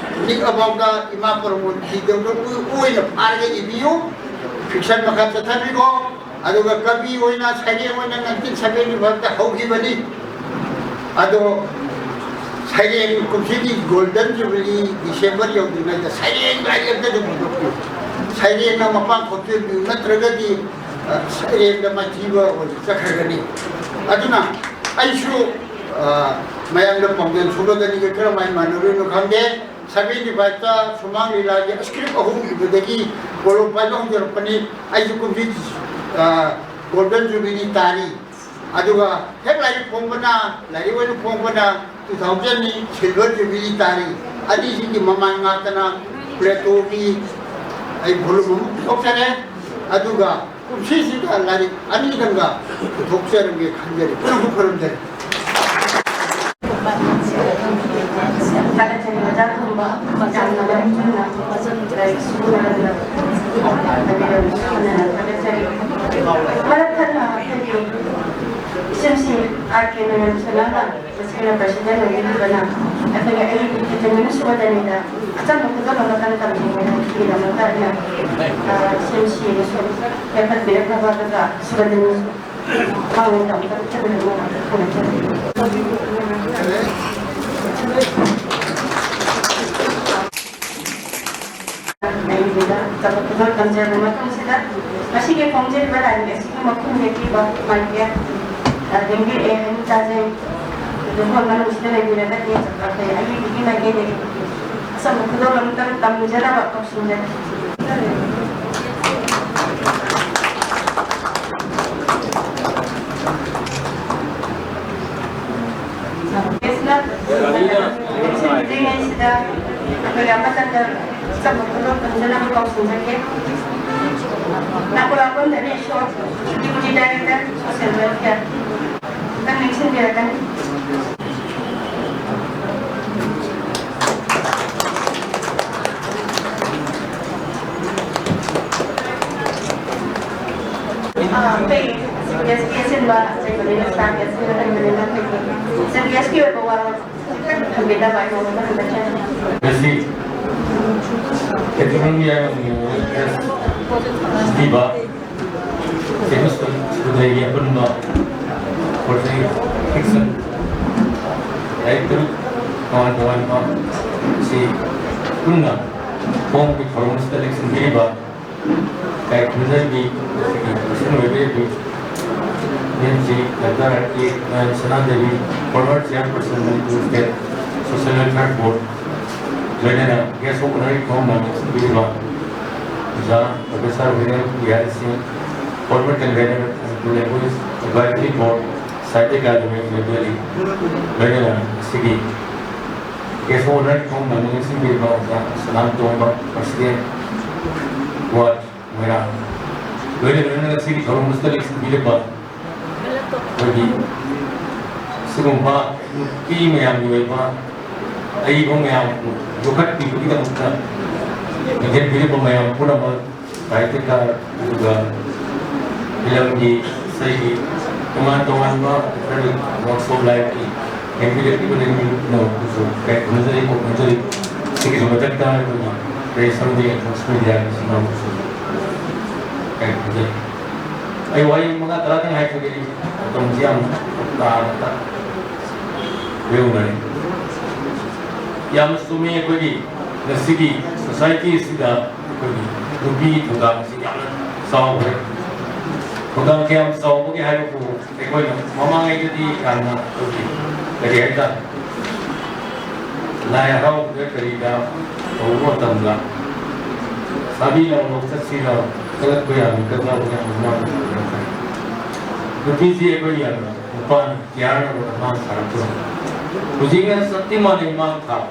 ꯅꯤꯛꯑꯐꯥꯎꯗ ꯏꯃꯥ ꯄ꯭ꯔꯃꯣꯗ ꯐꯤꯗꯧꯗ ꯑꯣꯏꯅ ꯐꯥꯔꯒ ꯏꯕꯤꯌꯨ꯫ Fiction ꯃꯈꯥ ꯆꯠꯊꯕꯤꯈꯣ꯫ ꯑꯗꯨꯒ ꯀꯕꯤ ꯑꯣꯏꯅ ꯁꯩꯔꯦꯡ ꯑꯣꯏꯅ nineteen seventy fiveꯇ ꯍꯧꯈꯤꯕꯅꯤ꯫ ꯑꯗꯣ ꯁꯩꯔꯦꯡ ꯀꯨꯝꯁꯤꯒꯤ golden jubilee December ꯌꯧꯗ꯭ꯔꯤꯉꯩꯗ ꯁꯩꯔꯦꯡ ꯂꯥꯏꯔꯤ ꯑꯝꯇꯗꯤ ꯄꯨꯊꯣꯛꯄꯤꯌꯨ꯫ ꯁꯩꯔꯦꯡꯅ ꯃꯄꯥꯟ ꯈꯣꯛꯆꯤꯟꯕꯤꯌꯨ, ꯅꯠꯇ꯭ꯔꯒꯗꯤ, ꯑ, ꯁꯩꯔꯦꯡꯗ ꯃꯥꯏꯊꯤꯕ ꯑꯣꯏꯅ ꯆꯠꯈ꯭ꯔꯒꯅꯤ꯫ ꯑꯗꯨꯅ ꯑꯩꯁꯨ, ꯑ, ꯃꯌꯥꯝꯅ ꯄꯥꯡꯒꯜ ꯁꯨꯒꯗꯅꯤꯒ ꯀꯔꯝꯍꯥꯏꯅ ꯃꯥꯟꯅꯔꯣꯏꯅꯣ ꯈꯪꯗꯦ꯫ Seventy fiveꯇ ꯁꯨꯃꯥꯡ ꯂꯤꯂꯥꯒꯤ script ꯑꯍꯨꯝ ꯏꯕꯗꯒꯤ ꯀꯣꯂꯣꯝ ꯄꯥꯏꯕ ꯍꯧꯖꯔꯛꯄꯅꯤ꯫ ꯑꯩꯁꯨ ꯀꯨꯝꯁꯤ, ꯑ, golden jubilee ꯇꯥꯔꯤ꯫ ꯑꯗꯨꯒ ꯍꯦꯛ ꯂꯥꯏꯔꯤꯛ ꯐꯣꯡꯕꯅ, ꯂꯥꯏꯔꯤꯛ ꯑꯣꯏꯅ ꯐꯣꯡꯕꯅ two thousandꯅꯤ, silver jubilee ꯇꯥꯔꯤ꯫ ꯑꯅꯤꯁꯤꯒꯤ ꯃꯃꯥꯡ ꯉꯥꯛꯇꯅ Platoꯒꯤ ꯑꯩ volume ꯑꯃ ꯄꯨꯊꯣꯛꯆꯔꯦ꯫ ꯑꯗꯨꯒ ꯀꯨꯝꯁꯤꯁꯤꯗ ꯂꯥꯏꯔꯤꯛ ꯑꯅꯤꯗꯪꯒ ꯄꯨꯊꯣꯛꯆꯔꯝꯒꯦ ꯈꯟꯖꯔꯤ꯫ ꯄꯨꯟꯅ ꯑꯃꯨꯛ ꯈꯨꯔꯨꯝꯖꯔꯤ꯫ ꯊꯥꯒꯠꯆꯔꯤ ꯑꯣꯖꯥ ꯈꯝꯕ, ꯌꯥꯝꯅ ꯃꯔꯤꯛ ꯆꯨꯝꯅ ꯂꯥꯏꯔꯤꯛ ꯁꯤꯒꯨꯝꯕ ꯊꯥꯒꯠꯆꯔꯤ꯫ ꯃꯔꯛ ꯊꯠꯅ ꯑꯩꯈꯣꯏꯒꯤ ꯁꯤꯝꯁꯤ ꯑꯥꯔ ꯀꯦ ꯅꯣꯏꯅ ꯁꯅꯥꯅ ꯃꯁꯤꯅ ꯄ꯭ꯔꯁꯤꯗꯦꯟ ꯑꯣꯏꯕꯤꯔꯤꯕꯅ ꯑꯩꯈꯣꯏꯒꯤ ꯑꯩꯒꯤ ꯇꯤꯝ ꯁꯨꯕꯗꯅꯤꯗ ꯑꯆꯝꯕ ꯈꯨꯗꯣꯜ ꯑꯃꯇꯪ ꯇꯝꯖꯅꯤꯡꯕꯒꯤꯗꯃꯛꯇ ꯑꯩꯅ ꯁꯤꯝꯁꯤꯅꯁꯨ ꯌꯥꯈꯠꯄꯤꯔꯛꯅꯕ ꯑꯗꯨꯒ ꯁꯨꯕꯗꯅꯤꯁꯨ ꯃꯥꯡꯂꯣꯝꯗ ꯑꯃꯨꯛꯇꯪ ꯆꯠꯃꯤꯟꯅꯅꯕ ꯈꯪꯍꯟꯖꯔꯤ꯫ ꯂꯩꯔꯤꯕꯗ ꯆꯥꯎꯈꯠꯄ ꯇꯝꯖꯔꯕ ꯃꯇꯨꯡꯁꯤꯗ ꯃꯁꯤꯒꯤ ꯐꯣꯡꯖꯔꯤꯕ ꯂꯥꯏꯔꯤꯛ ꯑꯁꯤꯒꯤ ꯃꯈꯨꯝ ꯌꯦꯛꯄꯤꯕ ꯃꯥꯏꯀꯦꯜ ꯂꯦꯡꯕꯤꯔꯛꯑꯦ ꯍꯥꯏꯅ ꯇꯥꯖꯩ꯫ ꯑꯗꯨꯕꯨ ꯃꯅꯨꯡꯁꯤꯗ ꯂꯩꯕꯤꯔꯒꯗꯤ ꯑꯩꯈꯣꯏ ꯑꯏꯕꯒꯤ ꯃꯥꯏꯀꯩꯗꯒꯤ ꯑꯆꯝꯕ ꯈꯨꯗꯣꯜ ꯑꯃꯇꯪ ꯇꯝꯖꯅꯕ ꯀꯧꯁꯤꯟꯖꯔꯤ꯫ ꯌꯦꯁꯅ ꯂꯣꯏꯁꯤꯟꯗ꯭ꯔꯤꯉꯩꯁꯤꯗ ꯑꯩꯈꯣꯏ ꯑꯃꯇꯪꯒ ꯆꯝꯕ ꯈꯨꯗꯣꯜ ꯇꯝꯖꯅꯕ ꯀꯧꯁꯤꯟꯖꯒꯦ꯫ ꯅꯥꯀꯣꯂꯥꯕꯝ ꯙꯅꯦꯁꯣꯔ, Deputy Director, Social Welfare꯫ ꯑꯝꯇꯪ ꯅꯤꯡꯁꯤꯡꯕꯤꯔꯛꯀꯅꯤ꯫ ꯑꯥ, ꯑꯩꯈꯣꯏ ꯆꯤꯐ ꯒꯦꯁꯀꯤ ꯑꯁꯤꯟꯕ ꯂꯩꯕꯅꯤꯅ, ꯁ꯭ꯇꯥꯐ ꯒꯦꯁꯀꯤ ꯑꯣꯏꯕꯅꯤꯅ, ꯑꯩꯈꯣꯏꯒꯤ ꯆꯤꯐ ꯒꯦꯁꯀꯤ ꯑꯣꯏꯕ ꯋꯥꯔꯣꯜ ꯈꯤꯇꯪ ꯊꯝꯕꯤꯅꯕ ꯑꯩ ꯅꯉꯣꯟꯗ ꯍꯪꯖꯔꯤ꯫ ꯉꯁꯤ ꯀꯦꯇꯦꯒꯣꯔꯤ ꯄꯤꯕ ꯁꯦꯃꯤꯁꯇꯔ ꯁꯨꯗ꯭ꯔꯩꯒꯤ ꯑꯄꯨꯟꯕ ꯄꯣꯔꯇ꯭ꯔꯦꯠ ꯐꯤꯛꯁꯟ ꯂꯥꯏꯔꯤꯛ ꯇꯔꯨꯛ ꯇꯣꯉꯥꯟ ꯇꯣꯉꯥꯟꯕ ꯁꯤ ꯄꯨꯟꯅ ꯐꯣꯡꯕꯒꯤ ꯊꯧꯔꯝ ꯑꯁꯤꯗ ꯂꯦꯡꯁꯤꯟꯕꯤꯔꯤꯕ ꯀꯥꯏꯀꯨꯖꯒꯤ ꯄ꯭ꯔꯁꯤꯗꯦꯟ ꯑꯣꯏꯕꯤꯔꯤꯕꯤ ꯃꯦꯝ ꯁꯤ ꯗꯥꯛꯇꯔ ꯑꯥꯔ ꯀꯦ ꯁꯅꯥꯗꯦꯕꯤ, former chairperson Manipur State Social Welfare Board, ꯂꯣꯏꯅꯅ guest of honour ꯀꯧꯅ ꯂꯦꯡꯁꯤꯟꯕꯤꯔꯤꯕ ꯑꯣꯖꯥ ꯄ꯭ꯔꯣꯐꯦꯁꯔ ꯋꯤꯅꯦꯜ ꯕꯤꯍꯥꯔꯤ ꯁꯤꯡ, former convener Manipur Language Advisory Board, Sahitya academy ꯂꯩꯕꯔꯤ, ꯂꯣꯏꯅꯅ ꯉꯁꯤꯒꯤ guest of honour ꯀꯧꯅ ꯂꯦꯡꯁꯤꯟꯕꯤꯔꯤꯕ ꯑꯣꯖꯥ ꯁꯅꯥꯝꯇꯣꯝꯕ, president, ward ꯃꯣꯏꯔꯥꯡ, ꯂꯣꯏꯅ ꯂꯣꯏꯅꯅ ꯉꯁꯤꯒꯤ ꯊꯧꯔꯝ ꯑꯁꯤꯗ ꯂꯦꯡꯁꯤꯟꯕꯤꯔꯤꯕ ꯑꯩꯈꯣꯏꯒꯤ ꯁꯤꯒꯨꯝꯕ ꯅꯨꯄꯤ ꯃꯌꯥꯝꯒꯤ ꯑꯣꯏꯕ ꯑꯏꯕ ꯃꯌꯥꯝꯕꯨ ꯌꯣꯛꯈꯠꯄꯤꯕꯒꯤꯗꯃꯛꯇ ꯂꯦꯡꯁꯤꯟꯕꯤꯔꯤꯕ ꯃꯌꯥꯝ ꯄꯨꯝꯅꯃꯛ, ꯁꯥꯍꯤꯇ꯭ꯌꯀꯥꯔ ꯑꯗꯨꯒ ꯐꯤꯂꯝꯒꯤ, ꯏꯁꯩꯒꯤ ꯇꯣꯉꯥꯟ ꯇꯣꯉꯥꯟꯕ ꯑꯩꯈꯣꯏꯒꯤ walks of lifeꯀꯤ ꯌꯦꯡꯕꯤꯔꯛꯂꯤꯕ ꯂꯩꯕꯤꯔꯤꯕꯁꯨ ꯀꯔꯤ ꯈꯨꯔꯨꯝꯖꯔꯤ, ꯀꯣꯛꯅꯖꯔꯤ꯫ ꯁꯤꯒꯤꯁꯨ ꯃꯊꯛꯇ ꯑꯩꯈꯣꯏꯒꯤ press ꯑꯃꯗꯤ electronic mediaꯒꯤ ꯏꯆꯤꯟ ꯏꯅꯥꯎꯁꯨ ꯀꯔꯤ ꯈꯨꯔꯨꯝꯖꯔꯤ꯫ ꯑꯩ ꯋꯥꯍꯩ ꯃꯉꯥ ꯇꯔꯥꯗꯪ ꯍꯥꯏꯖꯒꯦ, ꯑꯩ ꯃꯇꯝꯁꯤ ꯌꯥꯝ ꯇꯥꯔꯕ ꯌꯧꯅꯔꯦ꯫ ꯌꯥꯝꯅ ꯆꯨꯝꯃꯤ꯫ ꯑꯩꯈꯣꯏꯒꯤ ꯉꯁꯤꯒꯤ society ꯑꯁꯤꯗ ꯑꯩꯈꯣꯏꯒꯤ ꯅꯨꯄꯤꯒꯤ ꯊꯧꯗꯥꯡ ꯑꯁꯤ ꯌꯥꯝꯅ ꯆꯥꯎꯈ꯭ꯔꯦ꯫ ꯊꯧꯗꯥꯡ ꯀꯌꯥꯝ ꯆꯥꯎꯕꯒꯦ ꯍꯥꯏꯕꯕꯨ, ꯑꯩꯈꯣꯏꯅ ꯃꯃꯥꯡꯉꯩꯗꯗꯤ ꯌꯥꯝꯅ ꯑꯩꯈꯣꯏꯒꯤ ꯀꯔꯤ ꯍꯥꯏꯇꯥꯔꯦ, ꯂꯥꯏ ꯍꯔꯥꯎꯕꯗ ꯀꯔꯤꯗ ꯇꯧꯕ ꯃꯇꯝꯗ ꯁꯥꯕꯤ ꯂꯥꯎꯅ ꯆꯠꯁꯤꯔ ꯆꯠꯂꯛꯄ ꯌꯥꯕ ꯀꯟꯅꯕ ꯌꯥꯝꯅ ꯃꯥꯡ ꯊꯥꯔꯛꯈ꯭ꯔꯦ꯫ ꯅꯨꯄꯤꯁꯤ ꯑꯩꯈꯣꯏ ꯌꯥꯝꯅ ꯅꯨꯄꯥꯅ ꯀꯤꯌꯥꯔꯅ ꯃꯥꯡ ꯊꯥꯔꯛꯄ꯫ ꯍꯧꯖꯤꯛꯅ ꯆꯞꯇꯤ ꯃꯥꯟꯅꯩ ꯃꯥꯡ ꯊꯥꯕ꯫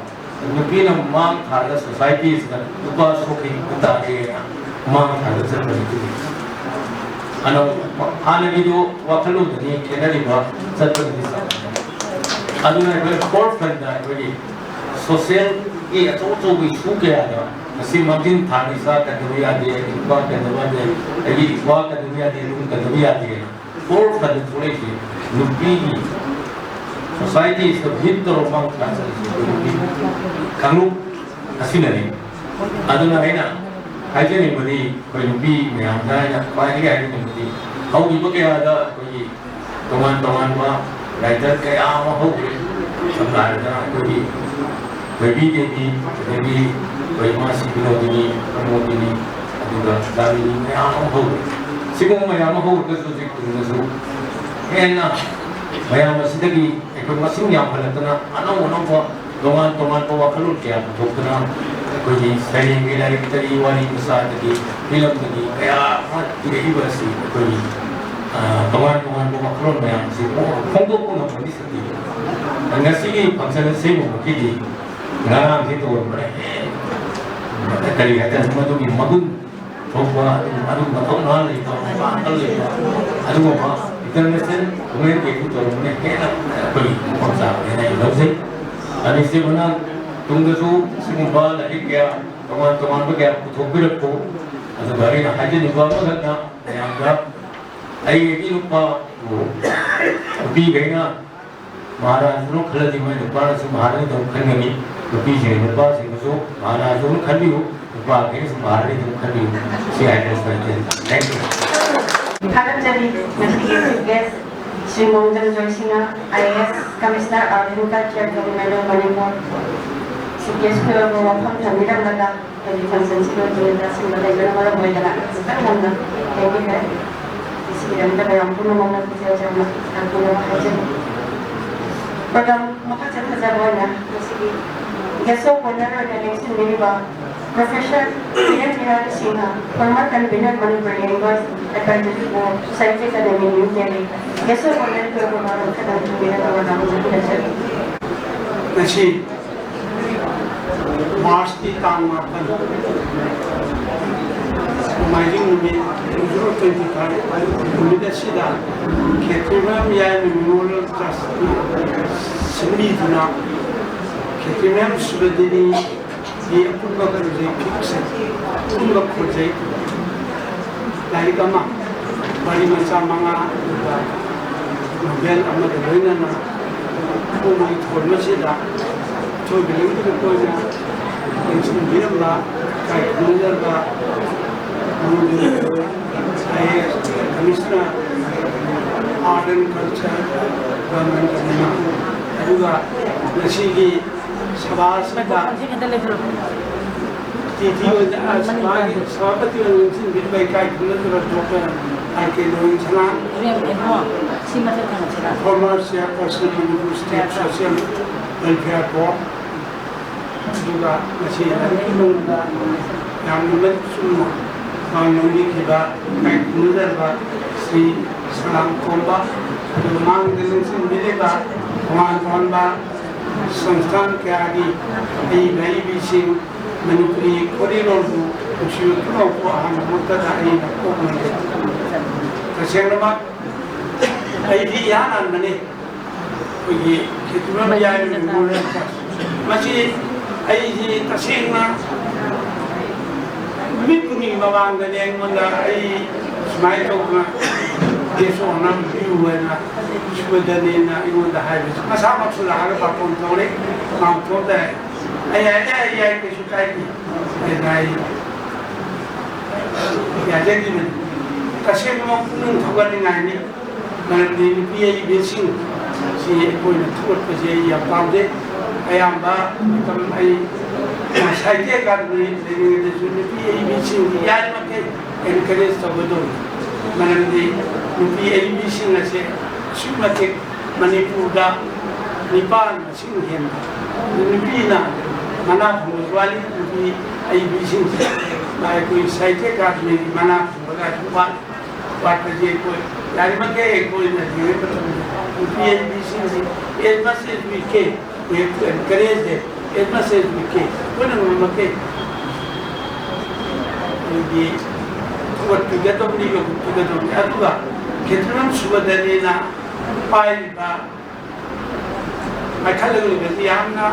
ꯅꯨꯄꯤꯅ ꯃꯥꯡ ꯊꯥꯔꯒ societyꯁꯤꯗ ꯅꯨꯄꯥ ꯁꯣꯛꯈꯤ ꯇꯥꯔꯦꯅ ꯃꯥꯡ ꯊꯥꯔꯒ ꯆꯠꯄꯅꯤ꯫ ꯑꯅꯧꯕ ꯍꯥꯟꯅꯒꯤꯗꯨ ꯋꯥꯈꯜꯂꯣꯟꯗꯅꯤ ꯈꯦꯠꯅꯔꯤꯕ ꯆꯠꯄꯒꯤꯗꯤ ꯆꯞ ꯃꯥꯟꯅꯩ꯫ ꯑꯗꯨꯅ ꯑꯩꯈꯣꯏ forefrontꯗ ꯑꯩꯈꯣꯏꯒꯤ socialꯒꯤ ꯑꯆꯧ ꯑꯆꯧꯕ issue ꯀꯌꯥꯗ ꯃꯁꯤ ꯃꯥꯡꯖꯤꯟ ꯊꯥꯅ ꯏꯆꯥ ꯀꯟꯗꯕ ꯌꯥꯗꯦ, ꯑꯩꯒꯤ ꯅꯨꯄꯥ ꯀꯟꯗꯕ ꯌꯥꯗꯦ, ꯑꯩꯒꯤ ꯏꯄ꯭ꯋꯥ ꯀꯟꯗꯕ ꯌꯥꯗꯦ, ꯏꯃꯨꯡ ꯀꯟꯗꯕ ꯌꯥꯗꯦ꯫ Forefrontꯗ ꯊꯣꯛꯂꯛꯏꯁꯤ ꯅꯨꯄꯤꯒꯤ societyꯁꯤꯗ lead ꯇꯧꯔ ꯃꯥꯡ ꯊꯥꯔꯛꯆꯔꯤꯁꯤ ꯑꯩꯈꯣꯏ ꯅꯨꯄꯤ ꯀꯥꯡꯂꯨꯞ ꯑꯁꯤꯅꯅꯤ꯫ ꯑꯗꯨꯅ ꯑꯩꯅ ꯍꯥꯏꯖꯅꯤꯡꯕꯗꯤ ꯑꯩꯈꯣꯏ ꯅꯨꯄꯤ ꯃꯌꯥꯝꯗ ꯑꯩꯅ ꯈ꯭ꯋꯥꯏꯗꯒꯤ ꯍꯥꯏꯖꯅꯤꯡꯕꯗꯤ ꯍꯧꯈꯤꯕ ꯀꯌꯥꯗ ꯑꯩꯈꯣꯏꯒꯤ ꯇꯣꯉꯥꯟ ꯇꯣꯉꯥꯟꯕ writer ꯀꯌꯥ ꯑꯃ ꯍꯧꯈ꯭ꯔꯦ꯫ ꯁꯝꯅ ꯍꯥꯏꯔꯕꯗ ꯑꯩꯈꯣꯏꯒꯤ ꯊꯣꯏꯕꯤ ꯗꯦꯕꯤ, ꯑꯗꯒꯤ ꯑꯩꯈꯣꯏ ꯏꯃꯥ ꯁꯤ ꯕꯤꯅꯣꯗꯤꯅꯤ, ꯄ꯭ꯔꯃꯣꯗꯤꯅꯤ, ꯑꯗꯨꯒ ꯗꯥꯂꯤꯅꯤ ꯃꯌꯥꯝ ꯑꯃ ꯍꯧꯈ꯭ꯔꯦ꯫ ꯁꯤꯒꯨꯝꯕ ꯃꯌꯥꯝ ꯑꯃ ꯍꯧꯔꯒꯁꯨ ꯍꯧꯖꯤꯛ ꯇꯨꯡꯗꯁꯨ ꯍꯦꯟꯅ ꯃꯌꯥꯝ ꯑꯁꯤꯗꯒꯤ ꯑꯩꯈꯣꯏ ꯃꯁꯤꯡ ꯌꯥꯝꯈꯠꯂꯛꯇꯅ ꯑꯅꯧ ꯑꯅꯧꯕ ꯇꯣꯉꯥꯟ ꯇꯣꯉꯥꯟꯕ ꯋꯥꯈꯜꯂꯣꯟ ꯀꯌꯥ ꯄꯨꯊꯣꯛꯇꯨꯅ ꯑꯩꯈꯣꯏꯒꯤ ꯁꯩꯔꯦꯡꯒꯤ ꯂꯥꯏꯔꯤꯛꯇꯒꯤ, ꯋꯥꯔꯤ ꯃꯆꯥꯗꯒꯤ, ꯐꯤꯂꯝꯗꯒꯤ ꯀꯌꯥ ꯑꯃ ꯏꯔꯛꯏꯕ ꯑꯁꯤ ꯑꯩꯈꯣꯏꯒꯤ, ꯑ, ꯇꯣꯉꯥꯟ ꯇꯣꯉꯥꯟꯕ ꯋꯥꯈꯜꯂꯣꯟ ꯃꯌꯥꯝꯁꯤ ꯐꯣꯡꯗꯣꯛꯄ ꯉꯝꯕꯒꯤ ꯁꯛꯇꯤ ꯉꯁꯤꯒꯤ function ꯑꯁꯤꯒꯨꯝꯕꯒꯤꯗꯤ ꯉꯔꯥꯡꯁꯤ ꯇꯧꯔꯝꯕꯅ ꯍꯦꯟꯅ ꯀꯔꯤ ꯍꯥꯏꯇꯥꯔꯦ, ꯃꯗꯨꯒꯤ ꯃꯒꯨꯟ ꯊꯣꯛꯄ, ꯑꯗꯨꯒꯨꯝꯕ ꯃꯊꯧꯅꯥ ꯂꯩꯕ, ꯃꯄꯥꯡꯒꯜ ꯂꯩꯕ ꯑꯗꯨꯒꯨꯝꯕ international women day ꯇꯧꯔꯝꯕꯅ ꯍꯦꯟꯅ ꯑꯩꯈꯣꯏꯒꯤ ꯃꯐꯝ ꯆꯥꯕꯅꯦꯅ ꯑꯩ ꯂꯧꯖꯩ꯫ ꯑꯗꯩ ꯏꯆꯦ ꯃꯅꯥ ꯇꯨꯡꯗꯁꯨ ꯁꯤꯒꯨꯝꯕ ꯂꯥꯏꯔꯤꯛ ꯀꯌꯥ, ꯇꯣꯉꯥꯟ ꯇꯣꯉꯥꯟꯕ ꯀꯌꯥ ꯄꯨꯊꯣꯛꯄꯤꯔꯛꯄ꯫ ꯑꯗꯨꯒ ꯑꯩꯅ ꯍꯥꯏꯖꯅꯤꯡꯕ ꯑꯃꯈꯛꯅ ꯃꯌꯥꯝꯗ ꯑꯩꯒꯤ ꯅꯨꯄꯥꯕꯨ ꯅꯨꯄꯤꯈꯩꯅ ꯃꯍꯥꯔꯥꯖꯅ ꯈꯜꯂꯗꯤ ꯃꯣꯏ ꯅꯨꯄꯥꯅꯁꯨ ꯃꯍꯥꯔꯥꯅꯤꯗꯧ ꯈꯟꯒꯅꯤ꯫ ꯅꯨꯄꯤꯁꯤꯡ ꯅꯨꯄꯥꯁꯤꯡꯅꯁꯨ ꯃꯍꯥꯔꯥꯖꯗꯧꯅ ꯈꯟꯕꯤꯌꯨ, ꯅꯨꯄꯥꯈꯩꯅꯁꯨ ꯃꯍꯥꯔꯥꯅꯤꯗꯧ ꯈꯟꯕꯤꯌꯨ꯫ ꯁꯤ ꯍꯥꯏꯅ ꯁꯨꯃꯥꯏꯅ ꯇꯧꯖꯒꯦ꯫ Thank you. ꯊꯥꯒꯠꯆꯔꯤ ꯉꯁꯤꯒꯤ guest ꯁ꯭ꯔꯤ ꯃꯣꯡꯖꯝ ꯖꯣꯏꯁꯤꯅ, IAS Commissioner, Armed Culture, Government of Manipur꯫ ꯁꯤ ꯒꯦꯁ ꯑꯣꯏꯕ ꯋꯥꯐꯝ ꯊꯝꯕꯤꯔꯝꯂꯒ ꯑꯩꯒꯤ ꯐꯪꯁꯟꯁꯤꯒꯤ ꯑꯣꯏꯕ ꯇꯥꯁꯤꯟꯕ ꯂꯩꯕꯅ ꯃꯔꯝ ꯑꯣꯏꯗꯅ ꯈꯤꯇꯪ ꯉꯟꯅ ꯊꯦꯡꯕꯤꯈ꯭ꯔꯦ꯫ ꯁꯤꯒꯤꯗꯃꯛꯇ ꯃꯌꯥꯝ ꯄꯨꯝꯅꯃꯛꯅ ꯄꯨꯛꯆꯦꯜ ꯁꯦꯡꯅ ꯂꯥꯛꯄꯤꯅꯕ ꯍꯥꯏꯖꯔꯤ꯫ ꯄ꯭ꯔꯣꯒ꯭ꯔꯥꯝ ꯃꯈꯥ ꯆꯠꯊꯖꯕ ꯑꯣꯏꯅ ꯉꯁꯤꯒꯤ guest of honour ꯑꯣꯏꯅ ꯂꯦꯡꯁꯤꯟꯕꯤꯔꯤꯕ Professor Kiran Bihari Singh, former convener Manipur Language Advisory Board, Science Academy, New Delhi, guest of honour ꯑꯣꯏꯅ ꯄ꯭ꯔꯣꯒ꯭ꯔꯥꯝ ꯃꯈꯥ ꯆꯠꯊꯕꯤꯔꯒ ꯄ꯭ꯔꯣꯒ꯭ꯔꯥꯝ ꯑꯗꯨ ꯍꯧꯖꯔꯤ꯫ ꯉꯁꯤ ꯃꯥꯔꯆꯀꯤ ꯇꯥꯡ ꯃꯥꯄꯟ, ꯅꯣꯡꯃꯥꯏꯖꯤꯡ ꯅꯨꯃꯤꯠ, June twenty-five ꯅꯨꯃꯤꯠ ꯑꯁꯤꯗ ꯈꯦꯇ꯭ꯔꯤꯃꯌꯨꯝ ꯌꯥꯏꯃ Memorial Trustꯅ ꯁꯤꯟꯕꯤꯗꯨꯅ ꯈꯦꯇ꯭ꯔꯤꯃꯌꯨꯝ ꯁꯨꯕꯗꯤꯅꯤꯒꯤ ꯑꯄꯨꯟꯕ ꯈꯣꯟꯖꯦꯜ ꯐꯤꯛꯁꯟ, ꯑꯄꯨꯟꯕ ꯈꯣꯟꯖꯦꯜ ꯂꯥꯏꯔꯤꯛ ꯑꯃ, ꯋꯥꯔꯤ ꯃꯆꯥ ꯃꯉꯥ, ꯑꯗꯨꯒ ꯅꯣꯚꯦꯜ ꯑꯃꯒ ꯂꯣꯏꯅꯅ ꯄꯣꯛꯅꯕꯒꯤ ꯊꯧꯔꯝ ꯑꯁꯤꯗ ꯑꯊꯣꯏꯕ ꯂꯦꯡꯗꯅ ꯇꯣꯏꯅ ꯌꯦꯡꯁꯤꯟꯕꯤꯔꯝꯕ ꯏꯀꯥꯏ ꯈꯨꯝꯅꯖꯔꯕ Manipur IAS Commissioner, Art and Culture, Government of Manipur, ꯑꯗꯨꯒ ꯉꯁꯤꯒꯤ ꯁꯚꯥ ꯑꯁꯤꯗ ꯑꯇꯤꯊꯤ ꯑꯣꯏꯅ, ꯑ, ꯁꯚꯥꯒꯤ ꯁꯚꯥꯄꯇꯤ ꯑꯣꯏꯅ ꯂꯦꯡꯁꯤꯟꯕꯤꯔꯤꯕ ꯏꯀꯥꯏ ꯈꯨꯝꯅꯖꯔꯕ ꯗꯣꯛꯇꯔ ꯑꯥꯔ ꯀꯦ ꯂꯣꯏꯔꯦꯟ ꯁꯅꯥ, ꯁꯤ ꯃꯊꯛ ꯊꯪꯕꯁꯤꯗ꯫ Former Chairperson Manipur State Social Welfare Board, ꯑꯗꯨꯒ ꯉꯁꯤ ꯂꯥꯏꯔꯤꯛꯀꯤ ꯃꯔꯝꯗ ꯌꯥꯝꯅ ꯃꯔꯤꯛ ꯆꯨꯝꯅ ꯄꯥꯎ ꯂꯧꯕꯤꯈꯤꯕ ꯏꯀꯥꯏ ꯈꯨꯝꯅꯖꯔꯕ ꯁ꯭ꯔꯤ ꯁꯂꯥꯝ ꯇꯣꯝꯕ, ꯑꯗꯨꯒ ꯃꯥꯡꯗ ꯂꯦꯡꯁꯤꯟꯕꯤꯔꯤꯕ ꯇꯣꯉꯥꯟ ꯇꯣꯉꯥꯟꯕ ꯁꯪꯁꯊꯥꯟ ꯀꯌꯥꯒꯤ ꯑꯏꯕ ꯑꯏꯕꯤꯁꯤꯡ, ꯃꯅꯤꯄꯨꯔꯤ ꯈꯣꯔꯤꯂꯣꯟꯕꯨ ꯅꯨꯡꯁꯤꯕ ꯄꯨꯝꯅꯃꯛꯄꯨ ꯑꯍꯥꯟꯕ ꯃꯛꯇꯗ ꯑꯩꯅ ꯀꯣꯛ ꯅꯣꯟꯖꯔꯤ꯫ ꯇꯁꯦꯡꯅꯃꯛ ꯑꯩꯗꯤ ꯏꯍꯥꯟ ꯍꯥꯟꯕꯅꯤ꯫ ꯑꯩꯈꯣꯏꯒꯤ ꯈꯦꯇ꯭ꯔꯤꯃꯌꯨꯝ ꯌꯥꯏꯃ Memorial Trust꯫ ꯃꯁꯤ ꯑꯩꯁꯤ ꯇꯁꯦꯡꯅ ꯅꯨꯃꯤꯠ ꯀꯨꯟꯅꯤ ꯃꯃꯥꯡꯗꯅꯤ ꯑꯩꯉꯣꯟꯗ ꯑꯩ ꯁꯨꯃꯥꯏꯅ ꯇꯧꯗꯅ ꯒꯦꯁ ꯑꯣꯅꯔ ꯕꯤꯌꯨ ꯍꯥꯏꯅ ꯁꯨꯒꯗꯅꯦꯅ ꯑꯩꯉꯣꯟꯗ ꯍꯥꯏꯕꯁꯦ ꯃꯁꯥꯃꯛꯁꯨ ꯂꯥꯛꯑꯒ ꯕꯥꯔꯇꯣꯟ ꯇꯧꯔꯦ꯫ ꯃꯥꯡꯊꯣꯛꯇ ꯑꯩ ꯌꯥꯏ, ꯑꯩ ꯌꯥꯏ, ꯀꯩꯁꯨ ꯀꯥꯏꯗꯦ꯫ ꯑꯩꯅ ꯑꯩ ꯌꯥꯖꯈꯤꯕꯅꯤ꯫ ꯇꯁꯦꯡꯅꯃꯛ ꯄꯨꯛꯅꯤꯡ ꯊꯧꯒꯠꯅꯤꯡꯉꯥꯏꯅꯤ꯫ ꯃꯔꯝꯗꯤ ꯅꯨꯄꯤ ꯑꯏꯕꯤꯁꯤꯡ ꯁꯤ ꯑꯩꯈꯣꯏꯅ ꯊꯧꯒꯠꯄꯁꯦ ꯑꯩ ꯌꯥꯝ ꯄꯥꯝꯖꯩ꯫ ꯑꯌꯥꯝꯕ ꯃꯇꯝ ꯑꯩ ꯁꯥꯍꯤꯇ꯭ꯌ ꯑꯦꯀꯥꯗꯃꯤ ꯂꯩꯔꯤꯉꯩꯗꯁꯨ ꯅꯨꯄꯤ ꯑꯏꯕꯤꯁꯤꯡꯁꯤ ꯌꯥꯔꯤꯃꯈꯩ encourage ꯇꯧꯒꯗꯧꯔꯤ꯫ ꯃꯔꯝꯗꯤ ꯅꯨꯄꯤ ꯑꯏꯕꯤꯁꯤꯡ ꯑꯁꯦ ꯑꯁꯨꯛꯀꯤ ꯃꯇꯤꯛ ꯃꯅꯤꯄꯨꯔꯗ ꯅꯤꯄꯥꯟ ꯃꯁꯤꯡ ꯍꯦꯟꯕ, ꯑꯗꯨ ꯅꯨꯄꯤꯅ ꯃꯅꯥ ꯐꯪꯕꯁꯨ ꯋꯥꯠꯂꯤ꯫ ꯅꯨꯄꯤ ꯑꯏꯕꯤꯁꯤꯡꯁꯦ ꯑꯩꯈꯣꯏ ꯁꯥꯍꯤꯇ꯭ꯌ ꯑꯦꯀꯥꯗꯃꯤꯒꯤ ꯃꯅꯥ ꯐꯪꯕꯒꯁꯨ ꯋꯥꯠꯂꯤ꯫ ꯋꯥꯠꯄꯁꯦ ꯑꯩꯈꯣꯏ ꯌꯥꯔꯤꯃꯈꯩ ꯑꯩꯈꯣꯏꯅ ꯌꯦꯡꯉꯛꯄ ꯃꯇꯝꯗ ꯅꯨꯄꯤ ꯑꯏꯕꯤꯁꯤꯡꯁꯤ as much as we can, we have to encourage them as much as we can. ꯑꯩꯈꯣꯏꯅ ꯉꯝꯃꯛꯈꯩ ꯑꯩꯈꯣꯏꯒꯤ ꯊꯧꯒꯠꯄꯤꯒꯗꯕꯅꯤ, ꯌꯣꯛꯈꯠꯄꯤꯒꯗꯕꯅꯤ꯫ ꯑꯗꯨꯒ ꯈꯦꯇ꯭ꯔꯤꯃꯌꯨꯝ ꯁꯨꯕꯗꯅꯦꯅ ꯄꯥꯏꯔꯤꯕ ꯃꯥꯏꯈꯠꯂꯛꯂꯤꯕꯁꯤ ꯌꯥꯝꯅ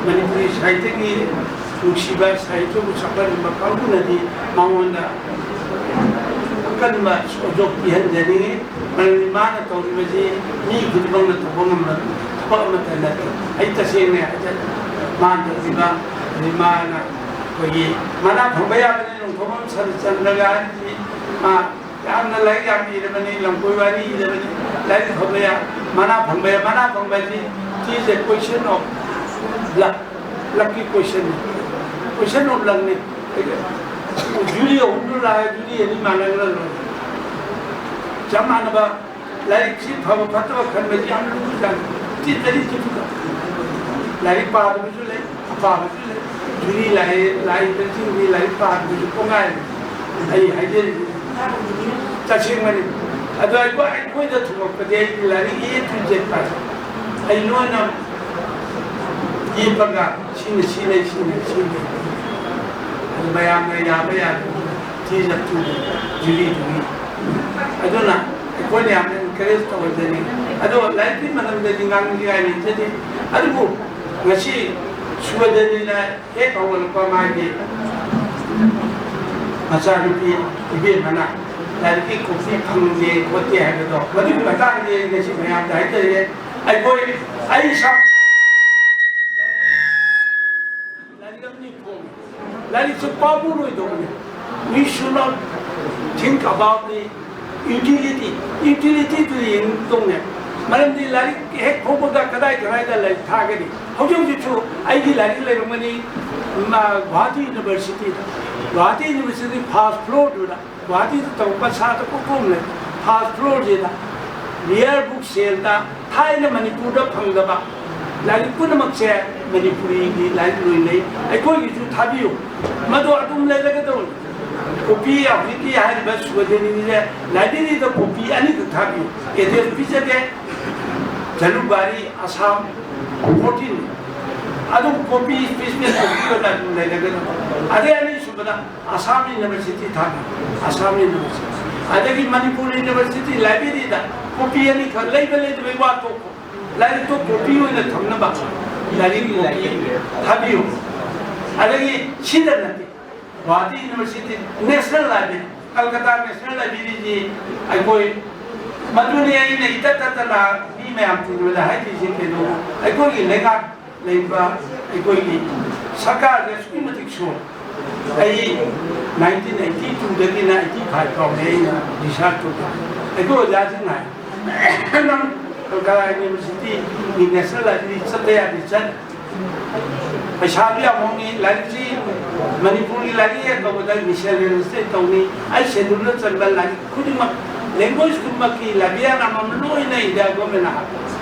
ꯃꯅꯤꯄꯨꯔꯤ ꯁꯥꯍꯤꯇ꯭ꯌꯒꯤ ꯅꯨꯡꯁꯤꯕ ꯁꯥꯍꯤꯇ꯭ꯌꯕꯨ ꯆꯥꯎꯈꯠꯍꯟꯕ ꯀꯥꯡꯕꯨꯅꯗꯤ ꯃꯉꯣꯟꯗ ꯑꯀꯟꯕ ꯁꯧꯒꯠꯄ ꯄꯤꯍꯟꯖꯅꯤꯡꯏ꯫ ꯃꯔꯝꯗꯤ ꯃꯥꯅ ꯇꯧꯔꯤꯕꯁꯤ ꯃꯤ ꯈꯨꯗꯤꯡꯃꯛꯅ ꯇꯧꯕ ꯉꯝꯕ ꯊꯕꯛ ꯑꯃꯠꯇ ꯅꯠꯇꯦ꯫ ꯑꯩ ꯇꯁꯦꯡꯅ ꯍꯥꯏꯖꯒꯦ, ꯃꯥꯅ ꯇꯧꯔꯤꯕ, ꯑꯗꯩ ꯃꯥꯅ ꯑꯩꯈꯣꯏꯒꯤ ꯃꯅꯥ ꯐꯪꯕ ꯌꯥꯕꯅꯤ, ꯅꯣꯡꯊꯣꯝꯕꯝ ꯁꯔꯠꯆꯟꯗ꯭ꯔꯒ ꯍꯥꯏꯔꯤꯁꯤ ꯃꯥ ꯌꯥꯝꯅ ꯂꯥꯏꯔꯤꯛ ꯌꯥꯝ ꯏꯔꯕꯅꯤ, ꯂꯝꯀꯣꯏ ꯋꯥꯔꯤ ꯏꯔꯕꯅꯤ, ꯂꯥꯏꯔꯤꯛ ꯐꯕ ꯌꯥ-, ꯃꯅꯥ ꯐꯪꯕ ꯌꯥ-, ꯃꯅꯥ ꯐꯪꯕ ꯍꯥꯏꯁꯤ it is a question of luck, lucky question ꯅꯤ, question of luck ꯅꯤ꯫ ꯖꯨꯔꯤ ꯑꯍꯨꯝꯗꯨ ꯂꯥꯛꯑꯦ, ꯖꯨꯔꯤ ꯑꯅꯤ ꯃꯥꯟꯅꯈ꯭ꯔ ꯂꯣꯏꯔꯦ꯫ ꯆꯞ ꯃꯥꯟꯅꯕ ꯂꯥꯏꯔꯤꯛꯁꯤ ꯐꯕ ꯐꯠꯇꯕ ꯈꯟꯕꯁꯤ ꯌꯥꯝ ꯂꯨꯕꯖꯥꯠꯅꯤ꯫ ꯇꯤꯠ ꯑꯅꯤ ꯇꯤꯠꯄꯗ ꯂꯥꯏꯔꯤꯛ ꯄꯥꯗꯕꯁꯨ ꯂꯩ, ꯑꯄꯥꯕꯁꯨ ꯂꯩ꯫ ꯖꯨꯔꯤ ꯂꯥꯛꯏ, ꯂꯥꯛꯏꯕꯁꯤꯡꯗꯤ ꯂꯥꯏꯔꯤꯛ ꯄꯥꯗꯕꯁꯨ ꯀꯣꯡꯒꯥꯏ ꯑꯃꯅꯤ꯫ ꯑꯩ ꯍꯥꯏꯖꯔꯤꯁꯤ ꯇꯁꯦꯡꯕꯅꯤ꯫ ꯑꯗꯣ ꯑꯩꯈꯣꯏ, ꯑꯩꯈꯣꯏꯗ ꯊꯣꯛꯂꯛꯄꯗꯤ ꯑꯩꯗꯤ ꯂꯥꯏꯔꯤꯛ A to Z ꯄꯥꯏ꯫ ꯑꯩ ꯂꯣꯏꯅ ꯌꯦꯞꯄꯒ ꯁꯤꯅ ꯁꯤ ꯂꯩ, ꯁꯤꯅ ꯁꯤ ꯂꯩ꯫ ꯑꯗꯨ ꯃꯌꯥꯝꯅ ꯌꯥꯕ ꯌꯥꯗꯕ ꯊꯤꯖ ꯊꯨꯕ ꯖꯨꯔꯤꯗꯨꯒꯤ꯫ ꯑꯗꯨꯅ ꯑꯩꯈꯣꯏꯅ ꯌꯥꯝꯅ encourage ꯇꯧꯍꯟꯖꯅꯤꯡꯉꯤ꯫ ꯑꯗꯣ ꯂꯥꯏꯔꯤꯛꯀꯤ ꯃꯔꯝꯗꯗꯤ ꯉꯥꯡꯅꯤꯡꯉꯥꯏ ꯂꯩꯖꯗꯦ꯫ ꯑꯗꯨꯕꯨ ꯉꯁꯤ ꯁꯨꯒꯗꯅꯤꯅ ꯍꯦꯛ ꯍꯧꯒꯠꯂꯛꯄ ꯃꯥꯒꯤ ꯃꯆꯥꯅꯨꯄꯤ ꯏꯕꯦꯝꯃꯅ ꯂꯥꯏꯔꯤꯛꯀꯤ ꯀꯣꯄꯤ ꯐꯪꯗꯦ ꯈꯣꯠꯇꯦ ꯍꯥꯏꯕꯗꯣ, ꯃꯗꯨꯒꯤ ꯃꯇꯥꯡꯗ ꯑꯩ ꯉꯁꯤ ꯃꯌꯥꯝꯗ ꯍꯥꯏꯖꯔꯤꯑꯦ꯫ ꯑꯩꯈꯣꯏ, ꯑꯩ ꯏꯁꯥ ꯂꯥꯏꯔꯤꯛ ꯑꯃꯅꯤ ꯐꯣꯡꯉꯤ꯫ ꯂꯥꯏꯔꯤꯛꯁꯨ ꯄꯥꯕꯨꯔꯣꯏꯗꯧꯕꯅꯤ꯫ We should not think about the utility. Utilityꯗꯨ ꯌꯦꯡꯗꯧꯅꯦ꯫ ꯃꯔꯝꯗꯤ ꯂꯥꯏꯔꯤꯛ ꯍꯦꯛ ꯐꯣꯡꯕꯒ ꯀꯗꯥꯏ ꯀꯗꯥꯏꯗ ꯂꯥꯏꯔꯤꯛ ꯊꯥꯒꯅꯤ? ꯍꯧꯖꯤꯛ ꯍꯧꯖꯤꯛꯁꯨ ꯑꯩꯒꯤ ꯂꯥꯏꯔꯤꯛ ꯂꯩꯔꯝꯒꯅꯤ, ꯃꯥ, ꯒꯨꯍꯥꯇꯤ ꯌꯨꯅꯤꯚꯔꯁꯤꯇꯤꯗ꯫ Guwahati university first floorꯗꯨꯗ꯫ ꯒꯨꯍꯥꯇꯤꯗ ꯇꯧꯕ ꯁꯥꯇ꯭ꯔ ꯀꯣꯛꯀꯣꯝ ꯂꯩ꯫ First floorꯁꯤꯗ rare book saleꯗ ꯊꯥꯏꯅ ꯃꯅꯤꯄꯨꯔꯗ ꯐꯪꯗꯕ ꯂꯥꯏꯔꯤꯛ ꯄꯨꯝꯅꯃꯛꯁꯦ ꯃꯅꯤꯄꯨꯔꯤꯒꯤ ꯂꯥꯏꯔꯤꯛ ꯂꯣꯏ ꯂꯩ꯫ ꯑꯩꯈꯣꯏꯒꯤꯁꯨ ꯊꯥꯕꯤꯌꯨ꯫ ꯃꯗꯨ ꯑꯗꯨꯝ ꯂꯩꯔꯒꯗꯧꯅꯤ꯫ ꯀꯣꯄꯤ ꯍꯧꯖꯤꯛꯀꯤ ꯍꯥꯏꯔꯤꯕ ꯁꯨꯒꯗꯦꯅꯤꯁꯦ ꯂꯥꯏꯕ꯭ꯔꯦꯔꯤꯗ ꯀꯣꯄꯤ ꯑꯅꯤꯈꯛ ꯊꯥꯕꯤꯌꯨ꯫ Address ꯄꯤꯖꯒꯦ꯫ ꯖꯂꯨꯛꯕꯥꯔꯤ, ꯑꯁꯥꯝ, fourteen꯫ ꯑꯗꯨꯝ ꯀꯣꯄꯤ, specimen ꯀꯣꯄꯤ ꯑꯣꯏꯅ ꯑꯗꯨꯝ ꯂꯩꯔꯒꯗꯧꯅꯤ꯫ ꯑꯗꯩ ꯑꯅꯤꯁꯨꯕꯗ ꯑꯁꯥꯝ ꯌꯨꯅꯤꯚꯔꯁꯤꯇꯤ ꯊꯥꯕꯤ, ꯑꯁꯥꯝ ꯌꯨꯅꯤꯚꯔꯁꯤꯇꯤ꯫ ꯑꯗꯒꯤ ꯃꯅꯤꯄꯨꯔ ꯌꯨꯅꯤꯚꯔꯁꯤꯇꯤ ꯂꯥꯏꯕ꯭ꯔꯦꯔꯤꯗ ꯀꯣꯄꯤ ꯑꯅꯤꯈꯛ, ꯂꯩꯕ ꯂꯩꯇꯕꯒꯤ ꯋꯥ ꯇꯣꯛꯈꯣ, ꯂꯥꯏꯔꯤꯛꯇꯣ ꯀꯣꯄꯤ ꯑꯣꯏꯅ ꯊꯝꯅꯕ ꯂꯥꯏꯔꯤꯛ ꯀꯣꯄꯤ ꯊꯥꯕꯤꯌꯨ꯫ ꯑꯗꯒꯤ ꯁꯤꯗ ꯅꯠꯇꯦ, Guwahati university, national library, Kolkata national ꯂꯥꯏꯕ꯭ꯔꯦꯔꯤꯁꯤ ꯑꯩꯈꯣꯏ, ꯃꯗꯨꯅꯤ ꯑꯩꯅ ꯏꯇꯠ ꯇꯠꯇꯅ ꯃꯤ ꯃꯌꯥꯝ ꯇꯤꯟꯕꯗ ꯍꯥꯏꯗꯣꯏꯁꯦ ꯀꯩꯅꯣ, ꯑꯩꯈꯣꯏꯒꯤ ꯂꯩꯉꯥꯛ ꯂꯩꯕ ꯑꯩꯈꯣꯏꯒꯤ ꯁꯔꯀꯥꯔꯁꯦ ꯑꯁꯨꯛꯀꯤ ꯃꯇꯤꯛ ꯁꯣꯜꯂꯤ꯫ ꯑꯩ nineteen eighty twoꯗꯒꯤꯅ eighty five ꯐꯥꯎꯅꯦ ꯑꯩꯅ ꯔꯤꯁꯥꯔꯆ ꯇꯧꯖꯩ꯫ ꯑꯩꯈꯣꯏ ꯑꯣꯖꯥꯁꯤꯡꯅ ꯍꯥꯏ, "ꯅꯪ ꯀꯜꯀꯇꯥ ꯌꯨꯅꯤꯚꯔꯁꯤꯇꯤꯒꯤ ꯅꯦꯁꯅꯦꯜ ꯂꯥꯏꯕ꯭ꯔꯦꯔꯤ ꯆꯠꯄ ꯌꯥꯗꯦ, ꯆꯠ꯫ ꯄꯩꯁꯥꯗꯨ ꯌꯥꯝ ꯍꯣꯡꯉꯤ, ꯂꯥꯏꯔꯤꯛꯁꯤ ꯃꯅꯤꯄꯨꯔꯒꯤ ꯂꯥꯏꯔꯤꯛ ꯍꯦꯛ ꯇꯧꯕꯗ ꯃꯤꯁꯦꯜ ꯇꯧꯅꯤ꯫ ꯑꯩ ꯁꯦꯗꯨꯜꯗ ꯆꯟꯕ ꯂꯥꯏꯔꯤꯛ ꯈꯨꯗꯤꯡꯃꯛ, ꯂꯦꯡꯒ꯭ꯋꯦꯖ ꯈꯨꯗꯤꯡꯃꯛꯀꯤ ꯂꯥꯏꯕ꯭ꯔꯦꯔꯤ ꯑꯃꯃꯝ ꯂꯣꯏꯅ ꯏꯟꯗꯤꯌꯥ ꯒꯣꯔꯃꯦꯟꯅ ꯍꯥꯞꯄꯦ꯫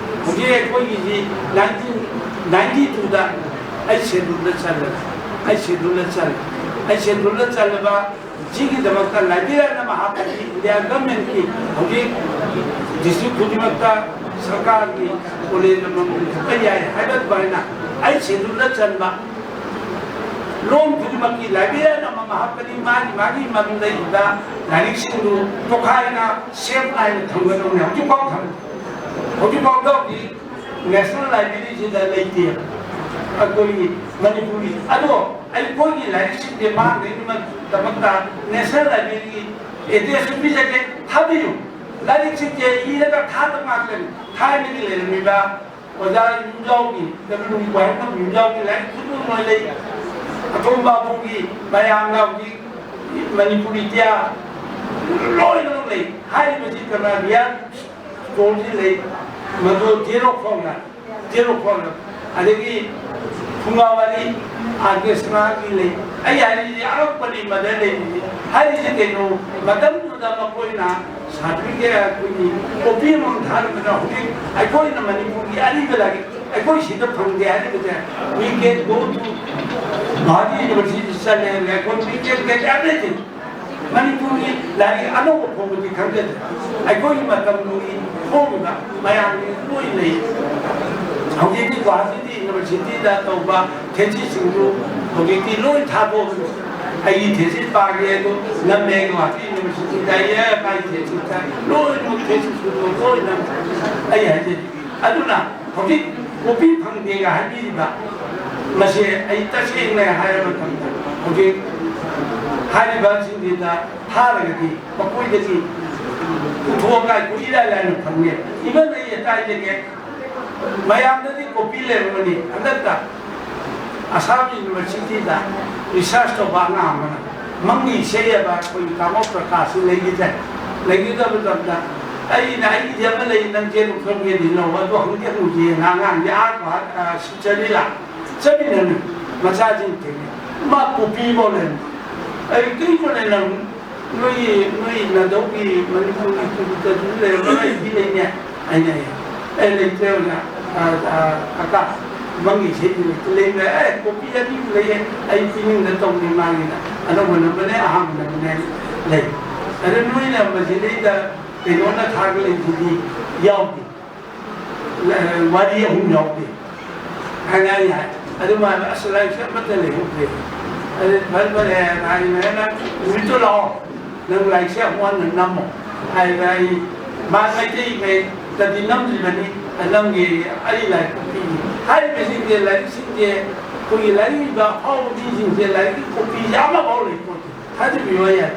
ꯍꯧꯖꯤꯛ ꯑꯩꯈꯣꯏꯒꯤꯁꯤ nineteen ninety twoꯗ ꯑꯩ ꯁꯦꯗꯨꯜꯗ ꯆꯜꯂꯦ, ꯑꯩ ꯁꯦꯗꯨꯜꯗ ꯆꯜꯂꯦ, ꯑꯩ ꯁꯦꯗꯨꯜꯗ ꯆꯜꯂꯕ ꯁꯤꯒꯤꯗꯃꯛꯇ ꯂꯥꯏꯕ꯭ꯔꯦꯔꯤ ꯑꯃ ꯍꯥꯞꯄꯗꯤ ꯏꯟꯗꯤꯌꯥ ꯒꯣꯔꯃꯦꯟꯀꯤ ꯍꯧꯖꯤꯛ ꯗꯤꯁꯇ꯭ꯔꯤꯛ ꯈꯨꯗꯤꯡꯃꯛꯇ ꯁꯔꯀꯥꯔꯒꯤ ꯀꯣꯂꯦꯖ ꯑꯃꯃꯝ ꯂꯤꯡꯈꯠꯄ ꯌꯥꯏ ꯍꯥꯏꯕ ꯑꯗꯨꯃꯥꯏꯅ ꯑꯩ ꯁꯦꯗꯨꯜꯗ ꯆꯟꯕ ꯂꯣꯟ ꯈꯨꯗꯤꯡꯃꯛꯀꯤ ꯂꯥꯏꯕ꯭ꯔꯦꯔꯤ ꯑꯃꯃꯝ ꯍꯥꯞꯀꯅꯤ꯫ ꯃꯥꯒꯤ ꯃꯥꯒꯤ ꯃꯃꯤꯡꯗ ꯏꯕ ꯂꯥꯏꯔꯤꯛꯁꯤꯡꯗꯨ ꯇꯣꯈꯥꯏꯅ ꯁꯦꯞ ꯅꯥꯏꯅ ꯊꯝꯒꯗꯧꯅꯤ꯫ ꯍꯧꯖꯤꯛꯐꯥꯎ ꯊꯝ-, ꯍꯧꯖꯤꯛꯐꯥꯎꯗ ꯍꯧꯖꯤꯛ ꯅꯦꯁꯅꯦꯜ ꯂꯥꯏꯕ꯭ꯔꯦꯔꯤꯁꯤꯗ ꯂꯩꯇꯦ ꯑꯩꯈꯣꯏꯒꯤ ꯃꯅꯤꯄꯨꯔꯒꯤ꯫ ꯑꯗꯣ ꯑꯩꯈꯣꯏꯒꯤ ꯂꯥꯏꯔꯤꯛꯁꯤꯡꯁꯦ ꯃꯥꯡꯗꯅꯕꯒꯤꯗꯃꯛꯇ ꯅꯦꯁꯅꯦꯜ ꯂꯥꯏꯕ꯭ꯔꯦꯔꯤꯒꯤ ꯑꯦꯗ꯭ꯔꯦꯁꯁꯨ ꯄꯤꯖꯒꯦ, ꯊꯥꯕꯤꯌꯨ꯫ ꯂꯥꯏꯔꯤꯛꯁꯤꯡꯁꯦ ꯏꯔꯒ ꯊꯥꯗꯕ ꯉꯥꯛꯇꯅꯤ꯫ ꯊꯥꯏꯅꯒꯤ ꯂꯩꯔꯝꯃꯤꯕ ꯑꯣꯖꯥ ꯌꯨꯝꯖꯥꯎꯒꯤ, ꯗꯕ꯭ꯂꯤꯌꯨ ꯋꯥꯍꯦꯡꯕꯝ ꯌꯨꯝꯖꯥꯎꯒꯤ ꯂꯥꯏꯔꯤꯛ ꯈꯨꯗꯤꯡꯃꯛ ꯂꯣꯏ ꯂꯩ꯫ ꯑꯇꯣꯝꯕ ꯑꯕꯨꯡꯒꯤ ꯃꯌꯥꯝꯅ ꯍꯧꯖꯤꯛ ꯃꯅꯤꯄꯨꯔꯤ ꯏꯇꯤꯍꯥꯁ ꯂꯣꯏꯅꯃꯛ ꯂꯩ꯫ ꯍꯥꯏꯔꯤꯕꯁꯤ ꯀꯅꯥ ꯔꯤꯌꯦꯜ ꯁ꯭ꯇꯣꯔꯁꯤ ꯂꯩ, ꯃꯗꯨ ꯖꯦꯔꯣꯛꯁ ꯐꯥꯎꯅ, ꯖꯦꯔꯣꯛꯁ ꯐꯥꯎꯅ꯫ ꯑꯗꯒꯤ ꯐꯨꯡꯒꯥꯋꯥꯔꯤ ꯑꯥꯔ ꯀꯦ ꯁꯅꯥꯒꯤ ꯂꯩ꯫ ꯑꯩ ꯍꯥꯏꯔꯤꯁꯤ ꯑꯉꯛꯄꯅꯤ ꯃꯗ ꯂꯩꯔꯤꯁꯤ꯫ ꯍꯥꯏꯔꯤꯁꯤ ꯀꯩꯅꯣ, ꯃꯇꯝꯗꯨꯗ ꯃꯈꯣꯏꯅ ꯁꯥꯔꯇꯤꯐꯤꯀꯦꯠ ꯑꯩꯈꯣꯏꯒꯤ ꯀꯣꯄꯤ ꯑꯃꯃꯝ ꯊꯥꯔꯝꯕꯗ ꯍꯧꯖꯤꯛ ꯑꯩꯈꯣꯏꯅ ꯃꯅꯤꯄꯨꯔꯒꯤ ꯑꯔꯤꯕ ꯂꯥꯏꯔꯤꯛ ꯑꯩꯈꯣꯏ ꯁꯤꯗ ꯐꯪꯗꯦ ꯍꯥꯏꯔꯤꯕꯁꯦ, we can go to Guwahati University ꯆꯠꯂꯦ, record, we can get everything꯫ ꯃꯅꯤꯄꯨꯔꯒꯤ ꯂꯥꯏꯔꯤꯛ ꯑꯅꯧꯕ ꯐꯣꯡꯕꯗꯤ ꯈꯪꯖꯗꯦ꯫ ꯑꯩꯈꯣꯏꯒꯤ ꯃꯇꯝꯗꯨꯒꯤ ꯐꯣꯡꯉꯤꯕ ꯃꯌꯥꯝꯒꯤ ꯂꯣꯏ ꯂꯩ꯫ ꯍꯧꯖꯤꯛꯇꯤ ꯒꯨꯋꯥꯍꯥꯇꯤꯗ ꯌꯨꯅꯤꯚꯔꯁꯤꯇꯤꯗ ꯇꯧꯕ ꯊꯦꯁꯤꯁꯁꯤꯡꯗꯨ ꯍꯧꯖꯤꯛꯇꯤ ꯂꯣꯏ ꯊꯥꯗꯣꯛꯑꯕꯅꯤ꯫ ꯑꯩꯒꯤ ꯊꯦꯁꯤꯁ ꯄꯥꯒꯦ ꯑꯗꯨ ꯅꯝꯃꯦ, ꯒꯨꯋꯥꯍꯥꯇꯤ ꯌꯨꯅꯤꯚꯔꯁꯤꯇꯤꯗ ꯑꯩ ꯑꯦ ꯃꯥꯏ ꯊꯦꯁꯤꯁꯇ ꯂꯣꯏꯅꯃꯛ ꯊꯦꯁꯤꯁꯇꯨ ꯂꯣꯏ ꯅꯝꯃꯦ꯫ ꯑꯩ ꯍꯥꯏꯖꯔꯤ꯫ ꯑꯗꯨꯅ ꯍꯧꯖꯤꯛ ꯀꯣꯄꯤ ꯐꯪꯗꯦꯒ ꯍꯥꯏꯕꯤꯔꯤꯕ ꯃꯁꯦ ꯑꯩ ꯇꯁꯦꯡꯅ ꯍꯥꯏꯔ ꯃꯇꯝꯗ ꯍꯧꯖꯤꯛ ꯍꯥꯏꯔꯤꯕꯁꯤꯡꯁꯤꯗ ꯊꯥꯔꯒꯗꯤ ꯃꯈꯣꯏꯗꯒꯤ ꯄꯨꯊꯣꯛꯑꯒ ꯑꯩꯈꯣꯏ ꯏꯔꯥꯏ ꯂꯥꯏꯅ ꯐꯪꯉꯦ꯫ ꯏꯚꯟ ꯑꯩ ꯀꯥꯏꯗꯒꯤ ꯃꯌꯥꯝꯗꯗꯤ ꯀꯣꯄꯤ ꯂꯩꯔꯝꯒꯅꯤ꯫ ꯍꯟꯗꯛꯇ ꯑꯁꯥꯝ ꯌꯨꯅꯤꯚꯔꯁꯤꯇꯤꯗ ꯔꯤꯁꯔꯁ ꯇꯧꯕ ꯑꯉꯥꯡ ꯑꯃꯅ ꯃꯪꯒꯤ ꯏꯁꯩ ꯍꯥꯏꯕ ꯑꯩꯈꯣꯏꯒꯤ ꯀꯥꯃꯣ ꯄ꯭ꯔꯀꯥꯁꯁꯤ ꯂꯩꯈꯤꯗ꯭ꯔꯦ꯫ ꯂꯩꯈꯤꯗꯕ ꯃꯇꯝꯗ ꯑꯩꯅ ꯑꯩꯒꯤꯗꯤ ꯑꯃ ꯂꯩ, ꯅꯪ ꯆꯦ ꯂꯧꯊꯣꯛꯒꯦꯗꯤ ꯂꯧ, ꯑꯗꯣ ꯍꯪꯗꯤ ꯍꯪꯉꯨꯁꯤ꯫ ꯑꯉꯥꯡꯁꯦ ꯑꯥ ꯁꯤꯆꯔꯤꯂꯥ ꯆꯠꯃꯤꯟꯅꯅꯤ ꯃꯆꯥꯁꯤꯡ ꯊꯦꯡꯅꯩ꯫ ꯃꯥ ꯀꯣꯄꯤ ꯐꯥꯎ ꯂꯩꯔꯝꯗꯦ꯫ ꯑꯩ ꯀꯔꯤꯒꯨꯝꯕ ꯂꯩꯔꯝ ꯅꯣꯏ, ꯅꯣꯏ ꯅꯗꯧꯒꯤ ꯃꯅꯤꯄꯨꯔꯒꯤ ꯀꯝꯄ꯭ꯌꯨꯇꯔꯗꯨꯁꯨ ꯂꯩꯔꯝꯃꯔꯣꯏ, ꯑꯩꯗꯤ ꯂꯩꯅꯦ꯫ ꯑꯩꯅ ꯑꯦ, ꯑꯦ, ꯂꯩꯇ꯭ꯔꯦ ꯑꯣꯖꯥ, ꯑ, ꯑ, ꯀꯀꯥ, ꯃꯪꯒꯤ ꯏꯁꯩꯗꯨ ꯂꯩꯇ꯭ꯔꯦ, ꯂꯩꯕ꯭ꯔꯥ? ꯑꯦ, ꯀꯣꯄꯤ ꯑꯅꯤꯕꯨ ꯂꯩꯌꯦ, ꯑꯩ ꯄꯤꯅꯤꯡꯗ ꯇꯧꯕꯅꯤ ꯃꯥꯒꯤꯗ꯫ ꯑꯅꯧꯕ ꯅꯝꯕꯅꯦ, ꯑꯍꯥꯟꯕ ꯅꯝꯕꯅꯦ ꯂꯩ꯫ ꯑꯗ ꯅꯣꯏꯅ ꯃꯁꯤꯗꯩꯗ ꯀꯩꯅꯣꯅ ꯊꯥꯒꯠꯂꯛꯏꯁꯤꯗꯤ ꯌꯥꯎꯗꯦ꯫ ꯋꯥꯔꯤ ꯑꯍꯨꯝ ꯌꯥꯎꯗꯦ ꯍꯥꯏꯅ ꯑꯩ ꯍꯥꯏ꯫ ꯑꯗꯨ ꯃꯥꯅ, "ꯑꯁ, ꯂꯥꯏꯔꯤꯛꯁꯦ ꯑꯃꯠꯇ ꯂꯩꯍꯧꯗꯦ꯫" ꯑꯗꯨ ꯐꯔꯦ ꯐꯔꯦ ꯍꯥꯏꯅ ꯑꯩꯅ, "ꯅꯨꯃꯤꯠꯇꯨ ꯂꯥꯛꯑꯣ, ꯅꯪ ꯂꯥꯏꯔꯤꯛꯁꯦ ꯑꯃꯨꯛ ꯍꯟꯅ ꯅꯝꯃꯣ" ꯍꯥꯏꯅ ꯑꯩ, ꯃꯥ ꯃꯩꯇꯩ ꯃꯌꯦꯛꯇꯗꯤ ꯅꯝꯗ꯭ꯔꯤꯕꯅꯤ, ꯅꯝꯒꯦ ꯑꯩ ꯂꯥꯏꯔꯤꯛꯇꯨ ꯄꯤꯒꯦ꯫ ꯍꯥꯏꯔꯤꯕꯁꯤꯡꯁꯦ, ꯂꯥꯏꯔꯤꯛꯁꯤꯡꯁꯦ, ꯑꯩꯈꯣꯏꯒꯤ ꯂꯥꯏꯔꯤꯛ ꯏꯕ ꯑꯐꯥꯎꯕ ꯃꯤꯁꯤꯡꯁꯦ ꯂꯥꯏꯔꯤꯛꯀꯤ ꯀꯣꯄꯤꯁꯦ ꯑꯃꯐꯥꯎ ꯂꯩꯄꯣꯠꯇꯦ꯫ ꯊꯥꯖꯕꯤꯌꯨ ꯌꯥꯏ꯫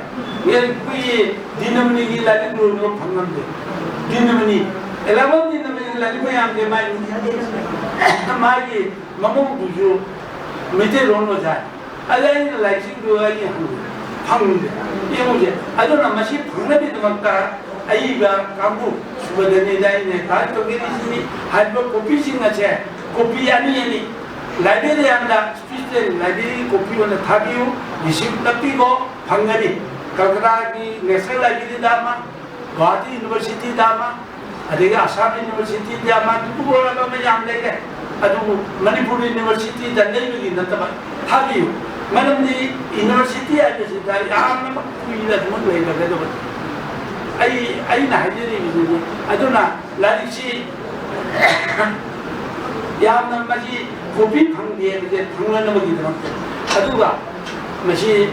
ꯑꯩꯈꯣꯏꯒꯤ ꯗꯤꯅꯃꯅꯤꯒꯤ ꯂꯥꯏꯔꯤꯛ ꯂꯣꯏꯅꯃꯛ ꯐꯪꯉꯝꯗꯦ꯫ ꯗꯤꯅꯃꯅꯤ, ꯑꯦꯂꯕꯦꯟ ꯗꯤꯅꯃꯅꯤꯒꯤ ꯂꯥꯏꯔꯤꯛ ꯃꯌꯥꯝꯁꯦ ꯃꯥꯒꯤ, ꯃꯥꯒꯤ ꯃꯃꯧꯗꯨꯁꯨ ꯃꯩꯇꯩꯂꯣꯟ ꯑꯣꯖꯥ꯫ ꯑꯗ ꯑꯩꯅ ꯂꯥꯏꯔꯤꯛꯁꯤꯡꯗꯨ ꯑꯩ ꯍꯪꯉꯦ, ꯐꯪꯗꯦ꯫ ꯌꯦꯡꯉꯨꯁꯦ꯫ ꯑꯗꯨꯅ ꯃꯁꯤ ꯐꯪꯅꯕꯒꯤꯗꯃꯛꯇ ꯑꯏꯕ ꯀꯥꯡꯕꯨ ꯁꯨꯕꯗꯅꯤꯗ ꯑꯩꯅ ꯑꯦꯗꯚꯥꯏꯁ ꯇꯧꯖꯔꯤꯁꯤꯅꯤ꯫ ꯍꯥꯏꯔꯤꯕ ꯀꯣꯄꯤꯁꯤꯡ ꯑꯁꯦ ꯀꯣꯄꯤ ꯑꯅꯤ ꯑꯅꯤ ꯂꯥꯏꯕ꯭ꯔꯦꯔꯤ ꯑꯃꯗ, ꯁ꯭ꯄꯤꯁꯦꯜ ꯂꯥꯏꯕ꯭ꯔꯦꯔꯤ ꯀꯣꯄꯤ ꯑꯣꯏꯅ ꯊꯥꯕꯤꯌꯨ꯫ ꯔꯤꯁꯤꯞ ꯅꯞꯄꯤꯀꯣ, ꯐꯪꯒꯅꯤ꯫ ꯀꯜꯀꯇꯥꯒꯤ ꯅꯦꯁꯅꯦꯜ ꯂꯥꯏꯕ꯭ꯔꯦꯔꯤꯗ ꯑꯃ, ꯒꯨꯋꯥꯍꯥꯇꯤ ꯌꯨꯅꯤꯚꯔꯁꯤꯇꯤꯗ ꯑꯃ, ꯑꯗꯒꯤ ꯑꯁꯥꯝ ꯌꯨꯅꯤꯚꯔꯁꯤꯇꯤꯗ ꯑꯃ, ꯑꯗꯨꯒꯨꯝꯂꯕ ꯃꯌꯥꯝ ꯂꯩꯔꯦ꯫ ꯑꯗꯨꯕꯨ ꯃꯅꯤꯄꯨꯔ ꯌꯨꯅꯤꯚꯔꯁꯤꯇꯤꯗ ꯂꯩꯕꯒꯤ ꯅꯠꯇꯕ, ꯊꯥꯕꯤꯌꯨ꯫ ꯃꯔꯝꯗꯤ ꯌꯨꯅꯤꯚꯔꯁꯤꯇꯤ ꯍꯥꯏꯕꯁꯤꯗ ꯌꯥꯝꯅ ꯀꯨꯏꯅ ꯑꯗꯨꯃꯛ ꯂꯩꯔꯒꯗꯕꯅꯤ꯫ ꯑꯩ, ꯑꯩꯅ ꯍꯥꯏꯖꯔꯤꯕꯁꯤꯅꯤ꯫ ꯑꯗꯨꯅ ꯂꯥꯏꯔꯤꯛꯁꯤ ꯌꯥꯝꯅ ꯃꯁꯤ ꯀꯣꯄꯤ ꯐꯪꯗꯦ ꯍꯥꯏꯕꯁꯦ ꯐꯪꯅꯅꯕꯒꯤꯗꯃꯛꯇ꯫ ꯑꯗꯨꯒ ꯃꯁꯤ,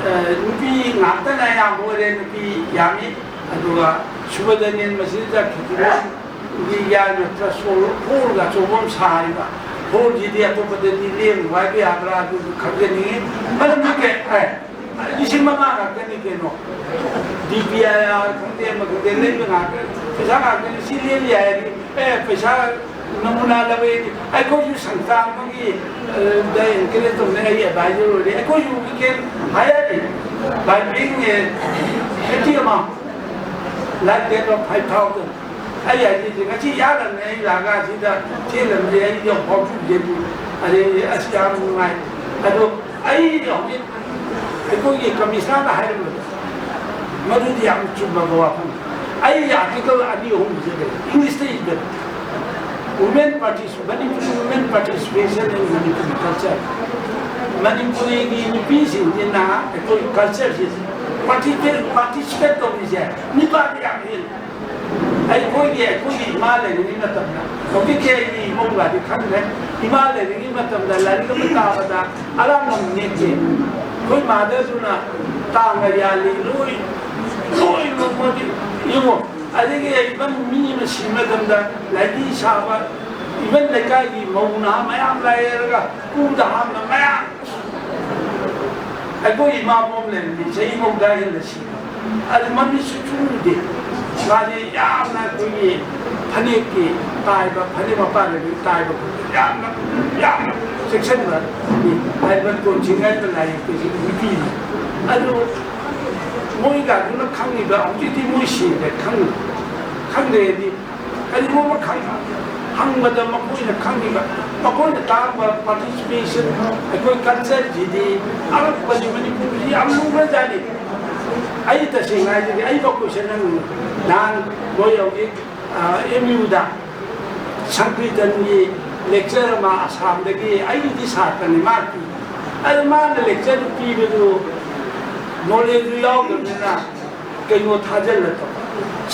ꯑ, ꯅꯨꯄꯤ ꯉꯥꯛꯇꯅ ꯑꯌꯥꯝꯕ ꯑꯣꯏꯔꯦ, ꯅꯨꯄꯤ ꯌꯥꯝꯃꯤ꯫ ꯑꯗꯨꯒ ꯁꯨꯕꯗꯅꯦꯟ ꯃꯁꯤꯗ ꯈꯦꯇ꯭ꯔꯤꯃꯣꯟꯒꯤ ꯌꯥꯝꯅ ꯇ꯭ꯔꯁ ꯍꯣꯜ, ꯍꯣꯜꯒ ꯑꯆꯧꯕ ꯑꯃ ꯁꯥꯔꯤꯕ꯫ ꯍꯣꯜꯁꯤꯗꯤ ꯑꯇꯣꯞꯄꯗꯗꯤ ꯂꯦꯝꯃꯨ ꯍꯥꯏꯕ ꯌꯥꯕ꯭ꯔꯥ? ꯑꯗꯨꯁꯨ ꯈꯪꯖꯅꯤꯡꯉꯤ꯫ ꯃꯔꯝꯗꯤ ꯀꯩ, ꯑꯦ, ꯂꯤꯁꯤꯡ ꯃꯉꯥ ꯉꯥꯛꯇꯅꯤ ꯀꯩꯅꯣ꯫ ꯗꯤ ꯄꯤ ꯑꯥꯏ ꯑꯥꯔ ꯈꯪꯗꯦ, ꯑꯃ ꯈꯪꯗꯦ, ꯂꯩꯕ ꯉꯥꯛꯇꯅꯤ, ꯄꯩꯁꯥ ꯉꯥꯛꯇꯅꯤ꯫ ꯁꯤ ꯂꯦꯝ ꯌꯥꯏ ꯍꯥꯏꯗꯤ, ꯑꯦ, ꯄꯩꯁꯥ ꯅꯃꯨꯅꯥ ꯂꯧꯋꯦꯗꯤ, ꯑꯩꯈꯣꯏꯁꯨ ꯁꯪꯁꯊꯥꯟ ꯑꯃꯒꯤ, ꯑ, ꯗ ꯑꯦꯟꯀꯔꯦꯖ ꯇꯧꯅ ꯑꯩ ꯑꯦꯗꯚꯥꯏꯖꯔ ꯑꯣꯏꯔꯦ꯫ ꯑꯩꯈꯣꯏꯁꯨ we can hire him by paying a petty amount, like that of five thousand꯫ ꯑꯩ ꯍꯥꯏꯁꯤꯗꯤ ꯉꯁꯤ ꯌꯥꯔꯝꯃꯦ, ꯑꯩ ꯂꯥꯛꯑꯒ ꯑꯁꯤꯗ ꯊꯦꯜꯂꯝꯗꯦ, ꯑꯩ ꯌꯥꯝ ꯐꯥꯎꯖꯗꯦ꯫ ꯑꯗꯩ ꯑꯁ ꯌꯥꯝ ꯅꯨꯡꯉꯥꯏ꯫ ꯑꯗꯣ ꯑꯩ ꯍꯧꯖꯤꯛ ꯑꯩꯈꯣꯏꯒꯤ ꯀꯃꯤꯁꯅꯔꯅ ꯍꯥꯏꯔꯝꯕꯗꯣ, ꯃꯗꯨꯗꯤ ꯌꯥꯝ ꯆꯨꯝꯃꯕ ꯋꯥꯐꯝ꯫ ꯑꯩ ꯑꯥꯔꯇꯤꯀꯜ ꯑꯅꯤ ꯑꯍꯨꯝ ꯏꯖꯒꯦ, ꯏꯪꯂꯤꯁꯇ ꯏꯕꯅꯤ꯫ Women participation, Manipuri women participation in Manipuri culture꯫ ꯃꯅꯤꯄꯨꯔꯤꯒꯤ ꯅꯨꯄꯤꯁꯤꯡꯁꯤꯅ ꯑꯩꯈꯣꯏ ꯀꯜꯆꯔꯁꯤ ꯄꯥꯔꯇꯤꯁꯤꯄꯦꯠ, ꯄꯥꯔꯇꯤꯁꯤꯄꯦꯠ ꯇꯧꯔꯤꯁꯦ ꯅꯨꯄꯥꯗꯤ ꯌꯥꯝ ꯍꯦꯜꯂꯤ꯫ ꯑꯩꯈꯣꯏꯒꯤ, ꯑꯩꯈꯣꯏꯒꯤ ꯏꯃꯥ ꯂꯩꯔꯤꯉꯩ ꯃꯇꯝꯗ, ꯍꯧꯖꯤꯛꯇꯤ ꯑꯩꯒꯤ ꯏꯃꯧꯒꯗꯤ ꯈꯪꯗ꯭ꯔꯦ꯫ ꯏꯃꯥ ꯂꯩꯔꯤꯉꯩ ꯃꯇꯝꯗ ꯂꯥꯏꯔꯤꯛ ꯑꯃ ꯇꯥꯕꯗ ꯑꯂꯥꯝ ꯑꯃ ꯅꯦꯛꯇꯦ꯫ ꯑꯩꯈꯣꯏ ꯃꯥꯗꯔꯗꯨꯅ ꯇꯥꯡꯒ ꯌꯥꯜꯂꯤ, ꯂꯣꯏ, ꯂꯣꯏ ꯂꯣꯏꯅꯃꯛ ꯌꯦꯡꯉꯣ꯫ ꯑꯗꯒꯤ ꯏꯚꯟ ꯃꯤ ꯑꯃ ꯁꯤꯕ ꯃꯇꯝꯗ ꯂꯥꯏꯙꯤ ꯁꯥꯕ, ꯏꯚꯟ ꯂꯩꯀꯥꯏꯒꯤ ꯃꯧ ꯅꯍꯥ ꯃꯌꯥꯝ ꯂꯥꯏꯔꯒ ꯀꯨꯝꯗ ꯍꯥꯞꯅ ꯃꯌꯥꯝ ꯑꯩꯈꯣꯏ ꯏꯃꯥꯕꯣꯛ ꯂꯩꯔꯝꯃꯤ, ꯆꯍꯤ ꯃꯧꯗ꯭ꯔꯥ ꯍꯦꯜꯂ ꯁꯤꯕ꯫ ꯑꯗꯨ ꯃꯃꯤꯠꯁꯨ ꯆꯨꯝꯗꯦ꯫ ꯃꯥꯁꯦ ꯌꯥꯝꯅ ꯑꯩꯈꯣꯏꯒꯤ ꯐꯅꯦꯛꯀꯤ ꯇꯥꯏꯕ, ꯐꯅꯦꯛ ꯃꯄꯥꯟꯗꯒꯤ ꯇꯥꯏꯕ ꯈꯣꯠꯄ ꯌꯥꯝꯅ, ꯌꯥꯝꯅ ꯆꯦꯛꯁꯤꯟꯕ ꯃꯤ꯫ ꯍꯥꯏꯔꯤꯕ ꯇꯣꯟꯁꯤꯡ ꯍꯥꯏꯔꯤꯕ ꯂꯥꯏ ꯌꯦꯛꯄꯁꯤ ꯅꯨꯄꯤꯅꯤ꯫ ꯑꯗꯨ ꯃꯣꯏꯒ ꯑꯗꯨꯅ ꯈꯪꯉꯤꯕ, ꯍꯧꯖꯤꯛꯇꯤ ꯃꯣꯏ ꯁꯤꯔꯦ, ꯈꯪꯉꯤ, ꯈꯪꯗ꯭ꯔꯦꯗꯤ ꯀꯔꯤꯒꯨꯝꯕ ꯈꯪ-, ꯍꯪꯕꯗ ꯃꯈꯣꯏꯅ ꯈꯪꯉꯤꯕ, ꯃꯈꯣꯏꯅ ꯇꯥꯛꯄ participation, ꯑꯩꯈꯣꯏ culture ꯁꯤꯗꯤ ꯑꯉꯛꯄꯅꯤ, ꯃꯅꯤꯄꯨꯔꯁꯤ ꯌꯥꯝ ꯂꯨꯈ꯭ꯔꯖꯥꯠꯅꯤ꯫ ꯑꯩ ꯇꯁꯦꯡꯅ ꯍꯥꯏꯖꯒꯦ, ꯑꯩ ꯃꯈꯣꯏꯁꯦ ꯅꯪ ꯅꯍꯥꯟ ꯃꯣꯏ ꯍꯧꯖꯤꯛ, ꯑ, ꯑꯦꯝ ꯌꯨꯗ ꯁꯪꯀ꯭ꯔꯤꯇꯟꯒꯤ lecture ꯑꯃ ꯑꯁꯥꯝꯗꯒꯤ, ꯑꯩꯒꯤꯗꯤ ꯁꯥꯇ꯭ꯔꯅꯤ, ꯃꯥ ꯄꯤ꯫ ꯑꯗꯨ ꯃꯥꯅ lecture ꯄꯤꯕꯗꯨ knowledge ꯗꯨ ꯌꯥꯎꯗꯕꯅꯤꯅ ꯀꯩꯅꯣ ꯊꯥꯖꯤꯜꯂ ꯇꯧ꯫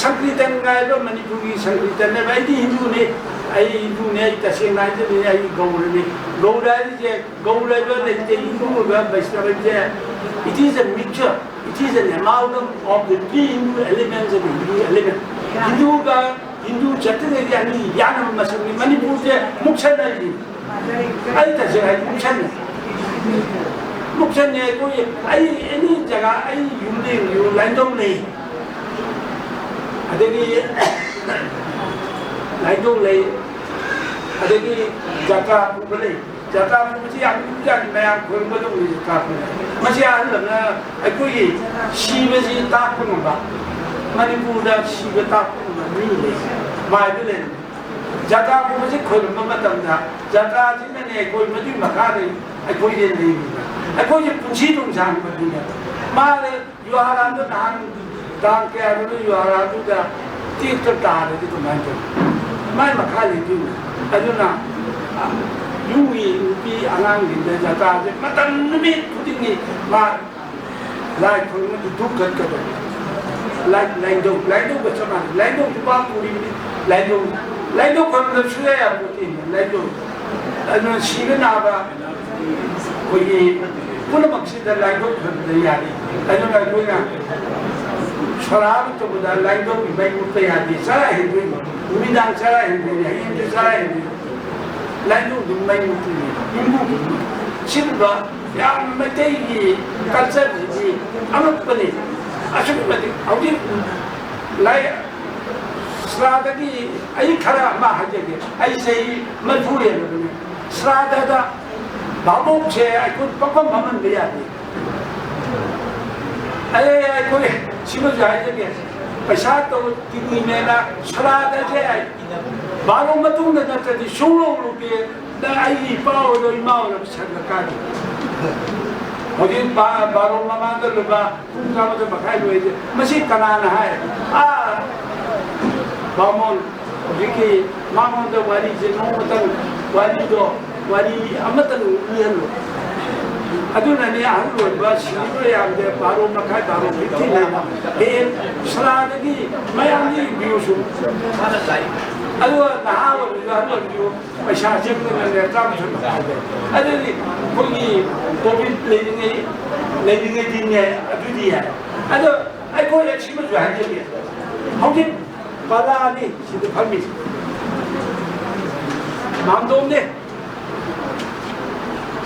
ꯁꯪꯀ꯭ꯔꯤꯇꯟ ꯍꯥꯏꯕ ꯃꯅꯤꯄꯨꯔꯒꯤ ꯁꯪꯀ꯭ꯔꯤꯇꯟ ꯍꯥꯏꯕ, ꯑꯩꯗꯤ ꯍꯤꯟꯗꯨꯅꯤ, ꯑꯩ ꯍꯤꯟꯗꯨꯅꯤ, ꯑꯩ ꯇꯁꯦꯡꯅ ꯍꯥꯏꯖꯕꯅꯤ, ꯑꯩ ꯒꯧꯔꯅꯤ꯫ ꯒꯧꯔ ꯍꯥꯏꯔꯤꯁꯦ, ꯒꯧꯔ ꯍꯥꯏꯕ ꯂꯩꯇꯦ, ꯍꯤꯟꯗꯨ ꯑꯣꯏꯕ ꯕꯩꯁꯅꯕ ꯍꯥꯏꯕꯁꯦ, it is a mixture, it is an amalgam of the three Hindu elements and the Hindu element. ꯍꯤꯟꯗꯨꯒ Hindu ꯆꯠꯇ꯭ꯔꯤꯉꯩꯗꯤ ꯑꯅꯤ ꯌꯥꯅꯕ ꯃꯁꯛꯅꯤ꯫ ꯃꯅꯤꯄꯨꯔꯁꯦ ꯃꯨꯛꯁꯟ ꯍꯥꯏꯔꯤ꯫ ꯑꯩ ꯇꯁꯦꯡꯅ ꯍꯥꯏ, ꯃꯨꯛꯁꯟꯅꯤ꯫ ꯃꯨꯛꯁꯟꯅꯤ ꯑꯩꯈꯣꯏ, ꯑꯩ ꯑꯦꯅꯤ ꯖꯒꯥ, ꯑꯩ ꯌꯨꯝꯗ ꯌꯦꯡꯕꯤꯌꯨ, ꯂꯥꯏꯟꯗꯧ ꯂꯩ, ꯑꯗꯒꯤ ꯂꯥꯏꯟꯗꯧ ꯂꯩ, ꯑꯗꯒꯤ ꯖꯇ꯭ꯔꯥ ꯄꯨꯕ ꯂꯩ꯫ ꯖꯇ꯭ꯔꯥ ꯄꯨꯕꯁꯤ ꯌꯥꯝ ꯂꯨꯕꯖꯥꯠꯅꯤ, ꯃꯌꯥꯝ ꯈꯣꯏꯔꯝꯒꯗꯧꯕꯅꯤ ꯖꯇ꯭ꯔꯥ ꯄꯨꯕ꯫ ꯃꯁꯤ ꯑꯍꯜ ꯑꯃꯅ ꯑꯩꯈꯣꯏꯒꯤ ꯁꯤꯕꯁꯤ ꯇꯥꯛꯄ ꯉꯝꯕ, ꯃꯅꯤꯄꯨꯔꯗ ꯁꯤꯕ ꯇꯥꯛꯄ ꯉꯝꯕ ꯃꯤ ꯂꯩ, ꯃꯥꯏꯕ ꯂꯩꯔꯝꯃꯤ꯫ ꯖꯇ꯭ꯔꯥꯒꯨꯝꯕꯁꯤ ꯈꯣꯏꯔꯝꯕ ꯃꯇꯝꯗ, ꯖꯇ꯭ꯔꯥꯁꯤꯅꯅꯦ ꯑꯩꯈꯣꯏ ꯃꯗꯨꯒꯤ ꯃꯈꯥꯗ ꯑꯩꯈꯣꯏꯁꯦ ꯂꯩꯔꯤꯕ, ꯑꯩꯈꯣꯏꯁꯦ ꯄꯨꯟꯁꯤ ꯅꯨꯡꯁꯥꯡꯕꯗꯨꯅꯦꯕ꯫ ꯃꯥꯅ ꯌꯨꯍꯥꯔꯥꯟꯗꯨ ꯅꯍꯥꯟ ꯇꯥꯡ ꯀꯌꯥꯗꯅꯣ ꯌꯨꯍꯥꯔꯥꯟꯗꯨꯗ ꯇꯦꯛꯇ ꯇꯥꯔꯗꯤ ꯀꯃꯥꯏꯅ ꯇꯧꯅꯤ? ꯃꯥꯏ ꯃꯈꯥ ꯂꯩꯗꯣꯏꯅꯤ꯫ ꯑꯗꯨꯅ, ꯑ, ꯌꯨꯝꯒꯤ ꯅꯨꯄꯤ ꯑꯉꯥꯡꯁꯤꯡꯗ ꯖꯇ꯭ꯔꯥꯁꯦ ꯃꯇꯝ ꯅꯨꯃꯤꯠ ꯈꯨꯗꯤꯡꯒꯤ ꯃꯥ ꯂꯥꯏ ꯈꯨꯔꯨꯝꯕꯗ ꯙꯨꯞ ꯀꯠꯀꯗꯕ꯫ ꯂꯥꯏ-, ꯂꯥꯏꯙꯧ, ꯂꯥꯏꯙꯧꯒ ꯆꯞ ꯃꯥꯟꯅꯩ꯫ ꯂꯥꯏꯙꯧ ꯅꯨꯄꯥ ꯄꯨꯔꯤꯕꯅꯤ꯫ ꯂꯥꯏꯙꯧ, ꯂꯥꯏꯙꯧ ꯈꯣꯏꯔꯝꯗꯕ ꯁꯨꯡꯌꯥ ꯌꯥꯄꯣꯠꯇꯦ꯫ ꯂꯥꯏꯙꯧ꯫ ꯑꯗꯨꯅ ꯁꯤꯕ ꯅꯥꯕ ꯑꯩꯈꯣꯏꯒꯤ ꯄꯨꯝꯅꯃꯛꯁꯤꯗ ꯂꯥꯏꯙꯧ ꯈꯣꯏꯔꯝꯗ ꯌꯥꯔꯤ꯫ ꯑꯗꯨꯅ ꯑꯩꯈꯣꯏꯅ ꯁꯣꯔꯥꯠ ꯇꯧꯕꯗ ꯂꯥꯏꯙꯧꯒꯤ ꯃꯩ ꯃꯨꯠꯄ ꯌꯥꯗꯦ꯫ ꯆꯔꯥ ꯍꯦꯟꯗꯣꯏꯅꯤ꯫ ꯅꯨꯃꯤꯗꯥꯡ ꯆꯔꯥ ꯍꯦꯟꯗꯣꯏꯅꯤ꯫ ꯍꯌꯦꯡꯁꯨ ꯆꯔꯥ ꯍꯦꯟꯗꯣꯏꯅꯤ꯫ ꯂꯥꯏꯙꯧꯗꯨ ꯃꯩ ꯃꯨꯠꯇꯣꯏꯅꯤ꯫ ꯏꯃꯨꯡꯗꯨ ꯁꯤꯒꯨꯝꯕ ꯌꯥꯝ ꯃꯩꯇꯩꯒꯤ ꯀꯜꯆꯔꯁꯤꯗꯤ ꯑꯉꯛꯄꯅꯤ꯫ ꯑꯁꯨꯛꯀꯤ ꯃꯇꯤꯛ ꯍꯧꯖꯤꯛ ꯂꯥꯏ ꯁ꯭ꯔꯥꯗꯒꯤ ꯑꯩ ꯈꯔ ꯑꯃ ꯍꯥꯏꯖꯒꯦ꯫ ꯑꯩ ꯆꯍꯤ ꯃꯔꯤꯐꯨ ꯍꯦꯜꯂꯕꯅꯤ꯫ ꯁ꯭ꯔꯥꯗꯗ ꯚꯥꯕꯣꯛꯁꯦ ꯑꯩꯈꯣꯏ ꯄꯪꯐꯝ ꯐꯝꯍꯟꯕ ꯌꯥꯗꯦ꯫ ꯑꯩ ꯑꯩꯈꯣꯏ ꯁꯤꯃꯁꯨ ꯍꯥꯏꯖꯒꯦ꯫ ꯄꯩꯁꯥ ꯇꯧ ꯇꯤꯡꯉꯤꯅꯦꯅ ꯁ꯭ꯔꯥꯗꯁꯦ ꯕꯥꯔꯣ ꯃꯇꯨꯡꯗ ꯅꯠꯇ꯭ꯔꯗꯤ ꯁꯨꯡꯂꯧ ꯂꯧꯗꯦ꯫ ꯅꯪ ꯑꯩꯒꯤ ꯏꯄꯥ ꯑꯣꯏꯔꯣ, ꯏꯃꯥ ꯑꯣꯏꯔꯣ, ꯁꯪꯒ ꯀꯥꯗꯦ꯫ ꯍꯧꯖꯤꯛ ꯕꯥ-, ꯕꯥꯔꯣ ꯃꯃꯥꯡꯗ ꯂꯨꯄꯥ ꯄꯨꯡ ꯇꯔꯥꯃꯥꯊꯣꯏ ꯃꯈꯥꯏ ꯂꯣꯏꯔꯦ꯫ ꯃꯁꯤ ꯀꯅꯥꯅ ꯍꯥꯏ? ꯑꯥ, ꯕꯥꯃꯣꯟ, ꯍꯧꯖꯤꯛꯀꯤ ꯃꯉꯣꯟꯗ ꯋꯥꯔꯤꯁꯦ ꯅꯣꯡꯃꯇꯪ ꯋꯥꯔꯤꯗꯣ, ꯋꯥꯔꯤ ꯑꯃꯇꯪ ꯂꯤꯍꯜꯂꯣ꯫ ꯑꯗꯨꯅꯅꯦ ꯑꯍꯜ ꯑꯣꯏꯕ ꯁꯤꯡꯕ ꯌꯥꯝꯗꯦ, ꯕꯥꯔꯣ ꯃꯈꯥꯏ, ꯕꯥꯔꯣ ꯐꯤꯐꯇꯤꯟ ꯍꯥꯏꯅ꯫ ꯍꯌꯦꯡ ꯁꯔꯥꯗꯒꯤ ꯃꯌꯥꯝꯗꯤ ꯌꯦꯡꯕꯤꯌꯨꯁꯨ꯫ ꯑꯗꯨꯒ ꯅꯍꯥ ꯑꯣꯏꯕꯁꯨ, ꯑꯍꯜ ꯑꯣꯏꯕꯁꯨ ꯄꯩꯁꯥ ꯆꯪꯗꯅ ꯂꯩꯔ ꯆꯥꯕ ꯊꯛꯄ ꯍꯥꯏꯕ꯫ ꯑꯗꯨꯗꯤ ꯑꯩꯈꯣꯏꯒꯤ ꯀꯣꯚꯤꯗ ꯂꯩꯔꯤꯉꯩ, ꯂꯩꯔꯤꯉꯩꯗꯤꯅꯦ, ꯑꯗꯨꯗꯤ ꯌꯥꯏ꯫ ꯑꯗꯣ ꯑꯩꯈꯣꯏ ꯑꯁꯤꯃꯁꯨ ꯍꯥꯏꯖꯒꯦ꯫ ꯍꯧꯖꯤꯛ ꯄꯂꯥꯅꯤ ꯁꯤꯗ ꯐꯝꯃꯤꯁꯦ꯫ ꯃꯥꯝꯗꯣꯝꯅꯦ꯫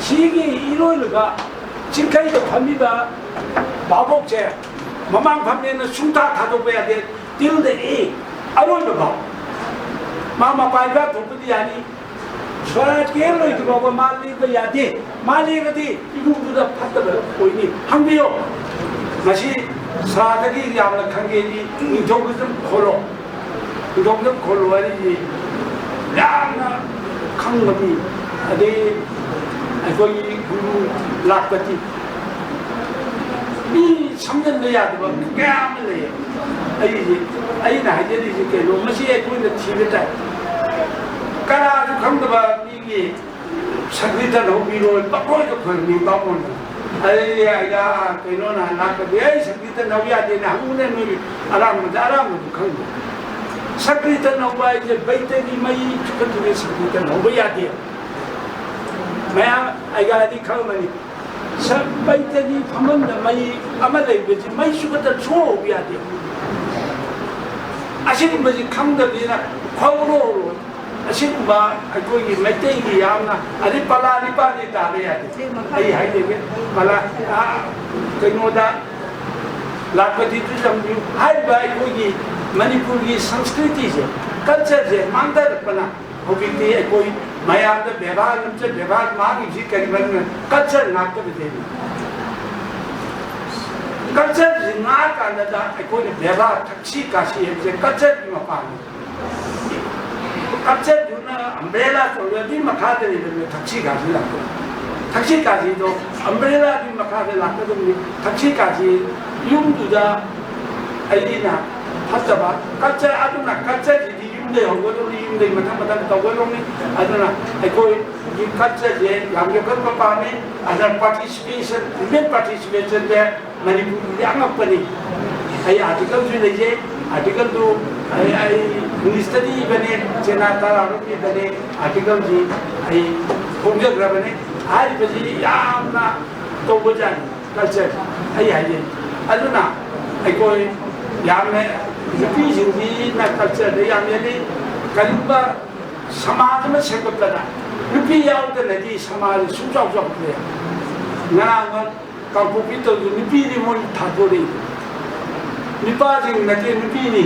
ꯁꯤꯒꯤ ꯏꯔꯣꯏꯂꯒ ꯆꯤꯡꯈꯩꯗ ꯐꯝꯃꯤꯕ ꯚꯥꯕꯣꯛꯁꯦ ꯃꯃꯥꯡ ꯐꯝꯃꯦꯅ ꯁꯨꯡꯊꯥ ꯊꯥꯗꯣꯛꯄ ꯌꯥꯗꯦ꯫ Till the end, ꯑꯔꯣꯏꯕ ꯐꯥꯎ꯫ ꯃꯥ ꯃꯄꯥ ꯏꯄꯥ ꯊꯣꯛꯄꯗꯤ ꯌꯥꯅꯤ꯫ ꯁ꯭ꯋꯔꯥꯖꯀꯤ ꯍꯦꯛ ꯂꯣꯏꯗ꯭ꯔꯤ ꯐꯥꯎꯕ ꯃꯥ ꯂꯦꯡꯕ ꯌꯥꯗꯦ꯫ ꯃꯥ ꯂꯦꯡꯉꯗꯤ ꯏꯃꯨꯡꯗꯨꯗ ꯐꯠꯇꯕ ꯑꯣꯏꯅꯤ꯫ ꯍꯪꯕꯤꯌꯣ꯫ ꯃꯁꯤ ꯁ꯭ꯋꯔꯥꯖꯗꯒꯤ ꯌꯥꯝꯅ ꯈꯪꯒꯦꯗꯤ ꯅꯤꯡꯊꯧ ꯈꯨꯖꯝ ꯈꯣꯜꯂꯣ꯫ ꯅꯤꯡꯊꯧ ꯈꯨꯖꯝ ꯈꯣꯜꯂꯣ ꯍꯥꯏꯔꯤꯁꯤ ꯌꯥꯝꯅ ꯈꯪꯕ ꯃꯤ꯫ ꯑꯗꯩ ꯑꯩꯈꯣꯏꯒꯤ ꯒꯨꯔꯨ ꯂꯥꯛꯄꯇꯤ ꯃꯤ ꯁꯝꯖꯟꯕ ꯌꯥꯗꯕ ꯀꯌꯥ ꯑꯃ ꯂꯩꯌꯦ꯫ ꯑꯩꯁꯦ, ꯑꯩꯅ ꯍꯥꯏꯖꯔꯤꯁꯦ ꯀꯩꯅꯣ, ꯃꯁꯤ ꯑꯩꯈꯣꯏꯅ ꯊꯤꯕ ꯇꯥꯏ꯫ ꯀꯅꯥꯁꯨ ꯈꯪꯗꯕ ꯃꯤꯒꯤ ꯁꯪꯀ꯭ꯔꯤꯇꯟ ꯍꯧꯕꯤꯔꯣꯏ, ꯄꯪꯈꯣꯏꯗ ꯈꯣꯏꯔꯝꯃꯤ ꯕꯥꯃꯣꯟꯅ꯫ ꯑꯗꯩꯗꯤ ꯑꯩꯒ ꯀꯩꯅꯣꯅ ꯂꯥꯛꯄꯗꯤ, "ꯑꯩ ꯁꯪꯀ꯭ꯔꯤꯇꯟ ꯍꯧ ꯌꯥꯗꯦꯅ ꯍꯪꯉꯨꯅꯦ ꯅꯣꯏ ꯑꯔꯥꯝꯕꯗ, ꯑꯔꯥꯝꯕꯗꯨ ꯈꯪꯗꯦ꯫" ꯁꯪꯀ꯭ꯔꯤꯇꯟ ꯍꯧꯕ ꯍꯥꯏꯁꯦ ꯕꯩꯇꯒꯤ ꯃꯩ ꯆꯨꯞꯈꯠꯇꯨꯅ ꯁꯪꯀ꯭ꯔꯤꯇꯟ ꯍꯧꯕ ꯌꯥꯗꯦ꯫ ꯃꯌꯥꯝ ꯑꯩꯒꯗꯤ ꯈꯪꯉꯝꯃꯅꯤ꯫ ꯁ-, ꯕꯩꯇꯒꯤ ꯐꯝꯐꯝꯗ ꯃꯩ ꯑꯃ ꯂꯩꯕꯁꯤ ꯃꯩ ꯆꯨꯞꯈꯠꯇ ꯁꯨꯡꯍꯧ ꯍꯧꯕ ꯌꯥꯗꯦ꯫ ꯑꯁꯤꯒꯨꯝꯕꯁꯤ ꯈꯪꯗꯕꯅꯤꯅ ꯍꯧꯔꯣ ꯍꯧꯔꯣ꯫ ꯁꯤꯒꯨꯝꯕ ꯑꯩꯈꯣꯏꯒꯤ ꯃꯩꯇꯩꯒꯤ ꯌꯥꯝꯅ, ꯑꯗꯩ ꯄꯂꯥ ꯅꯤꯄꯥꯗꯤ ꯇꯥꯕ ꯌꯥꯗꯦ꯫ ꯑꯩ ꯍꯥꯏꯖꯒꯦ, ꯄꯂꯥ, ꯑꯥ, ꯀꯩꯅꯣꯗ ꯂꯥꯛꯄꯗꯤ ꯇꯨꯔꯤꯖꯝ ꯍꯥꯏꯔꯤꯕ ꯑꯩꯈꯣꯏꯒꯤ ꯃꯅꯤꯄꯨꯔꯒꯤ ꯁꯪꯁꯀ꯭ꯔꯤꯇꯤꯁꯦ, ꯀꯜꯆꯔꯁꯦ ꯃꯥꯡꯊꯔꯛꯄꯅ ꯍꯧꯖꯤꯛꯇꯤ ꯑꯩꯈꯣꯏ ꯃꯌꯥꯝꯗ ꯕꯦꯕꯥꯔ, ꯂꯝꯆꯠ ꯕꯦꯕꯥꯔ ꯃꯥꯡꯉꯤꯕꯁꯤ ꯀꯔꯤ ꯃꯔꯝꯅ? ꯀꯜꯆꯔ ꯉꯥꯛꯇꯕꯗꯩꯅꯤ꯫ ꯀꯜꯆꯔꯁꯤ ꯉꯥꯛꯀꯥꯟꯗ ꯑꯩꯈꯣꯏꯅ ꯕꯦꯕꯥꯔ, ꯊꯛꯁꯤ ꯈꯥꯁꯤ ꯍꯥꯏꯕꯁꯦ ꯀꯜꯆꯔꯒꯤ ꯃꯄꯥꯟꯅꯤ꯫ ꯀꯜꯆꯔꯗꯨꯅ ꯑꯝꯕ꯭ꯔꯦꯂꯥ ꯇꯧꯔꯒ ꯑꯗꯨꯒꯤ ꯃꯈꯥꯗ ꯂꯩꯕꯅꯤ ꯊꯛꯁꯤ ꯈꯥꯁꯤ ꯂꯥꯛꯄ꯫ ꯊꯛꯁꯤ ꯈꯥꯁꯤꯗꯣ ꯑꯝꯕ꯭ꯔꯦꯂꯥꯒꯤ ꯃꯈꯥꯗ ꯂꯥꯛꯀꯗꯕꯅꯤ꯫ ꯊꯛꯁꯤ ꯈꯥꯁꯤ ꯌꯨꯝꯗꯨꯗ ꯑꯩꯅ ꯐꯠꯇꯕ ꯀꯜꯆꯔ, ꯑꯗꯨꯅ ꯀꯜꯆꯔꯁꯤꯗꯤ ꯌꯨꯝꯗꯩ ꯍꯧꯒꯗꯧꯅꯤ, ꯌꯨꯝꯗꯩ ꯃꯊꯪ ꯃꯊꯪ ꯇꯧꯒꯗꯧꯅꯤ꯫ ꯑꯗꯨꯅ ꯑꯩꯈꯣꯏꯒꯤ ꯀꯜꯆꯔꯁꯦ ꯌꯥꯝ ꯌꯣꯛꯈꯠꯄ ꯄꯥꯝꯃꯤ꯫ ꯑꯗꯨꯅ ꯄꯥꯔꯇꯤꯁꯤꯄꯦꯁꯟ, ꯋꯤꯃꯦꯟ ꯄꯥꯔꯇꯤꯁꯤꯄꯦꯁꯟꯁꯦ ꯃꯅꯤꯄꯨꯔꯒꯤꯗꯤ ꯑꯉꯛꯄꯅꯤ꯫ ꯑꯩ ꯑꯥꯔꯇꯤꯀꯜꯁꯨ ꯂꯩꯖꯩ, ꯑꯥꯔꯇꯤꯀꯜꯗꯨ ꯑꯩ, ꯑꯩ ꯏꯪꯂꯤꯁꯇꯗꯤ ꯏꯕꯅꯦ, ꯆꯦꯅꯥ ꯇꯔꯥꯔꯣꯝ ꯏꯕꯅꯦ, ꯑꯥꯔꯇꯤꯀꯜꯁꯤ ꯑꯩ ꯐꯣꯡꯖꯈ꯭ꯔꯕꯅꯦ꯫ ꯍꯥꯏꯔꯤꯕꯁꯤ ꯌꯥꯝꯅ ꯇꯧꯕꯖꯥꯠꯅꯤ ꯀꯜꯆꯔ, ꯑꯩ ꯍꯥꯏꯖꯩ꯫ ꯑꯗꯨꯅ ꯑꯩꯈꯣꯏ ꯌꯥꯝꯅ ꯅꯨꯄꯤꯁꯤꯡꯁꯤꯅ ꯀꯜꯆꯔꯗ ꯌꯥꯝ ꯌꯦꯜꯂꯤ꯫ ꯀꯔꯤꯒꯨꯝꯕ ꯁꯃꯥꯖ ꯑꯃ ꯁꯦꯝꯒꯠꯄꯗ ꯅꯨꯄꯤ ꯌꯥꯎꯗꯅꯗꯤ ꯁꯃꯥꯖ ꯁꯨꯡꯆꯥꯎ ꯆꯥꯎꯊꯣꯛꯄ ꯌꯥꯏ꯫ ꯉꯔꯥꯡ ꯀꯥꯡꯄꯣꯛꯄꯤ ꯇꯧꯗꯨ ꯅꯨꯄꯤꯅꯤ ꯃꯣꯏ ꯊꯥꯗꯣꯔꯛꯏ꯫ ꯅꯨꯄꯥꯁꯤꯡ ꯅꯠꯇꯦ, ꯅꯨꯄꯤꯅꯤ꯫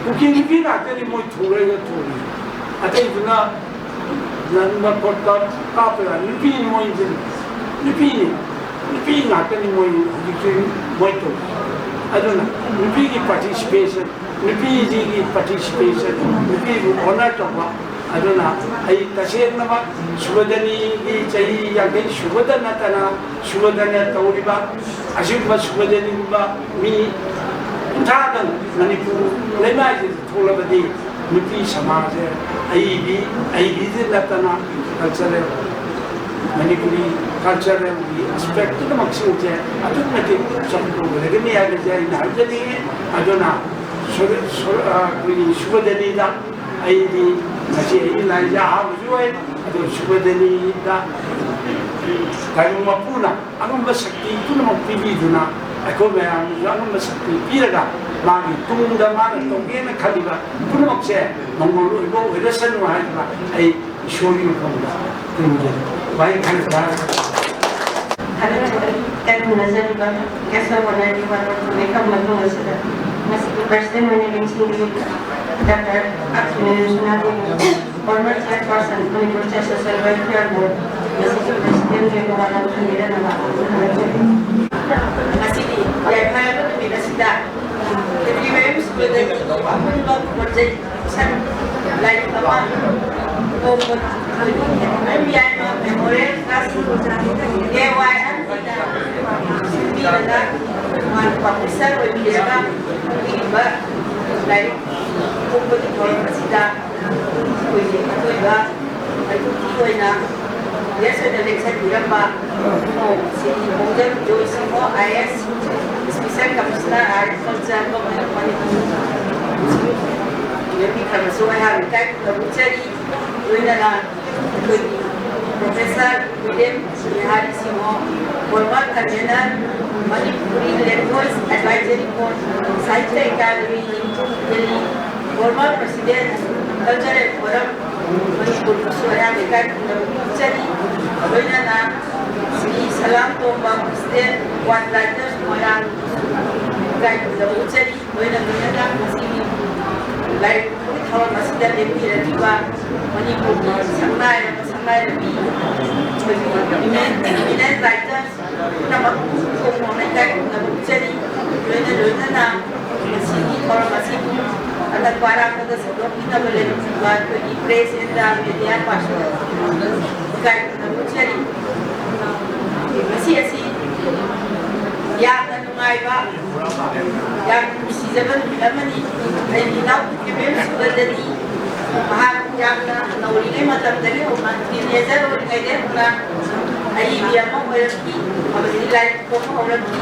ꯀꯨꯀꯤ ꯅꯨꯄꯤ ꯉꯥꯛꯇꯅꯤ ꯃꯣꯏ ꯊꯣꯔꯛꯏꯒ ꯊꯣꯔꯛꯏ꯫ ꯑꯇꯩꯗꯨꯅ ꯅꯟꯕ ꯈꯣꯠꯄ ꯀꯥꯞꯄ ꯌꯥꯏ꯫ ꯅꯨꯄꯤꯅꯤ ꯃꯣꯏꯁꯦ, ꯅꯨꯄꯤꯅꯤ꯫ ꯅꯨꯄꯤ ꯉꯥꯛꯇꯅꯤ ꯃꯣꯏ ꯍꯧꯖꯤꯛꯁꯨ ꯃꯣꯏ ꯇꯧꯔꯤ꯫ ꯑꯗꯨꯅ ꯅꯨꯄꯤꯒꯤ ꯄꯥꯔꯇꯤꯁꯤꯄꯦꯁꯟ, ꯅꯨꯄꯤꯁꯤꯒꯤ ꯄꯥꯔꯇꯤꯁꯤꯄꯦꯁꯟ, ꯅꯨꯄꯤꯕꯨ ꯑꯣꯅꯔ ꯇꯧꯕ꯫ ꯑꯗꯨꯅ ꯑꯩ ꯇꯁꯦꯡꯅꯃꯛ ꯁꯨꯕꯗꯅꯤꯒꯤ ꯆꯍꯤ ꯌꯥꯡꯈꯩ ꯁꯨꯕꯗ ꯅꯠꯇꯅ ꯁꯨꯕꯗꯅ ꯇꯧꯔꯤꯕ ꯑꯁꯤꯒꯨꯝꯕ ꯁꯨꯕꯗꯅꯤꯒꯨꯝꯕ ꯃꯤ ꯀꯨꯟꯊ꯭ꯔꯥꯗꯪ ꯃꯅꯤꯄꯨꯔ ꯂꯩꯃꯥꯏꯁꯤꯗ ꯊꯣꯛꯂꯕꯗꯤ ꯅꯨꯄꯤ ꯁꯃꯥꯖꯁꯦ ꯑꯏꯕꯤ, ꯑꯏꯕꯤꯗ ꯅꯠꯇꯅ ꯀꯜꯆꯔꯦꯜ, ꯃꯅꯤꯄꯨꯔꯤ ꯀꯜꯆꯔꯦꯜꯒꯤ ꯑꯦꯁꯄꯦꯛ ꯄꯨꯝꯅꯃꯛꯁꯤꯡꯁꯦ ꯑꯗꯨꯛꯀꯤ ꯃꯇꯤꯛ ꯆꯥꯎꯈꯠꯄ ꯑꯣꯏꯔꯒꯅꯤ ꯍꯥꯏꯕꯁꯦ ꯑꯩꯅ ꯍꯥꯏꯖꯅꯤꯡꯉꯤ꯫ ꯑꯗꯨꯅ ꯁꯨ-, ꯁꯨ-, ꯑ, ꯑꯩꯈꯣꯏꯒꯤ ꯁꯨꯕꯗꯅꯤꯗ ꯑꯩꯗꯤ ꯉꯁꯤ ꯑꯩꯒꯤ ꯂꯥꯏꯁꯦ ꯑꯍꯥꯟꯕꯁꯨ ꯑꯣꯏ, ꯑꯗꯨ ꯁꯨꯕꯗꯅꯤꯗ ꯇꯥꯏꯕꯪ ꯃꯄꯨꯅ ꯑꯉꯝꯕ ꯁꯛꯇꯤ ꯄꯨꯝꯅꯃꯛ ꯄꯤꯕꯤꯗꯨꯅ ꯑꯩꯈꯣꯏ ꯃꯌꯥꯝꯅꯁꯨ ꯑꯉꯝꯕ ꯁꯛꯇꯤ ꯄꯤꯔꯒ ꯃꯥꯒꯤ ꯇꯨꯡꯗ ꯃꯥꯅ ꯇꯧꯒꯦꯅ ꯈꯜꯂꯤꯕ ꯄꯨꯝꯅꯃꯛꯁꯦ ꯃꯪꯒꯣꯜ ꯑꯣꯏꯕ ꯑꯣꯏꯔꯁꯅꯨ ꯍꯥꯏꯗꯨꯅ ꯑꯩ ꯏꯁꯣꯔꯒꯤ ꯃꯐꯝꯗ ꯈꯨꯔꯨꯝꯖꯔꯤ꯫ ꯋꯥꯍꯩ ꯈꯔ ꯇꯥꯔꯒ ꯊꯥꯒꯠꯆꯔꯤ꯫ ꯀꯟꯅ ꯍꯣꯠꯅꯖꯔꯤꯕ ꯀꯦꯁ ꯑꯣꯐ ꯑꯣꯅꯔꯒꯤ ꯋꯥꯔꯣꯜ ꯃꯤꯐꯝ ꯃꯇꯨꯡ ꯑꯁꯤꯗ ꯃꯁꯤꯒꯤ ꯄ꯭ꯔꯁꯤꯗꯦꯟ ꯑꯣꯏꯅ ꯅꯤꯡꯁꯤꯡꯕꯤꯔꯤꯕ doctor ꯑꯛꯁꯨꯅꯤꯜ ꯁꯅꯥꯗꯦꯕꯤ former chairperson Manipur Church Social Welfare Board, ꯃꯁꯤꯒꯤ president ꯑꯣꯏꯕ ꯋꯥꯔꯣꯜ ꯊꯝꯕꯤꯔꯝꯅꯕ ꯈꯪꯍꯟꯖꯔꯤ꯫ ꯉꯁꯤꯗꯤ ꯌꯥꯏꯐꯔꯕ ꯅꯨꯃꯤꯠ ꯑꯁꯤꯗ ꯈꯦꯇ꯭ꯔꯤ ꯃꯌꯨꯝ ꯁ꯭ꯀꯨꯜꯗꯒꯤ ꯑꯄꯨꯟꯕ ꯈꯣꯟꯖꯩ ꯂꯥꯏꯔꯤꯛ ꯑꯃ ꯐꯣꯡꯕ ꯑꯣꯏꯅ ꯌꯥꯏꯃ Memorial Trust, K Y M ꯁꯤꯅ ꯁꯤꯟꯕꯤꯔꯒ ꯃꯥꯅ publisher ꯑꯣꯏꯕꯤꯔꯒ ꯐꯣꯡꯕꯤꯔꯤꯕ ꯂꯥꯏꯔꯤꯛ ꯐꯣꯡꯕꯒꯤ ꯊꯧꯔꯝ ꯑꯁꯤꯗ ꯑꯩꯈꯣꯏꯒꯤ ꯑꯀꯣꯏꯕ ꯑꯗꯨꯒꯤ ꯑꯣꯏꯅ guest ꯑꯣꯏꯅ ꯂꯦꯡꯁꯟꯕꯤꯔꯝꯕ ꯏꯃꯧ ꯁ꯭ꯔꯤ ꯈꯣꯡꯖꯝ ꯖꯣꯏ Singh, I A S, Special Commissioner Agriculture, Government of Manipur, ꯌꯣꯛꯄꯤꯈ꯭ꯔꯕꯁꯨ ꯑꯩꯍꯥꯛ ꯏꯀꯥꯏ ꯈꯨꯝꯅꯕ ꯎꯠꯆꯔꯤ꯫ ꯂꯣꯏꯅꯅ ꯑꯩꯈꯣꯏꯒꯤ Professor Biren Bihari Singh, former convener, Manipuri Language Advisory Board, Sahitya Academy, Delhi, former president, Cultural Forum, ꯃꯅꯤꯄꯨꯔꯕꯨꯁꯨ ꯑꯩꯍꯥꯛꯅ ꯏꯀꯥꯏ ꯈꯨꯝꯅꯕ ꯎꯠꯆꯔꯤ꯫ ꯂꯣꯏꯅꯅ ꯁ꯭ꯔꯤ ꯁꯂꯥꯝ ꯇꯣꯝꯕ, president, One Writers ꯃꯣꯏꯔꯥꯡ, ꯏꯀꯥꯏ ꯈꯨꯝꯅꯕ ꯎꯠꯆꯔꯤ꯫ ꯂꯣꯏꯅ ꯂꯣꯏꯅꯅ ꯉꯁꯤꯒꯤ ꯂꯥꯏꯔꯤꯛ ꯐꯣꯡꯕꯒꯤ ꯊꯧꯔꯝ ꯑꯁꯤꯗ ꯂꯦꯡꯕꯤꯔꯛꯂꯤꯕ ꯃꯅꯤꯄꯨꯔꯒꯤ ꯁꯛꯅꯥꯏꯔꯕ ꯁꯛꯅꯥꯏꯔꯕꯤ, ꯑꯩꯈꯣꯏꯒꯤ eminent, eminent writers ꯄꯨꯝꯅꯃꯛꯄꯨ ꯊꯣꯡ ꯊꯣꯡꯅ ꯏꯀꯥꯏ ꯈꯨꯝꯅꯕ ꯎꯠꯆꯔꯤ꯫ ꯂꯣꯏꯅ ꯂꯣꯏꯅꯅ ꯉꯁꯤꯒꯤ ꯊꯧꯔꯝ ꯑꯁꯤꯕꯨ ꯑꯅꯛꯄ ꯑꯔꯥꯞꯄꯗ ꯁꯟꯗꯣꯛꯄꯤꯅꯕ ꯂꯩꯔꯝꯂꯤꯕ ꯑꯩꯈꯣꯏꯒꯤ press and media person ꯏꯀꯥꯏ ꯈꯨꯝꯅꯕ ꯎꯠꯆꯔꯤ꯫ ꯉꯁꯤ ꯑꯁꯤ ꯌꯥꯝꯅ ꯅꯨꯡꯉꯥꯏꯕ, ꯌꯥꯝ ꯅꯨꯡꯁꯤꯖꯕ ꯅꯨꯃꯤꯠ ꯑꯃꯅꯤ꯫ ꯑꯩꯒꯤ ꯏꯅꯥꯎꯄꯤ ꯀꯦꯃꯦꯝ ꯁꯨꯕꯗꯗꯤ ꯃꯍꯥꯛ ꯌꯥꯝꯅ ꯅꯧꯔꯤꯉꯩ ꯃꯇꯝꯗꯒꯤ ꯍꯧꯅ, teenager ꯑꯣꯏꯔꯤꯉꯩꯗꯒꯤ ꯍꯧꯅ ꯑꯏꯕꯤ ꯑꯃ ꯑꯣꯏꯔꯛꯈꯤ, ꯑꯃꯗꯤ ꯂꯥꯏꯔꯤꯛ ꯐꯣꯡꯕ ꯍꯧꯔꯛꯈꯤ꯫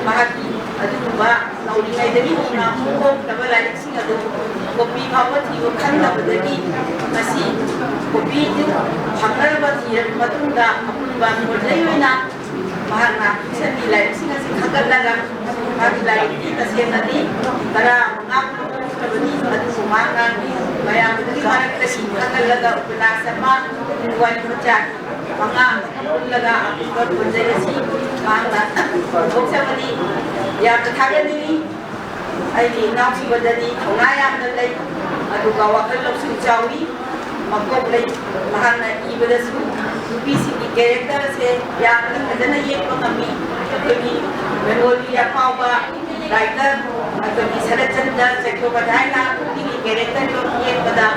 ꯃꯍꯥꯛꯀꯤ ꯑꯗꯨꯒꯨꯝꯕ ꯅꯧꯔꯤꯉꯩꯗꯒꯤ ꯍꯧꯅ ꯐꯣꯡꯈ꯭ꯔꯕ ꯂꯥꯏꯔꯤꯛꯁꯤꯡ ꯑꯗꯨ copy ꯐꯥꯎꯕ ꯊꯤꯕ ꯈꯪꯗꯕꯗꯒꯤ ꯉꯁꯤ copy ꯗꯨ ꯐꯪꯅꯅꯕ ꯊꯤꯔꯕ ꯃꯇꯨꯡꯗ ꯑꯄꯨꯟꯕ ꯃꯣꯗꯦꯜ ꯑꯣꯏꯅ ꯃꯍꯥꯛꯅ ꯏꯁꯟꯒꯤ ꯂꯥꯏꯔꯤꯛꯁꯤꯡ ꯑꯁꯤ ꯈꯟꯒꯠꯂꯒ ꯃꯥꯒꯤ ꯂꯥꯏꯔꯤꯛꯇꯤ ꯇꯁꯦꯡꯅꯗꯤ ꯇꯔꯥ ꯃꯉꯥ ꯐꯥꯎꯕꯅꯤ, ꯑꯗꯨꯕꯨ ꯃꯍꯥꯛꯅ ꯃꯌꯥꯝꯗꯨꯒꯤ ꯃꯔꯛꯇꯒꯤ ꯈꯟꯒꯠꯂꯒ ꯎꯄꯟꯌꯥꯁ ꯑꯃ, ꯋꯥꯔꯤ ꯃꯆꯥ ꯃꯉꯥ ꯑꯃ ꯄꯨꯜꯂꯒ ꯑꯄꯨꯟꯕ ꯈꯣꯟꯖꯦꯜ ꯑꯁꯤ ꯃꯍꯥꯛꯅ ꯄꯨꯊꯣꯛꯆꯕꯅꯤ꯫ ꯌꯥꯝꯅ ꯊꯥꯒꯠꯅꯤꯡꯏ꯫ ꯑꯩꯒꯤ ꯏꯅꯥꯎꯁꯤꯕꯗꯗꯤ ꯊꯧꯅꯥ ꯌꯥꯝꯅ ꯂꯩ, ꯑꯗꯨꯒ ꯋꯥꯈꯜ ꯂꯧꯁꯤꯡ ꯆꯥꯎꯏ, ꯃꯀꯣꯛ ꯂꯩ꯫ ꯃꯍꯥꯛꯅ ꯏꯕꯗꯁꯨ ꯅꯨꯄꯤꯁꯤꯡꯒꯤ ꯀꯦꯔꯦꯛꯇꯔꯁꯦ ꯌꯥꯝꯅ ꯐꯖꯅ ꯌꯦꯛꯄ ꯉꯝꯃꯤ꯫ ꯑꯩꯈꯣꯏꯒꯤ ꯕꯦꯡꯒꯣꯂꯤ ꯑꯐꯥꯎꯕ ꯔꯥꯏꯇꯔ ꯑꯩꯈꯣꯏꯒꯤ ꯁꯔꯠꯆꯟꯗ꯭ꯔ ꯆꯠꯇꯣꯄꯥꯙ꯭ꯌꯥꯏꯅ ꯅꯨꯄꯤꯒꯤ ꯀꯦꯔꯦꯛꯇꯔ ꯌꯦꯛꯄꯗ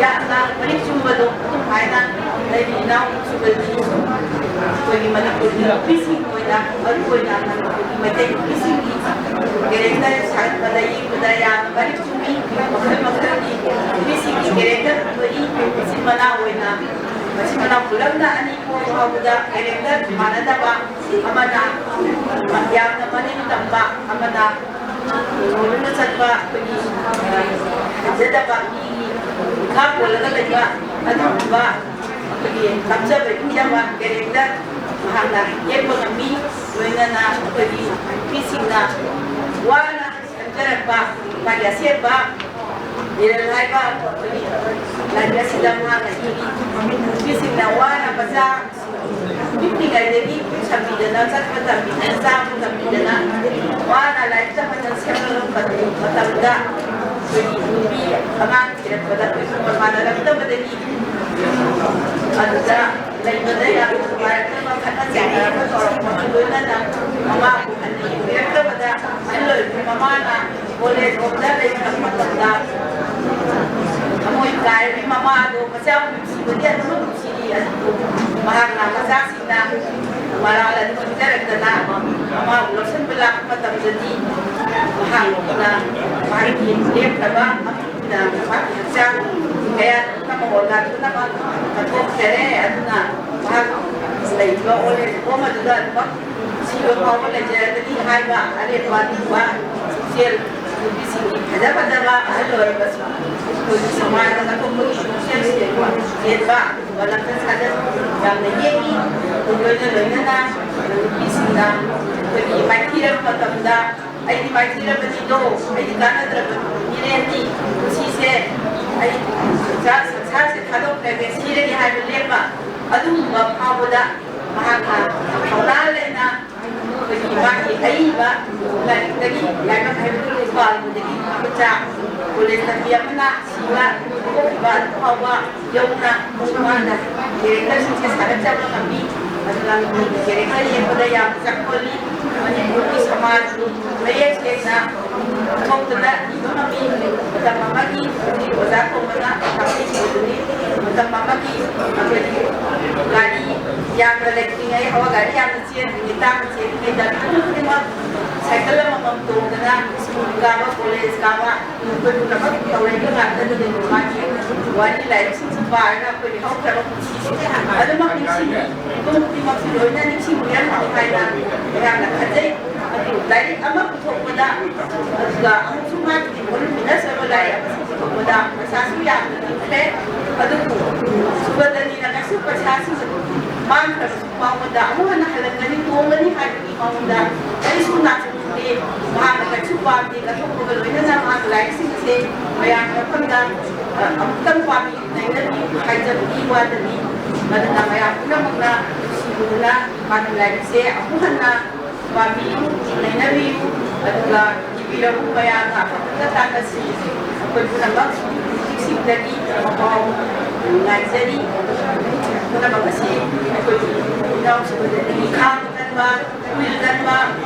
ꯌꯥꯝꯅ ꯃꯔꯤꯛ ꯆꯨꯝꯕꯗꯣ ꯑꯗꯨꯝ ꯍꯥꯏꯅ ꯑꯩꯒꯤ ꯏꯅꯥꯎꯁꯤꯕꯗꯤ ꯑꯩꯈꯣꯏꯒꯤ ꯃꯅꯤꯄꯨꯔꯒꯤ ꯅꯨꯄꯤꯁꯤꯡ ꯑꯣꯏꯅ, ꯃꯔꯨ ꯑꯣꯏꯅ ꯃꯅꯤꯄꯨꯔꯒꯤ ꯃꯩꯇꯩ ꯅꯨꯄꯤꯁꯤꯡꯒꯤ ꯀꯦꯔꯦꯛꯇꯔ ꯁꯥꯒꯠꯄꯗ ꯌꯦꯛꯄꯗ ꯌꯥꯝꯅ ꯃꯔꯤꯛ ꯆꯨꯝꯃꯤ꯫ ꯃꯈꯜ ꯃꯈꯜꯒꯤ ꯅꯨꯄꯤꯁꯤꯡꯒꯤ ꯀꯦꯔꯦꯛꯇꯔ ꯊꯣꯛꯏ꯫ ꯃꯆꯤꯟ ꯃꯅꯥꯎ ꯑꯣꯏꯅ, ꯃꯆꯤꯟ ꯃꯅꯥꯎ ꯄꯨꯂꯞꯅ ꯑꯅꯤ ꯄꯣꯛꯄ ꯐꯥꯎꯕꯗ ꯀꯦꯔꯦꯛꯇꯔ ꯃꯥꯟꯅꯗꯕ, ꯑꯃꯅ ꯌꯥꯝꯅ ꯃꯅꯤꯡ ꯇꯝꯕ, ꯑꯃꯅ ꯂꯣꯏꯅꯅ ꯆꯠꯄ, ꯑꯩꯈꯣꯏꯒꯤ ꯐꯖꯗꯕ, ꯃꯤꯒꯤ ꯃꯤꯈꯥ ꯄꯣꯜꯂꯒ ꯂꯩꯕ ꯑꯗꯨꯒꯨꯝꯕ ꯑꯩꯈꯣꯏꯒꯤ ꯅꯝꯖꯕ ꯏꯟꯖꯕ ꯀꯦꯔꯦꯛꯇꯔ ꯃꯍꯥꯛꯅ ꯌꯦꯛꯄ ꯉꯝꯃꯤ꯫ ꯂꯣꯏꯅꯅ ꯑꯩꯈꯣꯏꯒꯤ ꯅꯨꯄꯤꯁꯤꯡꯅ ꯋꯥꯅ ꯁꯦꯝꯖꯔꯛꯄ ꯃꯥꯒꯤ ꯑꯁꯦꯡꯕ ꯏꯔꯜ ꯍꯥꯏꯕ ꯑꯩꯈꯣꯏꯒꯤ ꯂꯥꯏꯔꯤꯛ ꯑꯁꯤꯗ ꯃꯍꯥꯛꯅ ꯏꯔꯤ꯫ ꯅꯨꯄꯤꯁꯤꯡꯅ ꯋꯥꯅ ꯃꯆꯥ ꯄꯤꯛꯂꯤꯉꯩꯗꯒꯤ ꯁꯝꯕꯤꯗꯅ, ꯆꯠꯄ ꯇꯝꯕꯤꯗꯅ, ꯆꯥꯕ ꯇꯝꯕꯤꯗꯅ, ꯋꯥꯅ ꯂꯥꯏꯔꯤꯛ ꯇꯝꯕꯗ ꯁꯦꯝꯒꯠꯂꯛꯄ ꯃꯇꯝꯗ ꯑꯩꯈꯣꯏꯒꯤ ꯅꯨꯄꯤ ꯑꯉꯥꯡ ꯊꯤꯔꯛꯄꯗ ꯑꯩꯈꯣꯏ ꯃꯃꯜ ꯃꯥꯟꯅꯔꯛꯇꯕꯗꯒꯤ ꯑꯗꯨꯗ ꯂꯩꯕꯗ ꯌꯥꯝꯅ ꯅꯨꯡꯉꯥꯏꯔꯛꯇꯕ, ꯈꯠꯅ ꯆꯩꯅꯔꯛꯄ ꯇꯧꯔꯛꯄꯒ ꯂꯣꯏꯅꯅ ꯃꯃꯥꯕꯨ ꯍꯟꯅ ꯌꯦꯡꯕꯤꯔꯛꯇꯕꯗ ꯑꯍꯜ ꯑꯣꯏꯔꯕ ꯃꯃꯥꯅ ꯑꯣꯜ ꯑꯦꯖ ꯍꯣꯝꯗ ꯂꯩꯈ꯭ꯔꯕ ꯃꯇꯝꯗ ꯊꯃꯣꯏ ꯀꯥꯏꯔꯕꯤ ꯃꯃꯥ ꯑꯗꯣ ꯃꯆꯥꯕꯨ ꯅꯨꯡꯁꯤꯕꯗꯤ ꯑꯗꯨꯃꯛ ꯅꯨꯡꯁꯤꯔꯤ, ꯑꯗꯨꯕꯨ ꯃꯍꯥꯛꯅ ꯃꯆꯥꯁꯤꯡꯅ ꯃꯔꯥꯜ ꯑꯗꯨ ꯈꯪꯖꯔꯛꯇꯅ ꯃꯃꯥꯕꯨ ꯂꯧꯁꯤꯟꯕ ꯂꯥꯛꯄ ꯃꯇꯝꯗꯗꯤ ꯃꯍꯥꯛꯅ ꯃꯍꯥꯛꯀꯤ ꯂꯦꯞꯇꯕ ꯃꯍꯥꯛꯀꯤ ꯍꯛꯆꯥꯡ ꯀꯌꯥ ꯄꯨꯝꯅꯃꯛ ꯑꯣꯔꯒꯥꯟ ꯄꯨꯝꯅꯃꯛ ꯀꯠꯊꯣꯛꯆꯔꯦ꯫ ꯑꯗꯨꯅ ꯃꯍꯥꯛ ꯂꯩꯔꯤꯕ ꯑꯣꯜ ꯑꯦꯖ ꯍꯣꯝ ꯑꯗꯨꯗ ꯑꯗꯨꯃꯛ ꯁꯤꯕ ꯐꯥꯎꯕ ꯂꯩꯖꯔꯒꯅꯤ ꯍꯥꯏꯕ ꯑꯔꯦꯝꯕ ꯑꯗꯨꯒꯨꯝꯕ ꯄꯨꯛꯆꯦꯜ ꯅꯨꯄꯤꯁꯤꯡꯒꯤ ꯐꯖ ꯐꯖꯕ ꯑꯍꯜ ꯑꯣꯏꯔꯕꯁꯨ ꯑꯩꯈꯣꯏꯒꯤ ꯁꯃꯥꯖꯗ ꯀꯠꯊꯣꯛꯄꯒꯤ ꯄꯨꯛꯆꯦꯜ ꯁꯦꯡꯕ ꯌꯦꯟꯕ, ꯑꯗꯨꯒꯨꯝꯕ ꯂꯝꯆꯠ ꯁꯥꯖꯠ ꯌꯥꯝꯅ ꯌꯦꯡꯉꯤ꯫ ꯑꯗꯨ ꯂꯣꯏꯅ ꯂꯣꯏꯅꯅ ꯅꯨꯄꯤꯁꯤꯡꯅ ꯑꯩꯈꯣꯏꯒꯤ ꯃꯥꯏꯊꯤꯔꯕ ꯃꯇꯝꯗ "ꯑꯩꯗꯤ ꯃꯥꯏꯊꯤꯔꯕꯅꯤꯗꯣ, ꯑꯩꯗꯤ ꯀꯥꯟꯅꯗ꯭ꯔꯕ ꯃꯤꯔꯦꯜꯅꯤ, ꯄꯨꯟꯁꯤꯁꯦ ꯑꯩ ꯁꯪꯁꯥꯔ, ꯁꯪꯁꯥꯔꯁꯦ ꯊꯥꯗꯣꯛꯈ꯭ꯔꯒꯦ, ꯁꯤꯔꯒꯦ" ꯍꯥꯏꯕ ꯂꯦꯞꯄ, ꯑꯗꯨꯒꯨꯝꯕ ꯐꯥꯎꯕꯗ ꯃꯍꯥꯛꯅ ꯊꯧꯅꯥ ꯂꯩꯅ ꯑꯩꯈꯣꯏꯒꯤ ꯃꯥꯒꯤ ꯑꯏꯕ ꯂꯥꯏꯔꯤꯛꯇꯒꯤ, ꯂꯥꯏꯕꯛ ꯍꯥꯏꯕꯗꯨ ꯄꯥꯜꯂꯨꯕꯗꯒꯤ ꯃꯆꯥ ꯀꯣꯂꯦꯖ ꯇꯝꯕꯤ ꯑꯃꯅ ꯁꯤꯕ ꯊꯣꯛꯈꯤꯕ ꯑꯗꯨ ꯐꯥꯎꯕ ꯌꯧꯅ ꯃꯥꯅ ꯀꯦꯔꯦꯛꯇꯔꯁꯤꯡꯁꯦ ꯁꯥꯒꯠꯆꯕ ꯉꯝꯃꯤ꯫ ꯑꯗꯨꯅ ꯃꯤꯒꯤ ꯀꯦꯔꯦꯛꯇꯔ ꯌꯦꯡꯕꯗ ꯌꯥꯝꯅ ꯆꯪꯈꯣꯜꯂꯤ꯫ ꯃꯅꯤꯄꯨꯔꯒꯤ ꯁꯃꯥꯖ ꯃꯌꯦꯛ ꯁꯦꯡꯅ ꯊꯣꯛꯇꯨꯅ ꯏꯕ ꯉꯝꯃꯤ꯫ ꯃꯇꯝ ꯑꯃꯒꯤ ꯍꯧꯖꯤꯛ ꯑꯣꯖꯥ ꯀꯧꯕꯅ ꯇꯥꯛꯄꯤꯈꯤꯕꯗꯨꯅꯤ꯫ ꯃꯇꯝ ꯑꯃꯒꯤ ꯑꯩꯈꯣꯏꯒꯤ ꯒꯥꯔꯤ ꯌꯥꯝꯅ ꯂꯩꯇ꯭ꯔꯤꯉꯩ, ꯍꯋꯥ ꯒꯥꯔꯤ ꯌꯥꯝꯅ ꯆꯦꯟꯗ꯭ꯔꯤꯉꯩ, ꯇꯥꯡꯅ ꯆꯦꯜꯂꯤꯉꯩꯗ ꯃꯤ ꯈꯨꯗꯤꯡꯃꯛ ꯁꯥꯏꯀꯜ ꯑꯃꯃꯝ ꯇꯣꯡꯗꯅ ꯁ꯭ꯀꯨꯜ ꯀꯥꯕ, ꯀꯣꯂꯦꯖ ꯀꯥꯕ, ꯑꯩꯈꯣꯏ ꯄꯨꯝꯅꯃꯛ ꯇꯧꯔꯛꯏꯕ ꯉꯥꯛꯇꯅꯤ꯫ ꯃꯥꯒꯤ ꯋꯥꯔꯤ ꯂꯥꯏꯔꯤꯛꯁꯤꯡꯁꯤ ꯄꯥꯔꯒ ꯑꯩꯈꯣꯏꯒꯤ ꯍꯧꯈ꯭ꯔꯕ ꯄꯨꯟꯁꯤꯁꯦ ꯑꯗꯨꯃꯛ ꯅꯤꯡꯁꯤꯡꯉꯤ꯫ ꯃꯤꯄꯨꯝ ꯈꯨꯗꯤꯡꯃꯛꯁꯨ ꯂꯣꯏꯅ ꯅꯤꯡꯁꯤꯡꯕꯤꯔꯝꯒꯅꯤ ꯍꯥꯏꯅ ꯑꯩꯍꯥꯛꯅ ꯈꯟꯖꯩ꯫ ꯑꯗꯨ ꯂꯥꯏꯔꯤꯛ ꯑꯃ ꯄꯨꯊꯣꯛꯄꯗ, ꯑꯗꯨꯒ ꯑꯃꯨꯛꯁꯨ ꯃꯥꯒꯤ ꯏꯟꯚꯣꯜꯕ ꯂꯩꯅꯖꯕ ꯂꯥꯏꯔꯤꯛ ꯑꯃꯁꯨ ꯄꯨꯊꯣꯛꯄꯗ ꯄꯩꯁꯥꯁꯨ ꯌꯥꯝꯅ ꯇꯤꯡꯈ꯭ꯔꯦ꯫ ꯑꯗꯨꯕꯨ ꯁꯨꯒꯗꯅꯤꯅ ꯀꯩꯁꯨ ꯄꯩꯁꯥꯁꯨ ꯃꯥꯡꯈ꯭ꯔꯕꯁꯨ ꯃꯉꯣꯟꯗ ꯑꯃꯨꯛ ꯍꯟꯅ ꯍꯜꯂꯛꯀꯅꯤ, ꯇꯣꯡꯒꯅꯤ ꯍꯥꯏꯕꯒꯤ ꯃꯉꯣꯟꯗ ꯀꯔꯤꯁꯨ ꯅꯥꯆꯨꯡꯗꯦ꯫ ꯃꯍꯥꯛꯅ ꯀꯔꯤꯁꯨ ꯄꯥꯝꯗꯦ꯫ ꯀꯠꯊꯣꯛꯄꯒ ꯂꯣꯏꯅꯅ ꯃꯍꯥꯛꯀꯤ ꯂꯥꯏꯔꯤꯛꯁꯤꯡꯁꯦ ꯃꯌꯥꯝꯒꯤ ꯃꯐꯝꯗ, ꯑ, ꯑꯃꯨꯛꯇꯪ ꯄꯥꯕꯤꯌꯨ, ꯅꯩꯅꯕꯤꯌꯨ, ꯍꯥꯏꯖꯕꯒꯤ ꯋꯥꯗꯅꯤ꯫ ꯑꯗꯨꯅ ꯃꯌꯥꯝ ꯄꯨꯝꯅꯃꯛꯅ ꯅꯨꯡꯁꯤꯕꯤꯗꯨꯅ ꯃꯥꯒꯤ ꯂꯥꯏꯔꯤꯛꯁꯦ ꯑꯃꯨꯛ ꯍꯟꯅ ꯄꯥꯕꯤꯌꯨ, ꯅꯩꯅꯕꯤꯌꯨ, ꯑꯗꯨꯒ ꯏꯕꯤꯔꯕꯨ ꯃꯌꯥꯝꯅ ꯑꯐꯕ ꯇꯥꯟꯅꯁꯤ꯫ ꯑꯩꯈꯣꯏ ꯄꯨꯝꯅꯃꯛ ꯍꯧꯖꯤꯛꯁꯤꯡꯗꯒꯤ ꯄꯥꯎ ꯉꯥꯏꯖꯔꯤ꯫ ꯄꯨꯝꯅꯃꯛ ꯑꯁꯤ ꯑꯩꯈꯣꯏꯒꯤ ꯏꯅꯥꯎꯁꯤꯡꯗꯒꯤ ꯈꯥꯡ ꯀꯟꯕ, ꯀꯨꯏ ꯀꯟꯕ,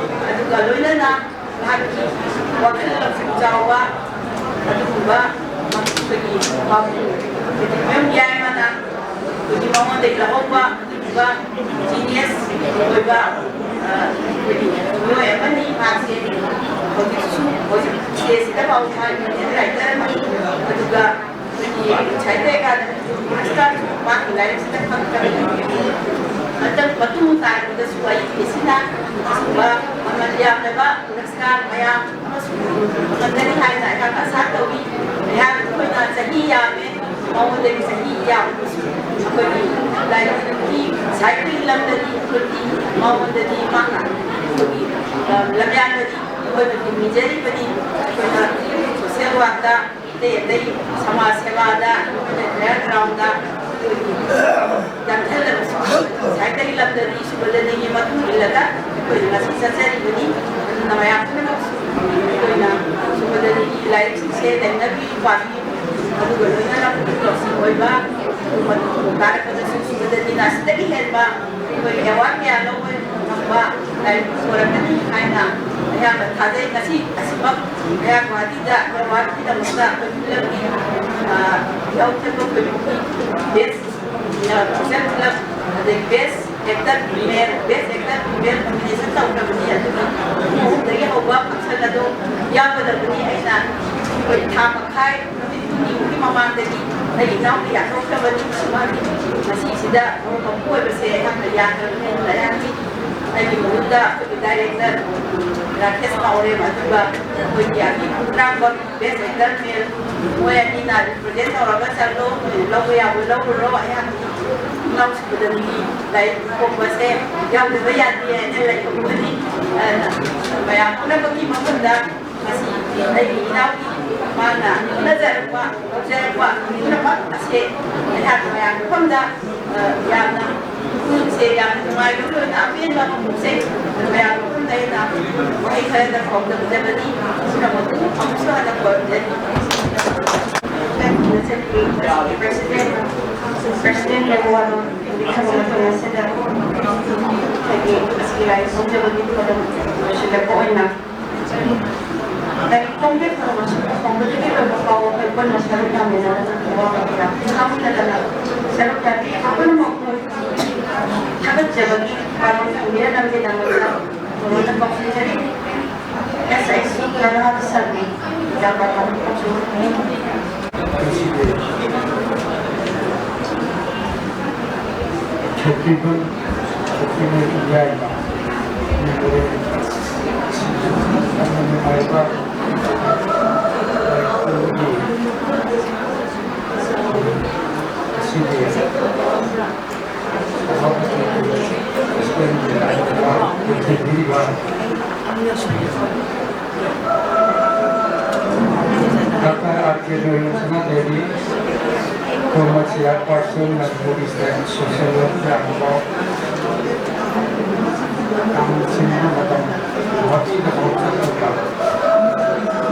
ꯑꯗꯨꯒ ꯂꯣꯏꯅꯅ ꯃꯍꯥꯛꯀꯤ ꯋꯥꯈꯜ ꯂꯧꯁꯤꯡ ꯆꯥꯎꯕ ꯑꯗꯨꯒꯨꯝꯕ ꯑꯩꯈꯣꯏꯒꯤ ꯄꯥꯕꯨꯡ ꯃꯌꯨꯝ ꯌꯥꯏꯃꯅ ꯑꯩꯈꯣꯏꯒꯤ ꯃꯉꯣꯟꯗꯒꯤ ꯂꯧꯍꯧꯕ ꯑꯗꯨꯒꯨꯝꯕ ꯖꯤꯅꯤꯌꯁ ꯑꯣꯏꯕ, ꯑ, ꯑꯩꯈꯣꯏꯒꯤ ꯃꯤꯑꯣꯏ ꯑꯃꯅꯤ꯫ ꯃꯍꯥꯛꯁꯦ ꯍꯧꯖꯤꯛꯁꯨ, ꯍꯧꯖꯤꯛ ꯁꯤꯗꯦꯁꯤꯗ ꯐꯥꯎꯕ ꯃꯥ ꯏꯟꯗꯤꯌꯟ ꯔꯥꯏꯇꯔ ꯑꯃꯅꯤ꯫ ꯑꯗꯨꯒ ꯑꯩꯈꯣꯏꯒꯤ ꯁꯥꯍꯤꯇ꯭ꯌ ꯑꯦꯀꯥꯗꯃꯤ ꯄꯨꯔꯁꯀꯥꯔꯁꯨ ꯃꯍꯥꯛꯀꯤ ꯂꯥꯏꯔꯤꯛꯁꯤꯗ ꯐꯪꯈ꯭ꯔꯕꯅꯤ꯫ ꯃꯇꯝ, ꯃꯇꯨꯡ ꯇꯥꯔꯛꯄꯗꯁꯨ ꯑꯏꯕꯤꯁꯤꯅ ꯑꯁꯤꯒꯨꯝꯕ ꯃꯃꯜ ꯌꯥꯝꯂꯕ ꯄꯨꯔꯁꯀꯥꯔ ꯃꯌꯥꯝ ꯑꯃꯁꯨ ꯐꯪꯍꯟꯒꯅꯤ ꯍꯥꯏꯅ ꯑꯩꯍꯥꯛ ꯑꯁꯥ ꯇꯧꯏ꯫ ꯑꯩꯍꯥꯛ, ꯑꯩꯈꯣꯏꯅ ꯆꯍꯤ ꯌꯥꯝꯃꯦ, ꯃꯉꯣꯟꯗꯒꯤ ꯆꯍꯤ ꯌꯥꯝꯕꯁꯨ ꯑꯩꯈꯣꯏꯒꯤ ꯂꯥꯏꯔꯤꯛꯀꯤ ꯁꯥꯏꯠꯀꯤ ꯂꯝꯗꯗꯤ ꯑꯩꯈꯣꯏꯒꯤ ꯃꯉꯣꯟꯗꯗꯤ ꯃꯥꯅ ꯑꯩꯈꯣꯏꯒꯤ, ꯑ, ꯂꯝꯌꯥꯟꯕꯗꯤ ꯑꯩꯈꯣꯏ ꯃꯇꯤꯛ ꯃꯤꯖꯔꯤꯕꯅꯤ꯫ ꯑꯩꯈꯣꯏꯅ ꯁꯣꯁꯦꯜ ꯋꯥꯔꯛꯇ, ꯑꯇꯩ ꯑꯇꯩ ꯁꯃꯥꯖ ꯁꯦꯕꯥꯗ, ꯑꯩꯈꯣꯏꯅ ꯐꯤꯌꯔ ꯒ꯭ꯔꯥꯎꯟꯗ ꯑꯩꯈꯣꯏꯒꯤ ꯌꯥꯡꯁꯜꯂꯕꯁꯨ ꯁꯥꯏꯠꯀꯤ ꯂꯝꯗꯗꯤ ꯁꯨꯕꯗꯅꯤꯒꯤ ꯃꯇꯨꯡ ꯏꯜꯂꯒ ꯑꯩꯈꯣꯏꯅ ꯉꯁꯤ ꯆꯠꯆꯔꯤꯕꯅꯤ꯫ ꯑꯗꯨꯅ ꯃꯌꯥꯝ ꯄꯨꯝꯅꯃꯛꯁꯨ ꯑꯩꯈꯣꯏꯅ ꯁꯨꯕꯗꯅꯤꯒꯤ ꯂꯥꯏꯔꯤꯛꯁꯤꯡꯁꯦ ꯅꯩꯅꯕꯤꯌꯨ, ꯄꯥꯕꯤꯌꯨ꯫ ꯑꯗꯨꯒ ꯂꯣꯏꯅꯅ ꯄꯨꯛꯅꯤꯡ ꯂꯧꯁꯤꯡ ꯑꯣꯏꯕ, ꯃꯇꯨꯡ ꯀꯥꯔꯛꯄꯗꯁꯨ ꯁꯨꯕꯗꯅꯤꯅ ꯑꯁꯤꯗꯒꯤ ꯍꯦꯟꯕ ꯑꯩꯈꯣꯏ ꯑꯦꯋꯥꯔꯗ ꯀꯌꯥ ꯂꯧꯕ ꯉꯝꯕ ꯂꯥꯏꯔꯤꯛ ꯑꯣꯏꯔꯛꯀꯅꯤ ꯍꯥꯏꯅ ꯑꯩꯍꯥꯛꯅ ꯊꯥꯖꯩ꯫ ꯉꯁꯤ ꯑꯁꯤꯃꯛ ꯑꯩꯍꯥꯛ ꯒꯨꯋꯥꯍꯥꯇꯤꯗ ꯑꯦꯋꯥꯔꯗꯀꯤꯗꯃꯛꯇ ꯑꯩꯈꯣꯏ ꯐꯤꯂꯝꯒꯤ, ꯑ, ꯌꯥꯎꯁꯪꯕ ꯈꯣꯏꯃꯨꯛꯀꯤ ꯕꯦꯁ, ꯑ, ꯐꯤꯆꯔ ꯐꯤꯂꯝ, ꯑꯗꯩ ꯕꯦꯁ ꯑꯦꯛꯇꯔ ꯃꯦꯜ, ꯕꯦꯁ ꯑꯦꯛꯇꯔ ꯐꯤꯃꯦꯜ ꯅꯣꯃꯤꯅꯦꯁꯟ ꯇꯧꯈ꯭ꯔꯕꯅꯤ꯫ ꯑꯗꯨꯒ ꯄꯨꯡ ꯑꯍꯨꯝꯗꯒꯤ ꯍꯧꯕ ꯐꯪꯁꯟ ꯑꯗꯨ ꯌꯥꯎꯒꯗꯕꯅꯤ꯫ ꯑꯩꯅ ꯑꯩꯈꯣꯏ ꯊꯥ ꯃꯈꯥꯏ ꯅꯨꯃꯤꯠ ꯍꯨꯝꯅꯤꯃꯨꯛꯀꯤ ꯃꯃꯥꯡꯗꯒꯤ ꯑꯩꯒꯤ ꯏꯅꯥꯎꯅ ꯌꯥꯊꯣꯛꯈ꯭ꯔꯕꯅꯤ꯫ ꯃꯥꯒꯤ ꯉꯁꯤꯁꯤꯗ ꯃꯄꯨ ꯑꯣꯏꯕꯁꯦ ꯑꯩꯍꯥꯛꯅ ꯌꯥꯈ꯭ꯔꯕꯅꯤ꯫ ꯑꯗꯨꯅ ꯑꯩꯍꯥꯛꯀꯤ, ꯑꯩꯒꯤ ꯃꯍꯨꯠꯇ ꯑꯩꯈꯣꯏꯒꯤ ꯗꯥꯏꯔꯦꯛꯇꯔ ꯔꯥꯀꯦꯁ ꯄꯥꯎꯔꯦꯝ, ꯑꯗꯨꯒ ꯑꯩꯈꯣꯏꯒꯤ ꯑꯀꯤꯕ ꯈꯨꯇ꯭ꯔꯥꯡꯕ ꯕꯦꯁ ꯑꯦꯛꯇꯔ ꯃꯦꯜ, ꯃꯣꯏ ꯑꯅꯤꯅ ꯔꯤꯄ꯭ꯔꯖꯦꯟ ꯇꯧꯔꯒ ꯆꯠꯂꯣ, ꯅꯣꯏꯅ ꯂꯧꯕ ꯌꯥꯕ ꯂꯧꯔꯨꯔꯣ꯫ ꯑꯩꯍꯥꯛꯀꯤ ꯏꯅꯥꯎꯁꯤꯡꯗꯗꯤ ꯂꯥꯏꯔꯤꯛ ꯐꯣꯡꯕꯁꯦ ꯌꯥꯎꯗꯕ ꯌꯥꯗꯦ ꯍꯥꯏꯅ ꯂꯩꯍꯧꯕꯅꯤ꯫ ꯑꯗꯨꯅ ꯃꯌꯥꯝ ꯄꯨꯝꯅꯃꯛꯀꯤ ꯃꯐꯝꯗ ꯉꯁꯤ ꯑꯩꯒꯤ ꯏꯅꯥꯎꯒꯤ ꯃꯥꯅ ꯍꯣꯠꯅꯖꯔꯛꯄ, ꯇꯧꯖꯔꯛꯄ ꯄꯨꯝꯅꯃꯛ ꯑꯁꯦ ꯑꯩꯍꯥꯛ ꯃꯌꯥꯝ ꯃꯐꯝꯗ, ꯑ, ꯌꯥꯝꯅ ꯄꯨꯛꯅꯤꯡꯁꯦ ꯌꯥꯝꯅ ꯅꯨꯡꯉꯥꯏꯕ ꯑꯣꯏꯅ ꯑꯄꯦꯟꯕ ꯑꯃ ꯐꯣꯡꯖꯩ꯫ ꯃꯌꯥꯝ ꯃꯐꯝꯗ ꯑꯩꯅ ꯋꯥꯍꯩ ꯈꯔꯗ ꯐꯣꯡꯗꯕꯖꯕꯅꯤ꯫ ꯄꯨꯝꯅꯃꯛꯄꯨ ꯑꯃꯨꯛꯁꯨ ꯍꯟꯅ ꯈꯨꯔꯨꯝꯖꯔꯤ꯫ ꯄ꯭ꯔꯁꯤꯗꯦꯟ, ꯄ꯭ꯔꯁꯤꯗꯦꯟ ꯂꯦꯕꯣꯗꯣ ꯊꯕꯛ ꯃꯇꯝ ꯑꯁꯤꯗ ꯑꯩꯈꯣꯏꯒꯤ ꯉꯁꯤ ꯂꯥꯏꯔꯤꯛ ꯐꯣꯡꯖꯕꯒꯤ ꯊꯧꯔꯝ ꯂꯣꯏꯁꯤꯜꯂꯛꯄ ꯑꯣꯏꯅ ꯂꯥꯏꯔꯤꯛ ꯐꯣꯡꯕꯒꯤ ꯊꯧꯔꯝ ꯑꯁꯤ ꯍꯧꯕꯗꯒꯤ ꯂꯣꯏꯕ ꯐꯥꯎꯕ ꯑꯩꯈꯣꯏ ꯄꯨꯟꯅ ꯁꯔꯨꯛ ꯌꯥꯃꯤꯟꯅꯗꯨꯅ ꯊꯧꯔꯝ ꯑꯁꯤꯗ ꯈꯝꯅꯗꯅ ꯁꯔꯨꯛ ꯌꯥꯕꯤꯔꯤꯕ ꯄꯨꯝꯅꯃꯛꯄꯨ ꯊꯥꯒꯠꯆꯕꯒꯤ ꯋꯥꯔꯣꯜ ꯊꯝꯕꯤꯔꯛꯅꯕꯒꯤꯗꯃꯛꯇ ꯊꯧꯔꯝꯗ ꯀꯧꯁꯤꯟꯖꯔꯤ꯫ ꯑꯦꯁ ꯑꯩꯆ ꯁꯤ ꯀꯂꯥ ꯁꯪꯒꯤ ꯌꯥꯝꯕ ꯊꯧꯔꯝ ꯀꯧꯁꯤꯟꯖꯔꯤ꯫ ꯁꯛꯇꯤꯕꯟ ꯁꯛꯇꯤꯃꯩ ꯏꯌꯥꯏꯃ ꯃꯦꯃꯣꯔꯤꯌꯦꯜ ꯌꯥꯝꯅ ꯅꯨꯡꯉꯥꯏꯕ ꯂꯥꯏꯔꯤꯛ ꯐꯣꯡꯕꯒꯤ ꯁꯤꯒꯤ ꯁꯚꯥꯄꯇꯤ ꯄ꯭ꯔꯁꯤꯗꯦꯟꯠ ꯂꯩꯕꯤꯔꯤꯕ ꯗꯥꯛꯇꯔ ꯑꯥꯔ ꯀꯦ ꯅꯣꯏꯅ ꯁꯅꯥꯇꯣꯝꯕꯤ, former chairperson Manipur State Social Welfare Board, ꯌꯥꯝꯅ ꯆꯤꯟꯕ ꯃꯇꯝ ꯒꯨꯋꯥꯍꯥꯇꯤꯗ ꯍꯧꯔꯛꯄ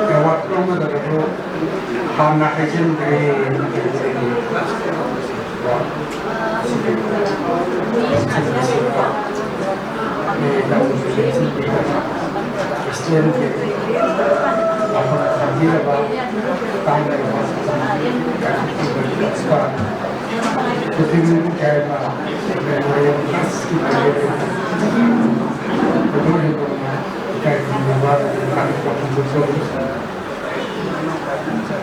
ꯑꯦꯋꯥꯔꯗ ꯂꯧꯒꯗꯕꯗꯨ ꯍꯥꯟꯅ ꯍꯥꯏꯖꯤꯟꯈ꯭ꯔꯦ꯫ ꯈ꯭ꯔꯤꯁꯇꯤꯌꯟꯒꯤ ꯋꯥꯐꯝ ꯊꯝꯕꯤꯔꯕ ꯇꯥꯡꯂꯕ ꯄ꯭ꯔꯤꯊꯤꯕꯤ ꯀꯌꯥꯅ ꯃꯦꯃꯣꯔꯤꯌꯦꯜ ꯇ꯭ꯔꯁꯀꯤ ꯃꯥꯏꯀꯩꯗꯒꯤ ꯊꯣꯏꯗꯣꯛ ꯍꯦꯟꯗꯣꯛꯅ ꯏꯀꯥꯏ ꯈꯨꯝꯅꯕ ꯊꯥꯒꯠꯄ ꯐꯣꯡꯗꯣꯛꯆꯔꯤ꯫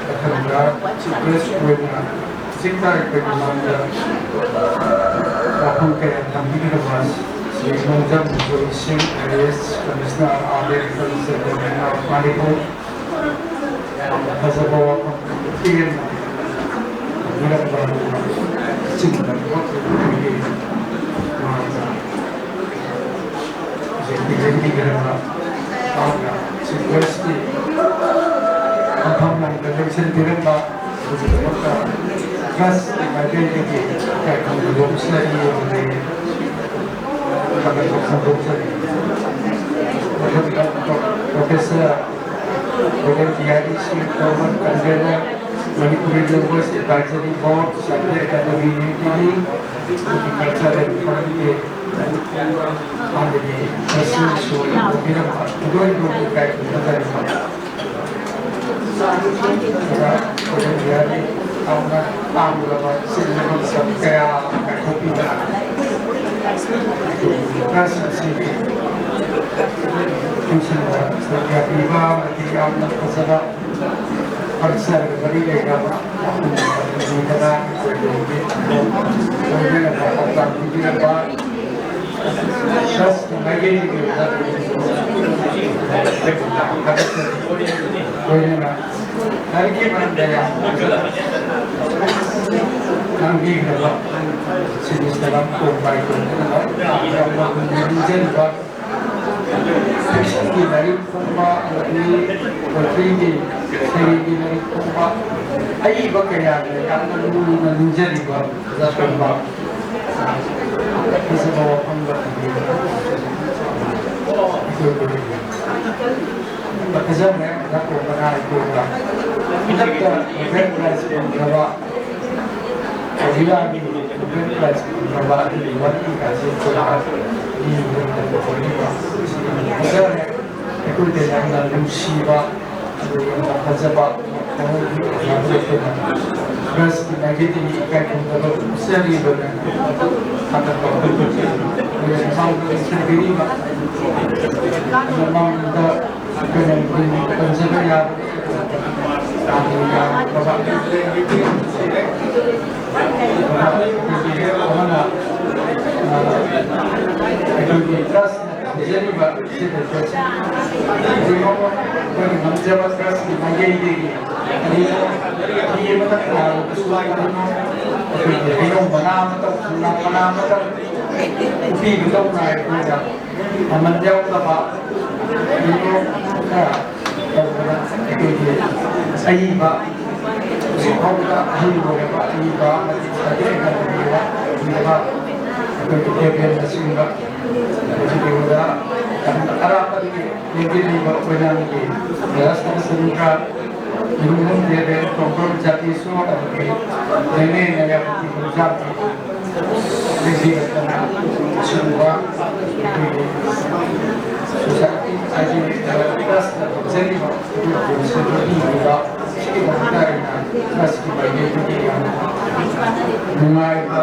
ꯃꯊꯪꯗ ꯆꯤꯐ ꯒꯦꯁ ꯑꯣꯏꯅ ꯍꯧꯖꯤꯛ ꯇꯥꯔꯤꯕ ꯃꯃꯥꯡꯗ ꯋꯥꯐꯝ ꯀꯌꯥ ꯊꯝꯕꯤꯈ꯭ꯔꯕ Shri Mongjam Joy Singh, I A S commissioner, R F commissioner of Manipur, ꯌꯥꯝꯅ ꯐꯖꯕ ꯋꯥꯐꯝ ꯄꯦꯟꯅ ꯊꯝꯕꯤꯔꯝꯕ ꯑꯗꯨꯒ ꯑꯆꯤꯟꯕ ꯄꯣꯠꯇꯨ ꯑꯩꯈꯣꯏꯒꯤ ꯃꯥꯡꯗ ꯍꯧꯖꯤꯛ ꯄꯤꯖꯟꯕꯤꯈ꯭ꯔꯕ ꯃꯍꯥꯛꯅ ꯆꯤꯐ ꯒꯦꯁꯀꯤ ꯐꯝꯐꯝ ꯂꯝꯗ ꯂꯦꯡꯁꯤꯟꯕꯤꯔꯝꯕ ꯑꯗꯨꯒꯤꯗꯃꯛꯇ ꯇ꯭ꯔꯁꯀꯤ ꯃꯥꯏꯀꯩꯗꯒꯤ ꯏꯀꯥꯏ ꯈꯨꯝꯅꯕ ꯐꯣꯡꯗꯣꯛꯆꯔꯤ ꯑꯃꯗꯤ ꯊꯥꯒꯠꯄ ꯐꯣꯡꯗꯣꯛꯆꯔꯤ꯫ ꯃꯊꯪꯗ ꯄ꯭ꯔꯣꯐꯦꯁꯔ ꯔꯣꯕꯔꯠ ꯕꯤꯍꯥꯔꯤ ꯁꯤꯡ, former convener, Manipuri Language Advisory Board, Sahitya Academy, New Delhi, ꯑꯃꯗꯤ ꯀꯜꯆꯔ ꯑꯦꯟ ꯐꯣꯔꯝꯒꯤ ꯍꯥꯟꯅꯒꯤ ꯄ꯭ꯔꯁꯤꯗꯦꯟꯠꯁꯨ ꯑꯣꯏꯕꯤꯔꯝꯕ ꯂꯣꯏꯅꯃꯛ ꯏꯀꯥꯏ ꯈꯨꯝꯅꯖꯔꯤ꯫ ꯑꯗꯨꯒ ꯁꯣꯁꯤꯌꯦꯜ ꯃꯤꯗꯤꯌꯥꯒꯤ ꯌꯥꯝꯅ ꯇꯥꯡꯂꯕ ꯆꯤꯟꯅꯕ ꯃꯇꯝ ꯀꯌꯥ ꯀꯥꯏꯊꯣꯛꯄꯤꯗꯅ ꯄ꯭ꯔꯦꯁ ꯑꯁꯤꯒꯤ ꯄꯨꯟꯁꯤꯟꯕ ꯁꯔꯨꯛ ꯌꯥꯕꯤꯕ ꯑꯃꯗꯤ ꯌꯥꯝꯅ ꯐꯖꯕ ꯀꯜꯆꯔꯒ ꯃꯔꯤ ꯂꯩꯅꯕ ꯋꯥꯐꯝ ꯊꯝꯕꯤꯗꯅ ꯑꯩꯈꯣꯏ ꯂꯣꯏꯅꯅ ꯄꯥꯎꯇꯥꯛ ꯄꯤꯕꯤꯔꯝꯕ ꯇ꯭ꯔꯁꯀꯤ ꯃꯥꯏꯀꯩꯗꯒꯤ ꯑꯣꯏꯕ ꯊꯥꯒꯠꯆꯔꯤ꯫ ꯂꯣꯏꯅꯅ ꯂꯥꯏꯔꯤꯛꯀꯤ ꯃꯔꯝꯗ ꯌꯥꯝ ꯄꯤꯈ꯭ꯔꯕ ꯁꯤꯔꯤꯁꯇ ꯂꯝ ꯇꯣꯡꯕ ꯍꯥꯏꯗꯨꯅ ꯌꯥꯝꯅ ꯅꯤꯡꯖꯔꯤꯕ ꯐꯤꯛꯁꯟꯒꯤ ꯂꯥꯏꯔꯤꯛ ꯐꯣꯡꯕ ꯑꯃꯗꯤ ꯄꯣꯏꯇ꯭ꯔꯤꯒꯤ ꯁꯩꯔꯦꯡꯒꯤ ꯂꯥꯏꯔꯤꯛ ꯐꯣꯡꯕ ꯑꯏꯕ ꯀꯌꯥꯒꯤ ꯌꯥꯝꯅ ꯂꯨꯅ ꯅꯤꯡꯖꯔꯤꯕ ꯑꯣꯖꯥ ꯇꯣꯝꯕ ꯐꯖꯕ ꯋꯥꯐꯝꯒ ꯊꯝꯕꯤꯕ ꯑꯩꯈꯣꯏ ꯈꯨꯗꯤꯡꯃꯛ ꯐꯖꯈ꯭ꯔꯦ ꯑꯣꯖꯥ ꯇꯣꯝꯕꯅ ꯑꯩꯈꯣꯏꯗ ꯈꯨꯗꯛꯇ ꯅꯣꯕꯦꯜ ꯄ꯭ꯔꯥꯏꯖ ꯐꯪꯈ꯭ꯔꯕ ꯀꯧꯕꯤꯔꯥꯒꯤ ꯅꯣꯕꯦꯜ ꯄ꯭ꯔꯥꯏꯖ ꯐꯪꯈ꯭ꯔꯕ ꯑꯗꯨꯒꯤ ꯋꯥꯔꯤ ꯀꯥꯁꯦ ꯑꯩꯈꯣꯏꯅ ꯃꯤ ꯂꯣꯏꯅ ꯇꯧꯕꯤꯕ ꯐꯖꯈ꯭ꯔꯦ꯫ ꯑꯩꯈꯣꯏꯗ ꯌꯥꯝꯅ ꯅꯨꯡꯁꯤꯕ ꯑꯗꯨꯒ ꯌꯥꯝꯅ ꯐꯖꯕ ꯃꯑꯣꯡꯒꯤ ꯑꯣꯖꯥꯕꯨ ꯑꯩꯈꯣꯏꯅ ꯄ꯭ꯔꯦꯁꯀꯤ ꯃꯥꯏꯀꯩꯗꯒꯤ ꯏꯀꯥꯏ ꯈꯨꯝꯅꯕ ꯎꯠꯆꯔꯤꯕꯅ ꯊꯥꯒꯠꯄ ꯑꯩꯈꯣꯏ ꯃꯃꯥꯡꯗ ꯂꯩꯁꯤꯟꯕꯤꯔꯤꯕ ꯃꯃꯥꯡꯗ ꯑꯩꯈꯣꯏꯅ ꯄꯟꯖꯕ ꯌꯥꯕ ꯌꯥꯝꯗꯕ ꯑꯃꯅ ꯑꯩꯈꯣꯏꯒꯤ ꯄ꯭ꯔꯦꯁꯅ ꯄꯤꯖꯔꯤꯕ ꯁꯤꯗ ꯑꯩꯈꯣꯏꯅ ꯉꯝꯖꯕ ꯇ꯭ꯔꯁꯀꯤ ꯃꯥꯏꯀꯩꯗꯒꯤ ꯀꯔꯤ ꯐꯤ ꯑꯃꯇ ꯊꯥꯔꯕꯁꯨ ꯑꯩꯈꯣꯏꯒꯤ ꯍꯩꯅꯧ ꯃꯅꯥ ꯑꯃꯇ, ꯃꯅꯥ ꯑꯃꯇ ꯎꯄꯤꯕ ꯇꯧꯅ ꯑꯩꯈꯣꯏꯗ ꯃꯃꯜ ꯌꯥꯎꯗꯕ ꯍꯩꯅꯧ ꯈꯔ ꯇꯧꯗꯅ ꯑꯩꯈꯣꯏꯒꯤ ꯑꯏꯕ ꯍꯧꯖꯤꯛ ꯐꯥꯎꯕꯗ ꯑꯍꯩꯕ ꯑꯣꯏꯔꯕ ꯑꯏꯕ ꯑꯃꯗꯤ ꯁꯥꯖꯦꯜ ꯀꯟꯕꯤꯕ ꯑꯣꯏꯔꯕ ꯑꯩꯈꯣꯏꯒꯤ ꯇꯦꯕꯦꯜꯅꯆꯤꯡꯕ ꯍꯧꯖꯤꯛꯀꯤ ꯑꯣꯖꯥ ꯑꯔꯥꯞꯄꯗꯒꯤ ꯂꯦꯡꯕꯤꯔꯤꯕ ꯑꯣꯏꯅꯥꯝꯒꯤ ꯔꯥꯁꯇ꯭ꯔ ꯁꯪꯒ꯭ꯔ, ꯏꯔꯨꯝꯕꯝ ꯇꯦꯕꯦꯜ, ꯇꯣꯝꯕ꯭ꯔꯣꯝ ꯖꯥꯇꯤ ꯁꯣ ꯑꯃꯗꯤ ꯂꯩꯉꯩ ꯃꯌꯥꯝꯒꯤ ꯈꯣꯡꯖꯥꯡꯒꯤ ꯂꯦꯡꯕꯤꯔꯛꯇꯅ ꯑꯁꯤꯒꯨꯝꯕ ꯑꯩꯈꯣꯏꯒꯤ ꯁꯣꯁꯥꯏꯇꯤ ꯍꯥꯏꯗꯤ ꯇ꯭ꯔꯁꯅ ꯇꯧꯖꯔꯤꯕ ꯑꯗꯨꯒꯤ ꯁꯦꯟꯗꯣꯛ ꯄꯤꯔꯤꯕ ꯁꯤꯒꯤꯗꯃꯛꯇ ꯑꯩꯅ ꯇ꯭ꯔꯁꯀꯤ ꯃꯥꯏꯀꯩꯗꯒꯤ ꯌꯥꯝꯅ ꯅꯨꯡꯉꯥꯏꯕ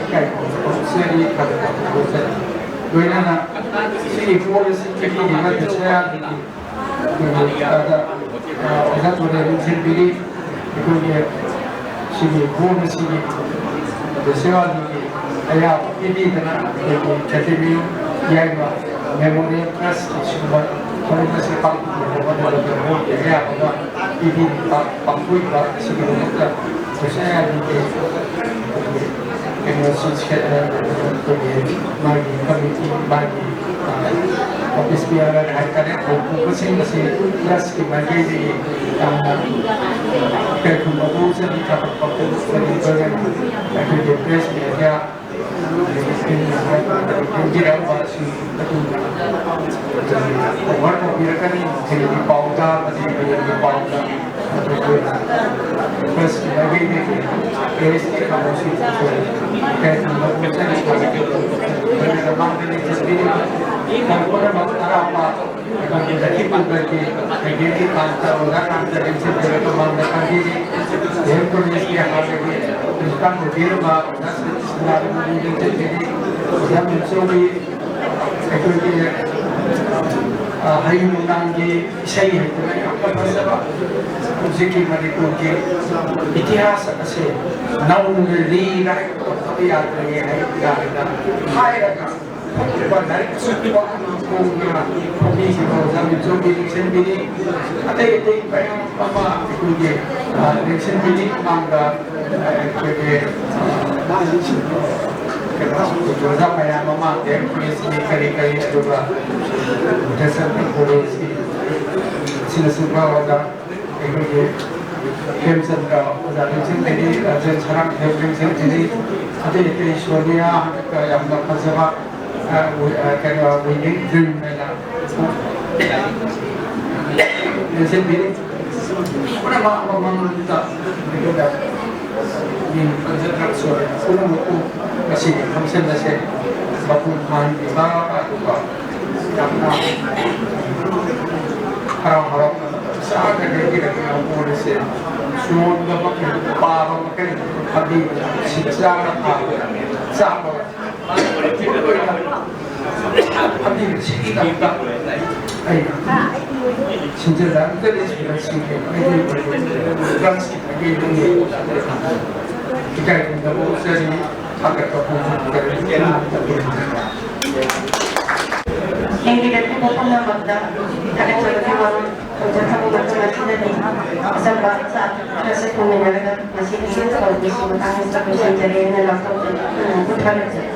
ꯏꯀꯥꯏ ꯈꯨꯝꯅꯕ ꯎꯠꯆꯔꯤ, ꯊꯥꯒꯠꯄ ꯐꯣꯡꯗꯣꯛꯆꯔꯤ꯫ ꯂꯣꯏꯅꯅ ꯁꯤꯒꯤ ꯍꯣꯜ ꯑꯁꯤ ꯄꯤꯕꯤꯔꯤꯕ ꯗꯁꯔꯥꯒꯤ ꯑꯩꯈꯣꯏꯒꯤ ꯑꯥꯗ, ꯑ, ꯑꯣꯖꯥ ꯇꯣꯔꯦꯟ ꯏꯟꯁꯤꯟꯕꯤꯔꯤ꯫ ꯑꯩꯈꯣꯏꯒꯤ ꯁꯤꯒꯤ ꯍꯣꯜ ꯑꯁꯤꯒꯤ ꯗꯁꯔꯥꯒꯤ ꯑꯌꯥꯕ ꯄꯤꯕꯤꯗꯅ ꯑꯩꯈꯣꯏꯒꯤ ꯆꯩꯇꯟꯅ ꯌꯥꯏꯃ ꯃꯦꯃꯣꯔꯤꯌꯦꯜ ꯇ꯭ꯔꯁꯀꯤ ꯁꯤꯒꯨꯝꯕ ꯊꯕꯛ ꯑꯁꯤ ꯄꯥꯡꯊꯣꯛꯅꯕ ꯍꯣꯠꯅꯕꯗ ꯍꯣꯜꯒꯤ ꯑꯌꯥꯕꯒ ꯄꯤꯕꯤꯔꯤꯕ ꯄꯥꯡꯊꯣꯛꯏꯕ ꯑꯁꯤꯒꯤꯗꯃꯛꯇ ꯗꯁꯔꯥꯒꯤ ꯃꯥꯒꯤ ꯀꯃꯤꯇꯤ, ꯃꯥꯒꯤ ꯑꯣꯐꯤꯁ ꯕꯤꯌꯥꯔ ꯍꯥꯏꯇꯥꯔꯦ, ꯍꯧꯗꯣꯛꯄꯁꯤꯡ ꯑꯁꯤ ꯄ꯭ꯔꯦꯁꯀꯤ ꯃꯥꯏꯀꯩꯗꯒꯤ ꯌꯥꯝꯅ ꯀꯩꯒꯨꯝꯕ ꯄꯣꯠꯁꯤꯡ ꯊꯥꯒꯠꯄ ꯄꯣꯠꯁꯤꯡ ꯑꯩꯈꯣꯏꯒꯤ ꯄ꯭ꯔꯦꯁ ꯃꯦꯗꯤꯌꯥ ꯈꯪꯕꯤꯔꯛꯄꯁꯤꯡ ꯑꯗꯨꯅ ꯑꯣꯚꯔ ꯇꯧꯕꯤꯔꯛꯀꯅꯤ꯫ ꯍꯌꯦꯡꯒꯤ ꯄꯥꯎꯗ ꯑꯃꯗꯤ ꯍꯌꯦꯡꯒꯤ ꯄꯥꯎꯗ ꯑꯗꯨꯒ ꯄ꯭ꯔꯦꯁꯀꯤ ꯃꯥꯏꯀꯩꯗꯒꯤ ꯄ꯭ꯔꯦꯁꯀꯤ ꯀꯩꯅꯣꯁꯤꯡ ꯀꯩꯒꯨꯝꯕ ꯄꯣꯠꯆꯩ ꯃꯃꯥꯡꯗ ꯂꯩꯖꯕꯤꯔꯤꯕ ꯄꯨꯝꯅꯃꯛ ꯑꯔꯥꯞꯄ ꯑꯩꯈꯣꯏꯒꯤ ꯂꯛꯈꯤꯄꯨꯔꯒꯤ ꯑꯩꯈꯣꯏꯒꯤ ꯀꯥꯟꯇ ꯑꯣꯖꯥ ꯀꯥꯟꯇ ꯂꯦꯡꯁꯤꯟꯕꯤꯔꯒ ꯃꯥꯡꯗ ꯊꯝꯕꯤꯔꯤ꯫ ꯗꯤ ꯑꯦꯝ ꯀꯣꯂꯦꯖꯀꯤ ꯍꯥꯟꯅꯒꯤ ꯄ꯭ꯔꯤꯟꯁꯤꯄꯥꯜ ꯑꯣꯏꯕꯤꯔꯝꯕ ꯑꯣꯖꯥ ꯁꯅꯥꯇꯣꯝꯕꯤ ꯂꯦꯡꯁꯤꯟꯕꯤꯔꯤ꯫ ꯑꯣꯖꯥ ꯃꯦꯝꯆꯧꯕꯤ ꯑꯩꯈꯣꯏꯒꯤ, ꯑ, ꯍꯌꯨꯝ ꯅꯨꯡꯗꯥꯡꯒꯤ ꯏꯁꯩ ꯍꯩꯗꯅ ꯌꯥꯝꯅ ꯐꯖꯕ ꯍꯧꯖꯤꯛꯀꯤ ꯃꯅꯤꯄꯨꯔꯒꯤ ꯏꯇꯤꯍꯥꯁ ꯑꯁꯦ ꯅꯧꯅ ꯔꯤꯔꯥꯏꯠ ꯇꯧꯗꯕ ꯌꯥꯗ꯭ꯔꯦ ꯍꯥꯏꯕ ꯍꯥꯏꯔꯒ ꯊꯣꯛꯂꯤꯕ ꯂꯥꯏꯔꯤꯛ ꯑꯁꯤꯒꯨꯝꯕ ꯑꯃ ꯐꯣꯡꯗꯨꯅ ꯐꯣꯡꯕꯤꯈꯤꯕ ꯑꯣꯖꯥ ꯃꯦꯝꯆꯧꯕꯤ ꯂꯦꯡꯁꯤꯟꯕꯤꯔꯤ꯫ ꯑꯇꯩ ꯑꯇꯩ ꯃꯌꯥꯝ ꯑꯃ ꯑꯩꯈꯣꯏꯒꯤ, ꯑ, ꯂꯦꯡꯁꯤꯟꯕꯤꯔꯤ꯫ ꯃꯃꯥꯡꯗ ꯑꯩꯈꯣꯏꯒꯤ, ꯑ, ꯀꯩꯅꯣ, ꯑꯣꯖꯥ ꯃꯌꯥꯝ ꯑꯃ ꯗꯤ ꯑꯦꯝ ꯀꯣꯂꯦꯖꯀꯤ ꯀꯔꯤ ꯀꯔꯤ, ꯑꯗꯨꯒ ꯏꯟꯇꯔꯅꯦꯁꯅꯦꯜ ꯀꯣꯂꯦꯖꯀꯤ ꯑꯁꯤꯅꯆꯤꯡꯕ ꯑꯣꯖꯥ ꯑꯩꯈꯣꯏꯒꯤ ꯈꯦꯝꯆꯟꯗ꯭ꯔ ꯑꯣꯖꯥ ꯂꯦꯡꯁꯤꯟꯕꯤꯔꯤ, ꯔꯥꯖꯦꯟ ꯁꯔꯥꯡꯊꯦꯝ ꯂꯦꯡꯁꯤꯟꯕꯤꯔꯤ, ꯑꯇꯩ ꯑꯇꯩ ꯁꯣꯅꯤꯌꯥ ꯍꯟꯗꯛꯇ ꯌꯥꯝꯅ ꯐꯖꯕ, ꯑ, ꯋꯤ-, ꯑ, ꯀꯩꯅꯣ, ꯋꯤꯅꯤꯡ ꯗ꯭ꯔꯤꯝ ꯍꯥꯏꯅ ꯂꯦꯡꯁꯤꯟꯕꯤꯔꯤ꯫ ꯄꯨꯝꯅꯃꯛ ꯑꯃꯃꯝꯗ ꯑꯩꯈꯣꯏꯅ ꯃꯤꯡ ꯄꯟꯖꯗ꯭ꯔꯕꯁꯨ ꯄꯨꯝꯅꯃꯛꯄꯨ ꯉꯁꯤꯒꯤ ꯐꯪꯁꯟ ꯑꯁꯦ ꯃꯄꯨꯡ ꯐꯥꯍꯟꯕꯤꯕ, ꯑꯗꯨꯒ ꯌꯥꯝꯅ ꯍꯔꯥꯎ ꯍꯔꯥꯎꯅ ꯃꯇꯝ ꯆꯥꯅ ꯂꯦꯟꯕꯤꯔꯛꯂꯤꯕ ꯃꯣꯏꯁꯦ ꯆꯣꯟꯕ ꯃꯈꯩ, ꯄꯥꯕ ꯃꯈꯩ ꯐꯝꯕꯤꯕꯗ ꯁꯤꯠ ꯆꯥꯅ ꯄꯥꯕ, ꯆꯥꯕ ꯐꯝꯕꯤꯕꯁꯤꯒꯤꯗꯃꯛꯇ ꯑꯩꯅ ꯁꯤꯟꯖꯤꯜꯂꯛꯂꯤꯕ ꯁꯤꯡꯒꯤ ꯃꯥꯏꯀꯩꯗꯒꯤ ꯏꯀꯥꯏ ꯈꯨꯝꯅꯕ ꯎꯠꯆꯔꯤ, ꯊꯥꯒꯠꯄ ꯐꯣꯡꯗꯣꯛꯆꯔꯤ꯫ ꯌꯦꯡꯕꯤꯔꯛꯂꯤꯕ ꯄꯨꯝꯅꯃꯛꯇ ꯊꯥꯒꯠꯆꯕꯒꯤ ꯋꯥꯍꯩ ꯐꯣꯡꯗꯣꯛꯆꯕ ꯃꯇꯝ ꯑꯁꯤꯗꯅꯤ꯫ ꯑꯆꯝꯕ ꯆꯥ ꯈꯔꯁꯨ ꯊꯛꯃꯤꯟꯅꯔꯒ ꯉꯁꯤꯒꯤ ꯇꯧꯕꯒꯤ ꯃꯇꯥꯡꯗ ꯂꯣꯏꯁꯤꯟꯖꯔꯦ ꯍꯥꯏꯅ ꯂꯥꯎꯊꯣꯛꯆꯔꯤ꯫ ꯊꯥꯒꯠꯆꯔꯤ꯫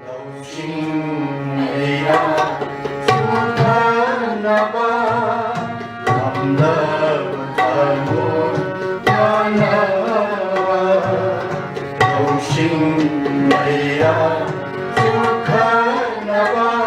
ꯂꯧꯁꯤꯡ ꯂꯩꯔꯥ ꯆꯨꯝꯊꯅꯕ, ꯉꯝꯂꯕ ꯊꯃꯣꯏ ꯌꯥꯅꯕ, ꯂꯧꯁꯤꯡ ꯂꯩꯔꯥ ꯆꯨꯝꯊꯅꯕ꯫